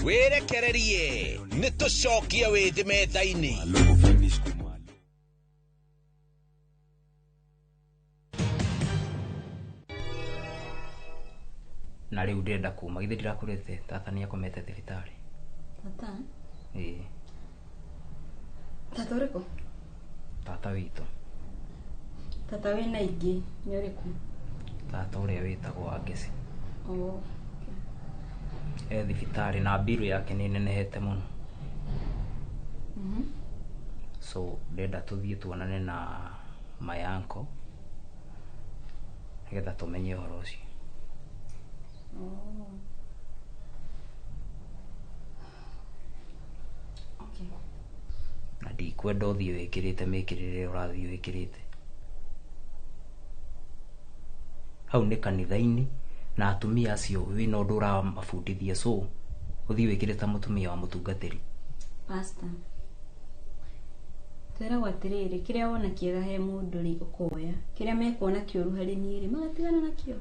Wĩrekererie nĩ tũcokie wĩthĩ metha-inĩ. Na rĩu ndĩrenda kuma githĩ ndirakwĩrĩte tata nĩ akomete thibitarĩ. Tata? Ĩĩ. Tata ũrĩkũ? Tata witũ. Tata wĩna ingĩ nĩ ũrĩkũ? Tata ũrĩa wĩtagwo Wangeci. Oh. E thibitarĩ na mbiru yake nĩ nenehete mũno. So ndĩrenda tũthiĩ tuonane na my uncle nĩgetha tũmenye ũhoro ũcio. Oh. Okay. Na ndikwenda ũthiĩ wĩkĩrĩte mĩkĩrĩre ũrathiĩ wĩkĩrĩte. Hau nĩ kanitha-inĩ na atumia acio wĩna ũndũ ũramabundithia, so ũthiĩ wĩkĩrĩte mũtumia wa mũtungatĩri. Pastor, twĩragwo atĩrĩrĩ, kĩrĩa wona kĩega he mũndũ rĩ ũkoya, kĩrĩa mekuona kĩũru harĩ niĩ rĩ magatigana nakĩo.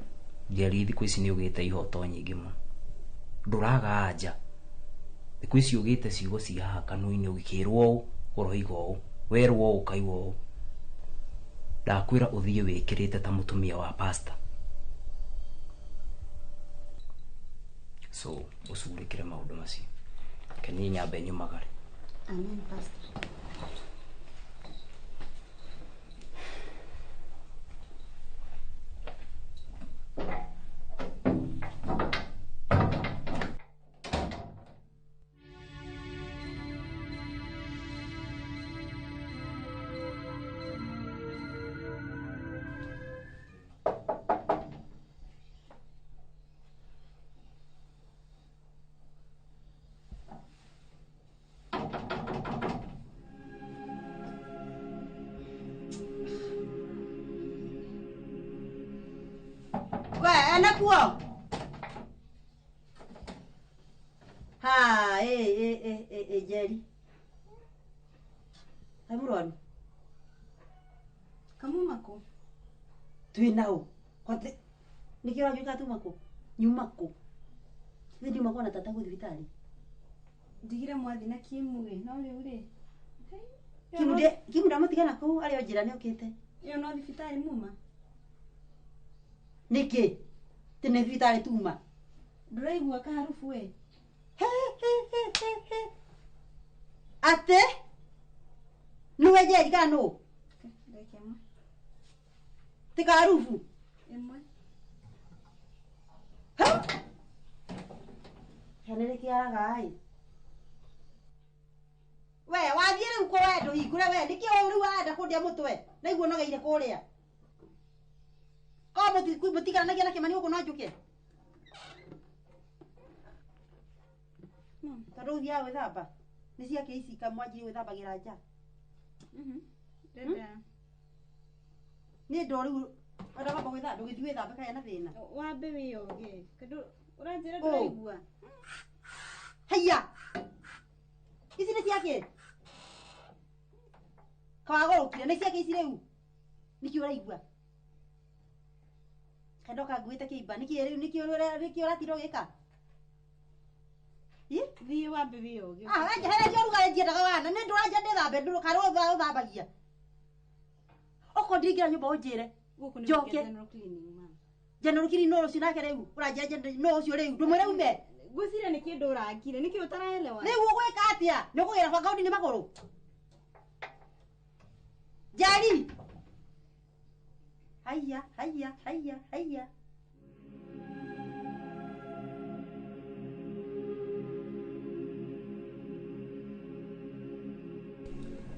Njeri, thikũ ici nĩ ũgĩte ihoto nyingĩ mũno, ndũraga anja. Thikũ ici ũgĩte ciugo cia haha kanua-inĩ, ũgĩkĩrwo ũũ ũroiga ũũ, werwo ũũ ũkaigua ũũ. Ndakwĩra ũthiĩ wĩkĩrĩte ta mũtumia wa pastor, so ũcugurĩkĩre maũndũ macio. Reke niĩ nyambe nyumagare. Amen, pastor. Anakuo. Ha, Jerry. Hai mũrwaru. Kamuma kũ? Twĩ nao. Kote nĩkĩo ũranjũria tuma kũ? Nyuma kũ? Nĩ ndiuma kuona tata gũ thibitarĩ. Ndigire mwathi na Kimu rĩ, no rĩu rĩ. Kimu ndamũtigana kũu arĩ o njĩra nĩokĩte. Ĩyo no thibitarĩ muma? Nĩkĩ? Tĩ nĩ thibitarĩ tuma. Ndũraigua kaharubu we? Atĩ? Nĩwe Njeri kana nũ? Ndagĩka ĩmwe. Ti kaharubu? Ĩmwe. He nĩrĩkĩaraga ĩ. We wathiĩ rĩu kũ we ndũhingũre we, nĩkĩ rĩu warenda kũndĩa mũtwe? Naigua ũnogeire kũrĩa. Korwo mũtigaranagia na Kĩmani gũkũ no njũke. Tondũ ũthiaga gwĩthamba. Nĩ ciake ici kamwanjiri gwĩthambagĩra nja. Ndenda. Nĩ ndo rĩu wenda kwamba gwĩthamba, ndũgĩthiĩ wĩthambe kaĩ na thĩna. Wambe wĩyoge. Tondũ ũranjĩra ndũraigua. Haiya! Ici nĩ ciake? Kawagũrũkire, nĩ ciake ici rĩu? Nĩkĩ ũraigua? Kaĩ ndoka nguĩte kĩimba, nĩkĩ rĩu nĩkĩ ũratinda ũgĩka? Thiĩ wambe wĩyoge. Ah, njehereria ũrugarĩ ndiendaga wana, nĩ ndũranja ndĩthambe karĩ ũthambagia. Okorwo ndingĩra nyũmba ũnjĩre. Gũkũ nĩ Njoke. general cleaning, ma'am. General cleaning no ũcio nake rĩu, ũranjĩra no ũcio rĩu, ndũmwĩre ume. Ngwĩciria nĩ kĩndũ ũrangire, nĩkĩ ũtaraelewa? Rĩu ũgwĩka atĩa? Nĩ ũkũgĩra banga ũndini magũrũ? Njeri! Haiya, haiya, haiya, haiya.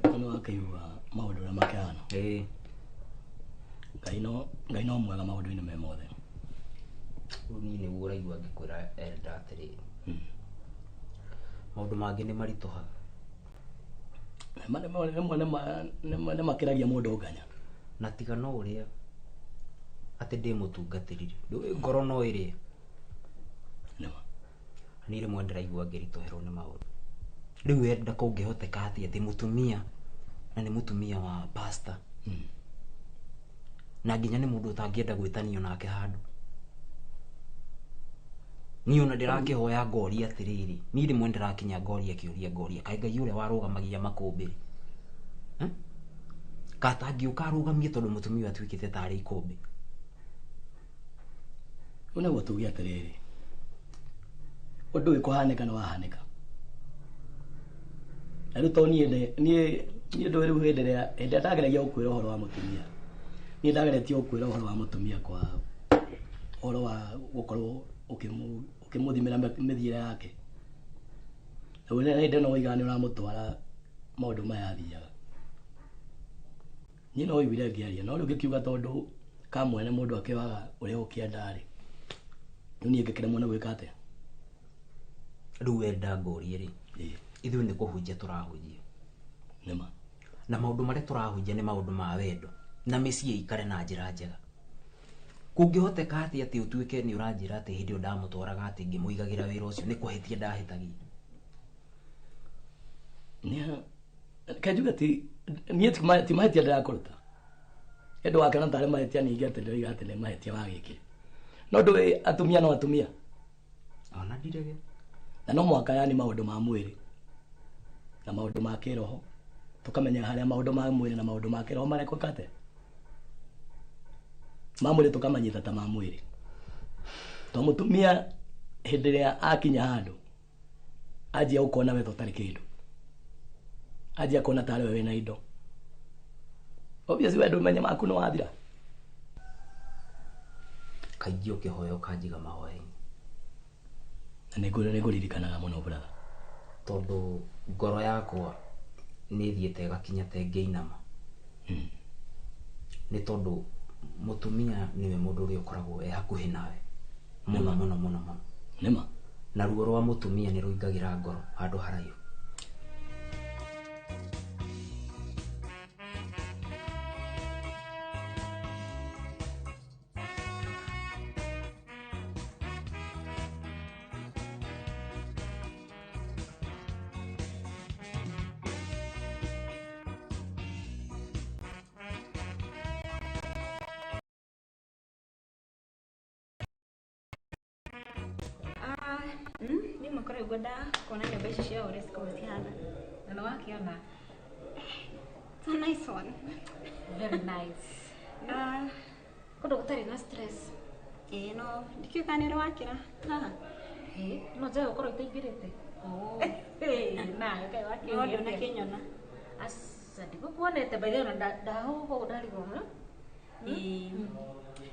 Nĩ wakĩigua maũndũ ũrĩa makĩhana. Ĩĩ. Ngai no mwega maũndũ-inĩ me mothe. Rĩu niĩ nĩguo ũraigua ngĩkwĩra elder atĩrĩrĩ, maũndũ mangĩ nĩ maritũhaga. Rĩmwe nĩ makĩragia mũndũ nganya. Na tiga no ũrĩa atĩ ndĩ mũtungatĩri rĩ, ndũĩ ngoro no ĩrĩe. Nĩma. Niĩ rĩmwe ndĩraigua ngĩritũhĩrwo nĩ maũndũ. Rĩu wenda kũngĩhoteka atĩa atĩ mũtumia, na nĩ mũtumia wa pastor, na nginya nĩ mũndũ ũtangĩenda gwĩtanio nake handũ. Niĩ ona ndĩrakĩhoya ngoria atĩrĩrĩ, niĩ rĩmwe ndĩrakinya ngoria kĩũria ngoria, kaĩ Ngai ũrĩa warũgamagia makũmbĩ rĩ, katangĩũka arũgamie tondũ mũtumia ũyũ atuĩkĩte tarĩ ikũmbĩ. Rĩu nĩguo tuge atĩrĩrĩ, ũndũ ũyũ kũhanĩka nĩ wahanĩka. Na rĩu to niĩ niĩ ndũĩ rĩu hĩndĩ ĩrĩa ndageragia gũkwĩra ũhoro wa mũtumia, niĩ ndageretie gũkwĩra ũhoro wa mũtumia kwa ũhoro wa gũkorwo ũkĩmũthimĩra mĩthiĩre yake. Na wĩna hĩndĩ ĩno woigaga nĩ ũramũtwara maũndũ maya athiaga. Niĩ no ũiguire ngĩaria, no rĩu ngĩkiuga tondũ kamwene mũndũ akĩohaga ũrĩa ũkĩenda rĩ, Rĩu niĩ ngĩkĩremwo nĩ gwĩka atĩa? Rĩu we ndangũrie rĩ, ithuĩ nĩ kũhunjia tũrahunjia. Nĩma. Na maũndũ marĩa tũrahunjia nĩ maũndũ ma wendo na mĩciĩ ikare na njĩra njega. Kũngĩhoteka atĩa atĩ ũtuĩke nĩ ũranjĩra atĩ hĩndĩ ĩyo ndamũtwaraga atĩ ngĩmũigagĩra wĩra ũcio nĩ kũhĩtia ndahĩtagia? Nĩ njuge ti niĩ ti mahĩtia ndĩrakũruta. Ĩndũ wakĩona tarĩ mahĩtia ningĩ atĩ ndĩroiga atĩ nĩ mahĩtia wagĩkire. No ndũĩ atumia no atumia. Ona ndirege. Na no mũhaka yani maũndũ ma mwĩrĩ na maũndũ ma kĩroho tũkamenya harĩa maũndũ ma mwĩrĩ na maũndũ ma kĩroho marekũka atĩa. Ma mwĩrĩ tũkamanyita ta ma mwĩrĩ. To mũtumia hĩndĩ ĩrĩa akinya handũ anjia gũkuona we ta ũtarĩ kĩndũ, anjia kuona tarĩ we wĩna indo. Obviously we ndũmenye maku nĩ wathira. Kaingĩ ũkĩhoya ũkanjiga mahoya-inĩ. Na nĩngũririkanaga mũno brother. Tondũ ngoro yakwa nĩ ĩthiĩte ĩgakinya ta ĩngĩinama. Nĩ tondũ mũtumia nĩwe mũndũ ũrĩa ũkoragwo e hakuhĩ nawe mũno mũno mũno mũno. Nĩma. Na ruo rwa mũtumia nĩ rũingagĩra ngoro handũ haraihu. Ngwenda kuona nyũmba ici cia ũrĩa cikoragwo cihana. Na nĩ wakĩona? It's a nice one. Very nice. Kũndũ gũtarĩ na stress. Ĩĩ no ndikĩũĩ kana nĩ ũrĩ wakĩra haha. Ĩĩ no njage gũkorwo itaingĩrĩte. Na kaĩ wakĩũria. No ndũnakĩnyona. Aca ndigũkuonete by the way ona ndahũhũ ndarigwo. Ĩĩ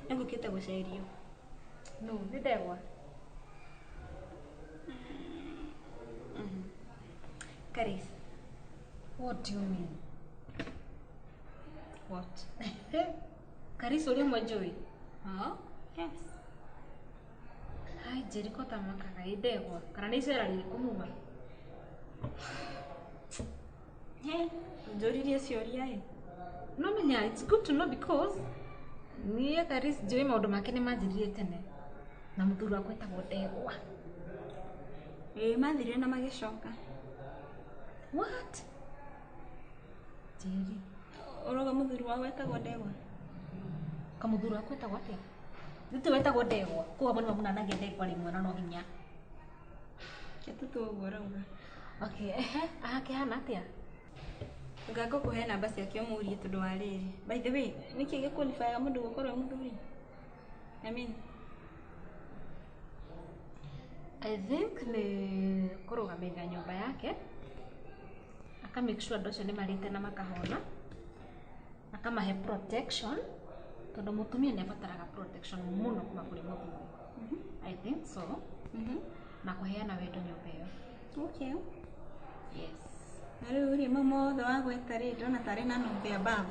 nĩngũkĩte gũcerio. No nĩ ndegwa. Karis. What do you mean? What? Karis ũrĩa ũmwe njũĩ? Oh, yes. Hai Jericho tamakaga ĩ ndegwa kana nĩ icera rĩrĩkũ muma? He, njũririe ciũria ĩ. No menya it's good to know because niĩ Karis njũĩ maũndũ make nĩ manjĩrire tene na mũthuri wakwa etagwo ndegwa. Ĩĩ mathire na magĩcoka. What? Jerry. Ũroga mũthuri waku etagwo ndegwa? Kamuthuri wakwa etagwo atĩa? Nĩtĩ wetagwo ndegwa. Koguo amwe nĩmamunanagia ndegwa rĩmwe na no hinya. Kĩtũ ũguo ũrauga. Okay, ehe, akĩhana atĩa? Ngangũkũhe namba ciake ũmũrie tondũ wa rĩrĩ. By the way, nĩkĩ gĩqualifyaga mũndũ gũkorwo e mũthuri? I mean, I think nĩ kũrũgamĩrĩra nyũmba yake. Aka make sure andũ acio nĩ marĩte na makahona. Akamahe protection tondũ mũtumia nĩ abataraga protection mũno kuma kũrĩ mũthuri. I think so. Na kũheana wendo nyũmba ĩyo. Okay. Yes. Na rĩu rĩ mau mothe wagweta rĩ ndĩrona tarĩ none of the above.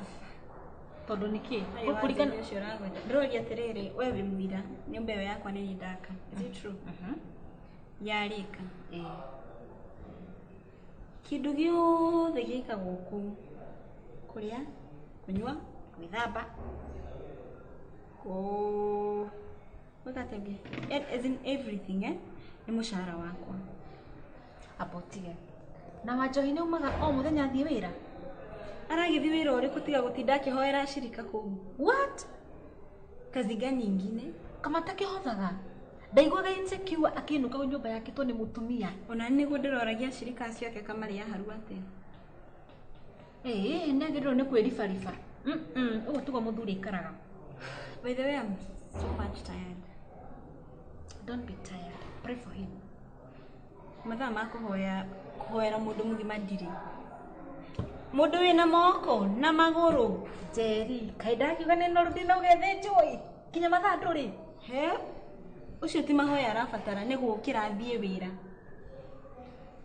Tondũ nĩkĩ? Kũringana ũcio ũragweta. Ndĩroria atĩrĩrĩ, we wĩ mũira, nyũmba ĩyo yakwa nĩ niĩ ndaka. Is it true? Yarĩka. Ĩĩ. Kĩndũ gĩothe gĩkagwo kũu, kũrĩa, kũnyua, gwĩthamba, gwĩka atĩa ũngĩ? As in everything, eh? Nĩ mũcara wakwa. Amba ũtige. Na Wanjohi nĩ aumaga o mũthenya athiĩ wĩra? Aragĩthiĩ wĩra ũrĩkũ tiga gũtinda akĩhoera acirika kũu? What? Kazi gani ingine? Kamata kĩhothaga. Ndaiguaga insecure akĩinũka nyũmba yake tondũ nĩ mũtumia. Ona nĩguo ndĩroragia acirika acio ake kamarĩ aharu atĩa. Ĩĩ nĩ agĩrĩirwo nĩ kwĩribariba. Ũguo tiguo mũthuri aikaraga. By the way, I'm so much tired. Don't be tired. Pray for him. Mathaa ma kũhoya kũhoera mũndũ mũgima ndirĩ. Mũndũ wĩna moko na magũrũ. Njeri, kaĩ ndakiuga nĩ noru ndinauga ĩthĩnjwo ĩ. Kinya mathaa ndũrĩ. He? Ũcio ti mahoya arabatara nĩ gũkĩra athiĩ wĩra.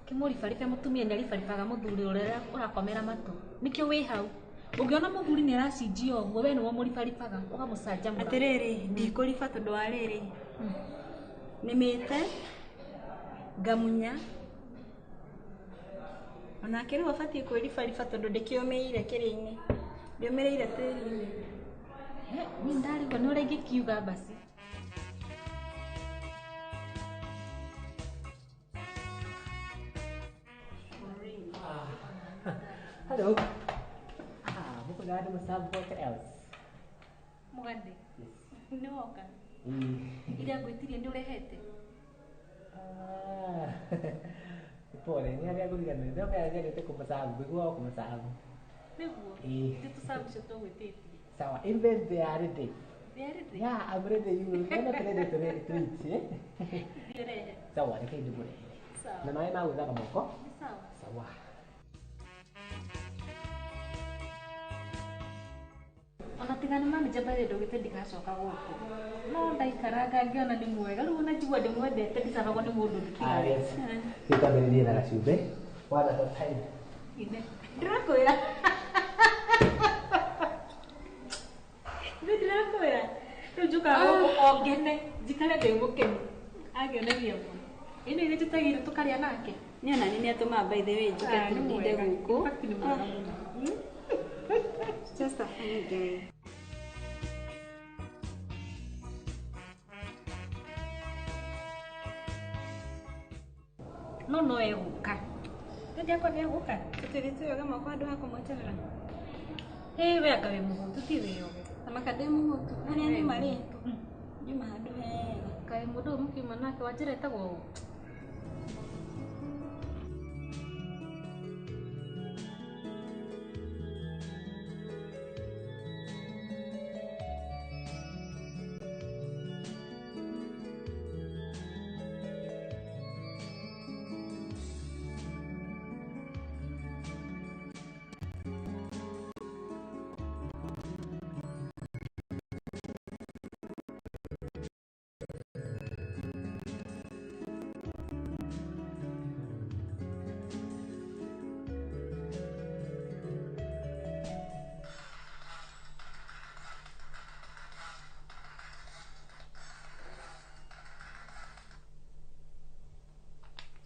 Kĩmũribaribe mũtumia nĩ aribaribaga mũthuri ũrĩa ũrakomera matũ. Nĩkĩo wĩ hau. Ũngĩona mũthuri nĩ aracinjia ũguo we nĩwe ũmũribaribaga ũkamũcanjamũra. Atĩrĩrĩ, ndikũriba tondũ wa rĩrĩ. Nĩmĩte ngamunya onake rĩu abatiĩ kwĩribariba tondũ ndĩkĩũmĩire kĩrĩa-inĩ ndĩũmĩrĩire tĩri-inĩ. Niĩ ndarigwo nĩ ũrĩa ingĩkiuga basi. Hello. Mukunada masabu what else? Mũgathe. Nĩ woka. Iria ngwĩtirie nĩ ũrehete? Pole, ni harĩa ngũriganĩire. Ndoka nyendete kũmacabu, ngũiguaga kũmacabu. Nĩguo. Ĩĩ. Nĩ tũcabu icio tũgwĩtĩtie. Sawa, even they are ready. They are ready? Yeah, I'm ready. You are not ready to eat, eh? Thiĩ ũrehe. Sawa, reke ndĩmũrehere. Sawa. Na maĩ ma gwĩthamba moko? Nĩ sawa. Sawa. Ona tiga nĩ mami njamba ĩrĩa ndũgĩte ndigacoka gũkũ. No ndaikaranga ngĩona nĩ mwega rĩu ona njigua ndĩmwendete ndicabagwo nĩ mũndũ Ah, yes. Rĩu twambĩrĩrie na gacumbĩ. One at a time. Ine. Ndĩrakwĩra. Nĩ ndĩrakwĩra. Rĩu njũkaga gũkũ o ngene njikare ndĩ mũkenu. Angenagia mũno. Ĩno ithe njĩtagĩire tũkarĩa nake. Niĩ ona nĩ nĩatũmaga by the way njuke Ah, nĩ ndinde mwega. gũkũ. In fact, nĩ mwega mũno. Just a funny guy. No no egũka. Nĩ akwa nĩ egũka. Tũthiĩ twĩyoge moko handũ ha kũmweterera. Ĩ we anga wĩ mũhũtu ti wĩyoge. Tamaka ndĩ mũhũtu. Harĩa nyuma rĩ? Nyuma handũ hega. Kaĩ mũndũ ũyũ mũkiuma nake wa njĩra ĩtagwo ũ?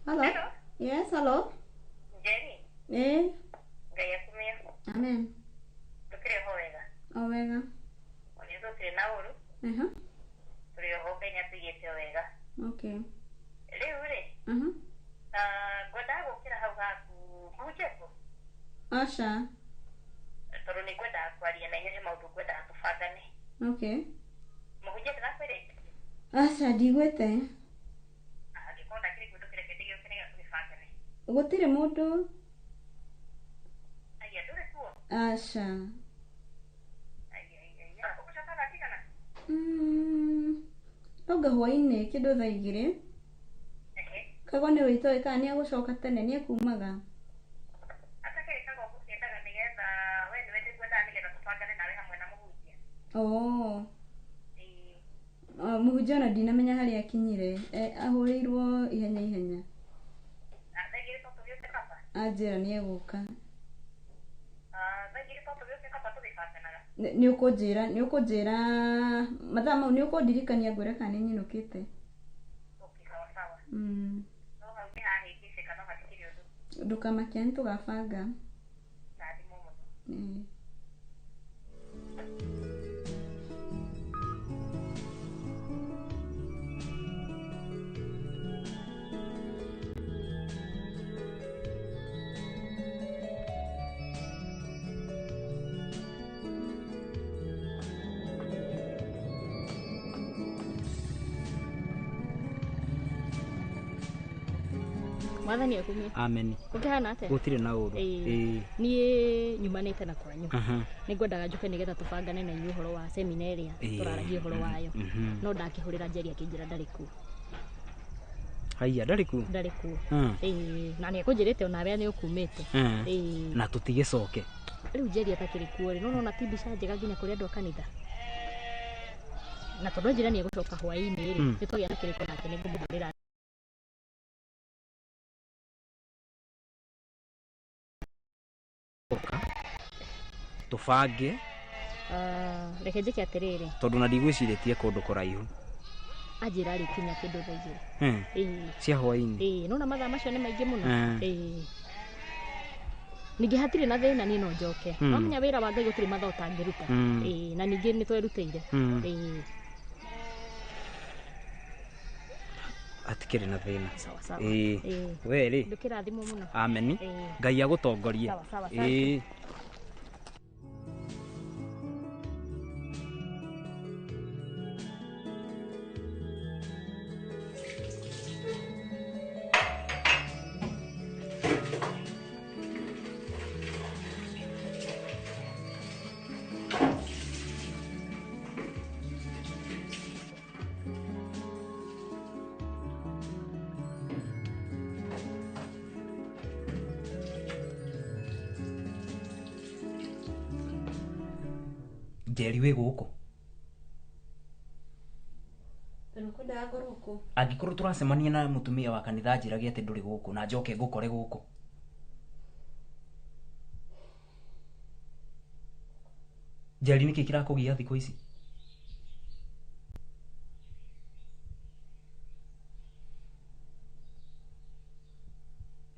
Hello. Yes, hello. Njeri, Eh, Ngai akumia. amen. Tukĩrĩ ho wega. O wega. Ona ithuĩ tũtirĩ na ũru, Aha. tũrĩ oho Ngai nĩatũigĩte o wega. Okay. Rĩu rĩ, Aha. ngwendaga gũkĩra hau haku mũhunjie kuo Aca. tondũ nĩ ngwendaga kwaria na inyuĩ he maũndũ ngwendaga tũbangane. Okay. Mũhunjia ndĩrakwĩrĩte? Aca ndigwĩte. Angĩkorwo ndakĩrĩ kuo ndũkĩreke ndĩgĩũke nĩgetha tũgĩbangane. Gũtirĩ mũndũ. Aya, ndũrĩ kuo? Aca. Aya, aya, aya. Ũgũcoka thaa cigana? Tonga hwaĩ-inĩ kĩndũ thaa igĩrĩ. Kago nĩ wĩtoĩ kana nĩegũcoka tene nĩekumaga. Atakĩrĩ kago ngũkĩendaga nĩgetha we nĩwe ndĩkwendaga nĩgetha tũbangane nawe hamwe na mũhunjia. Oo. Mũhunjia ona ndinamenya harĩa akinyire. Ahũrĩirwo ihenya ihenya. Thaa igĩrĩ to tũgĩũke kaba? Anjĩra nĩegũka. Thaa igĩrĩ to tũgĩũke kaba tũgĩbanganaga. Nĩ ũkũnjĩra mathaa mau nĩ ũkũndirikania ngwĩre kana nĩ nyinũkĩte. Okay, sawa sawa. No hau nĩ hahĩngĩcĩka no hatikĩrĩ ũndũ. Ndũkamake nĩ tũgabanga. Rathimwo mũno. Ĩĩ. Mwathani akumie. Amen. Gũkĩhana atĩa? Gũtirĩ na ũru. Ĩĩ. Niĩ nyumanĩte na kwanyu. Aha. Nĩ ngwendaga njũke nĩgetha tũbangane na inyuĩ ũhoro wa semina ĩrĩa tũraragia ũhoro wayo. No ndakĩhũrĩra Njeri akĩnjĩra ndarĩ kuo. Haiya, ndarĩ kuo? Ndarĩ kuo. Ĩĩ, na nĩekũnjĩrĩte onawe nĩ ũkumĩte. Ĩĩ. Na tũtigĩcoke. Rĩu Njeri atakĩrĩ kuo rĩ, no nona ti mbica njega nginya kũrĩ andũ a kanitha. Na tondũ anjĩra nĩegũcoka hwaĩ-inĩ rĩ, nĩ twagĩa na kĩrĩko nake nĩngũmũhũrĩra. Tũbange. Reke njĩke atĩrĩrĩ. Tondũ na ndigwĩcirĩtie kũndũ kũraihu. Anjĩra arĩkinya kĩndũ thaa 2. Ĩĩ. Cia hwaĩ-inĩ. Ĩĩ, nona mathaa macio nĩ maingĩ mũno. Ĩĩ. Ningĩ hatirĩ na thĩna niĩ no njoke. Wamenya wĩra wa Ngai gũtirĩ mathaa ũtangĩruta. Ĩĩ, na ningĩ nĩ twerutĩire. Ĩĩ. Hatikĩrĩ na thĩna. Sawa sawa. Ĩĩ. Ĩĩ. We rĩ. Ndũkĩrathimwo mũno. Ameni. Ĩĩ. Ngai agũtongorie. Sawa sawa. Ĩĩ. Njeri wĩ gũkũ. Ndĩrokwendaga ngorwo kũ? Angĩkorwo tũracemania na mũtumia wa kanitha njĩrage atĩ ndũrĩ gũkũ na njoke ngũkore gũkũ. Njeri nĩkĩ kĩrakũgia thikũ ici?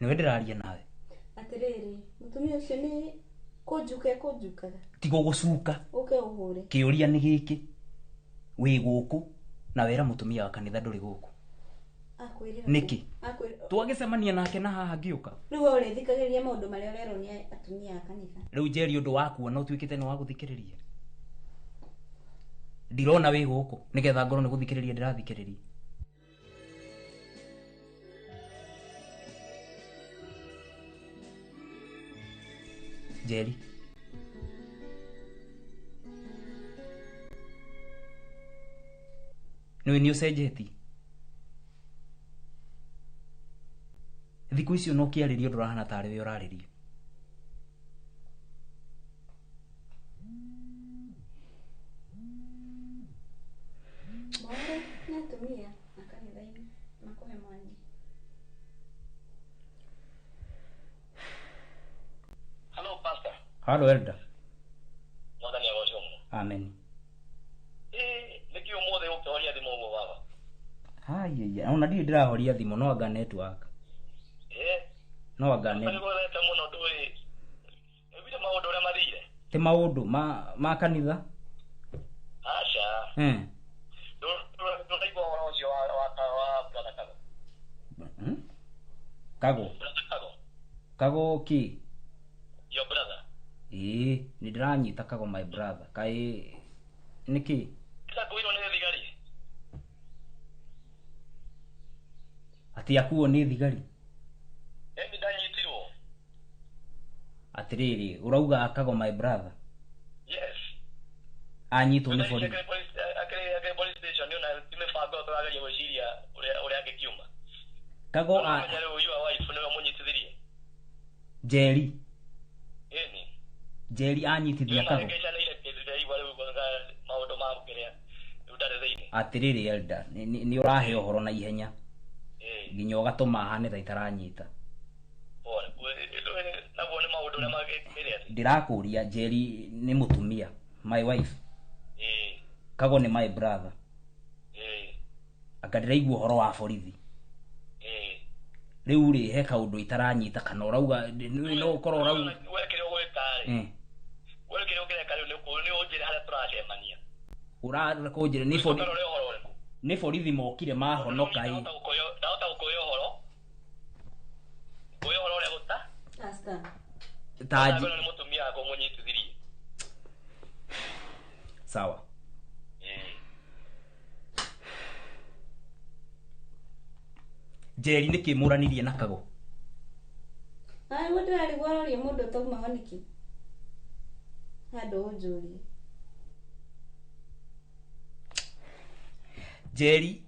Nĩwe ndĩraria nawe. Atĩrĩrĩ, mũtumia ũcio nĩ kũnjuka ekũnjukaga. Tiga gũcuka. Ũke ũhũre. Kĩũria nĩ gĩkĩ. Wĩ gũkũ na wera mũtumia wa kanitha ndũrĩ gũkũ. Akwĩrĩra. Nĩkĩ? Akwĩrĩra. Twagĩcemania nake na haha ngĩũka. Rĩu we ũrĩthikagĩrĩria maũndũ marĩa ũrerwo nĩ atumia a kanitha. Rĩu Njeri ũndũ wa kuona ũtuĩkĩte nĩ wa gũthikĩrĩria. Ndirona wĩ gũkũ nĩgetha ngorwo nĩ gũthikĩrĩria ndĩrathikĩrĩria. Njeri. Nĩũĩ nĩ ũcenjetie. Thikũ icio no ũkĩarĩrio ndũrahana tarĩ we ũrarĩrio. Mohoro nĩ atumia a kanitha-inĩ makũhe mwanya. Hello, Pastor. Hello, Elder. Mwathani agocwo mũno. Amen. Nĩkĩ ũmũthĩ ũkĩhoria thimũ ũguo baba? Haiya, ona ndirĩ ndĩrahoria thimũ no anga network. No anga network. Nĩgwethete mũno ndũĩ. Wĩiguire maũndũ ũrĩa mathire? Ti maũndũ ma kanitha? Aca. Ndũraigua ũhoro ũcio wa brother Kago? Kago? Brother Kago. Kago kĩ? Your brother. Ĩĩ, nĩ ndĩranyita Kago my brother. Kaĩ nĩkĩ? Akuirwo nĩ thigari. Atĩ akuo nĩ thigari? Emi ndanyitirwo. Atĩrĩrĩ, ũrauga Kago my brother? Yes. Anyitwo nĩ borithi. Akĩrĩ police station nĩ ona ti mĩbango tũrageria gwĩciria ũrĩa angĩkiuma. Kago a rĩu your wife nĩwe mũnyitithirie. Njeri. Ĩni. Njeri anyitithia Kago. Maũndũ ma kĩrĩa rĩu ndarĩ thĩinĩ. Atĩrĩrĩ Elder, nĩ ũrahe ũhoro na ihenya. Nginya ũgatũma hane ta itaranyita. Naguo nĩ maũndũ ũrĩa magĩkĩrĩa. Ndĩrakũria Njeri nĩ mũtumia, my wife. Kago nĩ my brother. Anga ndĩraigua ũhoro wa borithi. Rĩu rĩ he kaũndũ itaranyita kana ũrauga no ũkorwo ũrauga. We kĩrĩa ũgwĩka rĩ. We kĩrĩa ũkĩreka rĩu nĩ ũnjĩre harĩa tũracemania. Ũrakũnjĩra nĩ borithi. Nĩ borithi mokire mahonoka ĩ. Ndahota gũkũhe ũhoro. Ngũhe ũhoro ũrĩa gũta. Pastor. Taji. Nĩ mũtumia wakwa mũnyitithirie. Sawa. Njeri nĩkĩ mũranirie na Kago? Nĩguo ndĩrarigwo aroria mũndũ ũtaumaga nĩkĩ? Handũ ũnjũrie. Njeri.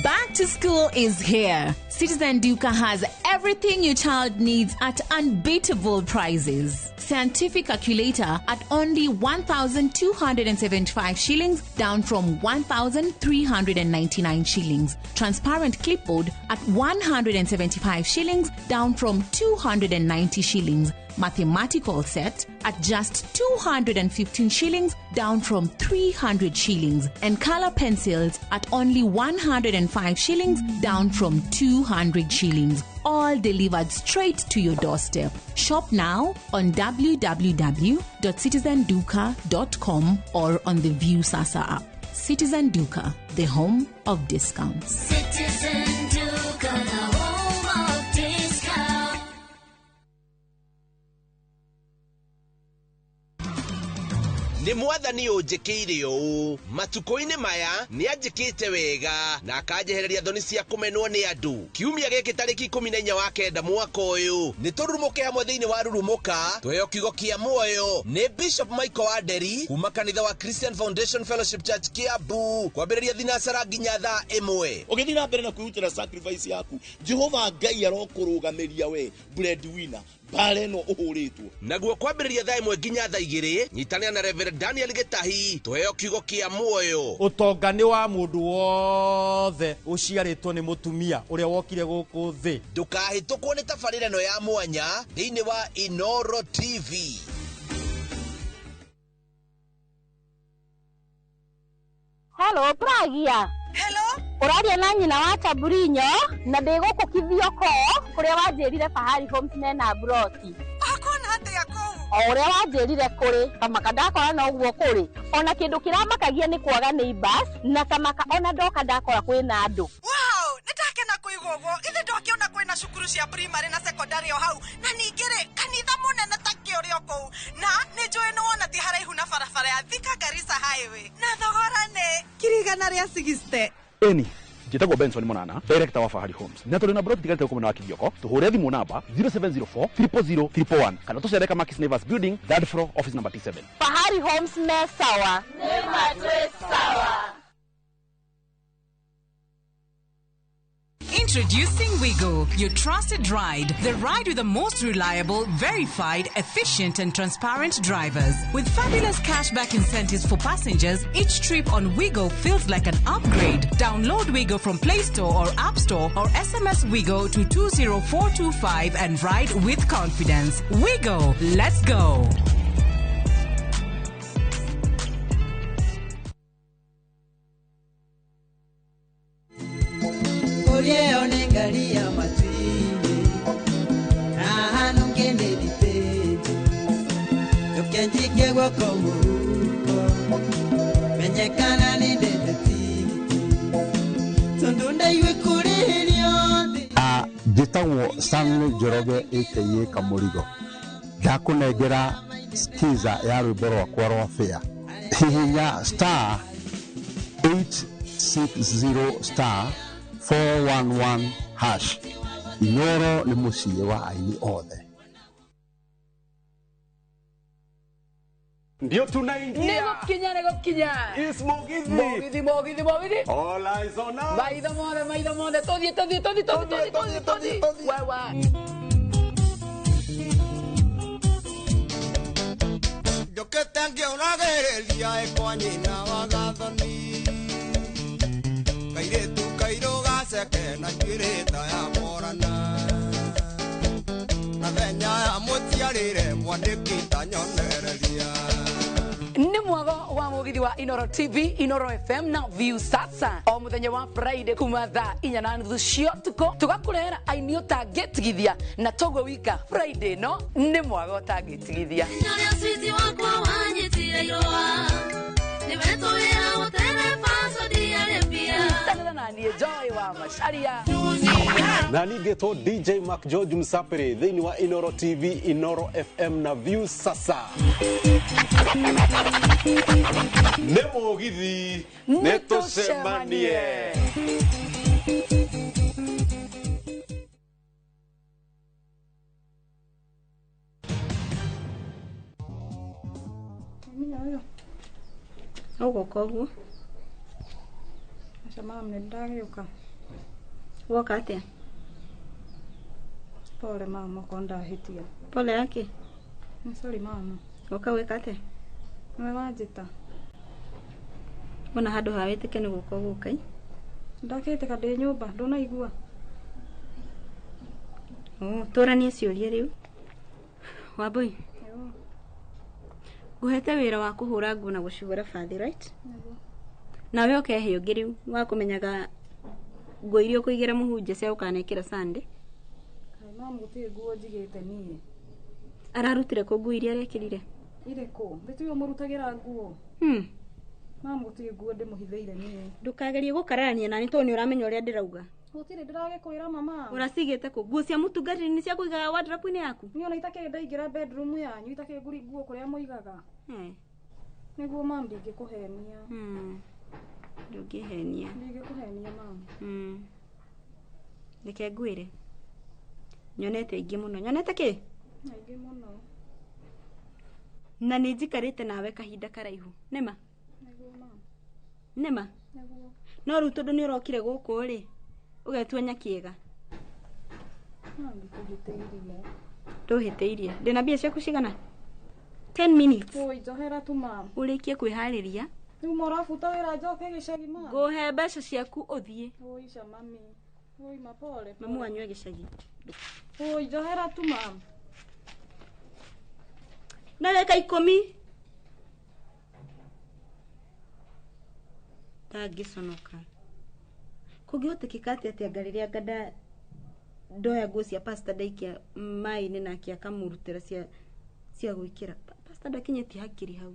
Back to school is here. Citizen Duka has everything your child needs at unbeatable prices. Scientific calculator at only 1,275 shillings, down from 1,399 shillings. Transparent clipboard at 175 shillings, down from 290 shillings. Mathematical set at just 215 shillings, down from 300 shillings. And color pencils at only 105 shillings, down from 200 shillings. All delivered straight to your doorstep. Shop now on www.citizenduka.com or on the View Sasa app. Citizen Duka, the home of discounts. Citizen Duka, the home of discount. Nĩ mwathani ũnjĩkĩire ũũ matukũ-inĩ maya nĩ anjĩkĩte wega na akanjehereria thoni cia kũmenwo nĩ andũ. Kiumia gĩkĩ tarĩki 14 wa 9 mwaka ũyũ nĩ tũrurumũke hamwe thĩinĩ wa Rurumũka, tũheo kiugo kĩa muoyo nĩ Bishop Michael Wanderi kuma kanitha wa Christian Foundation Fellowship Church Kiambu, kwambĩrĩria thinacara nginya thaa 1. Ũgĩthiĩ na mbere na kwĩrutĩra sacrifice yaku, Jehova Ngai arokũrũgamĩria we breadwinner mbara ĩno ũhũrĩtwo. Naguo kwambĩrĩria thaa 1 nginya thaa 2, nyitanĩra na Reverend Daniel Gĩtahi tũheo kiugo kĩa muoyo. Ũtonga nĩ wa mũndũ wothe ũciarĩtwo nĩ mũtumia ũrĩa wokire gũkũ thĩ. Ndũkahĩtũkwo nĩ tabarĩra ĩno ya mwanya thĩinĩ wa Inoro TV. Hello, Pragia. Hello. Ũraria na nyina wa Chaburinyo na ndĩ gũkũ Kithioko kũrĩa wanjĩrire Fahari Homes mena broti. Akona atĩa kũu? O ũrĩa wanjĩrire kũrĩ kamaka ndakora noguo kũrĩ. Ona kĩndũ kĩramakagia nĩ kwaga neighbors na kamaka ona ndoka ndakora kwĩna andũ. Wow, nĩndakena kũigua ũguo. Ithe ndwakĩona kwĩna cukuru cia primary na secondary o hau na ningĩ rĩ kanitha mũnene ta kĩ ũrĩ o kũu na nĩ njũĩ nĩ wona ti haraihu na barabara ya Thika Garissa Highway na thogora nĩ 160,000. Eni njĩtagwo Benson Monana, director wa Fahari Homes, na tũrĩ na broti tigarĩte gũkũ mwena wa Kithioko. Tũhũre thimũ namba 0704 000 111 kana tũcere Kamakis Neighbors Building, third floor, office number T7. Fahari Homes me sawa. Nĩ matwĩ sawa. Introducing Wigo, your trusted ride. The ride with the most reliable, verified, efficient and transparent drivers. With fabulous cashback incentives for passengers, each trip on Wigo feels like an upgrade. Download Wigo from Play Store or App Store or SMS Wigo to 20425 and ride with confidence. Wigo, let's go. Onengalia matwini na hanu ngene diteji tukenjike gwako muhuko menyekana ni ndete tondu ndaiwe kuririo. Njĩtagwo Stanley Njoroge aka Kamũrigo, ndakũnengera skiza ya rwĩmbo rwakwa rwa fare. Hihinya star 860 star 411 hash. Inoro nĩ mũciĩ wa aini othe. Ndio tunaingia. Nĩgũkinya nĩgũkinya. Is Mugithi. Mugithi Mugithi Mugithi. All eyes on us. Maitho mothe maitho mothe tũthiĩ tũthiĩ tũthiĩ tũthiĩ tũthiĩ tũthiĩ tũthiĩ. Wewe. Njũkĩte ngĩũragĩrĩria ĩkwa nyina wa gathoni kairĩtu kairũ gaceke na njuĩrĩ ta ya morana na thenya ya mũciarĩre mwandĩki ta nyonereria. Nĩ mwago wa Mugithi wa Inoro TV, Inoro FM na View Sasa o muthenya wa Friday kuma thaa 4:30 cia ũtukũ tũgakũrehera aini ũtangĩtigithia na toguo wika Friday no nĩ mwago ũtangĩtigithia. Joy wa Macharia na ningĩtwo DJ Mark George Msapere thĩinĩ wa Inoro TV, Inoro FM na View Sasa. Nĩ Mugithi nĩ tũcemanie. Ũgũka ũguo. Aca mama nĩ ndagĩũka. Woka atĩa? Pole mama okorwo ndahĩtia. Pole yake? Sorry mama. Woka gwĩka atĩa? Nĩwe wanjĩta. Wona handũ ha wĩtĩke nĩ gũka ũgũka. Ndakĩtĩka ndĩ nyũmba, ndũnaigua. Oh, tũranie ciũria rĩu. Wambui. Nguhete wĩra wa kũhũra nguo na gũcihũra bathi, right? Nawe ũkehe ũngĩ rĩu wa kũmenyaga nguo iria ũkũigĩra mũhunjia cia gũkanekĩra Sunday. Kaĩ mama gũtirĩ nguo njigĩte niĩ. Ararutire kũ nguo iria arekĩrire? Irĩkũ? Ndĩ mũrutagĩra nguo. Mama gũtirĩ nguo ndĩmũhithĩire niĩ. Ndũkagerie gũkararania nani tondũ nĩ ũramenya ũrĩa ndĩrauga. Gũtirĩ ndĩragĩkwĩra mama. Ũracigĩte kũ? Nguo cia mũtungatĩri nĩ cia kũigaga wardrobe-inĩ yaku? Niĩ ona itakĩrĩ ndaingĩra bedroom yanyu itakĩrĩ ngũri nguo kũrĩa mũigaga. Nĩguo mam ndingĩkũhenia. Ndũngĩhenia. Ndingĩkũhenia mam. Reke ngwĩre. Nyonete aingĩ mũno. Nyonete kĩ? Aingĩ mũno. Na nĩ njikarĩte nawe kahinda karaihu. Nĩma? Nĩguo mam. Nĩma? Nĩguo. No rĩu tondũ nĩ ũrokire gũkũ rĩ, ũgetua nyakĩega. Mam ndikũhĩtĩirie. Ndũhĩtĩirie. Ndĩna mbia ciaku cigana? 10 minutes. Oi njohera tu mam. Ũrĩkie kwĩharĩria. Rĩu mũrabuta wĩra njoke gĩcagi mam. Ngũhe mbeca ciaku ũthiĩ. Oi ca mami. Oi mapole. Mamu wanyu e gĩcagi. Oi njohera tu mam. Na ndagĩka 10. Ndangĩconoka. Kũngĩhotekeka atĩa atĩ anga rĩrĩa anga ndoya nguo cia pastor ndaikia maĩ-inĩ nake akamũrutĩra cia gwĩkĩra. Pastor ndakinyĩtie hakiri hau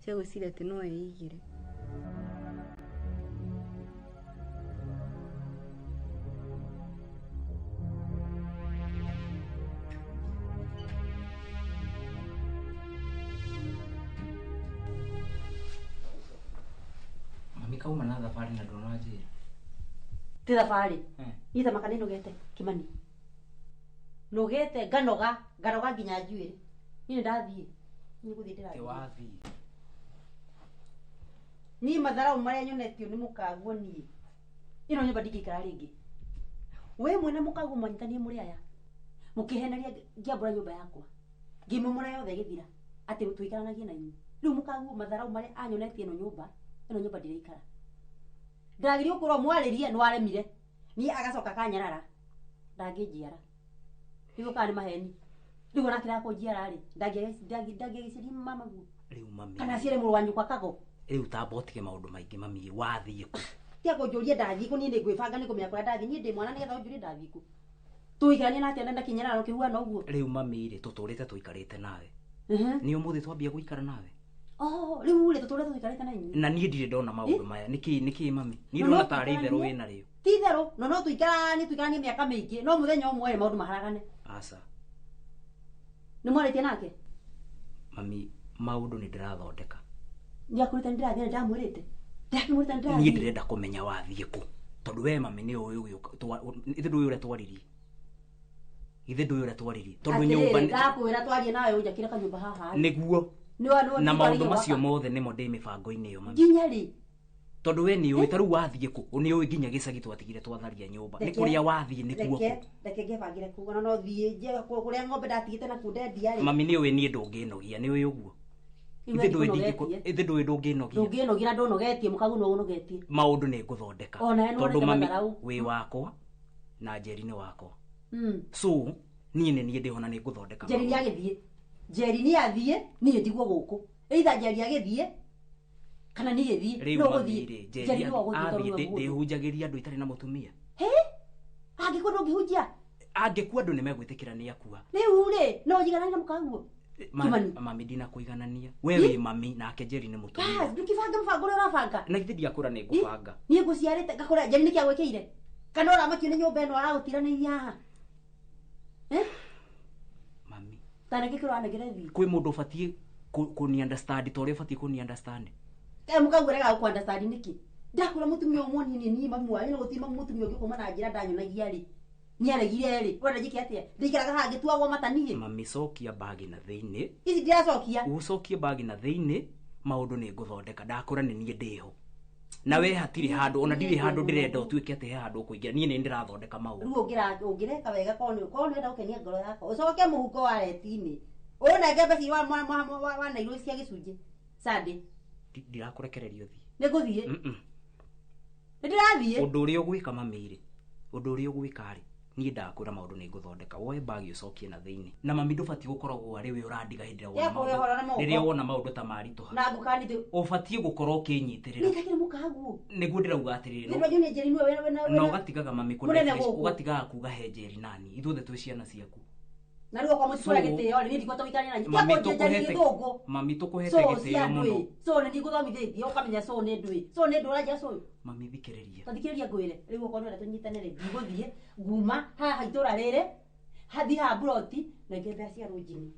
cia gwĩciria atĩ no eigĩre. Mami kauma na thabarĩ na ndũnanjĩra. Ti thabarĩ. Niĩ ta maka nĩnogete Kimani. Nogete nganoga, nganoga nginya njuĩrĩ. Niĩ nĩndathiĩ. Niĩ gũthiĩ ndĩrathiĩ. Ti wathiĩ. Niĩ matharau marĩa nyonetio nĩ mũkaguo niĩ. Ĩno nyũmba ndingĩikara rĩngĩ. We mwene mũkaguo mwanyitanie mũrĩ aya. Mũkĩheneria ngĩambũra nyũmba yakwa. Ngĩmomora yothe ĩgĩthira. Atĩ tũikaranagie na inyuĩ. Rĩu mũkaguo matharau marĩa anyonetie ĩno nyũmba ndĩraikara. Ndagĩrĩirwo gũkorwo mwarĩrie nĩ waremire. Niĩ agacoka akanyarara. Ndangĩnjiara. Nĩguo kana nĩ maheni. Rĩu ona kĩrĩa kũnjiara rĩ, ndangĩagĩciria mama guo. Rĩu mami. Kana aciare mũrũ wa nyũkwa Kago. Rĩu tamba ũtige maũndũ maingĩ mami, wathiĩ kũ? Tiga kũnjũria ndathiĩ kũ, niĩ nĩngwĩbanga nĩngũmenya kũrĩa ndathiĩ. Niĩ ndĩ mwana nĩgetha ũnjũrie ndathiĩ kũ. Tũikaranie na atĩa na kĩnyararo kĩhuana ũguo? Rĩu mami rĩ, tũtũrĩte tũikarĩte nawe. Nĩ ũmũthĩ twambia gũikara nawe. Oh, rĩu rĩ tũtũrĩte tũikarĩte na inyuĩ. Na niĩ ndirĩ ndona maũndũ maya. Nĩkĩ mami? Niĩ ndona tarĩ itherũ wĩna rĩo. Ti itherũ, no tũikaranie mĩaka mĩingĩ, no mũthenya ũmwe rĩ maũndũ maharagane. Aca. Nĩ mwarĩtie nake? Mami, maũndũ nĩ ndĩrathondeka. Ndiakwĩrĩte nĩ ndĩrathiĩ na ndamwĩrĩte. Ndakĩmwĩrĩte nĩ ndĩrathiĩ. Niĩ ndĩrenda kũmenya wathiĩ kũ. Tondũ we mami nĩ ũĩ ũgĩũka, ithe ndũĩ ũrĩa twaririe. Ithe ndũĩ ũrĩa twaririe. Tondũ nyũmba nĩ ndakwĩra twarie nawe ũnjakĩre kanyũmba haha. Nĩguo. Na maũndũ macio mothe nĩmo ndĩ mĩbango-inĩ ĩyo mami. Nginya rĩ? Tondũ we nĩ ũĩ ta rĩu wathiĩ kũ? Nĩ ũĩ nginya gĩcagi twatigire twatharia nyũmba. Nĩ kũrĩa wathiĩ nĩkuo kũ? Reke ngĩbangĩre kũu ona no thiĩ nje kũrĩa ng'ombe ndatigĩte na kũu ndendia rĩ. Mami nĩ ũĩ niĩ ndũngĩnogia, nĩ ũĩ ũguo. Ithe ndũĩ ndũngĩnogia. Ndũngĩnogia na ndũnogetie, mũkaguo no ũnogetie. Maũndũ nĩ ngũthondeka. Tondũ mami wĩ wakwa na Njeri nĩ wakwa. So niĩ nĩ niĩ ndĩhona nĩ ngũthondeka. Njeri nĩ agĩthiĩ. Njeri nĩ athiĩ, niĩ ndigwo gũkũ. Either Njeri agĩthiĩ kana niĩ thiĩ. No gũthiĩ. Njeri no gũthiĩ ndĩhunjagĩria andũ itarĩ na mũtumia. Hĩ? Angĩkua ndũngĩhunjia? Angĩkua andũ nĩmegwĩtĩkĩra nĩ akua. Rĩu rĩ, no njigananie na mũkaguo? Mami ndinakũiganania. We wĩ mami nake Njeri nĩ mũtumia. Bas, ndũkĩbanga mũbango ũrĩa ũrabanga. Na githĩ ndiakũra nĩ ngũbanga. Niĩ ngũciarĩte ngakũra Njeri nĩkĩ agwĩkĩire? Kana ũramakio nĩ nyũmba ĩno aragũtiranĩirie haha? Mami. Ta nĩkĩ kĩranengera thiĩ? Kwĩ mũndũ ũbatiĩ kũni understand ta ũrĩa ũbatiĩ kũni understand. Mũkaguo ũregaga gũkũ understand nĩkĩ? Ndakũra mũtumia ũmwe niĩ niĩ mami wanyu na gũtirĩ mũtumia ũngĩ kuma na njĩra ndanyonagia rĩ. Nĩaregire rĩ, ũrenda njĩke atĩa? Ndĩikaraga haha ngĩtuagwo mata niĩ. Mami cokia bagi na thĩinĩ. Ici ndiracokia. Ũcokie bagi na thĩinĩ, maũndũ nĩ ngũthondeka. Ndakũra nĩ niĩ ndĩho. Na we hatirĩ handũ, ona ndirĩ handũ ndĩrenda ũtuĩke atĩ he handũ ũkũingĩra. Niĩ nĩ ndĩrathondeka maũndũ. Rĩu ũngĩreka wega korwo nĩ ũrenda gũkenia ngoro yakwa. Ũcoke mũhuko wa reti-inĩ. Ũnenge mbeca iria wanairwo cia gĩcunjĩ Sunday. Ndirakũrekereria ũthiĩ. Nĩ ngũthiĩ. Nĩ ndĩrathiĩ. Ũndũ ũrĩa ũgwĩka mami rĩ, ũndũ ũrĩa ũgwĩka rĩ, niĩ ndakwĩra maũndũ nĩ ngũthondeka. Woe bagi ũcokie na thĩinĩ. Na mami ndũbatiĩ gũkoragwo arĩ we ũrandiga hĩndĩ ĩrĩa wona maũndũ ta maritũha. Na ngũkanithio. Ũbatiĩ gũkorwo ũkĩnyitĩrĩra. Nĩ ndakĩrĩ mũkaguo. Nĩguo ndĩrauga atĩrĩrĩ. Nĩ Njeri nĩwe na ũgatigaga mami ũgatigaga kuga he Njeri nani. Ithuothe twĩ ciana ciaku. Na rĩu okorwo mũtikũrĩa gĩtĩo rĩ, niĩ ndikũhota gũikarania na inyuĩ. Gĩthũngũ. Mami tũkũhete gĩtĩo mũno. So nĩ ngũthomithĩtie ũkamenya so nĩ ndũĩ. So nĩ ndũĩ ũranjĩra so. Mami thikĩrĩria. Ta thikĩrĩria ngwĩre. Rĩu okorwo nĩ ũrenda tũnyitane rĩ, ndigũthiĩ nguma haha itũra rĩrĩ, hathi haha mburoti na ingĩ mbeca cia rũnjini.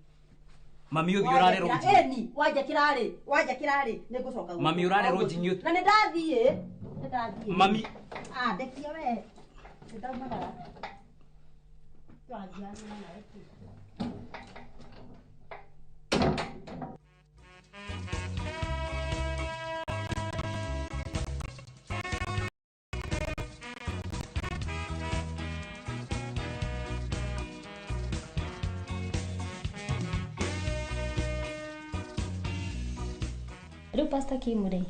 Mami ũthiĩ ũrare rũnjini. Ĩni, wanjakĩra rĩ, wanjakĩra rĩ, nĩ ngũcoka gũkũ. Mami ũrare rũnjini. Na nĩ ndathiĩ. Nĩ ndathiĩ. Mami. Ah, ndekia we. Nĩ ndaumagara. Twanjiana nawe. Rĩu Pastor Kim rĩ,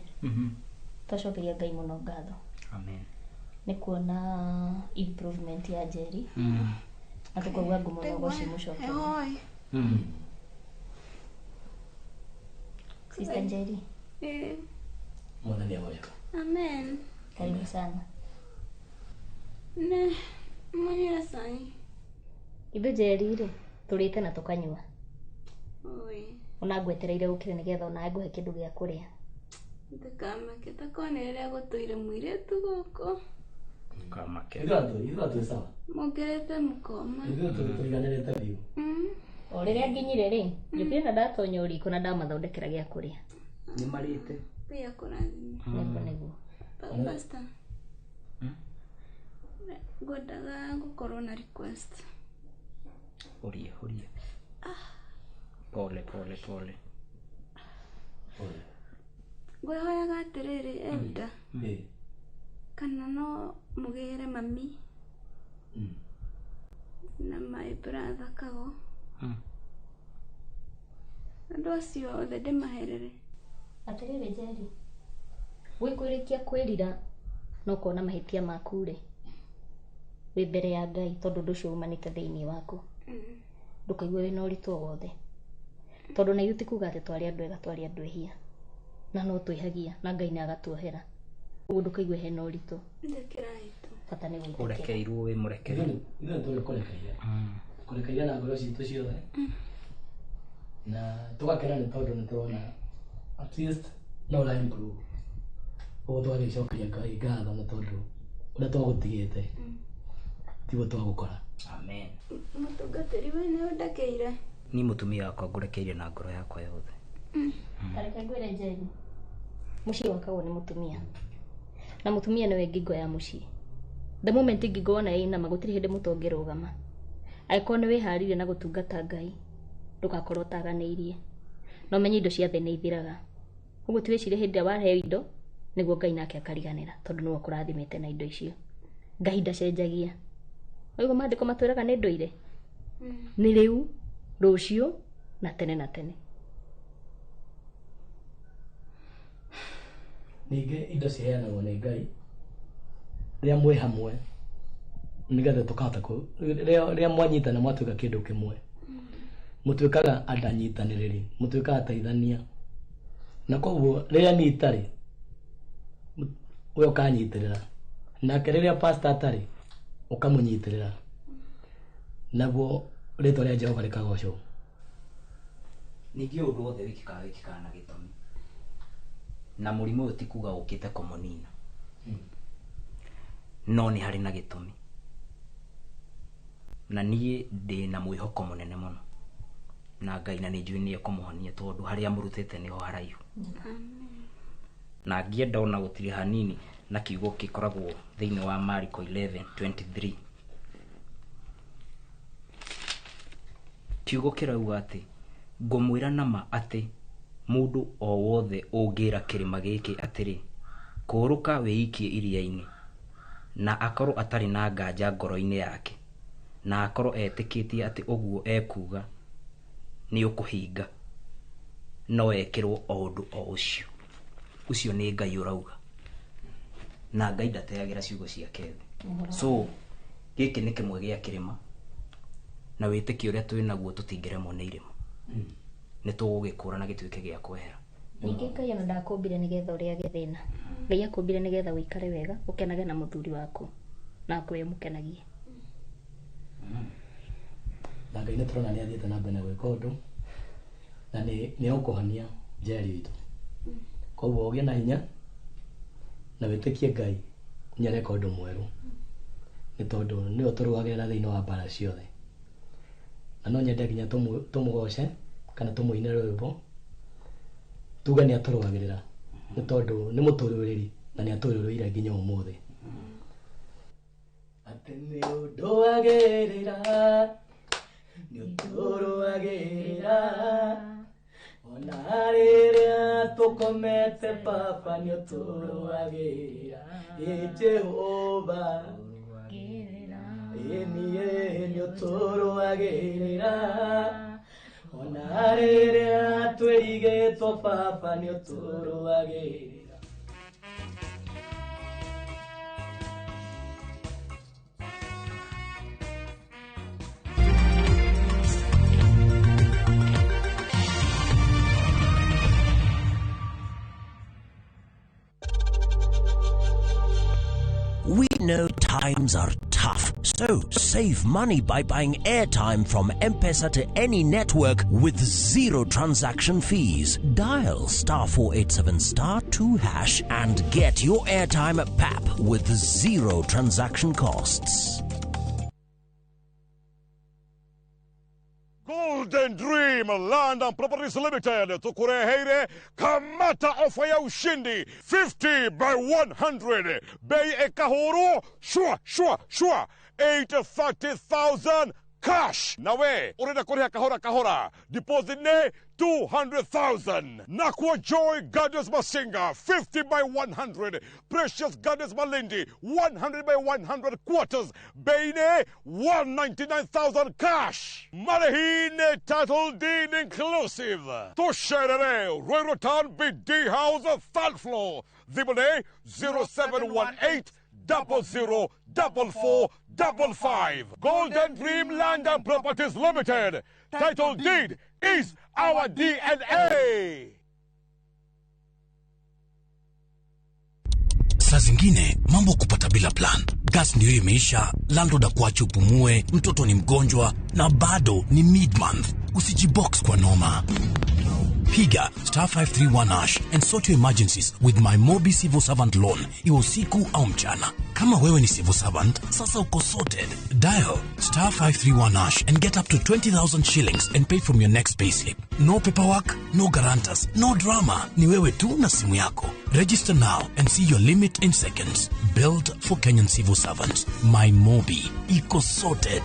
twacokeria Ngai mũno ngatho. Amen. Nĩ kuona improvement ya Njeri. Na tũkauga ngumo na ũgoci mũcokerie. Sister Njeri. Mwathani agocwo. Amen. Karibu sana. Ne, manyuĩra cai. Ithuĩ Njeri rĩ, tũrĩte na tũkanyua. Oi. Ona ngwetereire gũkire nĩgetha onawe ngũhe kĩndũ gĩa kũrĩa. Ndũkamake ta kone rĩrĩa gũtũire mũirĩtu gũkũ. Ndũkamake. Ithuĩ twĩ sawa. Mũngerete mũkoma. Ithuĩ tũiganĩrĩte biũ. O rĩrĩa nginyire rĩ, njũkire na ndatonya riko na ndamathondekera gĩa kũrĩa. Nĩ marĩte. Ngai akũrathime. Nĩguo nĩguo. Pastor. Ngwendaga gũkorwo na request. Ũria, ũria. Pole pole pole. Ngwĩhoyaga atĩrĩrĩ Elda. Kana no mũgĩre mami na my brother Kago. Andũ acio othe ndĩmaherere. Atĩrĩrĩ Njeri, wĩkwĩrĩkia kwĩrira na ũkona mahĩtia maku rĩ, wĩ mbere ya Ngai tondũ ũndũ ũcio umanĩte thĩinĩ waku. Ndũkaigue wĩna ũritũ o wothe. Tondũ na ithuĩ ti kuga atĩ twarĩ andũ ega, twarĩ andũ ehia. Na no twĩhagia na Ngai nĩ agatuohera. Ũguo ndũkaigue hena ũritũ. Bata nĩ gwĩtĩkĩra. Ũrekeirwo wĩ mũrekere. Ithuĩ tũrĩ kũrekeire. Kũrekeire na ngoro citũ ciothe. Na tũgakena nĩ tondũ nĩ tũrona at least no ũra improve. Ũguo tũgagĩcokeria Ngai ngatho nĩ tondũ ũrĩa twagũtigĩte tiguo twagũkora. Amen. Mũtungatĩri we nĩ ũndekeire. Ni mũtumia wakwa ngũrekeire na ngoro yakwa yothe. Tareke ngwĩre Njeri, mũciĩ wakagwo nĩ mũtumia. Na mũtumia nĩwe ngingo ya mũciĩ. The moment ngingo wona yainama gũtirĩ hĩndĩ mũtongĩrũgama. Angĩkorwo nĩ wĩharĩirie na gũtungata Ngai, ndũgakorwo ũtaganĩirie. Na ũmenye indo cia thĩ nĩ ithiraga. Ũguo ti wĩcirie hĩndĩ ĩrĩa waheo indo nĩguo Ngai nake akariganĩra tondũ nĩwe ũkũrathimĩte na indo icio. Ngai ndacenjagia. Ũguo maandĩko matwĩraga nĩ ndũire. Nĩ rĩu, rũciũ na tene na tene. Ningĩ indo ciheanagwo nĩ Ngai rĩrĩa mwĩ hamwe nĩgetha tũkahota rĩrĩa mwanyitana mwatuĩka kĩndũ kĩmwe, mũtuĩkaga andũ anyitanĩrĩri, mũtuĩkaga ateithania. Na koguo rĩrĩa niĩ itarĩ, we ũkanyitĩrĩra, nake rĩrĩa pastor atarĩ ũkamũnyitĩrĩra, naguo rĩtwa rĩa Jehova rĩkagocwo. Ningĩ ũndũ wothe wĩkĩkaga wĩkĩkaga na gĩtũmi. Na mũrimũ ũyũ ti kuga ũkĩte kũmũnina, no nĩ harĩ na gĩtũmi. Na niĩ ndĩ na mwĩhoko mũnene mũno na Ngai, na nĩ njũĩ nĩ ekũmũhonia tondũ harĩa amũrutĩte nĩho haraihu. Na ngĩenda ona gũtirĩ hanini na kiugo gĩkoragwo thĩinĩ wa Mariko 11:23. Kiugo kĩrauga atĩ ngũmwĩra nama atĩ mũndũ o wothe ũngĩra kĩrĩma gĩkĩ atĩrĩ, kũũrũka wĩikie iria-inĩ, na akorwo atarĩ na nganja ngoro-inĩ yake, na akorwo etĩkĩtie atĩ ũguo ekuga Nĩ ũkũhinga. No ekĩrwo o ũndũ o ũcio. Ũcio nĩ Ngai ũrauga. Na Ngai ndateagĩra ciugo ciake thĩ. So gĩkĩ nĩ kĩmwe gĩa kĩrĩma na wĩtĩkio ũrĩa twĩ naguo tũtingĩremwo nĩ irĩma. Nĩ tũgũgĩkũra na gĩtuĩke gĩa kwehera. Ningĩ Ngai ona ndakũmbire nĩgetha ũrĩage thĩna. Ngai akũmbire nĩgetha ũikare wega, ũkenage na mũthuri waku na akũhe mũkenagie. Na Ngai nĩ tũrona nĩ athiĩte na mbere na gwĩka ũndũ na nĩ ũkũhonia Njeri witũ. Koguo ũgĩe na hinya na wĩtĩkie Ngai nĩ areka ũndũ mwerũ, nĩ tondũ nĩwe ũtũrũagĩrĩra thĩinĩ wa mbara ciothe. Na no nyende nginya tũmũgoce kana tũmũinĩre rwĩmbo tuge nĩ atũrũagĩrĩra, nĩ tondũ nĩ mũtũrũĩrĩri na nĩ atũrũĩrĩire nginya ũmũthĩ. Atĩ nĩ ũndũagĩrĩra, nĩ ũtũrũagĩrĩra, ona rĩrĩa tũkomete Baba nĩ ũtũrũagĩrĩra, ĩ Jehova, ĩ niĩ nĩ ũtũrũagĩrĩra, ona rĩrĩa twĩrigĩtwo Baba nĩ ũtũrũagĩrĩra. We know times are tough, so save money by buying airtime from M-Pesa to any network with zero transaction fees. Dial *487*2# and get your airtime at PAP with zero transaction costs. Golden Dream Land and Properties Limited tukureheire kamata ofa ya ushindi 50 by 100 bei ekahuru shua shua shua 830,000 cash. Nawe urenda kuriha kahora kahora, deposit ne 200,000. Nakwa Joy Gardens Masinga 50 by 100, Precious Gardens Malindi 100 by 100 quarters, bei ne 199,000 cash. Marehine title deed inclusive. Tusherere Ruiru Town BD House third floor. Thimũ 0718 00 44 55. Golden Dream Land and Properties Limited. Title deed is our DNA. Saa zingine mambo kupata bila plan. Gas ndio imeisha, landlord akuache upumue, mtoto ni mgonjwa na bado ni mid-month. Usijibox kwa noma. Piga *531# and sort your emergencies with my Mobi Civil Servant Loan, iwe usiku au mchana. Kama wewe ni civil servant, sasa uko sorted. Dial *531# and get up to 20,000 shillings and pay from your next payslip. No paperwork, no guarantors, no drama. Ni wewe tu na simu yako. Register now and see your limit in seconds. Built for Kenyan civil servants. My Mobi. Iko sorted.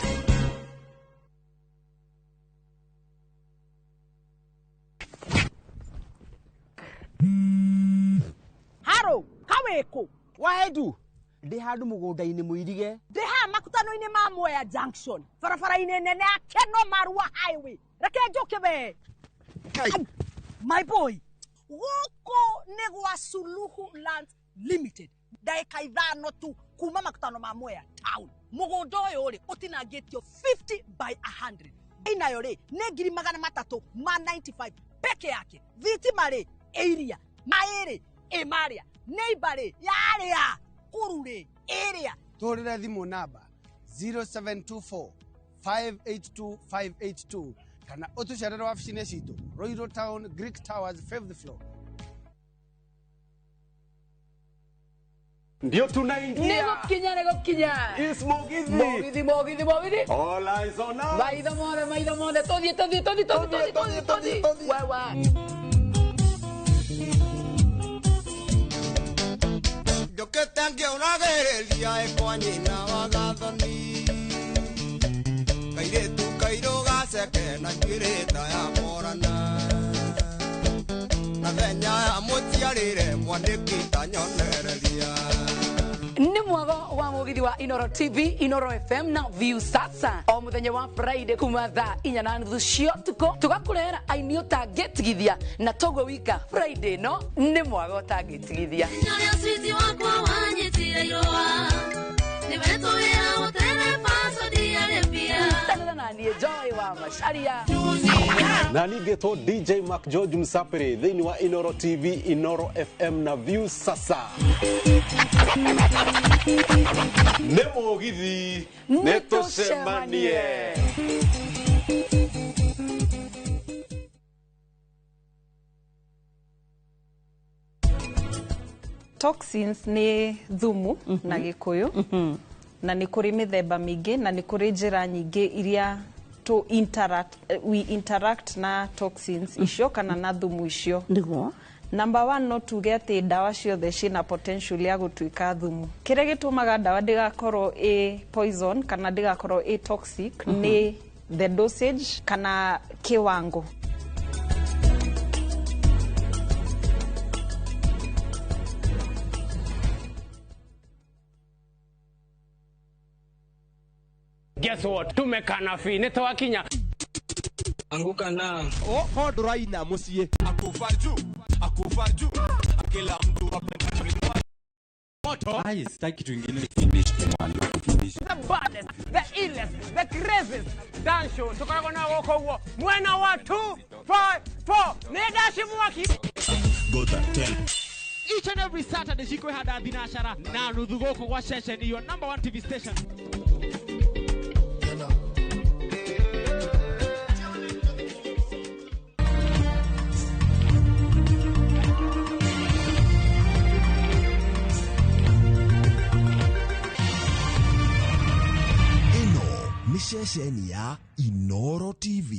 Haro, kaweko. Waedu. Ndi handu mugunda-ini muirige. Ndi haha makutano-ini ma Mwea Junction. Barabara-ini nene ya Keno Marua Highway. Reke njuke we. My boy. Guku ni gwa Suluhu Land Limited. Ndagika 5 tu kuma makutano ma Mwea Town. Mugunda uyu ri utinangitio 50 by 100. Inayo ri ni 395 peke yake. Thitima ri area, mairi imaria, neighbor ri yaria, kuru ri area. Turire thimu namba 0724 582 582 kana utucerere wabici-inĩ citũ Ruiru Town, Greek Towers, 5th floor. Ndio tunaingia. Nĩgũkinya. Is Mugithi. Mugithi, Mugithi, Mugithi. All eyes on us. Maitho mothe, maitho mothe. Tũthiĩ, tũthiĩ, tũthiĩ, tũthiĩ, tũthiĩ, tũthiĩ, tũthiĩ. Wewe. Njũkĩte ngĩũragĩrĩria ĩkwa nyina wa gathoni kairĩtu kairũ gaceke na njuĩrĩ ta ya morana na thenya ya mũciarĩre mwanĩki ta nyonereria. Nĩ Nĩ mwago wa mũgithi wa Inoro TV, Inoro FM na View Sasa o mũthenya wa Friday kuma thaa 4:30 cia ũtukũ tũgakũrehera aini ũtangĩtigithia na toguo wika Friday no nĩ mwago ũtangĩtigithia. Nyoria switi wakwa wanyitire irũa nĩwetwo wĩra gũtereba Saudi Arabia. Tanĩra na niĩ Joy wa Macharia. Na ningĩtwo DJ Mark George Msapiri thĩinĩ wa Inoro TV, Inoro FM na View Sasa. Nĩ mũgithi nĩ tũcemanie. Toxins nĩ thumu na Gĩkũyũ, na nĩ kũrĩ mĩthemba mĩingĩ na nĩ kũrĩ njĩra nyingĩ iria to interact, we interact na toxins icio kana na thumu icio. Nĩguo. Number one, no tuge atĩ ndawa ciothe ciĩna potential ya gũtuĩka thumu. Kĩrĩa gĩtũmaga ndawa ndĩgakorwo ĩ poison kana ndĩgakorwo ĩ toxic nĩ the dosage kana kiwango. Guess what? Tumekana fi nĩ twakinya. Anguka na Oho ndũraina mũciĩ. Akufa juu, akufa juu. Kila mtu apenda moto. Ai, sitaki kitu ingine. Finish finish. The baddest, the illest, the craziest dance show. Tukoragwo na gũkũ ũguo mwena wa 2 5 4 nĩ ndaci mwaki. Go tell. Each and every Saturday cikwĩhanda thinacara na nuthu gũkũ gwa ceceni your number 1 TV station. Ĩno nĩ ceceni ya Inoro TV.